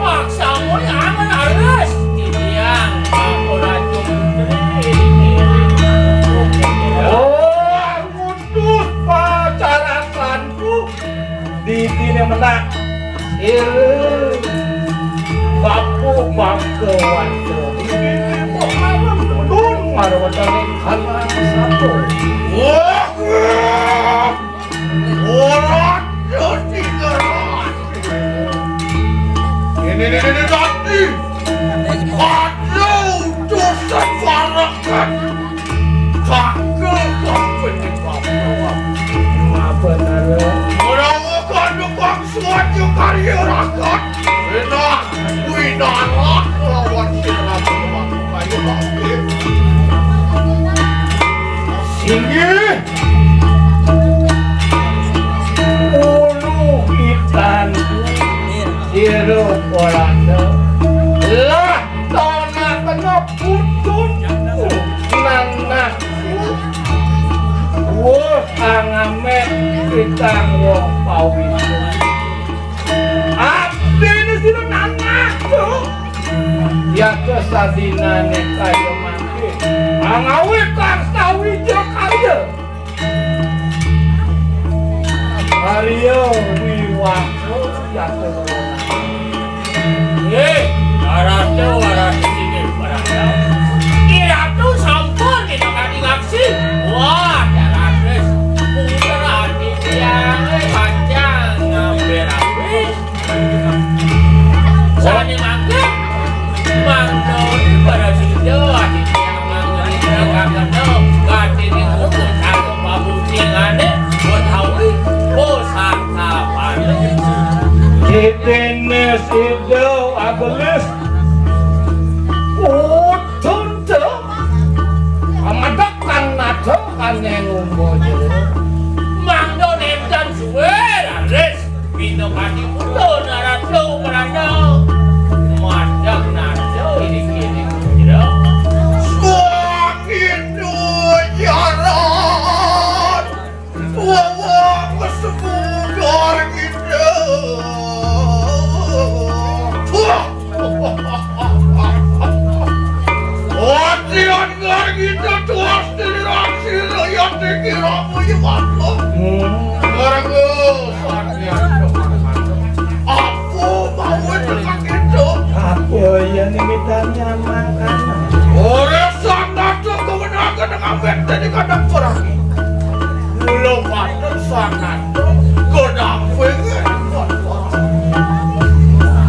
Maksamu yang harus titiang aku raja putri. Oh, ngutus pacarasanku di dine menak. Iru bapu bangke wante. Ini kok malam dun marwatane anak satu. Wah, wah. Ora dadi ngerti. Ini, ini, ini, nanti. Ada utusan warakan. Cakep, cakep, ini, Pak. Apa, Nara? Ora kok tukang suatu karya rakyat. Enak, kuwi nara lawan sing rapi. Ayo, Pak. Singgih. Ulu hitan. Sira Walanda. Lah, tanah kena putun. Nang nah. Wah, angamet kitang wong pawis. Abdine sira nang ngaco. Yata sadinane kaya mangke. Angawe kang sawija kaya. Arya wiwasa yata. Eh, Ratu, Ratu sini, Ratu. Ki Ratu sampun kita kadi ngaksi. Wah, Ratu. Putra ati tiang, eh, panjang ngambil rapi. Sane mangke, mangke para sida ati tiang mangke kakeno, katene ngumpul karo pabuntingane, utawi pusaka paling. Kitene sida agelis. Utun te. Amadak kan nada kan ngumbo jero. Mangdo nenten suwe, raris. Pinokati putra Narada Prana. Madang nada iring-iring putra. Suwakina jaran. Wawang sepugar kita. Wah. Watian gargita tuas diliran sira yati kira muyu waktu. Hmm. Garga satian kemangan. Apa mawon dengan itu? Apa ya nimitane makanan? Ora sangat kewenangan dengan wektu di kandang perang. Mula patut sangat kedampingan.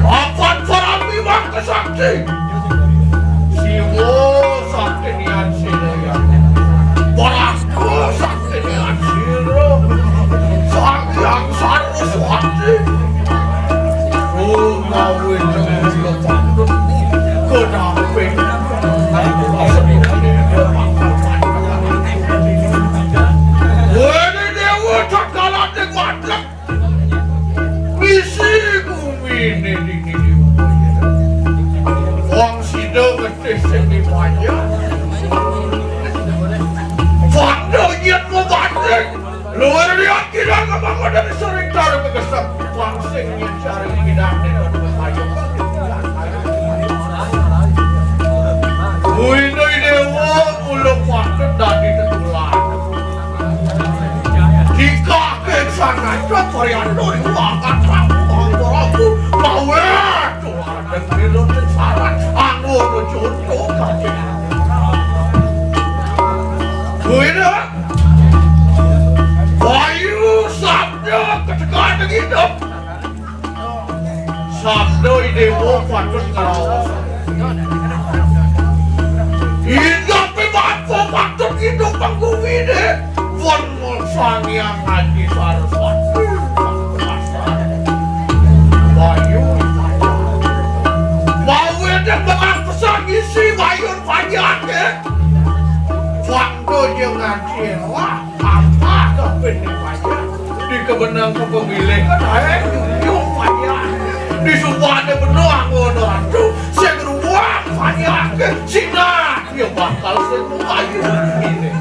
Apan parami mangke sakti. Siwa sakti niat sira ya. Prabu sakti niat sira. Sang Hyang Saraswati. Rumawi tengah lepak. Kedamping. Wene dewa tak kalah dek wadlek. Misi bumi ini dikini. Wong sida ngetih sing dipanjang. Panda yen mau banding. Luwih liwat kidang kebangun dari sering taruh kegesek. Wong sing yen cari kidang dengan ayo. Kuwi dewa mula patut dadi tetulan. Dikake sangat Priyanto diwakatang Prabu Mawe. Tuhan dan Milo sarat anggo contoh kaki. Kuwi dewa. Bayu sabda ketegangan hidup. Sabda Idewa patut ngraos. Inggih pe bapa patut idup pangkuwine. Pun Sang Hyang Adi Saraswati. Bayu. Bawe den benang pesan isi bayun panjang, eh. Waktu dia ngaji, wah. Apa kabeh payah? Di kebenang pemilih kan ae nyunyuk payah. Di sumpahane bener ngono ratu. Sing ruwang payah ke Cina, ya bakal sing payu ini.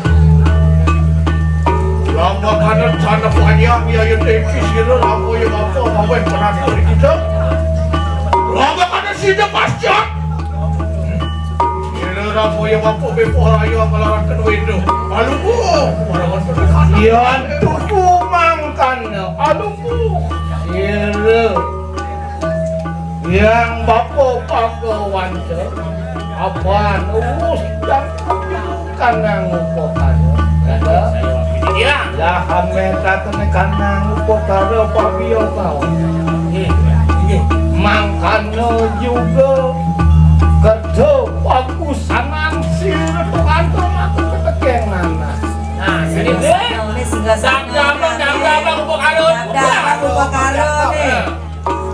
Lama kana sana panjang ya, ya teki sira lama ya apa aweh penatur kita. Lama kana sida pasca. Sira lama ya apa bepoh raya ngelaraken wendo. Aluku. Yan tuku mangkana. Aluku. Sira Yang bapa pagawanca, apan urus dan kanang upakara. Kada? Lah, ametaken kanang upakara pabia kau. Mangkana juga kerja bagus sanang sir kantor aku ketekeng anak. Nah, sini deh. Sangga abang, sangga abang upakara. Sangga abang upakara nih.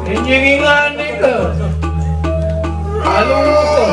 Injingan nika. Lalu musuh.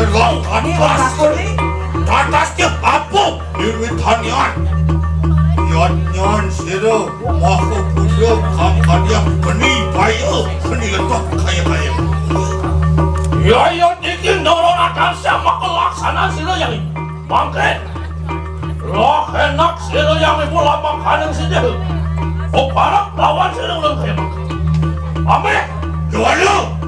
Adalah ini tatas. Otakku nih. Tatas ke apa? Wiwitanian. Yatnyan sira maha puja kang kadiang geni baya geni letah kaya-kaya. Ya, ya, niki nurunatang sama kelaksana sira yang mangke. Lah enak sira yang ibu lampang kaning sijil. Kok parek lawan sira ulun kaya mangke. Ameh. Juara.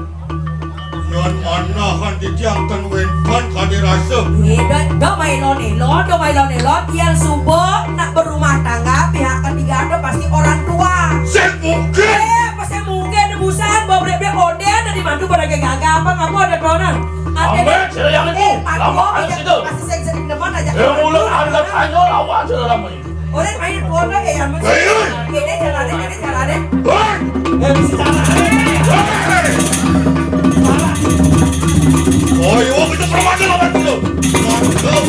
Nyon manahan titiang ten wénten kadi rasa. Eh, do, do mailon-ilon, do mailon-ilon. Yang subuh nak berumah tangga, pihak ketiga ada pasti orang tua. Sing mungkin. Eh, pasti mungkin ada busan, bawa brek-brek oden, ada dibantu pada gagah apa, ngaku ada tonan. Ada. Ambil sira yang itu, eh, lama aja, aja situ. Masih sing sering depan aja. Eh, mulut anda tanya lawan sira lama ini. Orang main bola ya, yang mesti. Hei, hei. Ini jalannya, ini jalannya. Hei. Eh, bisa jalan. Hei. Jalan. Oh, iya, kita permata lawan dulu. Mantap.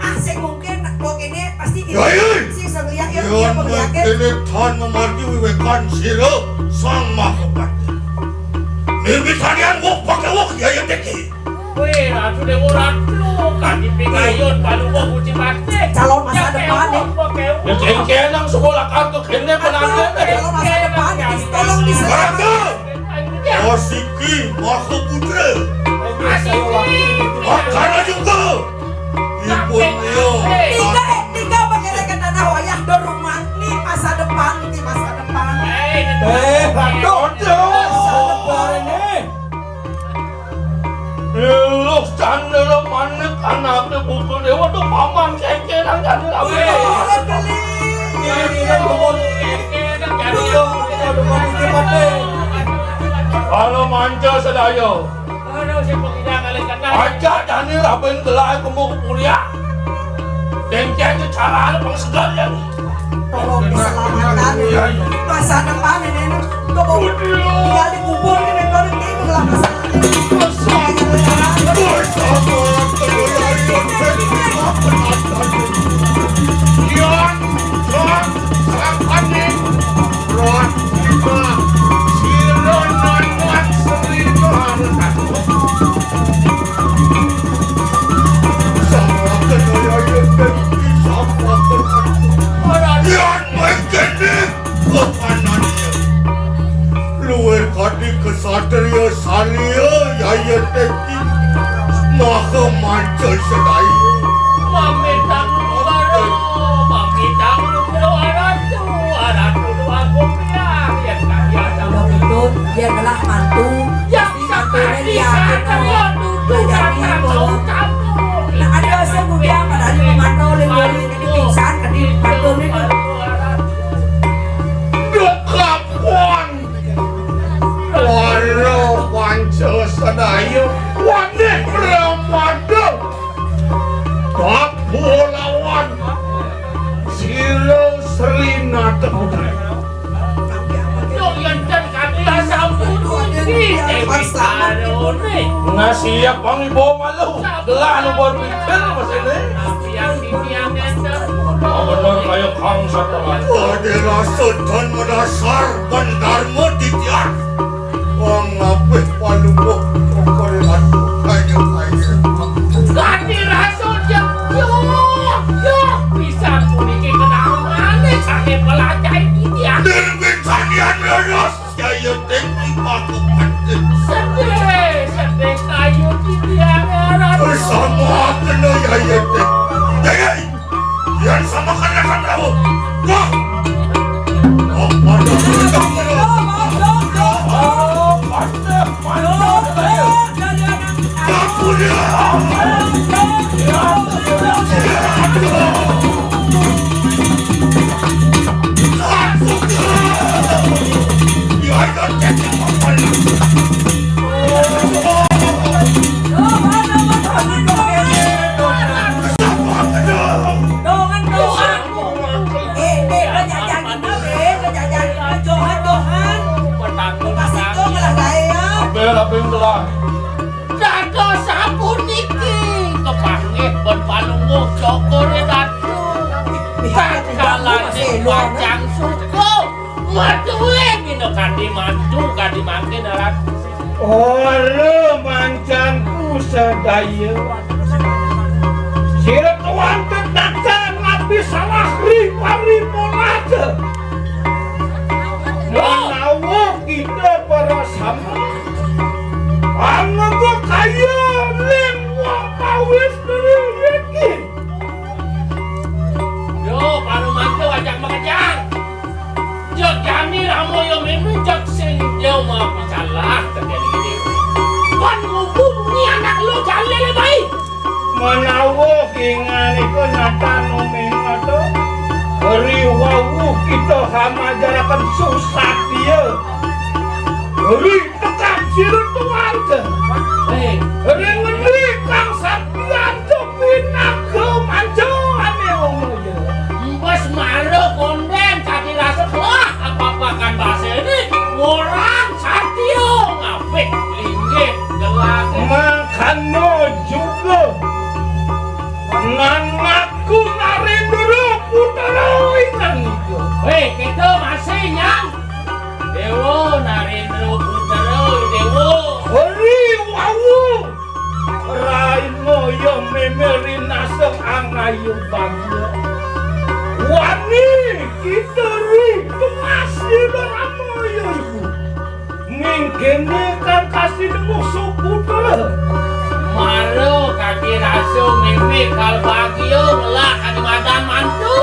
Ah, sing mungkin, kok ini pasti ini. Hei, hei. Si bisa ngeliat, ya, dia melihatnya. Ini tan memargi wiwekan sira sang mahapati. Nirmitanian wok pakai wok, ya, ya, teki. Wéh, Ratu Déwa Ratu, kadi pingayun paluwa Gusti Patih. Calon masa depan, nih. Ya, kéngkén nang sekolah kartu kéné penantiné. Calon masa depan, tolong diselamatkan. Ratu! Asiki Mahaputra. Asiki. Makana juga. Ibu Nio. Tiga, tiga pakai ke tanah wayah do rumah. Nih masa depan, nih masa depan. Eh, Ratu. Masa depan. Luh Candra Manik anaké Putra Déwa, duh, paman kéngkén nang Candra Manik. Kala manca sedaya. Aja dani rabin gelai kemu kepuriak. Dengkén carané pang seger ya. Tolong diselamatkan. Iya, iya. Masa depan ini, ini. Coba tinggal dikubur ini, kalau ini, ini lah masa depan. Iya, iya. Roh, roh, sira nangat sri. Yan mengkene kepanannya. Luwih kadi kesatria saria yaya teki maha manca sedaya. Mamitang loro, mamitang loro aratu, aratu dua kumpiang, yen kaya. Kalau itu, dia adalah mantu. Yang pasti mantunya dia, anu, kerjanya itu. Nah, ada saya muda, padahal dia memantau, lembori, jadi pingsan, tadi mantu ini. Dekapan. Wara panca sedaya, wanih pramada. Bab lawan. Si Nih. Ngasih ya pang ibu malu. Gelah nu baru pikir masih nih. Yang dibiang enten. Oh, bener kaya Kang Satria. Ade rasa dan madasar ban darma titian. Wong ngapih palupuh kokore atuh kaya kaya. Ganti rasa jek. Yo, yo, pisan puniki kenal maneh sane pelacai titian. Dene sanian leres. Jaya Dek di paku pantes. Sedih, sedih kayu di tiang aran. Bersama kena Jaya Dek. Jaya, yang sama kena kan Prabu. Wah. Oh, pada kita. Oh, pada, pada, pada. Bel apa yang telah? Dados sapuniki kepanggih ben palungguh Cokor Ratu. Tatkalaning pacang suka madué minakadi mantu kadi mangkin, Ratu. Ora mancanku sadaya. Sira tuan tetakan nabi salah ripa-ripa raja. Menawa kita para sama. Anggo kaya ning wong pawis iki. Yo, parumanto ajak makejang. Jek jani Rama ya mimih jek sing ya mapisalah terjadi gede. Pan ngubungi anak lo jalil baik. Menawa kingan iku natan uming ado. Riwawu kita samajaraken susah dia. Ri Tekap sira tuwarte. Hei. Ring ngendi kang sampeyan kepinaga manjane omaya? Mbes mara konden kaki rasa telah apa-apakan basene orang satya ngapik linggih gelah. Mangkana juga nanaku Narendra putra ingan itu. Hei, kita masih nyang. Dewa Narendra Putra, Dewa. Hari wawu. Raina ya meme rinaseng angayu bagya. Wani kita ri kemasih Rama ya ibu. Mingkene kang kasih nemu suputra. Mara kaki rasa meme kal bagya ngelah kaki madan mantu.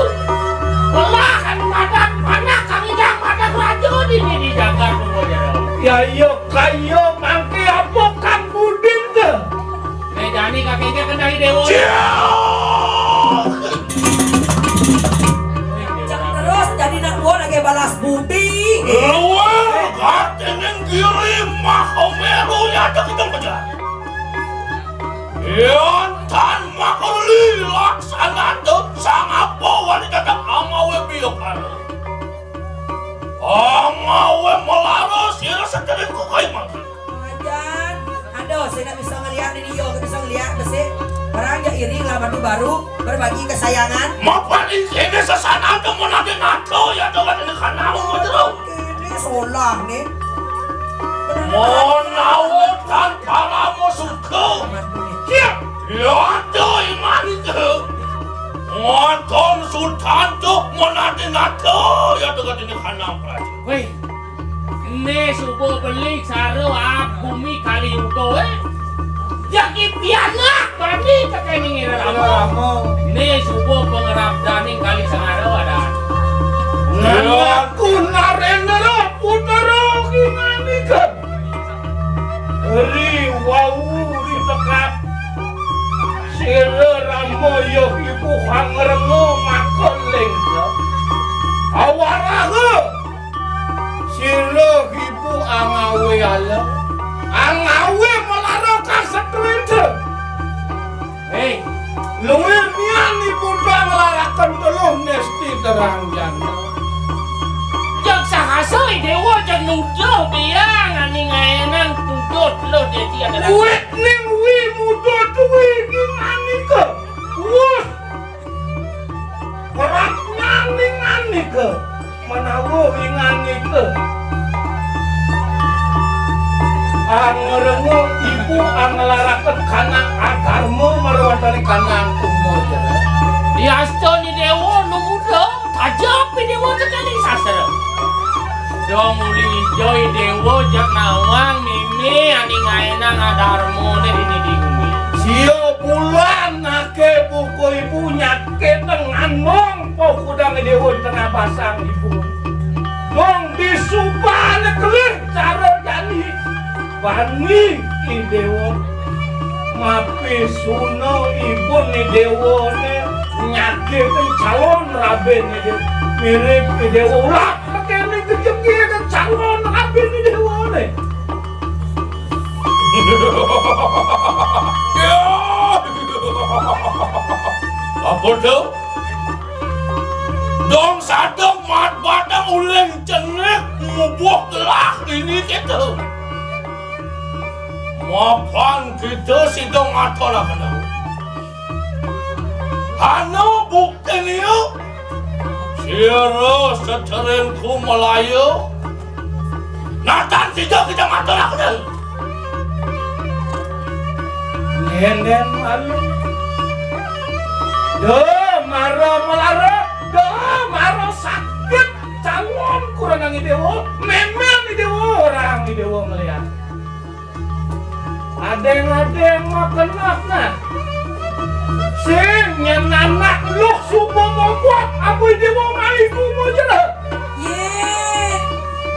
Ngelah kaki madan panak kaki jang madan raja dini di jagat Kumajara. Ya iya kaya mangke apa kang budin ke? Nek jani kakeknya kena dewa. Terus jadi nak buah lagi balas budi. Luar katene giri maha meru ya tak kita kejar. Yan tan makali laksana tu sang apa wanita tak amawe biokar. Amawe melara sira seterin ku kai mati. Ajan, aduh, saya nggak bisa ngeliat ini, yo, nggak bisa ngeliat, besi. Orang aja iri lah, batu baru, berbagi kesayangan. Mapan ini sesana temen lagi ngaco, ya, coba ini kan namu, betul. Ini solah, nih. Bener. Mau nawe tanpa lama suka. Siap. Ya, ada iman itu. Ngoton sutanto monate nato ya dengan ini kanang praja. Weh, ne subo beli saro ak bumi kali uto, eh. Jaki pianak bani tekeni ngira ramo. Ne subo pengerap daning kali sengaro ada. Nanaku Narendra putra kinganika. Ri wau ri tekap. Sira Rama ya ibu kang ngrenga maka lengga. Awaraha. Sira ibu angawe ala. Angawe melara kasetreta. Hei, luwih mian ipun nglaraken teluh nesti terang jana. Jeng sahasa dewa jeng nuduh biang ani ngaenang tuduh teluh dadi Wit ning wi muda tuwi iki nganika. Wus. Kerap nyaning nganika. Menawa ing nganika. Angrengo ibu anglaraken kanang adarma marwantane kanang kumajara. Diastani dewa nu muda, tajap dewa tekaning sastra. Dong uli ijo dewa jak nawang mimi aning aenang adarmane dini di bumi. Sia bulan ake buku ibu nyake tengan mong pokudang dewa tengah basang ibu. Mong disubane kelih cara jani. Bani i dewa. Mapisuna ibun i dewane nyake calon raben i dewa. Mirip i dewa ulah. Kene kejeki calon rabi ni dewane. Apa to? Dong sadong mat batang uling cenik mubuh gelah ini kita. Mapan kita sidang atau lah kena. Hana bukti niya. Sira seterengku Melayu. Natan sida kita matur aku. Nenden malu. Do mara melarat, do mara sakit. Calon kurang idewa, memang idewa orang idewa melihat. Adeng-adeng makenah nah. Sing nyen anak luh suba momot abu dewa maiku mujera. Ye,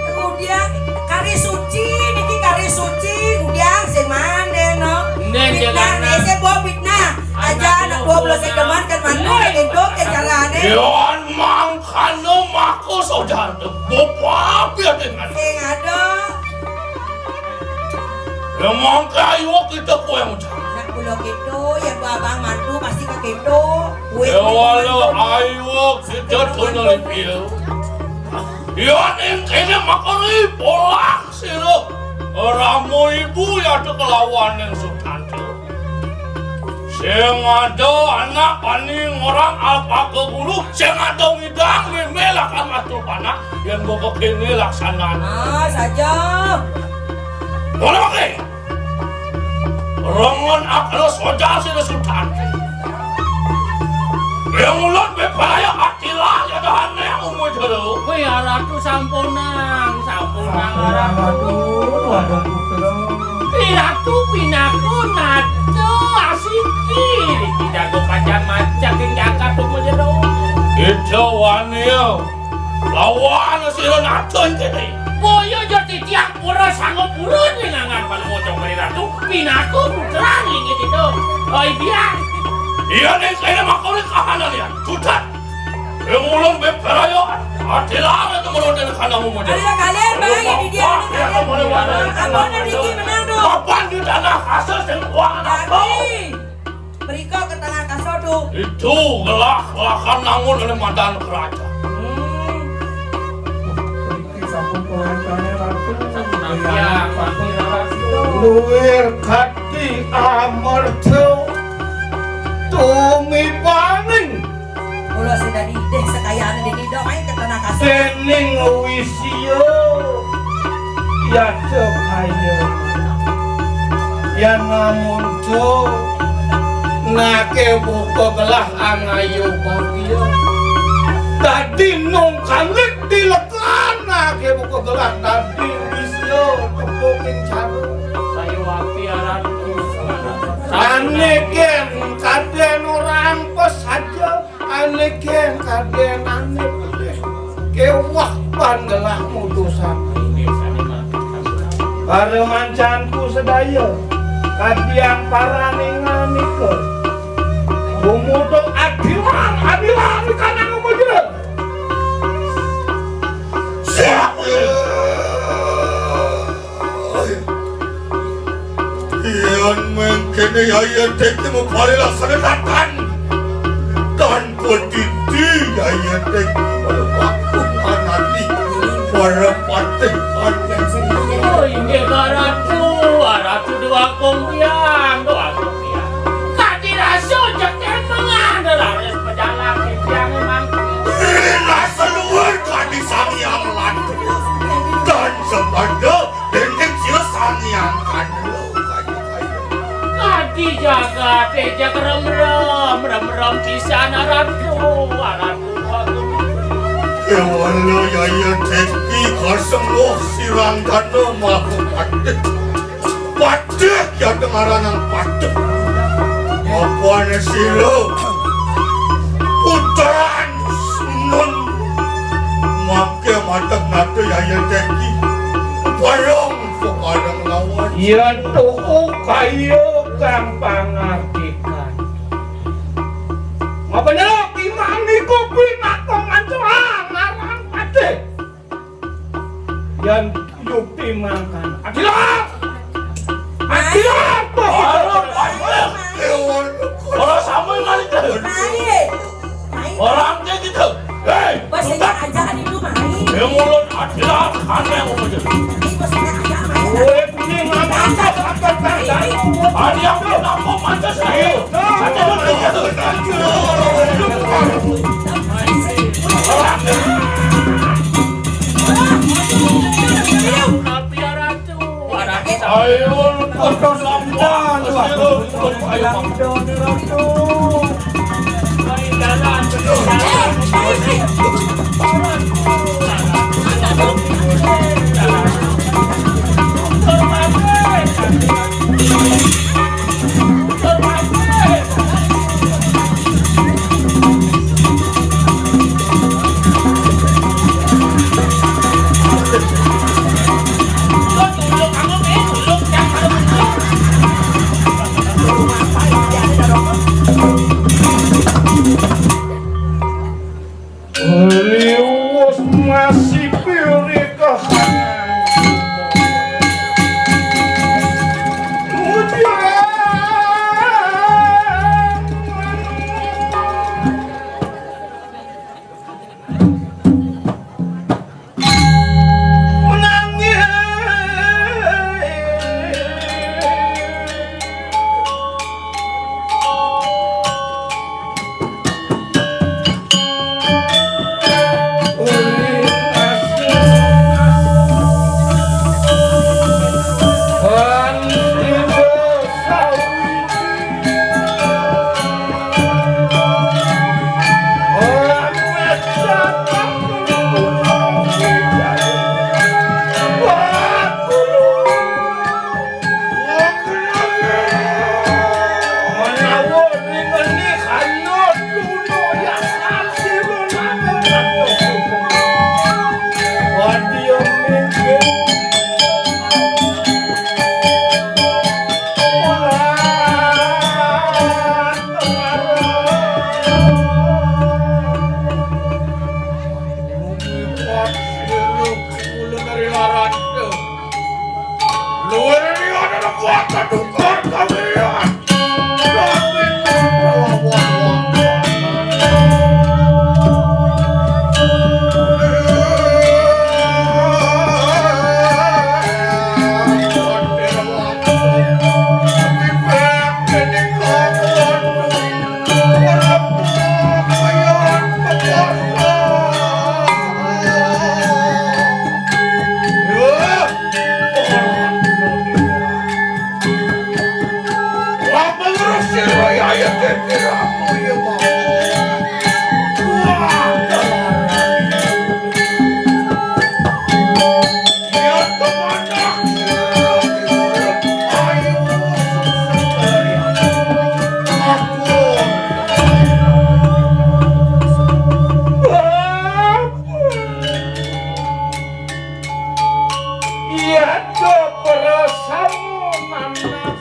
kemudian kari suci, niki kari suci, udiang sing mande no. Nen fitnah, jalan nih, sing bawa fitnah. Aja anak dua belas deman kan mantu, itu ke carane. Yon mangkano mako saudara tebo papi dengan. Sing ada. Lemong kayu kita kue muda. Nak pulau gitu, ya gua abang mantu pasti ke gitu. Kue ya walau ayu kita tuh nelipil. Ya ning kene makori bolang sira. Ramu ibu ya tuh kelawan yang sutantu. Sing ada anak paning orang apa ke guru, sing ada ngidang mimih lakar matur panak, yen mbok kene laksanane. Ah, saja. Ngono wae. Rengon akal soja sing sutan. Yang ulun beparaya atilah ya dahane umur jero. Kowe ya ratu sampunang, sampunang ratu. Waduh, putra. Ratu pinaku nato asiki. Kita go pacar macak yang jagat umur jero. Itu wani ya. Lawan sira natun kene. Boyo jo titiang pura sanggup pura ning angan panemocok meri ratu. Pinaku putra ning itu. Oi biar. Iya ning kene makone kahanan ya. Tutat. Yang ulun beperaya. Atilah itu menurut dengan kandangmu model. Ada kalian bang yang di dia. Apa nanti menang tuh? Papan di tanah asal sing kuat. Mriko ke tengah kasado. Itu gelah-gelahan nangun oleh madan kerajaan. Hmm. Iki sampun kawéntane ratu. Sampun ya, sampun ya. Luwir kati amerta tumibaning. Kula sing dadi idih sekayane dene dong ae ke tengah kasado. Dening wisya. Yadakaya yen ngamuncu nake buka gelah angayu bagya. Dadi nung kangit dilekan nake buka gelah dadi wisya tepuking cara. Sayu api aran. Ane ken kaden orang pesaja. Ane ken kaden ane pelih. Kewah pan gelah mutusan. Para mancanku sedaya, kadian paraning nika. Gumutuk adilan, adilan kanang umujur. Siap. Yan mengkene yaya teke mupali laksana tatan. Tan potiti yaya teke mulaku manani para patih panjang. Oh, inggih, Ratu, Ratu Wakung tiang, wakung tiang. Kadi rasa cekengan, laris pejalan tiang mangkin. Rasa luhur kadi Sang Hyang Lantur. Dan sabada dendeng sira Sang Hyang Kandelo. Kadi jagat, eh, jagat remrem, remrem pisan, Ratu, Ratu Agung. Kéwala Yaya Teki kasengguh sirang dana maha patih. Patih ya dengaranang patih. Apané sira? Putran Nun. Mangké mateg nata Yaya Teki. Bareng sebareng lawan. Yén tuhu kaya kang pangardikan. Mabener iman iku pinaka mantra ngaran patih. Yan yukti mangkan. Adila! Adila! Ora, ora, ora, ora sama kali. Ora angkat gitu. Hei, bos, ini aja kan itu main. Yang mulut adila, aneh apa aja. Ini bos, ini aja main. Woi, ini ngapa? Ada yang mau nampung aja saya. Ada yang mau nampung aja. Ayo, lu foto sama. Ayo, ayo. Liwus masih pilih kahanan. Luwih liya ana kuat ketukar kawiryan. Iya, do, para samu manah.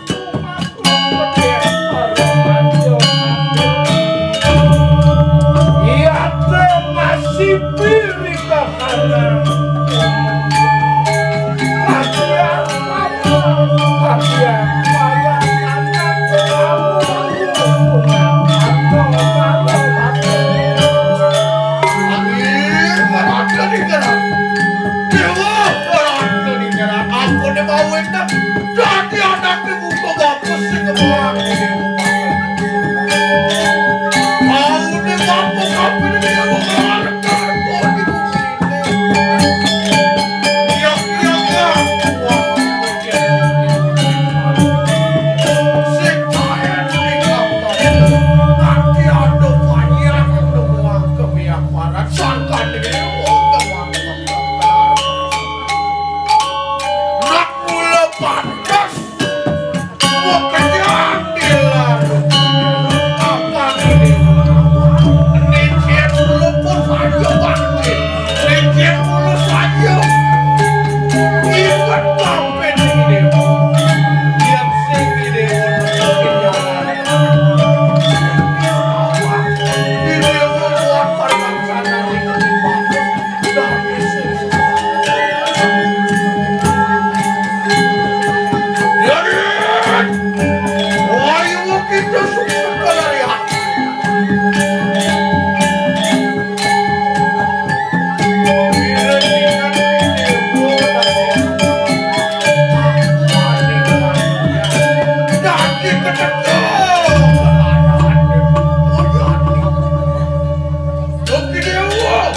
Duh, Déwa,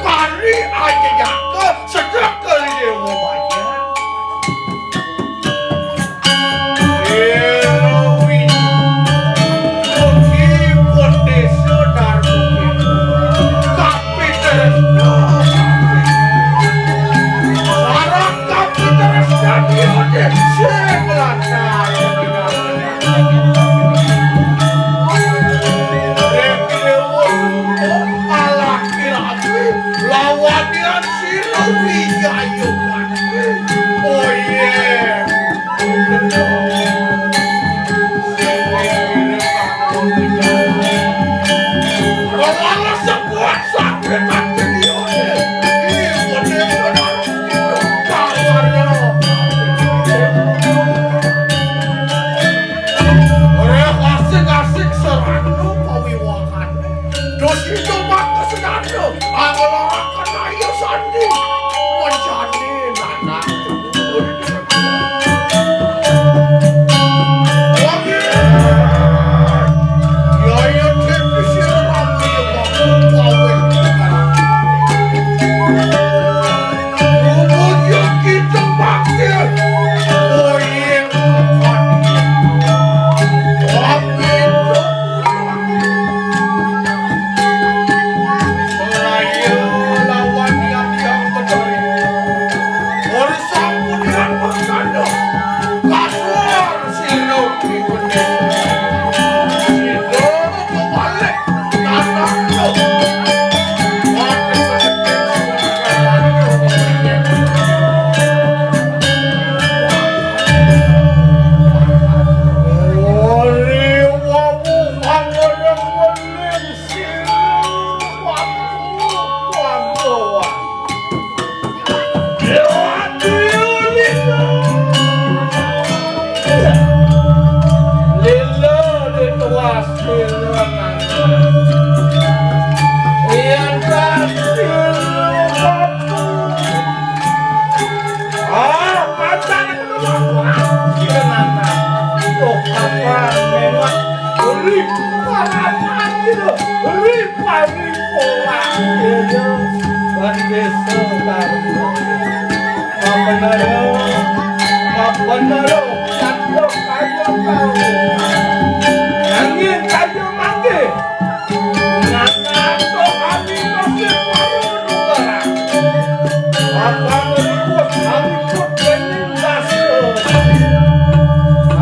kari aja jatuh, sedek kali Déwa banyak. Déwa, mugi pun désa Darmo. Kapitresna. Sareng kapitresna dia sing lancar. Rék Déwa, alah kira-kira lawan Sira Wijaya Pati. Oh, iya. Kepala sekuat sampai kaki dia. Iya, bener, bener. Kawannya. Ora asik-asik serana pawiwahan. Terus itu maka sedana. Angel ora kena iya sandi. Mencani lanang. Wangi. Ya, ya, tipis ya, rapi ya, Pak. Pawit. Rumput ya, kita pakai. Wangi. Wangi. Raya lawan yang yang bedori. Ora sampun yang mengkandung. Kasar sira ki bener. Sira kebalik. Tanah tuh. Ori wawu angoreng weling. Ah, pancen Kira nana, tuh kapan memang ri parangan gitu, ri pari pola gitu. Wan desa taruh. Mapenero, mapenero, satu kayu tahu. Angin kayu mati.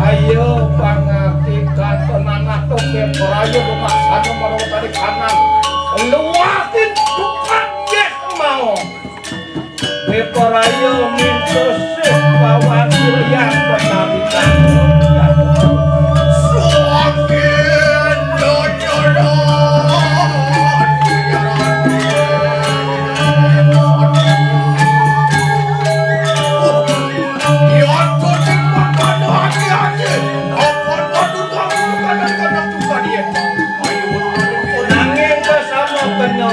Ayo pangati katon anak toke perayu lumaksana marang tari kanan. Luwatin tukang yes mau. Miparaya minto sih pawan Hyang Panawitan. Swakin doyoro. Ya, tutik makana hati-hati. Apa padu kamu kadang-kadang juga dia. Nanging kesama kena.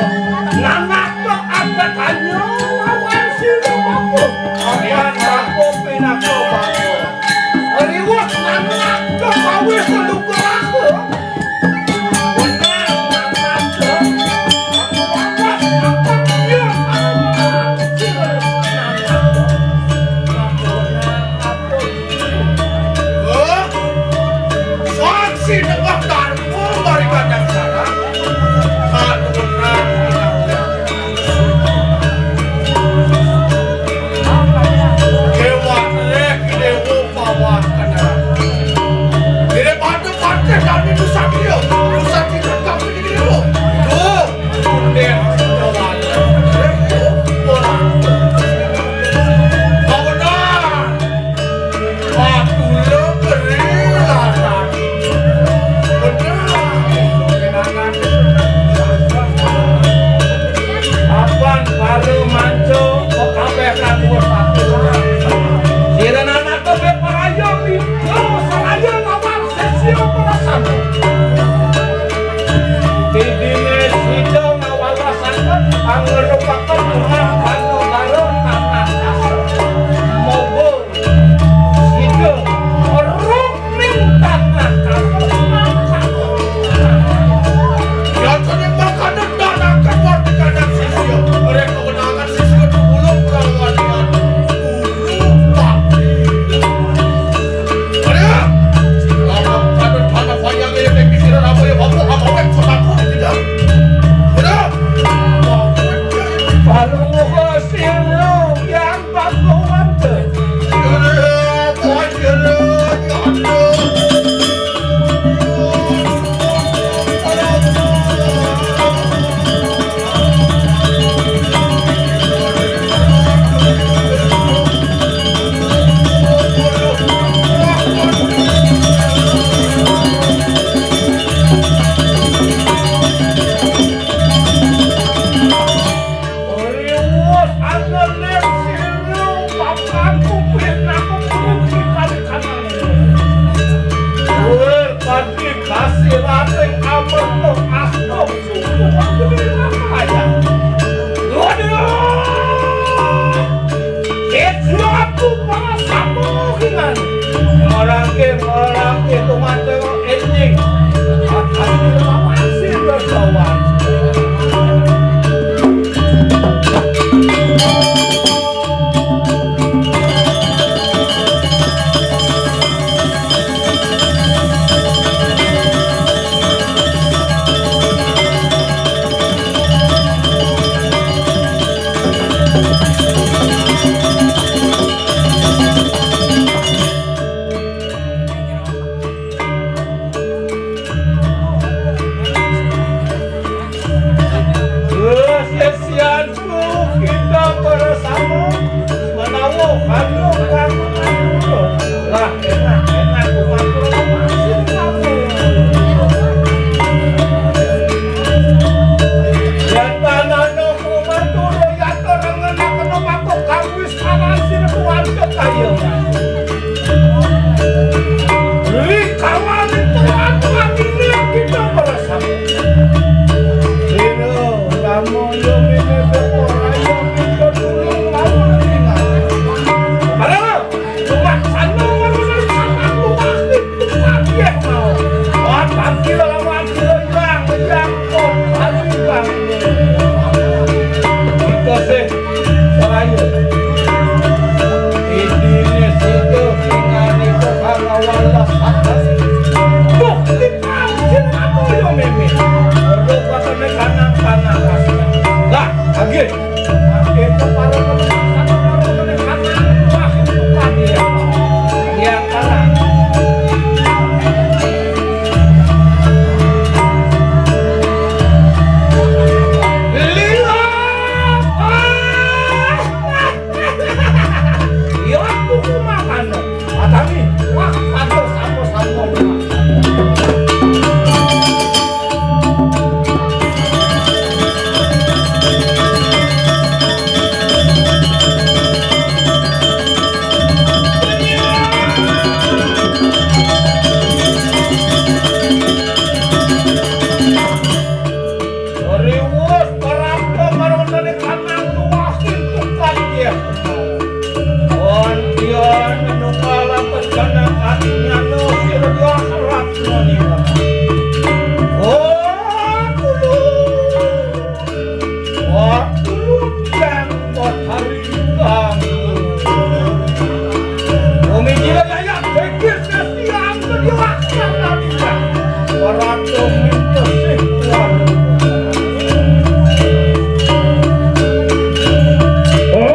Nangak Kok ada tanya lawan sira mampu. Akan mampu pinaka bangsa. Riwut nangak kepawi pendukung aku. Benar nangak ke. Aku wawas apa dia sira nangak. Mampu nangak. Hah? Saksi nengah tanpa mari kandang salah. Katurunan pinangga. Dewa rek dewa pawan kendaraan. Daripada pantai dan itu sakit. Itu sakit tetap ini dewa. Tuh. Kunder. Kawanan. Patula beri larang. Ito nga, pero ending. At ang pinakapansin na sa one. Terus ya, sianku, kita bersama menawo kayu, kayu, kayu. Lah, enak, enak, umat, masih kamu. Ya, tanahnya umat, ya, terang, enak, enak, aku, kamu, salah, sini, keluarga, kayu. Rikawan itu aturan ini yang kita bersama. Sino, kamu yang ini berkorban, yang ini berkorban, lawan ini. Padahal, cuma sana, orang sana, lu pasti, lu pasti mau. Oh, pasti lawan, pasti yang, yang, oh, pasti yang. Itu sih. Serayu. Idine sida pinganeka kalawan lestari. Bukti panjin aku yo meme. Ora patene kanang-kanang rasane. Lah, agih. Mangke para penumpang, para penumpang, wah, bukan ya. Ya, kalah. Lila. Ah. Ya, aku makan. Atami, wah, aku sama-sama. Riwus, perangko, marondane kanang luwah, pintukan, ya. Kondian nungkalaken kanang atinyano sira diakrab nonira. Oh, kulo. Oh, kulo yang Bathari kang. Umi kira ya, ya, pikir kasihan ke dia, ya, ya, ya. Ora tuh, itu sih, waduh. Oh.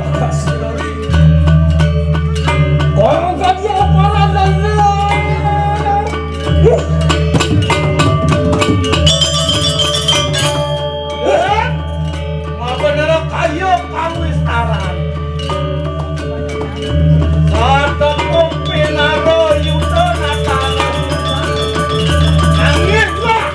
Kasih lagi. Orang tadi apa lagi? Mabenera kaya kawistaran. Satepung pinaro yuda natara. Angin, Pak.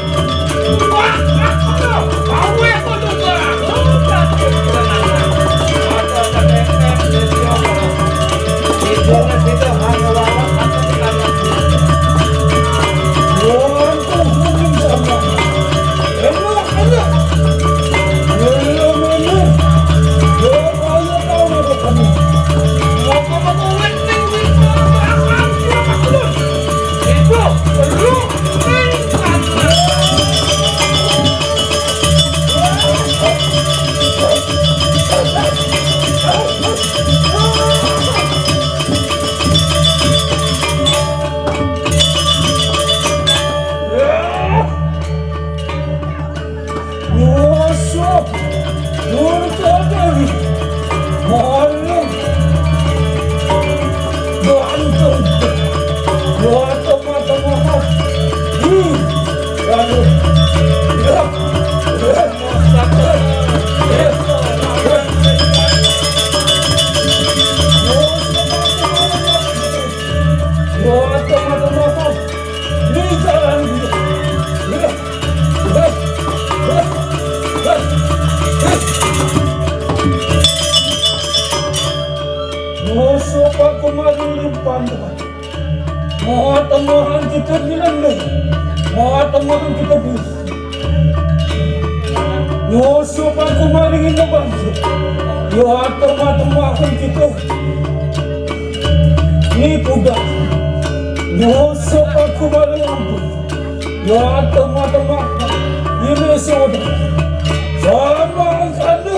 Marurupan, Tuhan. Moho temahan kita di lende. Moho temahan kita di. Nyusup aku maring ine banjir. Yo temahan kita. Ni pudak. Nyusup aku maring ampun. Yo temahan. Ini sudah. Sama sana.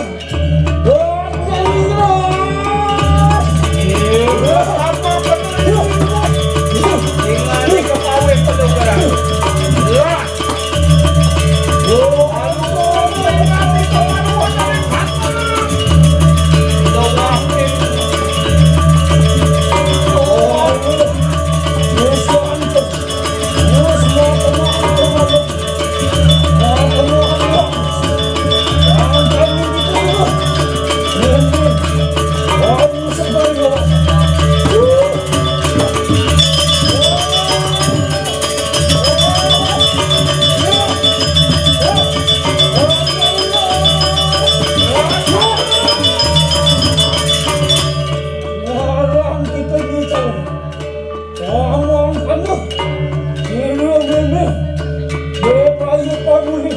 Wah, kita ni tahu. Wah, wah, anu. Ini, ini. Dia bayi pamuli.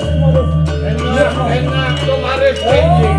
Enak, enak, tuh maris, anjing.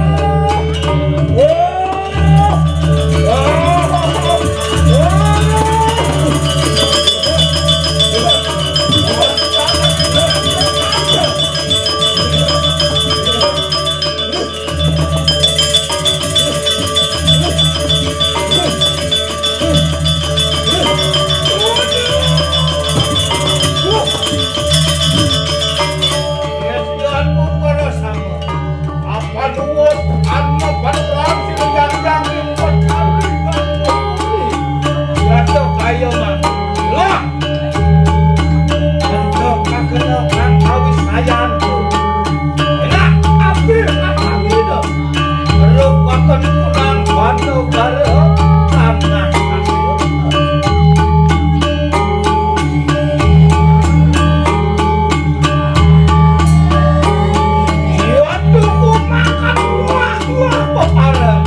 Apanuwun, anu panuwun sing jajang ing Betari kang Betari. Ratu kaya mangkila. Ento kagena kang kawisayan. Enak abdi katamina. Rupaken pulang banegara tanah asli. Iya tuku makan buah-buah pepareng.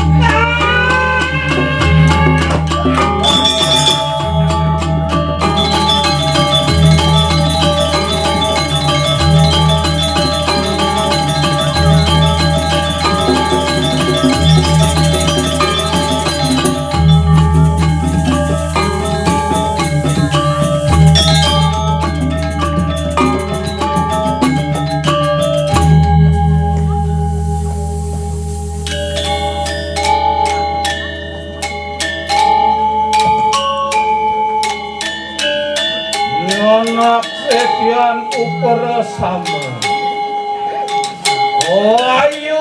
Nyonak setian upara sama. Ayo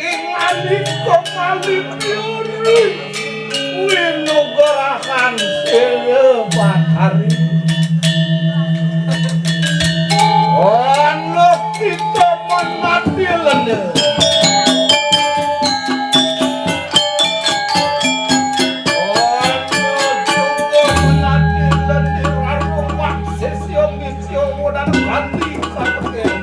ing anika kalipiring winugrahan sira Batari. Ana kita menati lende. Ana juga menati lende. Rarung wak sesya misya wudan kanti kapekeng.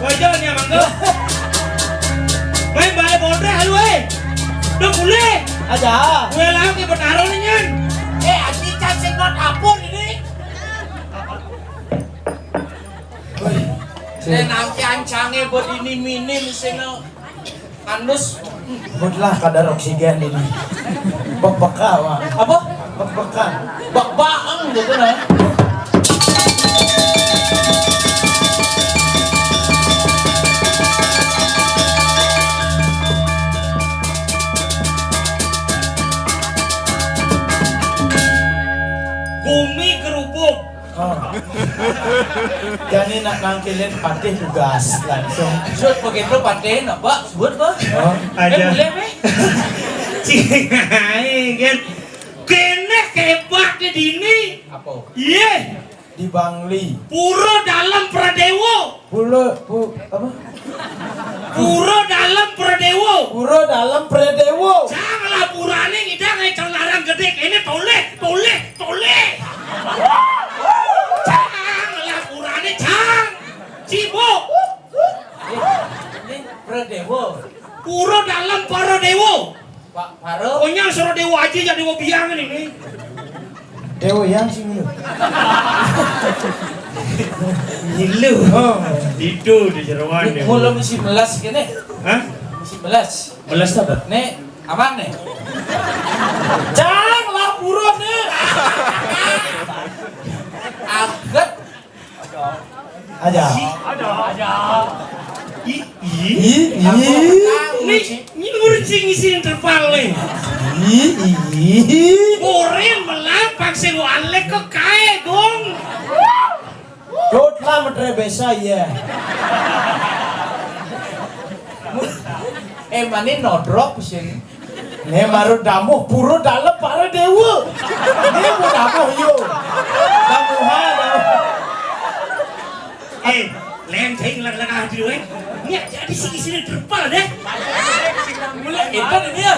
Wajar nih, Mangga. Main balik bodreh lu, eh. Udah mulai. Aja. Gue lawan ke Betaro nih, Nyan. Eh, anjing, can sing not apun ini. Wih, si- Nek nangki ancangnya buat ini minim sing andus. Sebutlah kadar oksigen ini. Bek-beka, Mak. Apa? Bek-beka. Bak-baeng gitu nah. Bumi gerubuk. Oh. Jani nak nangkilin patih tugas langsung. Sebut begitu patih, apa? Sebut, Bang. Oh. Eh, ada. Boleh, Bang? Cing, aing kan. Kene kebak di dini. Apa? Iya. Di Bangli. Pura Dalam Pradewa. Pura, pu-, apa? Pura Dalam Pradewa. Pura Dalam Pradewa. Cang lah purane ngidang, eh, cang larang gede. Ini toleh, toleh, toleh. Cang lah purane, cang. Cibo. Ini Pradewa. Pura Dalam Pradewa. Pak Paro. Pokoknya suruh Dewa aja, jadi Dewa Biang ini. Dewa yang sih lu. Ngilu. Oh. Itu di jeroan dia. Mula misi melas kene. Hah? Misi melas. Melas apa? Nih, aman nih. Cang lah buron nih. Aget. Aja. Ada, ada. Ih, ih. Ih, ih. Ini, ini urut sing isi interval nih. Ih, ih. Boren melang paksa lu alek ke kae, Gong. Dot lah metre besa, ya. Eh, mane nodrop sini. Ne maru damuh pura dalem para dewa. Ne mau damuh yo. Damuhan. Eh, lem cai ngelak-ngelak ah dulu, eh. Ini jadi sih isinya terpal deh. Mulai itu nih dia.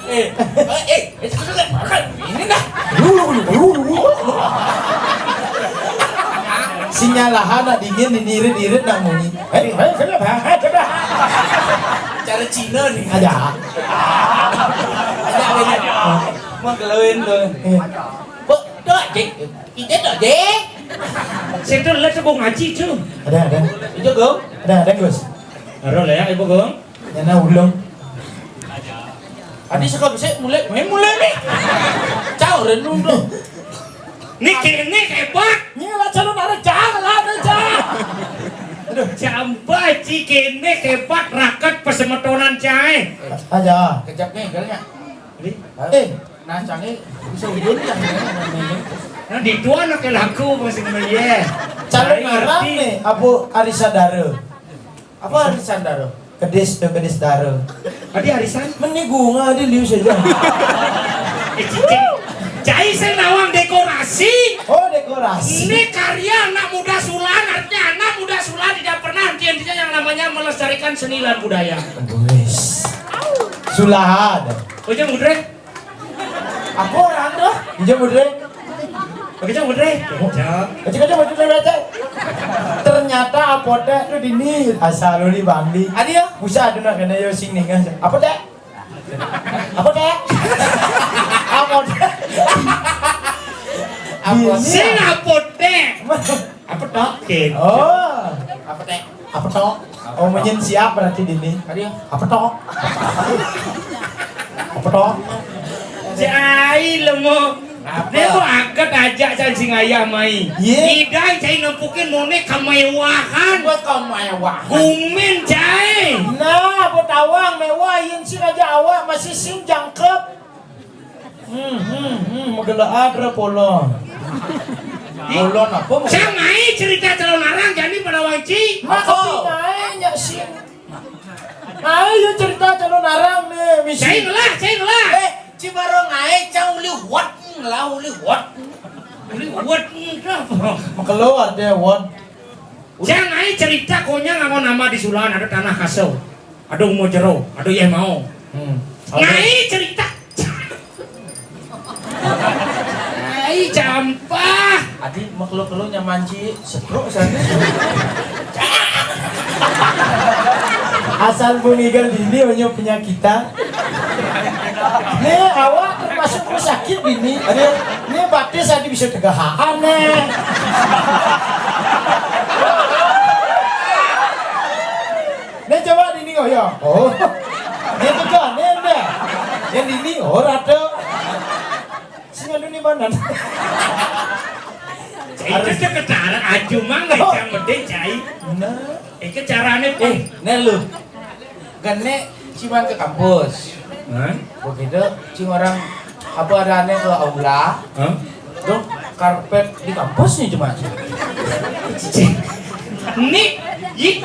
Eh, eh, eh, eh, ini dah. Lu, lu, lu, lu, lu, lu. Sinyal lah anak dingin ini irit-irit nak munyi. Eh, eh, eh, eh, eh, eh. Cara Cina nih. Ada. Ada, ada. Mau keluin tuh. Eh. Bu, tuh, Jek. Ije tuh, Jek. Situ lihat tuh, Bung Haji tuh. Ada, ada. Itu, Gong. Ada, ada, Gus. Aro lah ya, Ibu Gong. Yana ulung. Adi sekali sih mulai, mulai, mulai nih. Cau renung tuh. Nih, kayak, nih, hebat. Ini lah calon arah jangan lah, arah jangan. Aduh, jambai, ci, kene, hebat, rakat, pesemetonan, cai. Aja. Kejap nih, galnya. Jadi, eh, nah, canggih bisa uyun kan, ya, namanya. Nah, di tua anak laku masih namanya. Calon arah nih, Abu Arisadara. Apa arisan daro? Kedis tuh, kedis daro. Adi arisan? Meni bunga di liu saja. Eh, cicing. Cai saya nawang dekorasi. Oh, dekorasi. Ini karya anak muda Sulan, artinya anak muda Sulan tidak pernah henti-hentinya yang namanya melestarikan seni dan budaya. Wis. Sulahan. Ujung Udre. Aku orang tuh. Ujung Udre. Oke, Cak, Udre. Cak. Kecil-kecil, kecil-kecil. Ternyata apotek tuh dini asal lu di Bangli. Adi ya? Usah ada nak kena yo sing ningan. Apotek? Apotek? Apotek? Apotek. Sing apotek. Apa tok? Oke. Oh. Apa tek? Apa tok? Oh, menyen siap berarti dini. Tadi ya? Apa tok? Apa tok? Si ai lemo. Apa? Dia mau angkat aja can sing ayah mai. Iya. Idang cai nempukin mone kemewahan. Buat kemewahan. Gumin cai. Nah, buat awang mewah, yen sing aja awak masih sing jangkep. Hmm, hmm, hmm, magala adra polo. Polo napa? Cang ai cerita calon arang jani pada wangci. Apa? Ai nya sing. Ayo cerita calon arang nih, misi. Cai ngelah, cai ngelah. Eh, Cibarong ai cang uli wat, ngelah uli wat. Uli wat nih apa? Keluar deh wat. Cang ai cerita konyang aku nama di Sulan ada tanah kasau. Aduh, mau jero, aduh, ya mau. Hmm. Ngai cerita. Ngai campah. Adi, makhluk lu nyaman ci setruk sana. Asal bun Igel dini onyo penyakitan. Nih, awak termasuk rumah sakit dini. Nih, batis adi bisa tegahaan, nih. Nih, coba dini ngoyo. Oh. Nih, tegahan, nih, nih. Yang dini, oh, rada. Sing anu nih, mana? Cai itu harus deketan, aju mang, oh, ngecang gede, cai. Nah. Eh, ke carane, Pak. Eh, nih lu. Gane cuman ke kampus. Hah? Begitu, cuma orang apa adanya ke aula. Hah? Dong, karpet di kampusnya cuma. Ini, yi.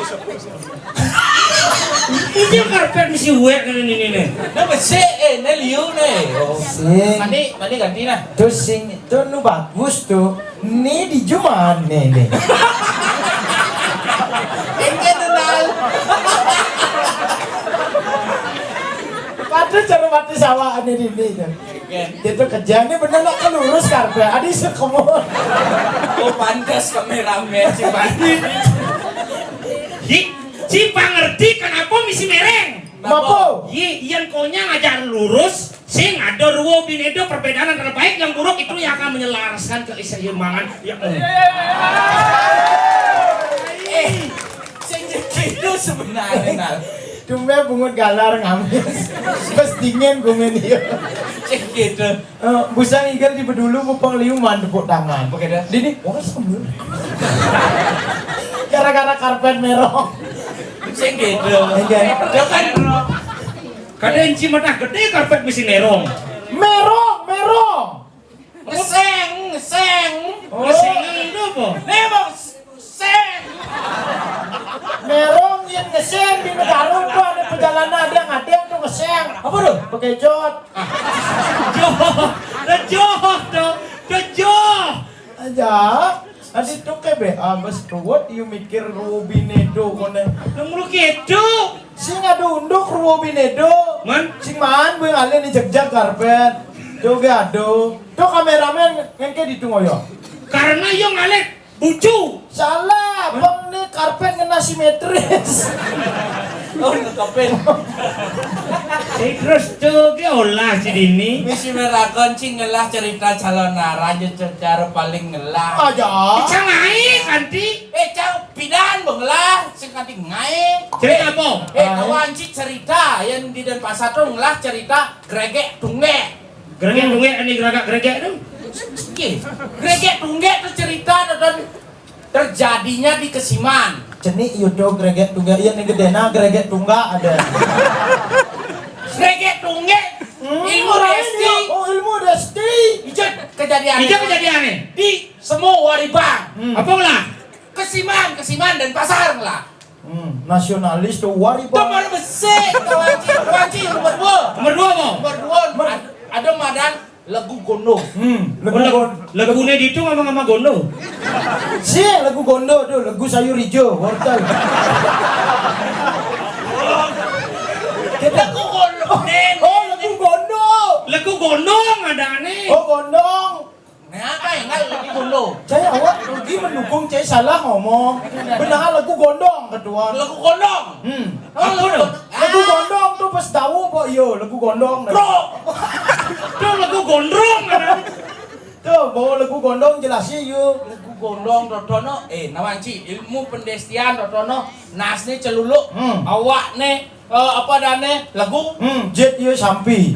Ini karpet mesti wet ini, ini, ini. Nah, besik, eh, ini liu nih. Oh. Sing. Mandi, mandi ganti nah. Tuh sing, tuh nu bagus tuh. Ni di Juman ni, ni. Engke tu nal. Patut cara mati sawah ni di ni tu. Dia tu kerja ni benar nak kelurus karpet. Adi sekemur. Oh, pantas kameramen si Bani. Hi, si pangerti kenapa misi mereng? Mapo? Yi, yang konya ngajar lurus, sing ada ruo binedo perbedaan antara baik dan buruk itu yang akan menyelaraskan keseimbangan. Ya, eh. Eh, sing gitu sebenarnya, Nal. Tumben bungut galar ngamis. Bes dingin gumin dia. Sing gitu. Eh, busang Igel di bedulu, bupang liuman tepuk tangan. Oke dah. Dini, wah, sembur. Gara-gara karpet merong. Sing gitu. Oke. Dia kan kada enci matah gede karpet misi merong. Merong, merong. Ngeseng, ngeseng. Oh. Ngeseng itu apa? Memang seng. Merong yang ngeseng di negara tu ada perjalanan ada yang ada yang tu ngeseng. Apa tu? Pakai jot. Ah. Joh, dah joh tu, dah joh. Aja. Adi tu ke be, ah, bes tuwet you mikir ruo binedo kone. Nang lu kedo. Sing ada unduk ruo binedo. Man? Sing maan be ngalih ni jegjag karpet. Tu ge ado. Tu kameramen ngengke di tu ngoyo. Karena yo ngalih bucu. Salah, bang ni karpet ngena simetris. Oh, nekepin. Eh, terus tu ge olah si dini. Misi merakon cing ngelah cerita calon arah je secara paling ngelah. Aja. Cang ai kanti. Eh, cang pidan bengelah sing kanti ngai. Cerita apa? Eh, kawan cik cerita yang di Denpasar tu ngelah cerita gregek tunggek. Gregek tunggek, ini geragak gregek tu. Oke. Gregek tunggek tu cerita tentang terjadinya di Kesiman. Cenik iyo tu gregek tunggek, iya ni gedena gregek tunggak ada. Gregek tunggek. Hmm, ilmu desti. Oh, ilmu desti. Ijat kejadian. Ijat kejadian ni. Di Semu Waribang. Hmm. Apa lah? Kesiman, Kesiman Denpasar lah. Hmm, nasionalis tu Waribang. Tu baru besik kawan cik, kawan cik nomor dua. Nomor dua apa? Nomor dua. Ad-, ada madan Legu Gondo. Hmm, legu Gon-, legu ne ditu ngama-ngama gondo. Si legu gondo tu, legu sayur ijo, wortel. Kita legu gondo. Oh, legu gondo. Legu gondong ada ne. Oh, gondong. Nah, apa yang ngal legu gondo? Saya awak rugi mendukung, saya salah ngomong. Benar legu gondong ketua. Legu gondong. Hmm. Oh, apa tu? Legu gondong tu pas tahu apa iyo legu gondong. Bro. Tu legu gondrong. Tu bawa legu gondong jelas iyo. Legu gondong totono. Eh, nawan ci ilmu pendestian totono. Nas ni celuluk. Hmm. Awak ni, eh, apa dane? Legu. Hmm, jit iyo sampi.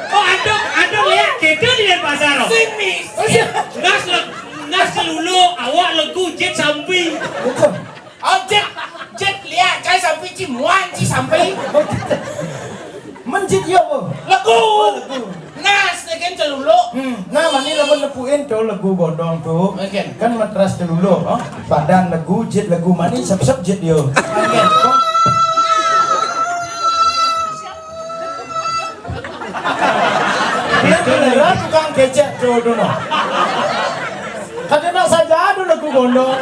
Oh, aduh, aduh lihat gitu di Denpasar. Sing mis. Nas le-, nas celuluk, awak legu jit sampi. Betul. Oh, jit, jit liak, cai sampi ci muan ci sampi. Menjit iyo apa? Legu. Oh, legu. Nah, sedeken celuluk. Hmm. Nah, mani lamun nepuin tu legu gondong tu. Oke. Kan matras celuluk, oh. Padan legu, jit legu, mani sep-sep jit iyo. Oke. Beneran tukang kecek tu, tu, no. Kada nak saja ado lagu gondo.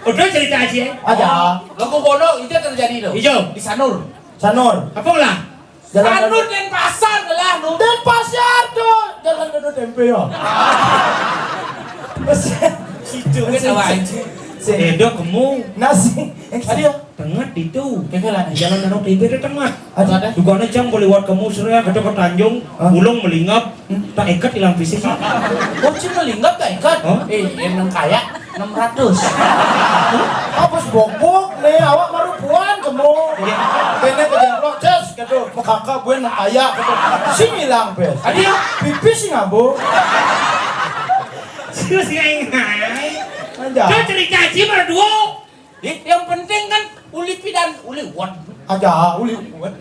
Udah cerita aja. Aja. Lagu gondo itu terjadi tu. Ijo. Di Sanur. Sanur. Apa lah? Jalan Sanur Denpasar lah, nu. Denpasar tu. Jalan Dado Tempe ya. Situ Duit awak anjing. Sing. Beda kemu. Nasi. Ada ya? Tenget itu. Kagak lah. Jalan Danau Tibet itu tenget. Ada. Dugane cang beli wat kemu sore kita ke Tanjung, hah? Ulung melingap, hmm? Tak ikat hilang fisik. Oh, cing melingap tak ikat? Hah? Eh, yang nang kaya enam ratus. Apa bok-bok nih, awak baru puan kemu. Iya. Kene ke jengklok, ces, gitu. Mekaka buen nang kaya, gitu. Sing hilang, bes. Ada ya? Pipis sing abu. Serius ngai ngai. Aja. Kau cerita aja berdua. Ih, yang penting kan uli pidan, uli won. Aja, uli won.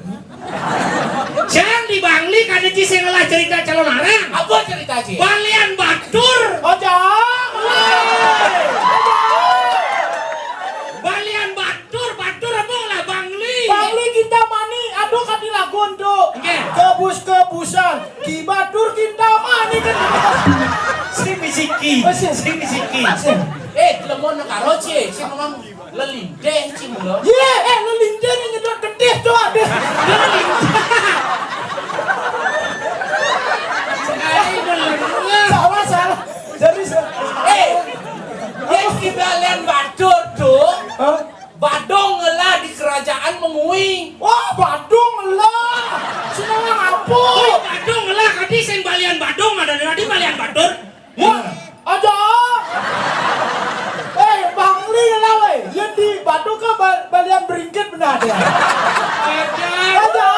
Jangan di Bangli kada ci sing ngelah cerita calon arang. Apa cerita ci? Balian batur. Aja. Balian batur, batur apa lah Bangli? Bangli kita mani, aduh kati lagun tuh. Oke. Kebus-kebusan. Ki Batur Kintamani kan. Sing misiki. Oh, sing. Sing misiki. Sing. Eh, lemon karo ci, sing ngomong lelindeh ci mula. Ye, eh lelindeh ni nyedot gedeh tu ada. Sekali belum. Salah, salah. Jadi sa- Eh, yang kita lihat batur tu. Hah? Badung ngelah di kerajaan Mengwi. Wah, Badung ngelah. Senang apa? Oi, Badung ngelah, kadi sing balian Badung, ada tadi balian Batur. Wah, aja. Eh, Bangli ngelah, weh. Yang di Badung ke bal- balian beringkit benar dia. Ada. Ada.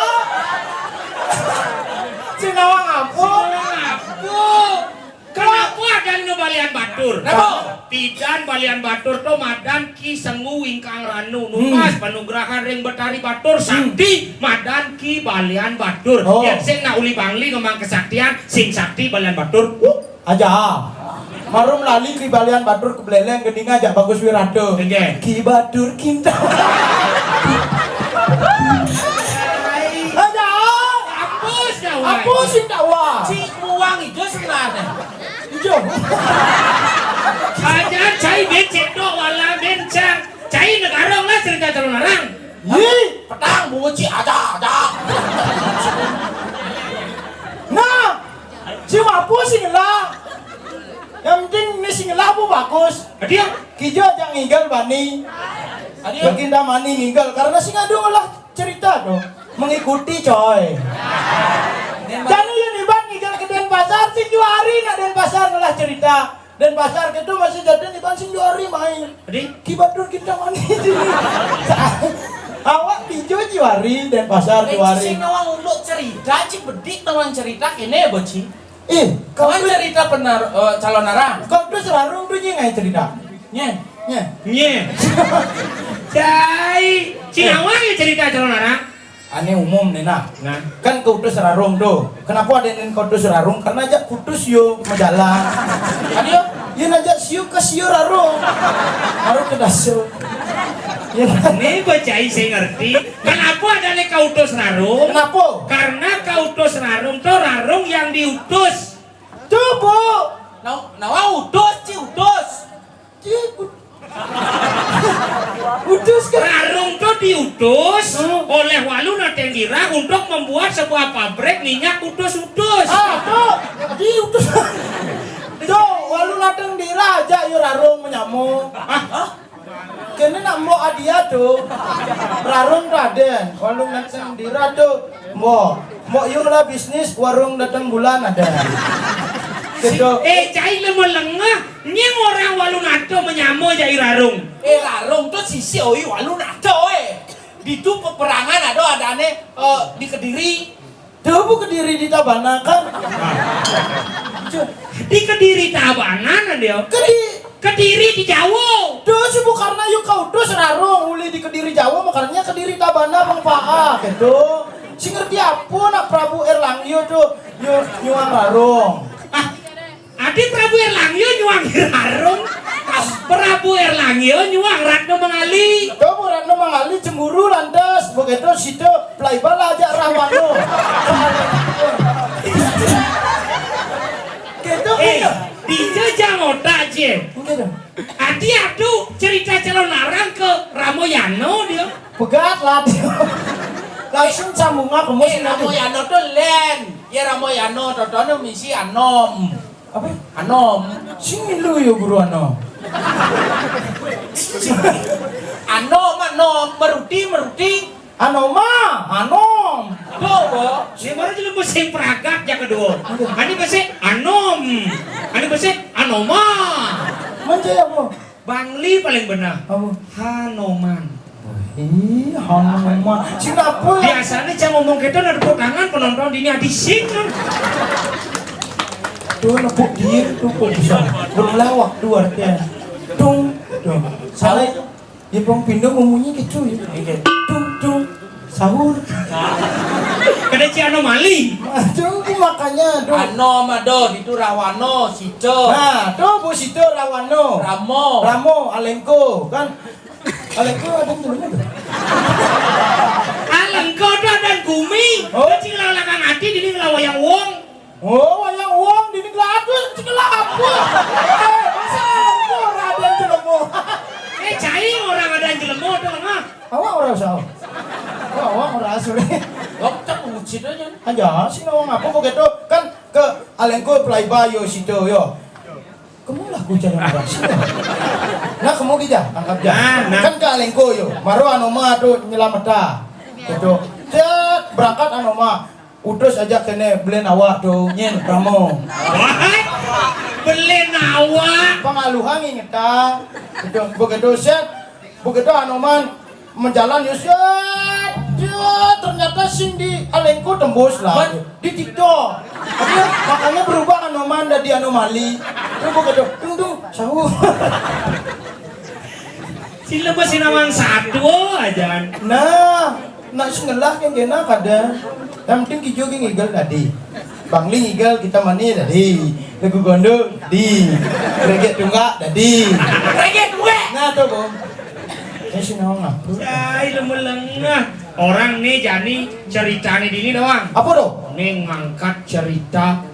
Senawang apa? Senawang apa? Kenapa adan nu balian batur? Kenapa? Pidan balian batur tu madan Ki Sengu Wingkang Ranu, nunas panugrahan ring Betari Batur, sakti madan Ki Balian Batur. Oh. Yen sing nak uli Bangli ngembang kesaktian, sing sakti balian batur. Uh, aja. Marum lali Ki Balian Batur ke Beleleng, gendinga ajak Bagus Wirata. Nggih. Ki Batur Kinta. Aja. Apus dah, wai. Apus sing tak wah. Cik muang ijo sebenarnya. Ijo. Aja cai ben cedok wala ben cang. Cai negarong lah cerita calon arang. Ih, petang bungut ci aja, aja. Nah, si Mapu sing ngelah. Yang penting ni sing ngelah pun bagus. Adia. Kijo aja ngigel bani. Adia. Yang Kintamani ngigel karena sing adu ngelah cerita tu. Mengikuti coy. Jadi yang iban ngigel ke Denpasar, sing juari nak Denpasar ngelah cerita. Denpasar gitu masih jadi iban sing juari main. Adia. Ki Batur Kintamani. Awak Kijo juari Denpasar. Eh, juari. Sing nawang unduk cerita, ci bedik nawang cerita kene beci. Eh, kau cerita benar, eh, calon arang. Kau tu serarung tu ngai cerita. Nye. Nye. Nye. Cai, ci nawang ya cerita calon arang. Ane umum nih nah. Nah. Kan kau tu serarung tu. Kenapa ada nen kau tu serarung? Karena ajak putus yo majalan. Adio. Yen ajak siu ke siu rarung. Baru ke dasu. Yen. Ini bacai saya ngerti. Kenapa ada nih kau tu serarung? Kenapa? Karena kau tu serarung tu rarung yang diutus. Tuh, Bu. Nah, nah, utus, ci utus. Ci ut- Utus ke? Rarung tu diutus oleh Walu Natendira untuk membuat sebuah pabrik minyak utus-utus. Ah, tu. Diutus. Tu, Walu Natendira aja yo rarung menyamu. Hah? Kene nak mbok adia tu. Rarung tu aden, Walu Natendira tu. Mbok, mbok yo lah bisnis warung datang bulan ada. Gitu. Eh, cai lemah lengah. Nying orang Walu Nato menyama jai rarung. Eh, rarung tu sisi oi Walu Nato, eh. Di tu peperangan ada adane, eh, di Kediri. Tu bu Kediri di Tabana kan? Di Kediri Tabanan dia. Kedi- Kediri di Jawa. Tu si bu karena yu kau tu serarung uli di Kediri Jawa, makanya Kediri Tabana bang paa gitu. Si ngerti apa nak Prabu Erlangga tu yu nyuang rarung. Ah, Adi Prabu Erlangga nyuang rarung. Prabu Erlangga nyuang Ratna Mangali. Kamu Ratna Mangali cemburu lantas begitu situ play bala aja Rahmano. Gitu. Eh, dijajah otak je. Gitu. Adi adu cerita calon arang ke Ramoyano dia. Pegat lah dia. Langsung sambung aku. Eh, Ramoyano tu len. Ya Ramoyano totono misi anom. Apa? Anom. Sing milu yo guru ano. Anom, anom, meruti, meruti. Anoma, anom. Tuh, Bo. Sing baru jelema sing pragat ya kedua. Ani besi anom. Ani besi anoma. Mencai apa? Bangli paling benar. Apa? Hanoman. Ih, Hanoman. Singapura. Biasanya saya ngomong gitu, ada tepuk tangan, penonton dini adi sing. Tuh, nepuk dia, tuh, kok bisa. Berlawak tuh artinya. Tung, tuh. Salah. Ya, Bang Pindo ngomongnya gitu ya. Iya. Tung, tung. Sahur. Kada ci anomali. Aduh, makanya, aduh. Anom, aduh, itu Rawano, Sico. Nah, tuh, Bu Sico, Rawano. Ramo. Ramo, Alengko, kan? Alengko ada yang jelema tuh. Alengko tuh ada gumi. Oh. Cing lawan lakang ati, dini ngelawan wayang wong. Oh, wayang wong dini gelap tuh, cing gelap. Eh, masa Alengko ada yang jelema? Eh, cai orang ada yang jelema tuh, mah. Awak orang usah. Awak orang asli. Dokter ucit aja. Aja sih ngomong apa begitu kan ke Alengko pelaiba yo situ yo. Kamu lah ku jalan orang sini. Nah, kamu kita tangkap aja. Nah, nah. Kan ke Alengko yo. Maro anoma tuh nyelameta. Gitu. Cet, berangkat anoma. Utus aja kene belen awak tuh nyen kamu. Wah, belen awak. Pengaluhan ingetan. Gitu. Begitu set. Begitu Anoman menjalan yo set. Dia ternyata sing di Alengko tembus lah. Di TikTok. Makanya berubah Anoman dari anomali. Dia begitu, dung, dung, sahur. Sila masih nawang satu aja. Nah, nak sing ngelah kan kena kada. Yang penting kijo ki ngigel tadi. Bangli ngigel kita mani tadi. Lagu gondo tadi. Reggae tunggak tadi. Reggae tunggak. Nah, tuh, Bom. Saya sih nawang apa? Cai lemelengah. Orang nih jani ceritanya dini doang. Apa tuh? Nih ngangkat cerita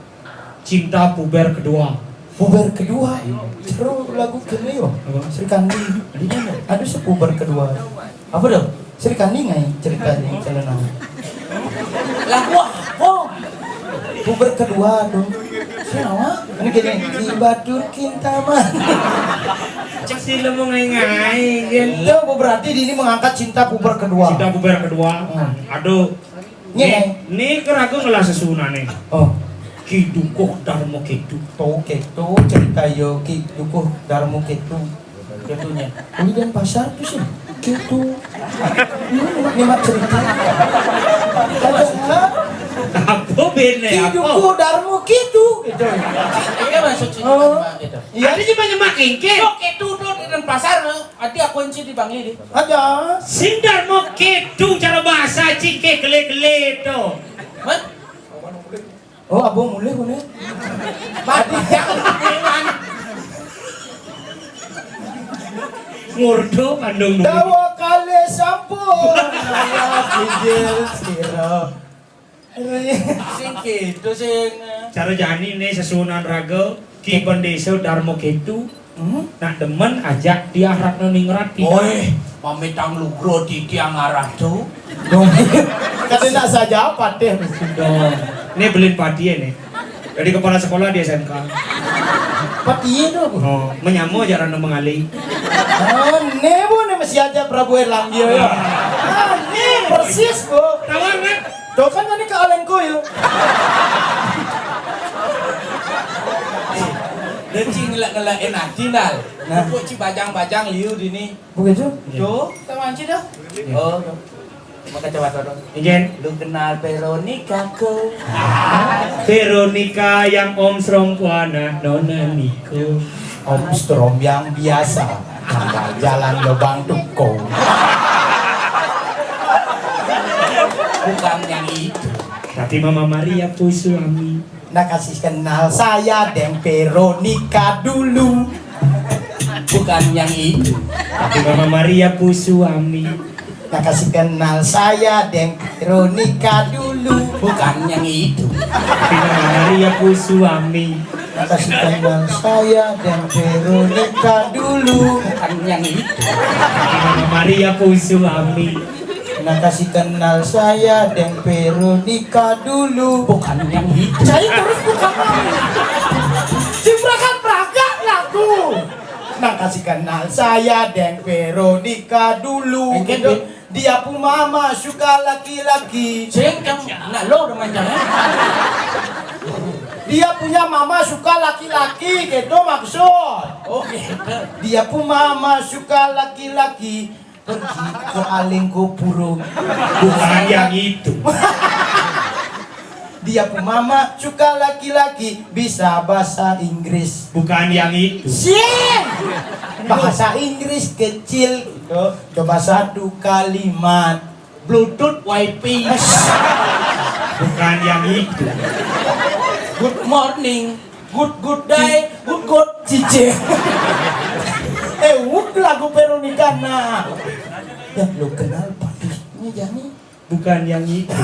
cinta puber kedua. Puber kedua. Seru lagu kene yo. Apa? Sri Kandi. Di mana? Aduh, sepuber kedua. Apa dong? Sri Kandi ngai ceritanya celana. Lagu apa? Puber kedua tuh. Siapa? Ini gini, di Batur Kintaman. Cek si lemu ngai-ngai, kan? Itu berarti ini mengangkat cinta puber kedua. Cinta puber kedua. Hmm. Aduh, Nye. Nih, nih keragu ngelah sesunane. Oh. Ki Dukuh Darmo Ketu. Tuh, Ketu, cerita yo Ki Dukuh Darmo Ketu. Ketunya. Ini dan pasar tuh sih. Ketu. Ini mak cerita. Ada nggak? Apa bene? Ki Dukuh Darmo Ketu. Gitu. Iya, maksudnya. Oh. Gitu. Iya. Ada cuma nyemak kengke. Tuh, Ketu tuh di Denpasar, no. Adi aku kunci di Bangli di. Ada. Sing Darmo Ketu cara bahasa cike gele-gele to. Hah? Oh, abang mulai kone. Mati jangan. Ngurdo kandung dulu. Dawa kali sampun. Sijil sira. Sing gitu sing. Cara jani nih sesuunan raga Ki Bendesa Darmo Ketu. Hmm? Nak demen ajak dia Ratna Ningrat. Oi, mamitang lugro di tiang arah tu. Dong. Kata nak saja patih. Dong. Ini belin pati nih. Jadi kepala sekolah di S M K. Pati itu. Oh, menyamo aja Ratna mengali. Oh, ne bu ne masih aja Prabu Erlangga ya. Ah, ne persis bu. Tahu kan? Tuh kan ini ke Alengko ya. Dan ci ngelak-ngelakin ati, Nal. Nah. Kok ci bajang-bajang liu dini. Begitu? Tuh, sama ci dah. Oh, tuh. Maka coba tuh. Ijen. Lu kenal Veronica ko? Veronica yang Om Strom ku anak Nona Niko. Om Strom yang biasa. Tambah jalan lubang tuko. Bukan yang itu. Tapi Mama Maria pusu ami. Nah, kasih kenal saya deng Veronica dulu. Bukan yang itu. Tapi Mama Maria pusu ami. Nah, kasih kenal saya deng Veronica dulu. Bukan yang itu. Tapi Mama Maria pusu ami. Nah, kasih kenal saya deng Veronica dulu. Bukan yang itu. Tapi Mama Maria pusu ami. Nah, kasih kenal saya deng Veronica dulu. Bukan yang itu. Saya terus bukan. Ciprakan praga lagu. Nah, Kasih kenal saya dan Veronica dulu. Oke, gitu. Oke. Dia pun mama suka laki-laki. Sing, cang, nak lo udah mancang, ya? Dia punya mama suka laki-laki, gitu maksud. Oh, gitu. Dia pun mama suka laki-laki. Pergi ke Alengkopuro. Bukan yang itu. Dia pun mama suka laki-laki, bisa bahasa Inggris. Bukan yang itu. Sing! Bahasa Inggris kecil. Tuh, coba satu kalimat. Bluetooth wifi. Bukan yang itu. Good morning. Good, good day. Good, good. Cice. Eh, wuk lagu Veronica, nah. Ya, lu kenal Padisnya, Jani? Bukan yang itu.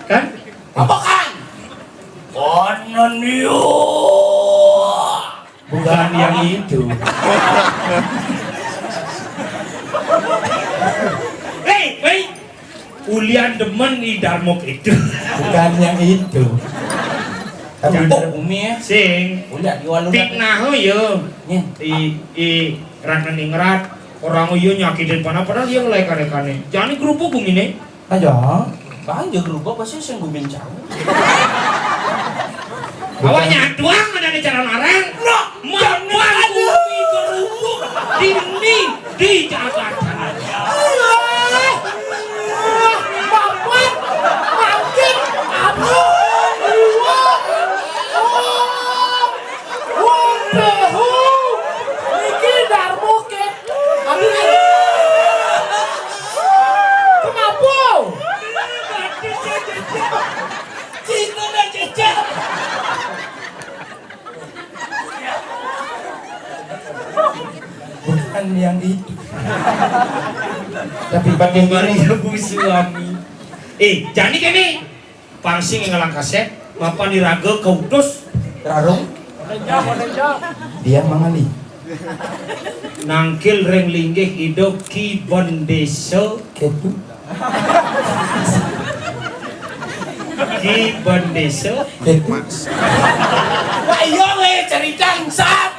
Kan? Apa kan? Konon yo. Bukan yang itu. Hei, hei. Ulian demen ni Darmok itu. Bukan yang itu. Tapi jangan ter- umi ya. Sing. Ulian di walu. Fitnah yo. Nih. I, i, Ratna Ningrat. Orang yo nyakitin panah, padahal dia ngelai kane-kane. Jangan gerubuk gumine. Aja. Bang, jago lupa pasti sing gumin jauh. Awaknya doang ada di cara larang. Nah, mapan bumi berubuk di bumi di jagat raya. Mapan, makin, aduh, dua, oh, wong behu, iki darmo ket. Aduh, kenapa? Cinta dan cecak. Bukan yang itu. Tapi pakai Maria Bu Suami. Eh, jadi kene pangsing ngalang kasep, mapan diraga kautus. Rarung. Dia mangali. Nangkil ring linggih Ida Ki Bendesa. Ketu. Ki Bendesa. Ketu. Wah, iya, weh, cerita ngsat.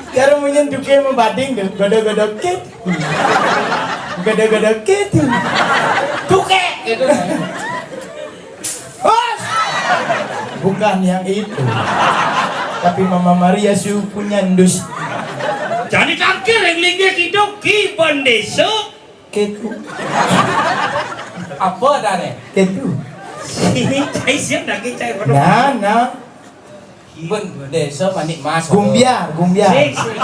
Karo munyen duke membading tuh, godo-godo kit. Godo-godo kit. Duke gitu. Hus! Bukan yang itu. Tapi Mama Maria supunya ndus. Jadi tangkir yang linggih hidup Ki Bendesa. Ketu. Apa tane? Ketu. Sini cai siap dah, cai. Nah, nah. Ki Bendesa manik mas. Gumbiar, gumbiar. Sik, sik.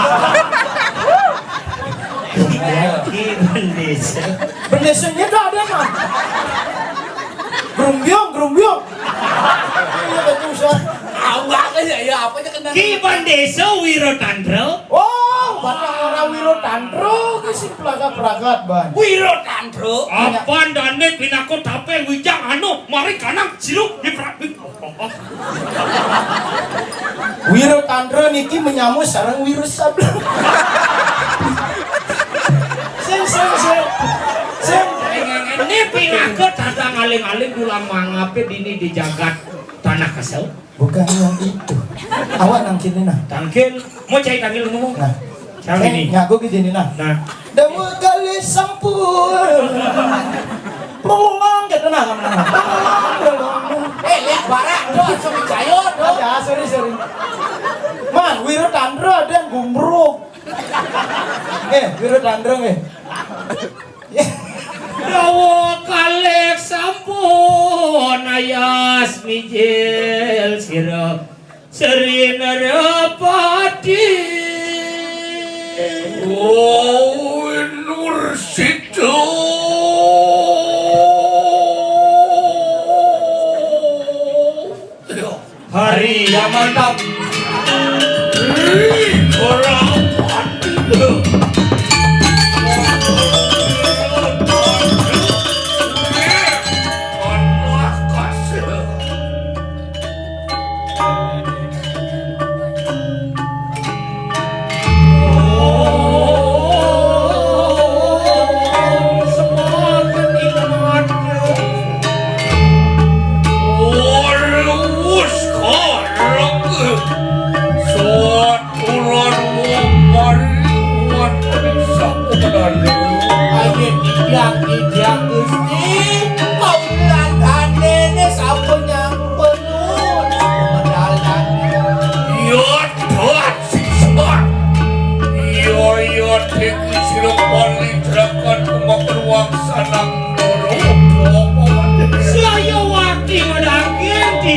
Gumbiar. Ki Bendesa. Bendesanya tuh ada, Mas. Grumbiong, grumbiong. Iya, betul, Ustaz. Awak aja, ya, apa aja kena. Ki Bendesa Wiro Tandra. Oh, batang orang Wiro Tandra, ke si pelagat-pelagat, Ban. Wiro Tandra. Apa ndane pinako tape wijang anu, mari kanang jeruk di pra-, Wiro Tandra niki menyamu sareng Wiro Sableng. Sing, sing, sing. Sing. Ini pinaka tata ngaling-aling kula mangape dini di jagat Tanah Kasau. Bukan yang itu. Awak nang kene nah. Tangkil, mau cari tangkil ngomong. Nah. Cari ini. Ngaku ke sini nah. Nah. Dawuh kalih sampun. Pelungang gitu nah. Eh, lihat barak, doh, sumicaya, doh. Ya, sorry, sorry. Man, Wiro Tandra ada yang gumbruk. Eh, Wiro Tandra, eh. Dawa kalih sampun ayas mijil sira Sri Narapati. Oh, Nur Sido. Hari yang mantap. Ih, orang mati.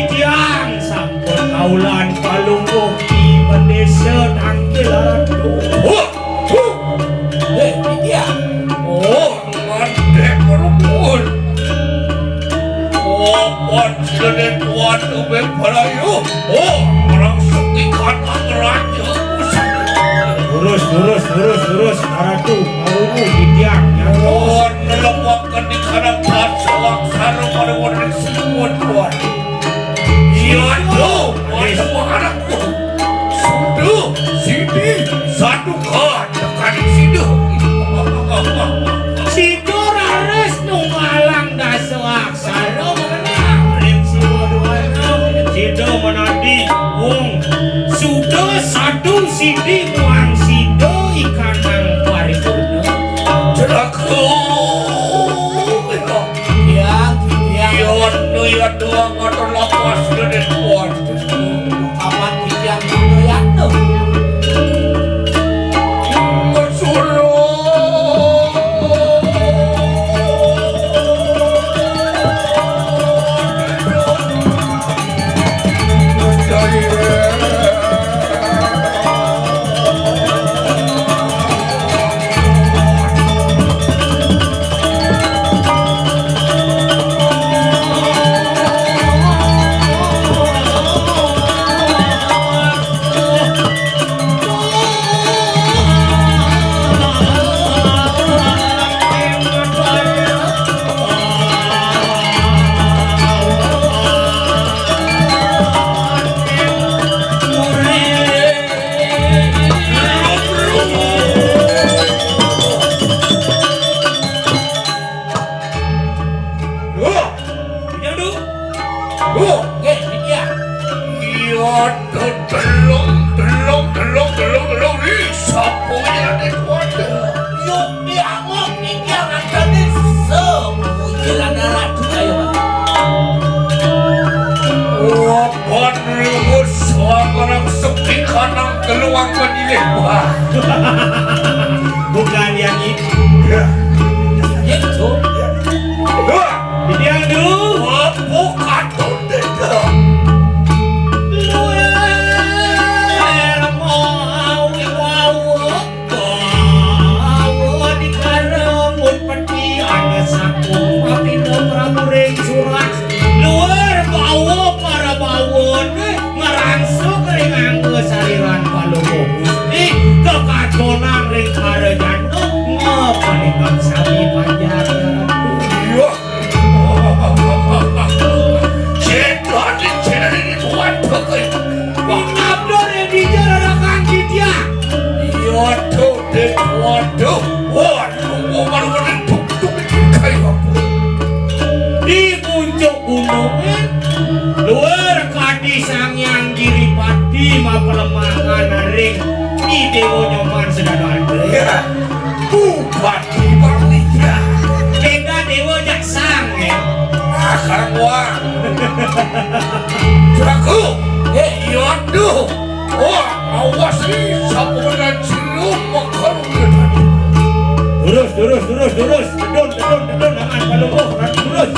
Tiang sampun kaulan palungguh di bendesa tangkil ratu. Huh, huh. Eh, Tiang. Oh, ngadek rumpun. Oh, pan sida tuan ubek balayu. Oh, orang sepi kandang raja. Lurus, lurus, lurus, lurus. Ratu, palungguh di tiang. Oh, nelepakan di kandang tas, selang sarung pada warna semut, tuan. Iya, tuh, waduh, anakku. Sudah, sini, satu kan, tekan sini. Sida raris nunggalang dasa aksara mengenang ring siwa duana. Sida menadi wong suda sadu sidi muang sida ikanang paripurna. Celaka. Ya, ya. Iya, nu ya doang motor lawas gede kuat. Amat titiang Sudoyatno. Suruh. Duh. Duh. Duh. Nggih, niki ya. Iya, duh, delong, delong, delong, delong, delong. Ih, sapa ya nek kuat? Yuk, diangok niki yang ada nih. So, pujilan ratu ayo, Mas. Wah, Panriwus, seorang sepi kanang geluang penilih. Wah. Bukan yang itu. Ya. Itu. Wah. Ini anu. Apa katun deda? Luar mau wau. Bawa di kareng mun peti ana saku mapinda Prabu ring surat. Luar bawa para bawa ngrangsuk ring angga sariran Palungguh Gusti kakatonang ring para janda ngapaningan sami panjak. Iya. Setan di sini kuat betul. Abdur dija rarakan titiang. Waduh, dek, waduh. Waduh, waduh, waduh, duk, duk, duk, kayak apa? Di puncak gunung, luar kadi Sang Hyang Giripati mapalemahan ring Ida Dewa Nyoman Sedana. Ya. Bupati Bali, ya. Beda dewa jak sang, ya. Ah, sareng wah. Jago. Eh, iya, aduh. Wah, awas nih, sapuran cilung makaruh. Terus, terus, terus, terus. Tedun, tedun, tedun, aman, palungguh, terus.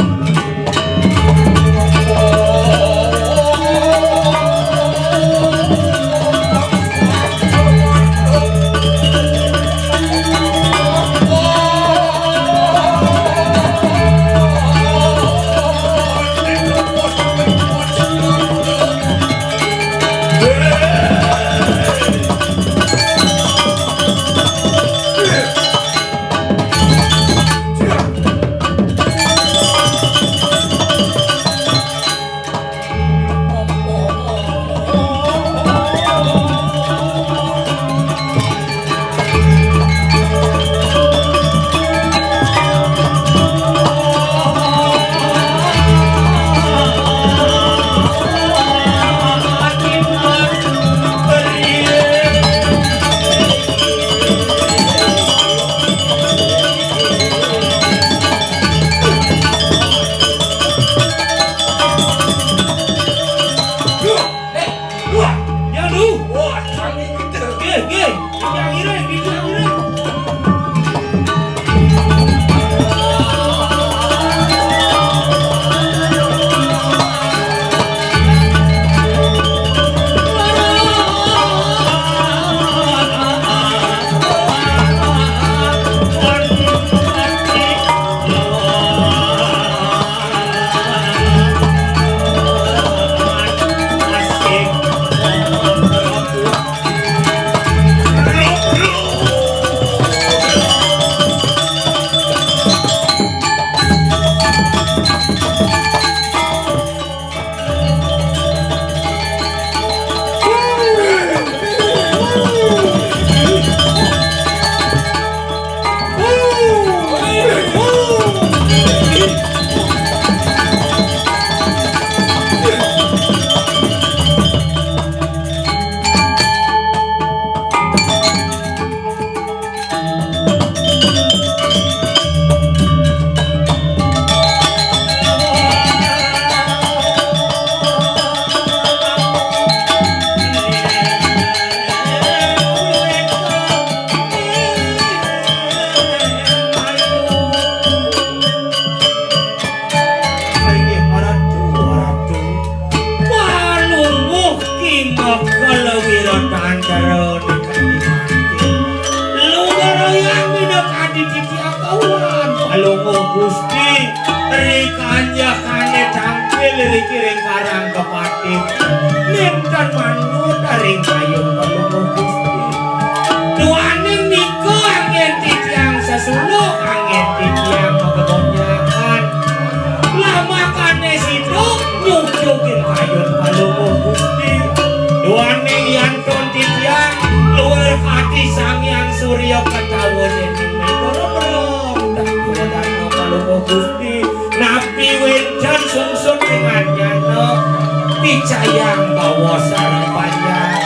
Kala wira tantara ning kadimanti. Lungguh royang minakadi titiang kawan. Palungguh Gusti, ri kanjakane tangkil ri kiring karang kepati. Ninten manut ring kayun Palungguh Gusti. Duaning nika anggen titiang sesuluk, anggen titiang magegonjakan. Lamakane sida nyucukin kayun Palungguh Gusti. Duaning yantun titiang luwir kati Sang Hyang Surya katawa dening Negara Brahmana Palungguh Gusti. Napi wénten sungsut ing adnyana picayang bawa sareng panjang.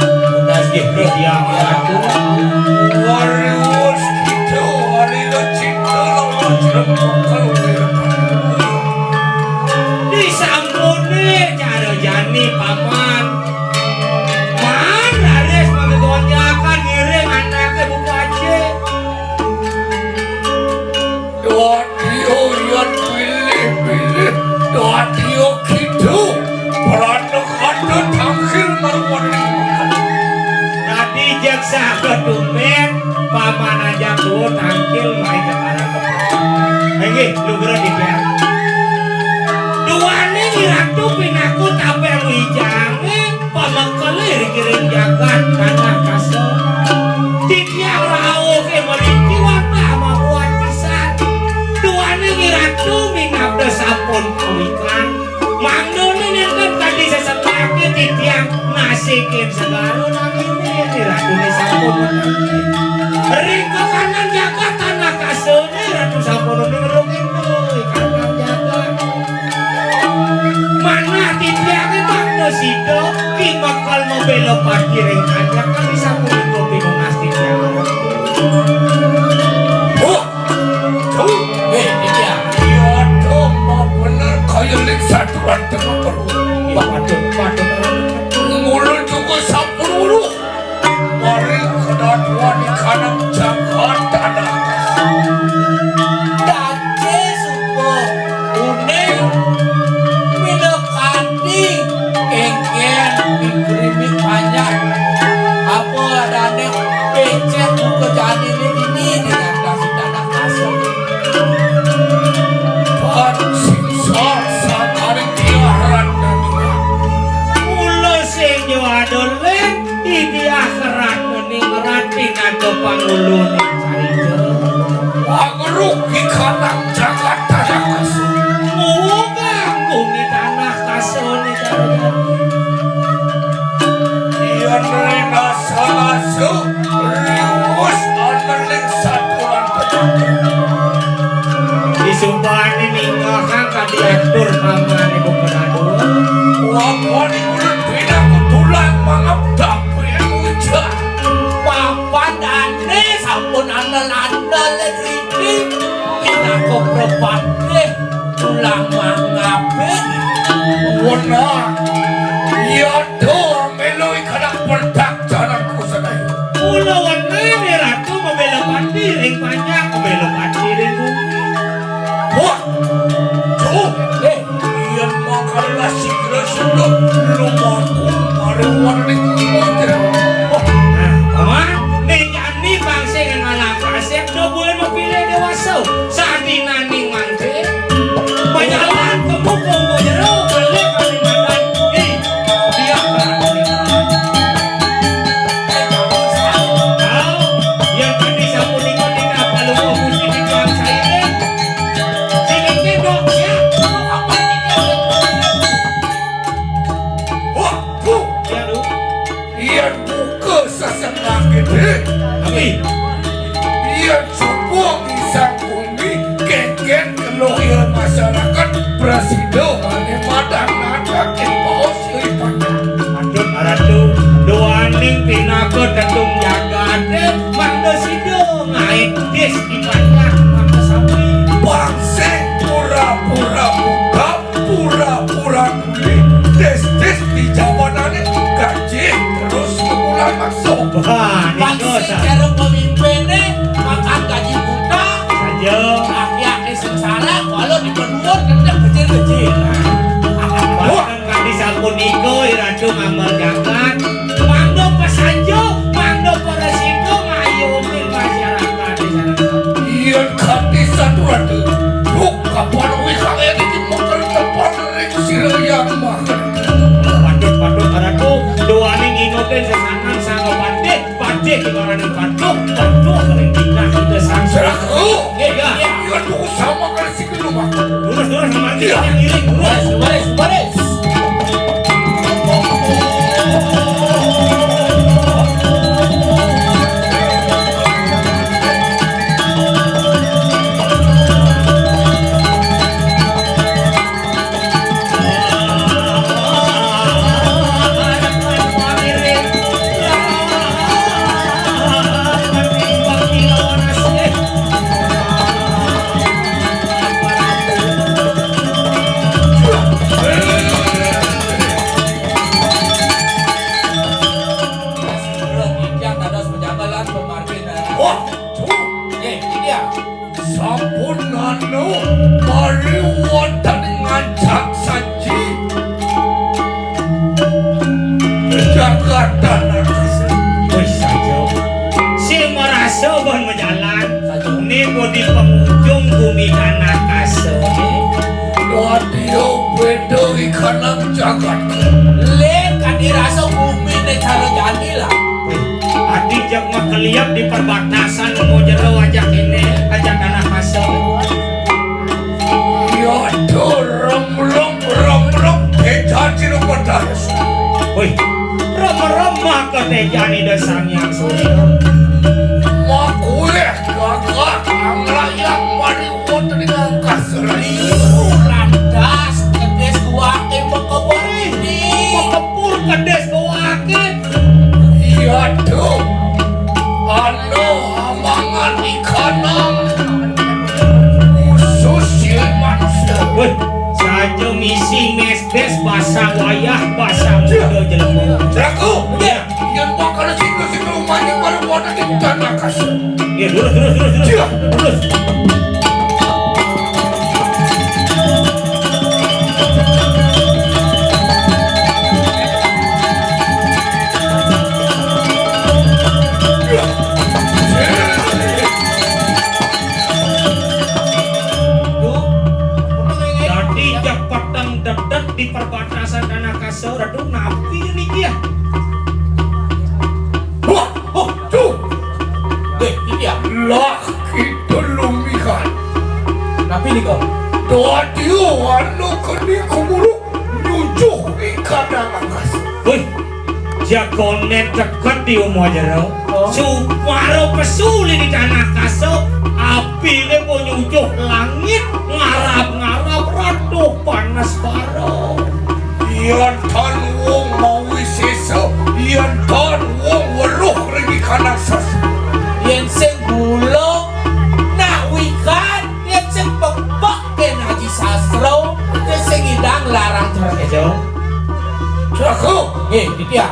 Tunas nggih titiang atur. Wariwus kita warila cinta lawan jrem bukel wirtan. Disampune cara jani paman. Man raris magegonjakan ngiring anake buka aje. Doatio yan pilih-pilih, doatio kitu, pranakata tangkil marwani. Dadi jaksa ketumbet, paman ajak duo tangkil mai ke karang kepala. Inggih, lugra titiang. Duaning iratu pinaka tabeng wijange, pamekele ring kiring jagat tanah kasor. Titiang rauh ke meriki wantah mabuat pisan. Duaning iratu minabda sampun kawikan. Mangdane nenten kadi sesetake titiang nasikin segara namine iratune sampun menangi. Ring kekanan jagat tanah kasone ratu sampun ning rungin doi kanan jagat. Manah titiange mangda sida ki bakal mabela pati ring kanjeng kami sampun iko pinunas titiang. Huh! Tuh, eh, iya. Iya, tuh, mau bener kaya lik satuan tengah perlu. Patut, patut. Mula juga sampun uruh. Mari kedatuan di kanang jagat tanah. Dace supo uning minakadi kengken dikrimi panjang. Apa adane becek buka jani ini, ini di atas tanah kasar. Pan singsa sakali tiaran dan mula sing jo adole. Idi akhirat muni ngerati naga pangulune carita. Pangruh di kanang jagat tanah kasar. Mugang bumi tanah kasone carita. Yen rena salasa riwus aneling satuan penyakit. Disumpahane ninggalkan kadi atur kamane buka dadua. Wapon ibu pinangku tulang mangap. Papan dane sampun andel-andel riki pinaka prepatih tulang mangabe. Wenang. Yada melu ikanak perdak jalan kusadaya. Mula wenang Ratu mabela pati ring panjang, mabela pati ring bumi. Wah. Tuh. Eh. Yen mangkana sigra suda lumaku maring warning kuwatir. Oh, nah, Paman, ning jani bangsa ing anak kasep do buin mapilih dewasa. Sadinaning mangke, majalan kemu kemu jero, balik Kalimantan. Ih, dia berani. Nah, yang tadi sapunika tinggal palu fokus di pikiran saya. Wah, Bu. Ya, Lu. Yen buka sesengah gede. Tapi yen subuh ngisang bumi, kengken keluh ya masyarakat, prasida ane madan nadakin baos ya ibadah. Aduh, Ratu, duaning pinaka tetung jagate, mangda sida ngae dis ibadah maka sami. Bang sing pura-pura buta, pura-pura tuli, dis-dis di jawanane, gaji terus sebulan masuk. Wah, nika. Bang sing cara pemimpinne makan gaji buta. Saja. Rakyate sengsara, kala Kedua, kendang kecil-kecil. Wah. Bahkan kami sapunika, Ratu ngamel jagat. Mangda pasanjo, mangda parasida, ngayomin masyarakat di sana. Iya, kami satu Ratu. Duh, kapan wikaya niki mekel tepang ring sira yang mah. Patut, patut, Ratu. Duaning inuten sesanan sang patih. Pacih kibaraning patuh, patuh ring titah Ida Sang Seraku. Nggih, ya. Iya, tuh sama kali si kedua. Lurus, lurus, sama aja. Iya. Yang ngiring, lurus. Baris, baris, baris. Wah, tuh. Nggih, iki ya. Sampun anu, mari wonten ngancak saji. Jagatan atas. Wis saja. Sing merasa pun majalan. Saja. Ini bodi pengunjung bumi tanah kasar. Dadi beda ikanang jagat. Le, kan dirasa bumi ne cara jani lah. Adi jak makeliat di perbatasan mau jero ajak ini, ajak tanah kasar. Iya, tuh, remblong, remblong, kejar jero pedas. Wih, remrem maka tejani da Sang Hyang Surya. Makuih gagah anglayang mari wonten ing angkasa. Liu lantas kedis guwake mekepur ini. Mekepur kedis guwake. Iya, tuh. Anu, amangan ikanang. Khusus silih manusia. Wih, saja misi mesbes basa wayah, basa muda jelema. Jago. Iya. Yen bakal sing-sing rumahnya baru wonten ing tanah kasar. Iya, lurus, lurus, lurus, lurus. Iya. Lurus. Dadi jak peteng dedet di perbatasan tanah kasar. Aduh, napi niki ya? Wah, oh, tuh. Eh, iki ya. Lah, kita lumihan. Napi nika? Dadi anu keni kumuru nyucuh ikan angkas. Wih, jagoné teket di umah jero. Oh. Supara pesu di tanah kasar, apiné pun nyucuh langit, ngarap-ngarap, aduh, panas para. Yen tan wong mawisesa, yen tan wong weruh ring ikanang sas. Yen sing gula nak wikan, yen sing pepek yen aji sastra, yen sing idang larang cerah. Ejo. Jago. Nggih, iki ya.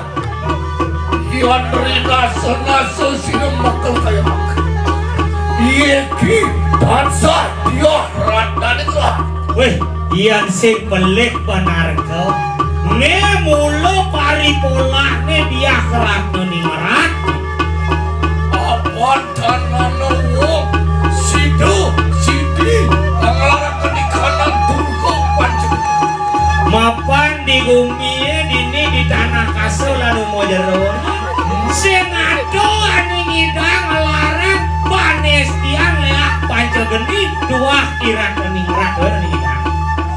Yen rinasa-nasa sira mekel kaya mangke. Iki tansah diah ratnane telah. Weh, yen sing belik panarka, ne mula paripolahne diah ratna ningrat. Apan tanana wong sida sidi nglaraken ikanang durga panjenengan. Mapan di gumie dini di tanah kasar lan uma jero. Sing ada ane ngidang nglarang panestian leak panca geni duah kirat ningrat ora ningidang.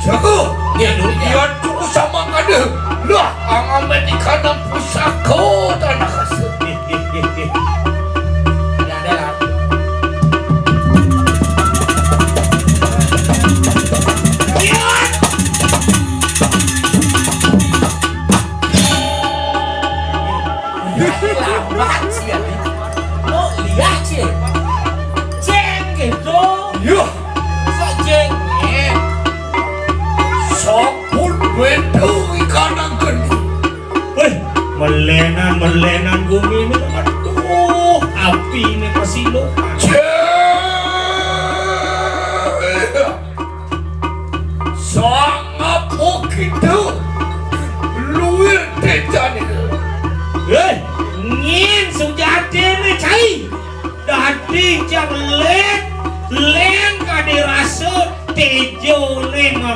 Jago, ya, ya, tuku sama kada. Lah, angambe di kanang pusaka tanah kasar. Ada, ada lah. Lambat sih ya. Mau lihat sih. Ceng gitu. Yuh. Sok ceng. Sampun wedo ikanang geni. Weh, melenan, melenan gumine. Aduh, apine pasilukan. Ceng.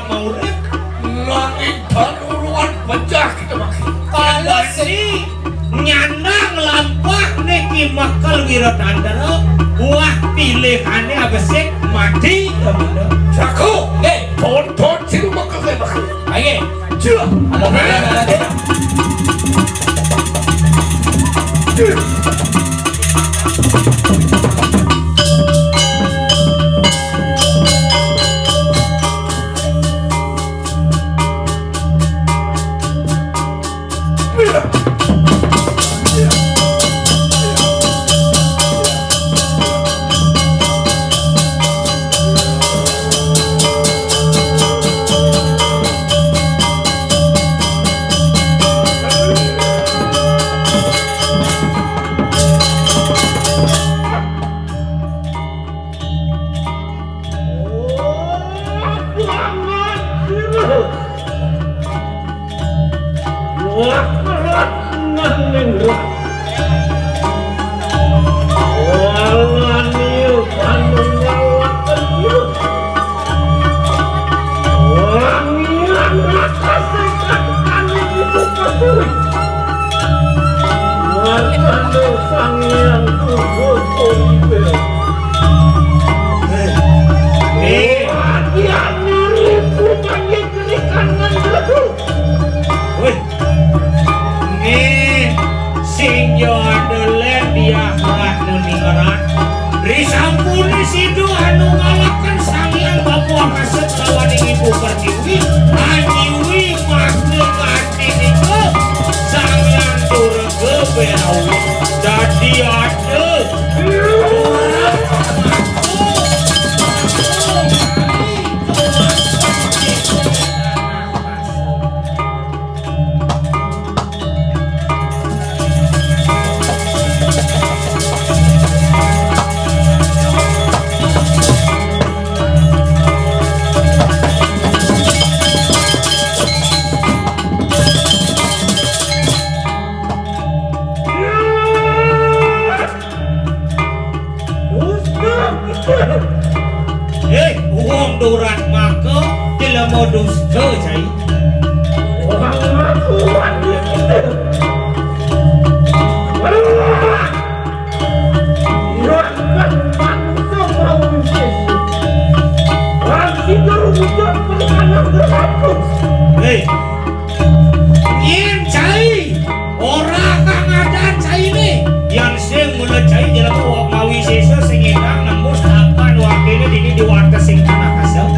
Maurip nanging danuruan pecah kita maki. Kalau si nyandang lampah niki makel Wiratandara, wah pilihane abesik mati ya bunda. Jago, nggih, tonton sing makel kae maki. Ayo. Cila. Halo, halo, halo, halo. Sang Hyang Tuhu Puribe. Eh, eh. Wadiane ribu kangge jerikan ngan lebu. Wih. Nggih, sing yo andelen diah rat nuni ngerat. Risampune sidu anu ngalaken Sang Hyang Bapu Akasa lawan Ibu Pertiwi, anyiwi mangke kanthi nika Sang Hyang Durga Berawi dadi ada. Eh, wong durat maka jelema dusta, cai. Orang ngaku wani kita. Orang kan manusia mau bisnis. Orang tidur wujud perkara berlaku. Hei, yen cai ora kang adan caine, yen sing mula cai jelema wong mawi sesa sing ingkang nembus tapan wakile dini di wates sing tanah kasem.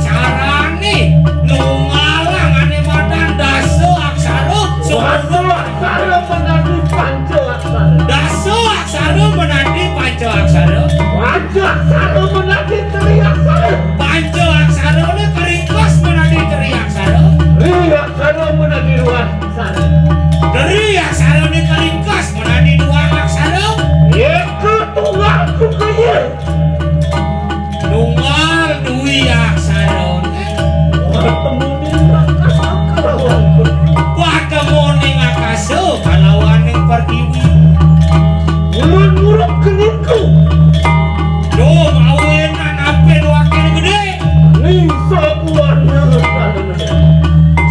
Carané nu ngalang ané madan dasa aksara. Dasa aksara menadi panca aksara. Dasa aksara menadi panca aksara. Panca aksara menadi tri aksara. Panca aksarané keringkes menadi tri aksara. Tri aksara menadi dua aksara. Tri aksarané keringkes menadi dua aksara. Eka tunggal kukaya. Nunggal dwi aksara. Patemuning akasa kalawan. Patemuning akasa kalawaning pertiwi. Ulun nguruk keniku. Duh, awinan apin wakil gedé. Ning sabuana.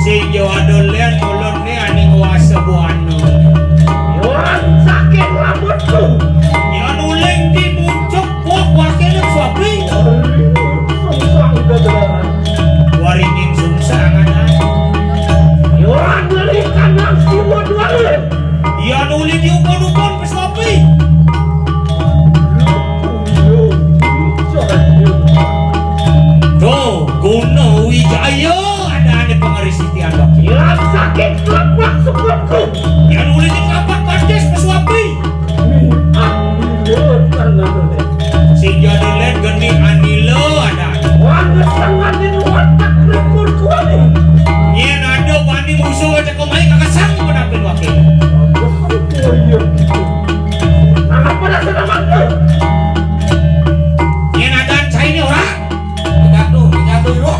Sing jo ada lén ulun né aning wasa buana. Yon saking rambutku. Yon uling di muncuk. Wah, wakilé suapi. Sungsang gagararan. Waringin sungsang anak. Yoran ngeri kandang siwa duara. Iya nuli diukun-ukun pesuapi. Tuh, Guna Wijaya ada ané pangeris titiang wakil. Yoran sakit telapak sukutku. Iya nuli di telapak batis pesuapi. Ni anila tanahné. Sing jadi lén geni anila ada. Wah, ngesenganin watak rikun kuali. Yén ada bani musuh aja kemai kakesang penapin wakil. Oh, iya gitu. Nah, apa dasar amat tuh? Yén ada saya ini orang. Jatuh, jatuh, yuk.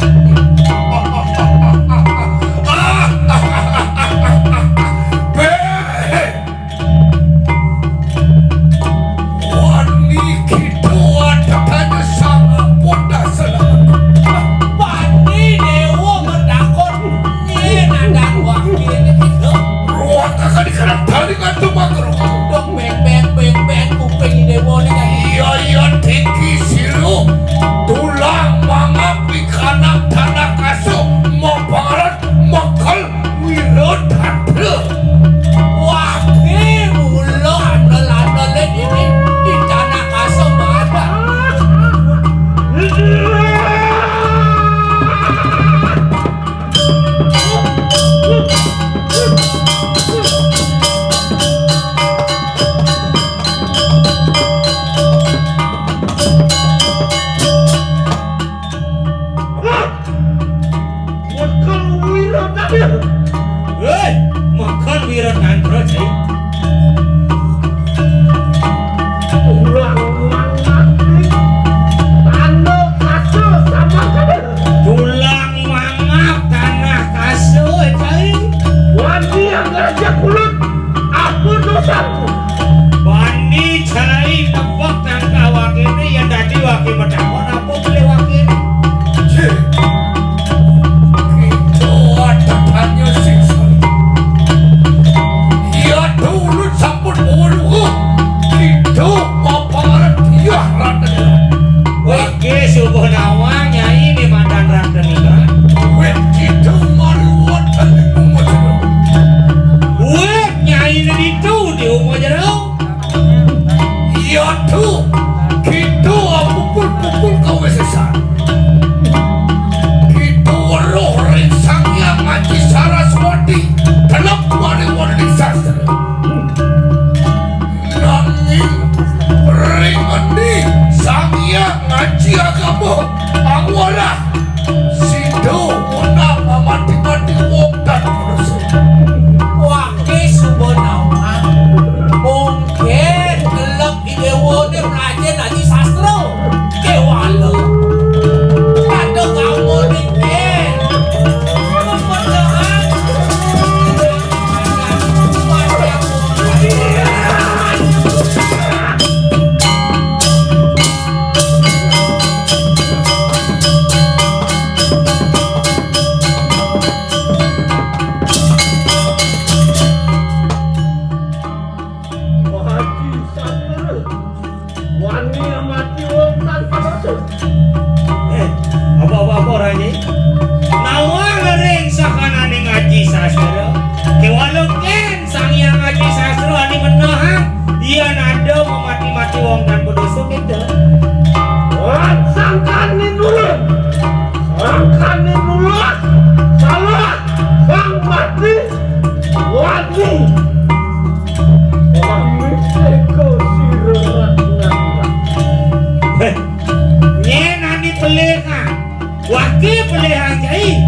Pelihang cai,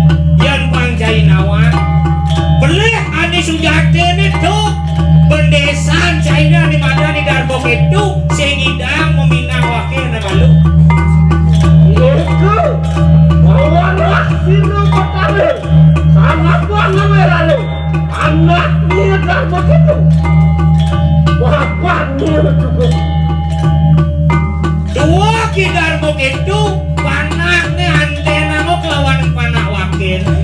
yén pang cai nawang. Pelih ané sujatiné to, bendésan cainé ané madan I Darma Kétu, sing ngidang maminang waké ané malu. Iku, bawalah sira Betara, sanapa ngawé lalu? Anak Nyi Darma Kétu. Bapak Nyi cukup. Dua Ki Darma Kétu, panakné anténang kelawan panak wakéné.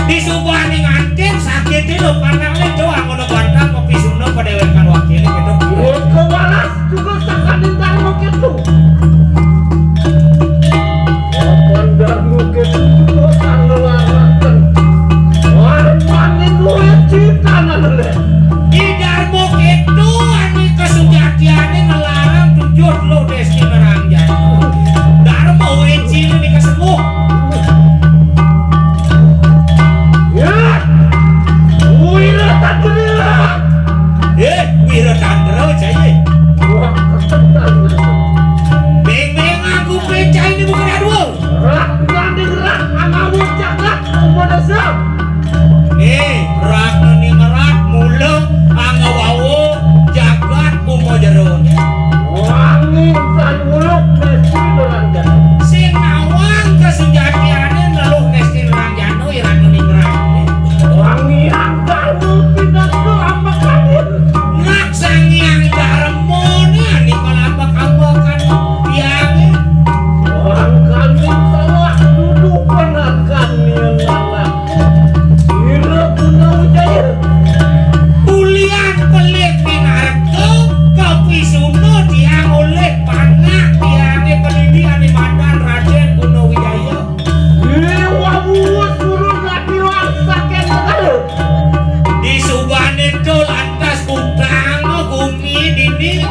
Disubané ngantén sakit itu panakné doang ngono bantang kopi sunda padéwékan wakéné gitu. Iku balas juga sakaning Darma Kétu. Papan Darma Kétu juga kang ngelaraken. Warmané luwih citanan lé. Di Darma Kétu ané kasujatiané ngelarang tujuh lo desti nerang jana. Darma wéciné dikasepuh. Ya. Wira Tandra. Eh, Wira Tandra, cai. Wah, kesentan. Beng-beng aku pecah ini bukan dua. Rak nanding rak, angawa jagat, umur desa. Nih, rak nanding rak, mula angawa jagat, umur jero. Wangi, tan muluk, mesti berangkat. Sing nawang kasujatiané neluh nesti nerang jana, ira nanding rak. Wangi, antar, pindah ke ambek kadir. Nak Sang Hyang Darma nika lambek-ambekan tiangé. Mangkane salah dudu penakan yen anak. Ira guna wijaya. Ulian pelit pinarka, kapisuna tiang olih panak tiangé pendidik ane madan Raden Guna Wijaya. Ih, wah, wus, turun lagi, wah, saking negara. Di subane to lantas utang gumi dini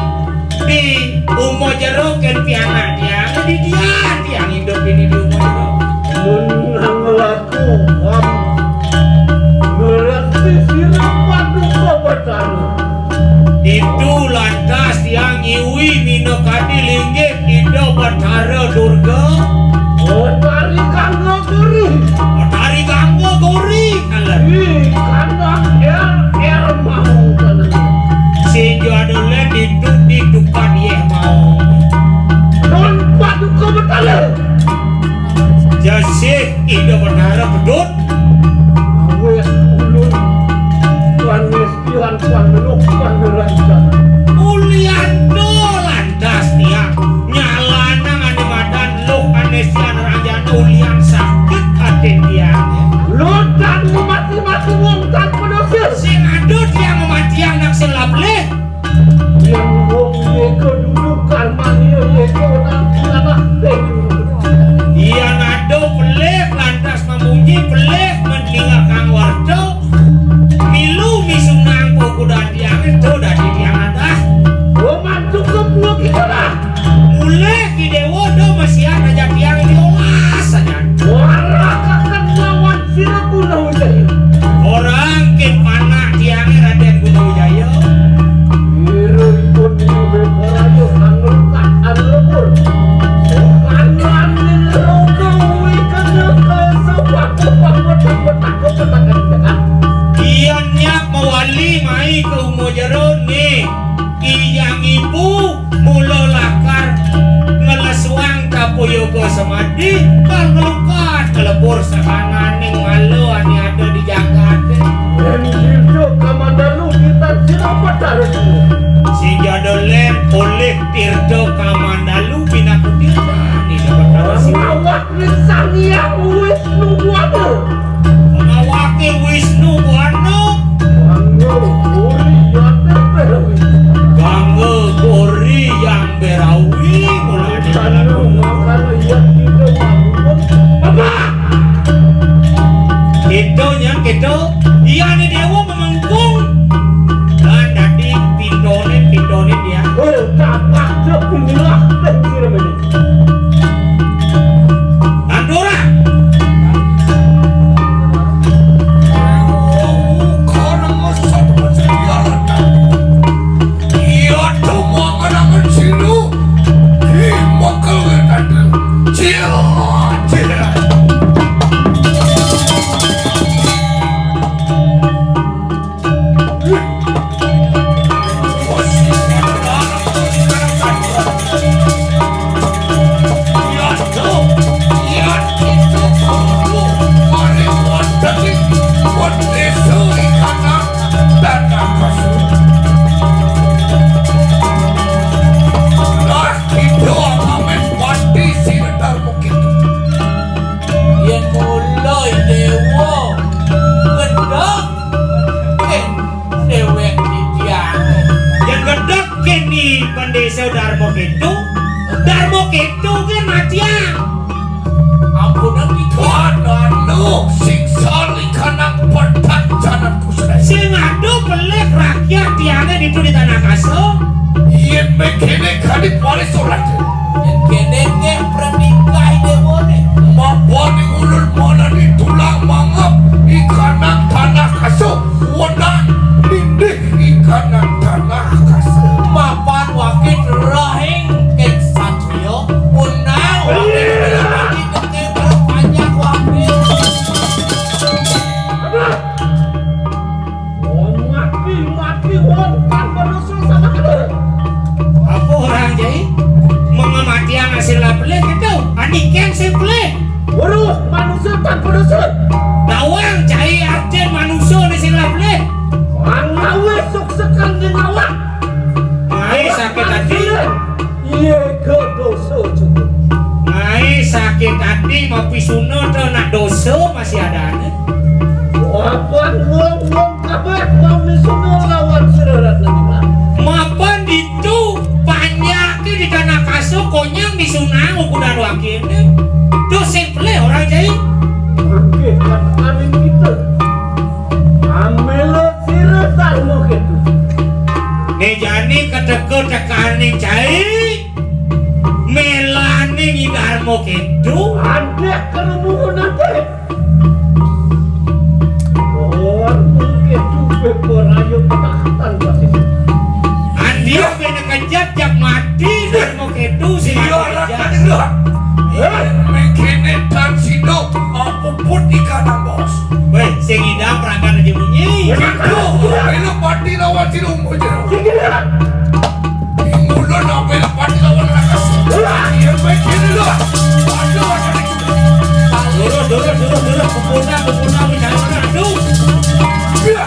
di umo jero ken pianak tiang di dia tiang hidup ini di umo jero. Mun nang laku, wah, ngerti sirah paduka batara. Ditu lantas tiang ngiwi minakadi linggih Ida Batara Durga. Batari Gangga Gori. Batari Gangga Gori, kaler. Ih, kandang er, er mau kaler. Sing jadule ditu ditukan yeh mau. Non paduka betala. Jasih Ida Batara Pedut. Awet ulun panis Tuhan paneluk panerancana. Ulian to lantas tiang. Nyalanang ane madan luh ane sian ranjana ulian sakit atin tiang. Lutan memati-mati wong tan pedosa. Sing ada tiang mematian nang sing lableh. Yang wong yeka duduk karmanya yeka nang tanah. Iya nado pelih lantas memuji pelih meninggalkan warga. Milu misunang pokuda tiang itu dadi tiang atas. Roman cukup dua kita lah. Mulih ki dewa do mesian aja tiang diolah saja. Warakakan lawan sira Guna Wijaya. Orang kin panak tiang Raden Guna Wijaya. Ira ipun ing Beparayu angrukat anlebur. Kanan ning roga wikana kalesu paku pangwetak-wetak kepetangan jagat. Iyan nyak mawali mai ke umo jero ne. Iyang ibu mula lakar ngelesuang kapoyoga samadi, kal ngelukat ngelebur sakananing mala ane ada di jagate. Yen Tirta Kamandalu titan sira Betara Dewa. Sing jada len olih Tirta Kamandalu pinaku tirta ane di Betara Sira. Ngawak ring Sang Hyang Wisnu Buana. Pengawake Wisnu Buana. Gangga Gori Yate Berawi. Gangga Gori Yang Berawi, mulane Tanu mangkana iya kita mangkun. Apa? Kita nyan kita, iyane dewa memengkung. Dan dadi pintone, pintone dia. Oh, tapak jek inilah dan sira ini. Tantura. Nawang cai artin manusa né sing lablih. Manawi suksekan di nawang. Ngaé sakit ati. Iya, ke dosa cukup. Ngaé sakit ati mapisuna to nak dosa masih adané. Apan wong-wong kabéh mamisuna lawan sira Ratna Nimbang. Mapan ditu panjaké di tanah kasa konyang misunang ukuran wakiné. Dosa pelih orang cai. Mangké kataning kita. Amela sira Darma Ketu. Né jani keteka tekaning cai. Melaning I Darma Ketu. Andék kerumunan téh. Orang mungkin duwe poraya petahatan pasti. Andia bene kejat jak mati Darma Ketu sing. Iya, mati orang kejat. Tadi gerak. Eh, mengkene tan sidok, puput di kandang bos. Weh, sing idam rakan aja bunyi. Gitu, melu pati lawan si Lumo jero. Sing gerak. Minggu lo nang melu pati lawan rakan. Iya, mengkene lo. Aduh, aduh. Durus, durus, durus, durus. Pepuna, pepuna, bicara. Aduh. Iya.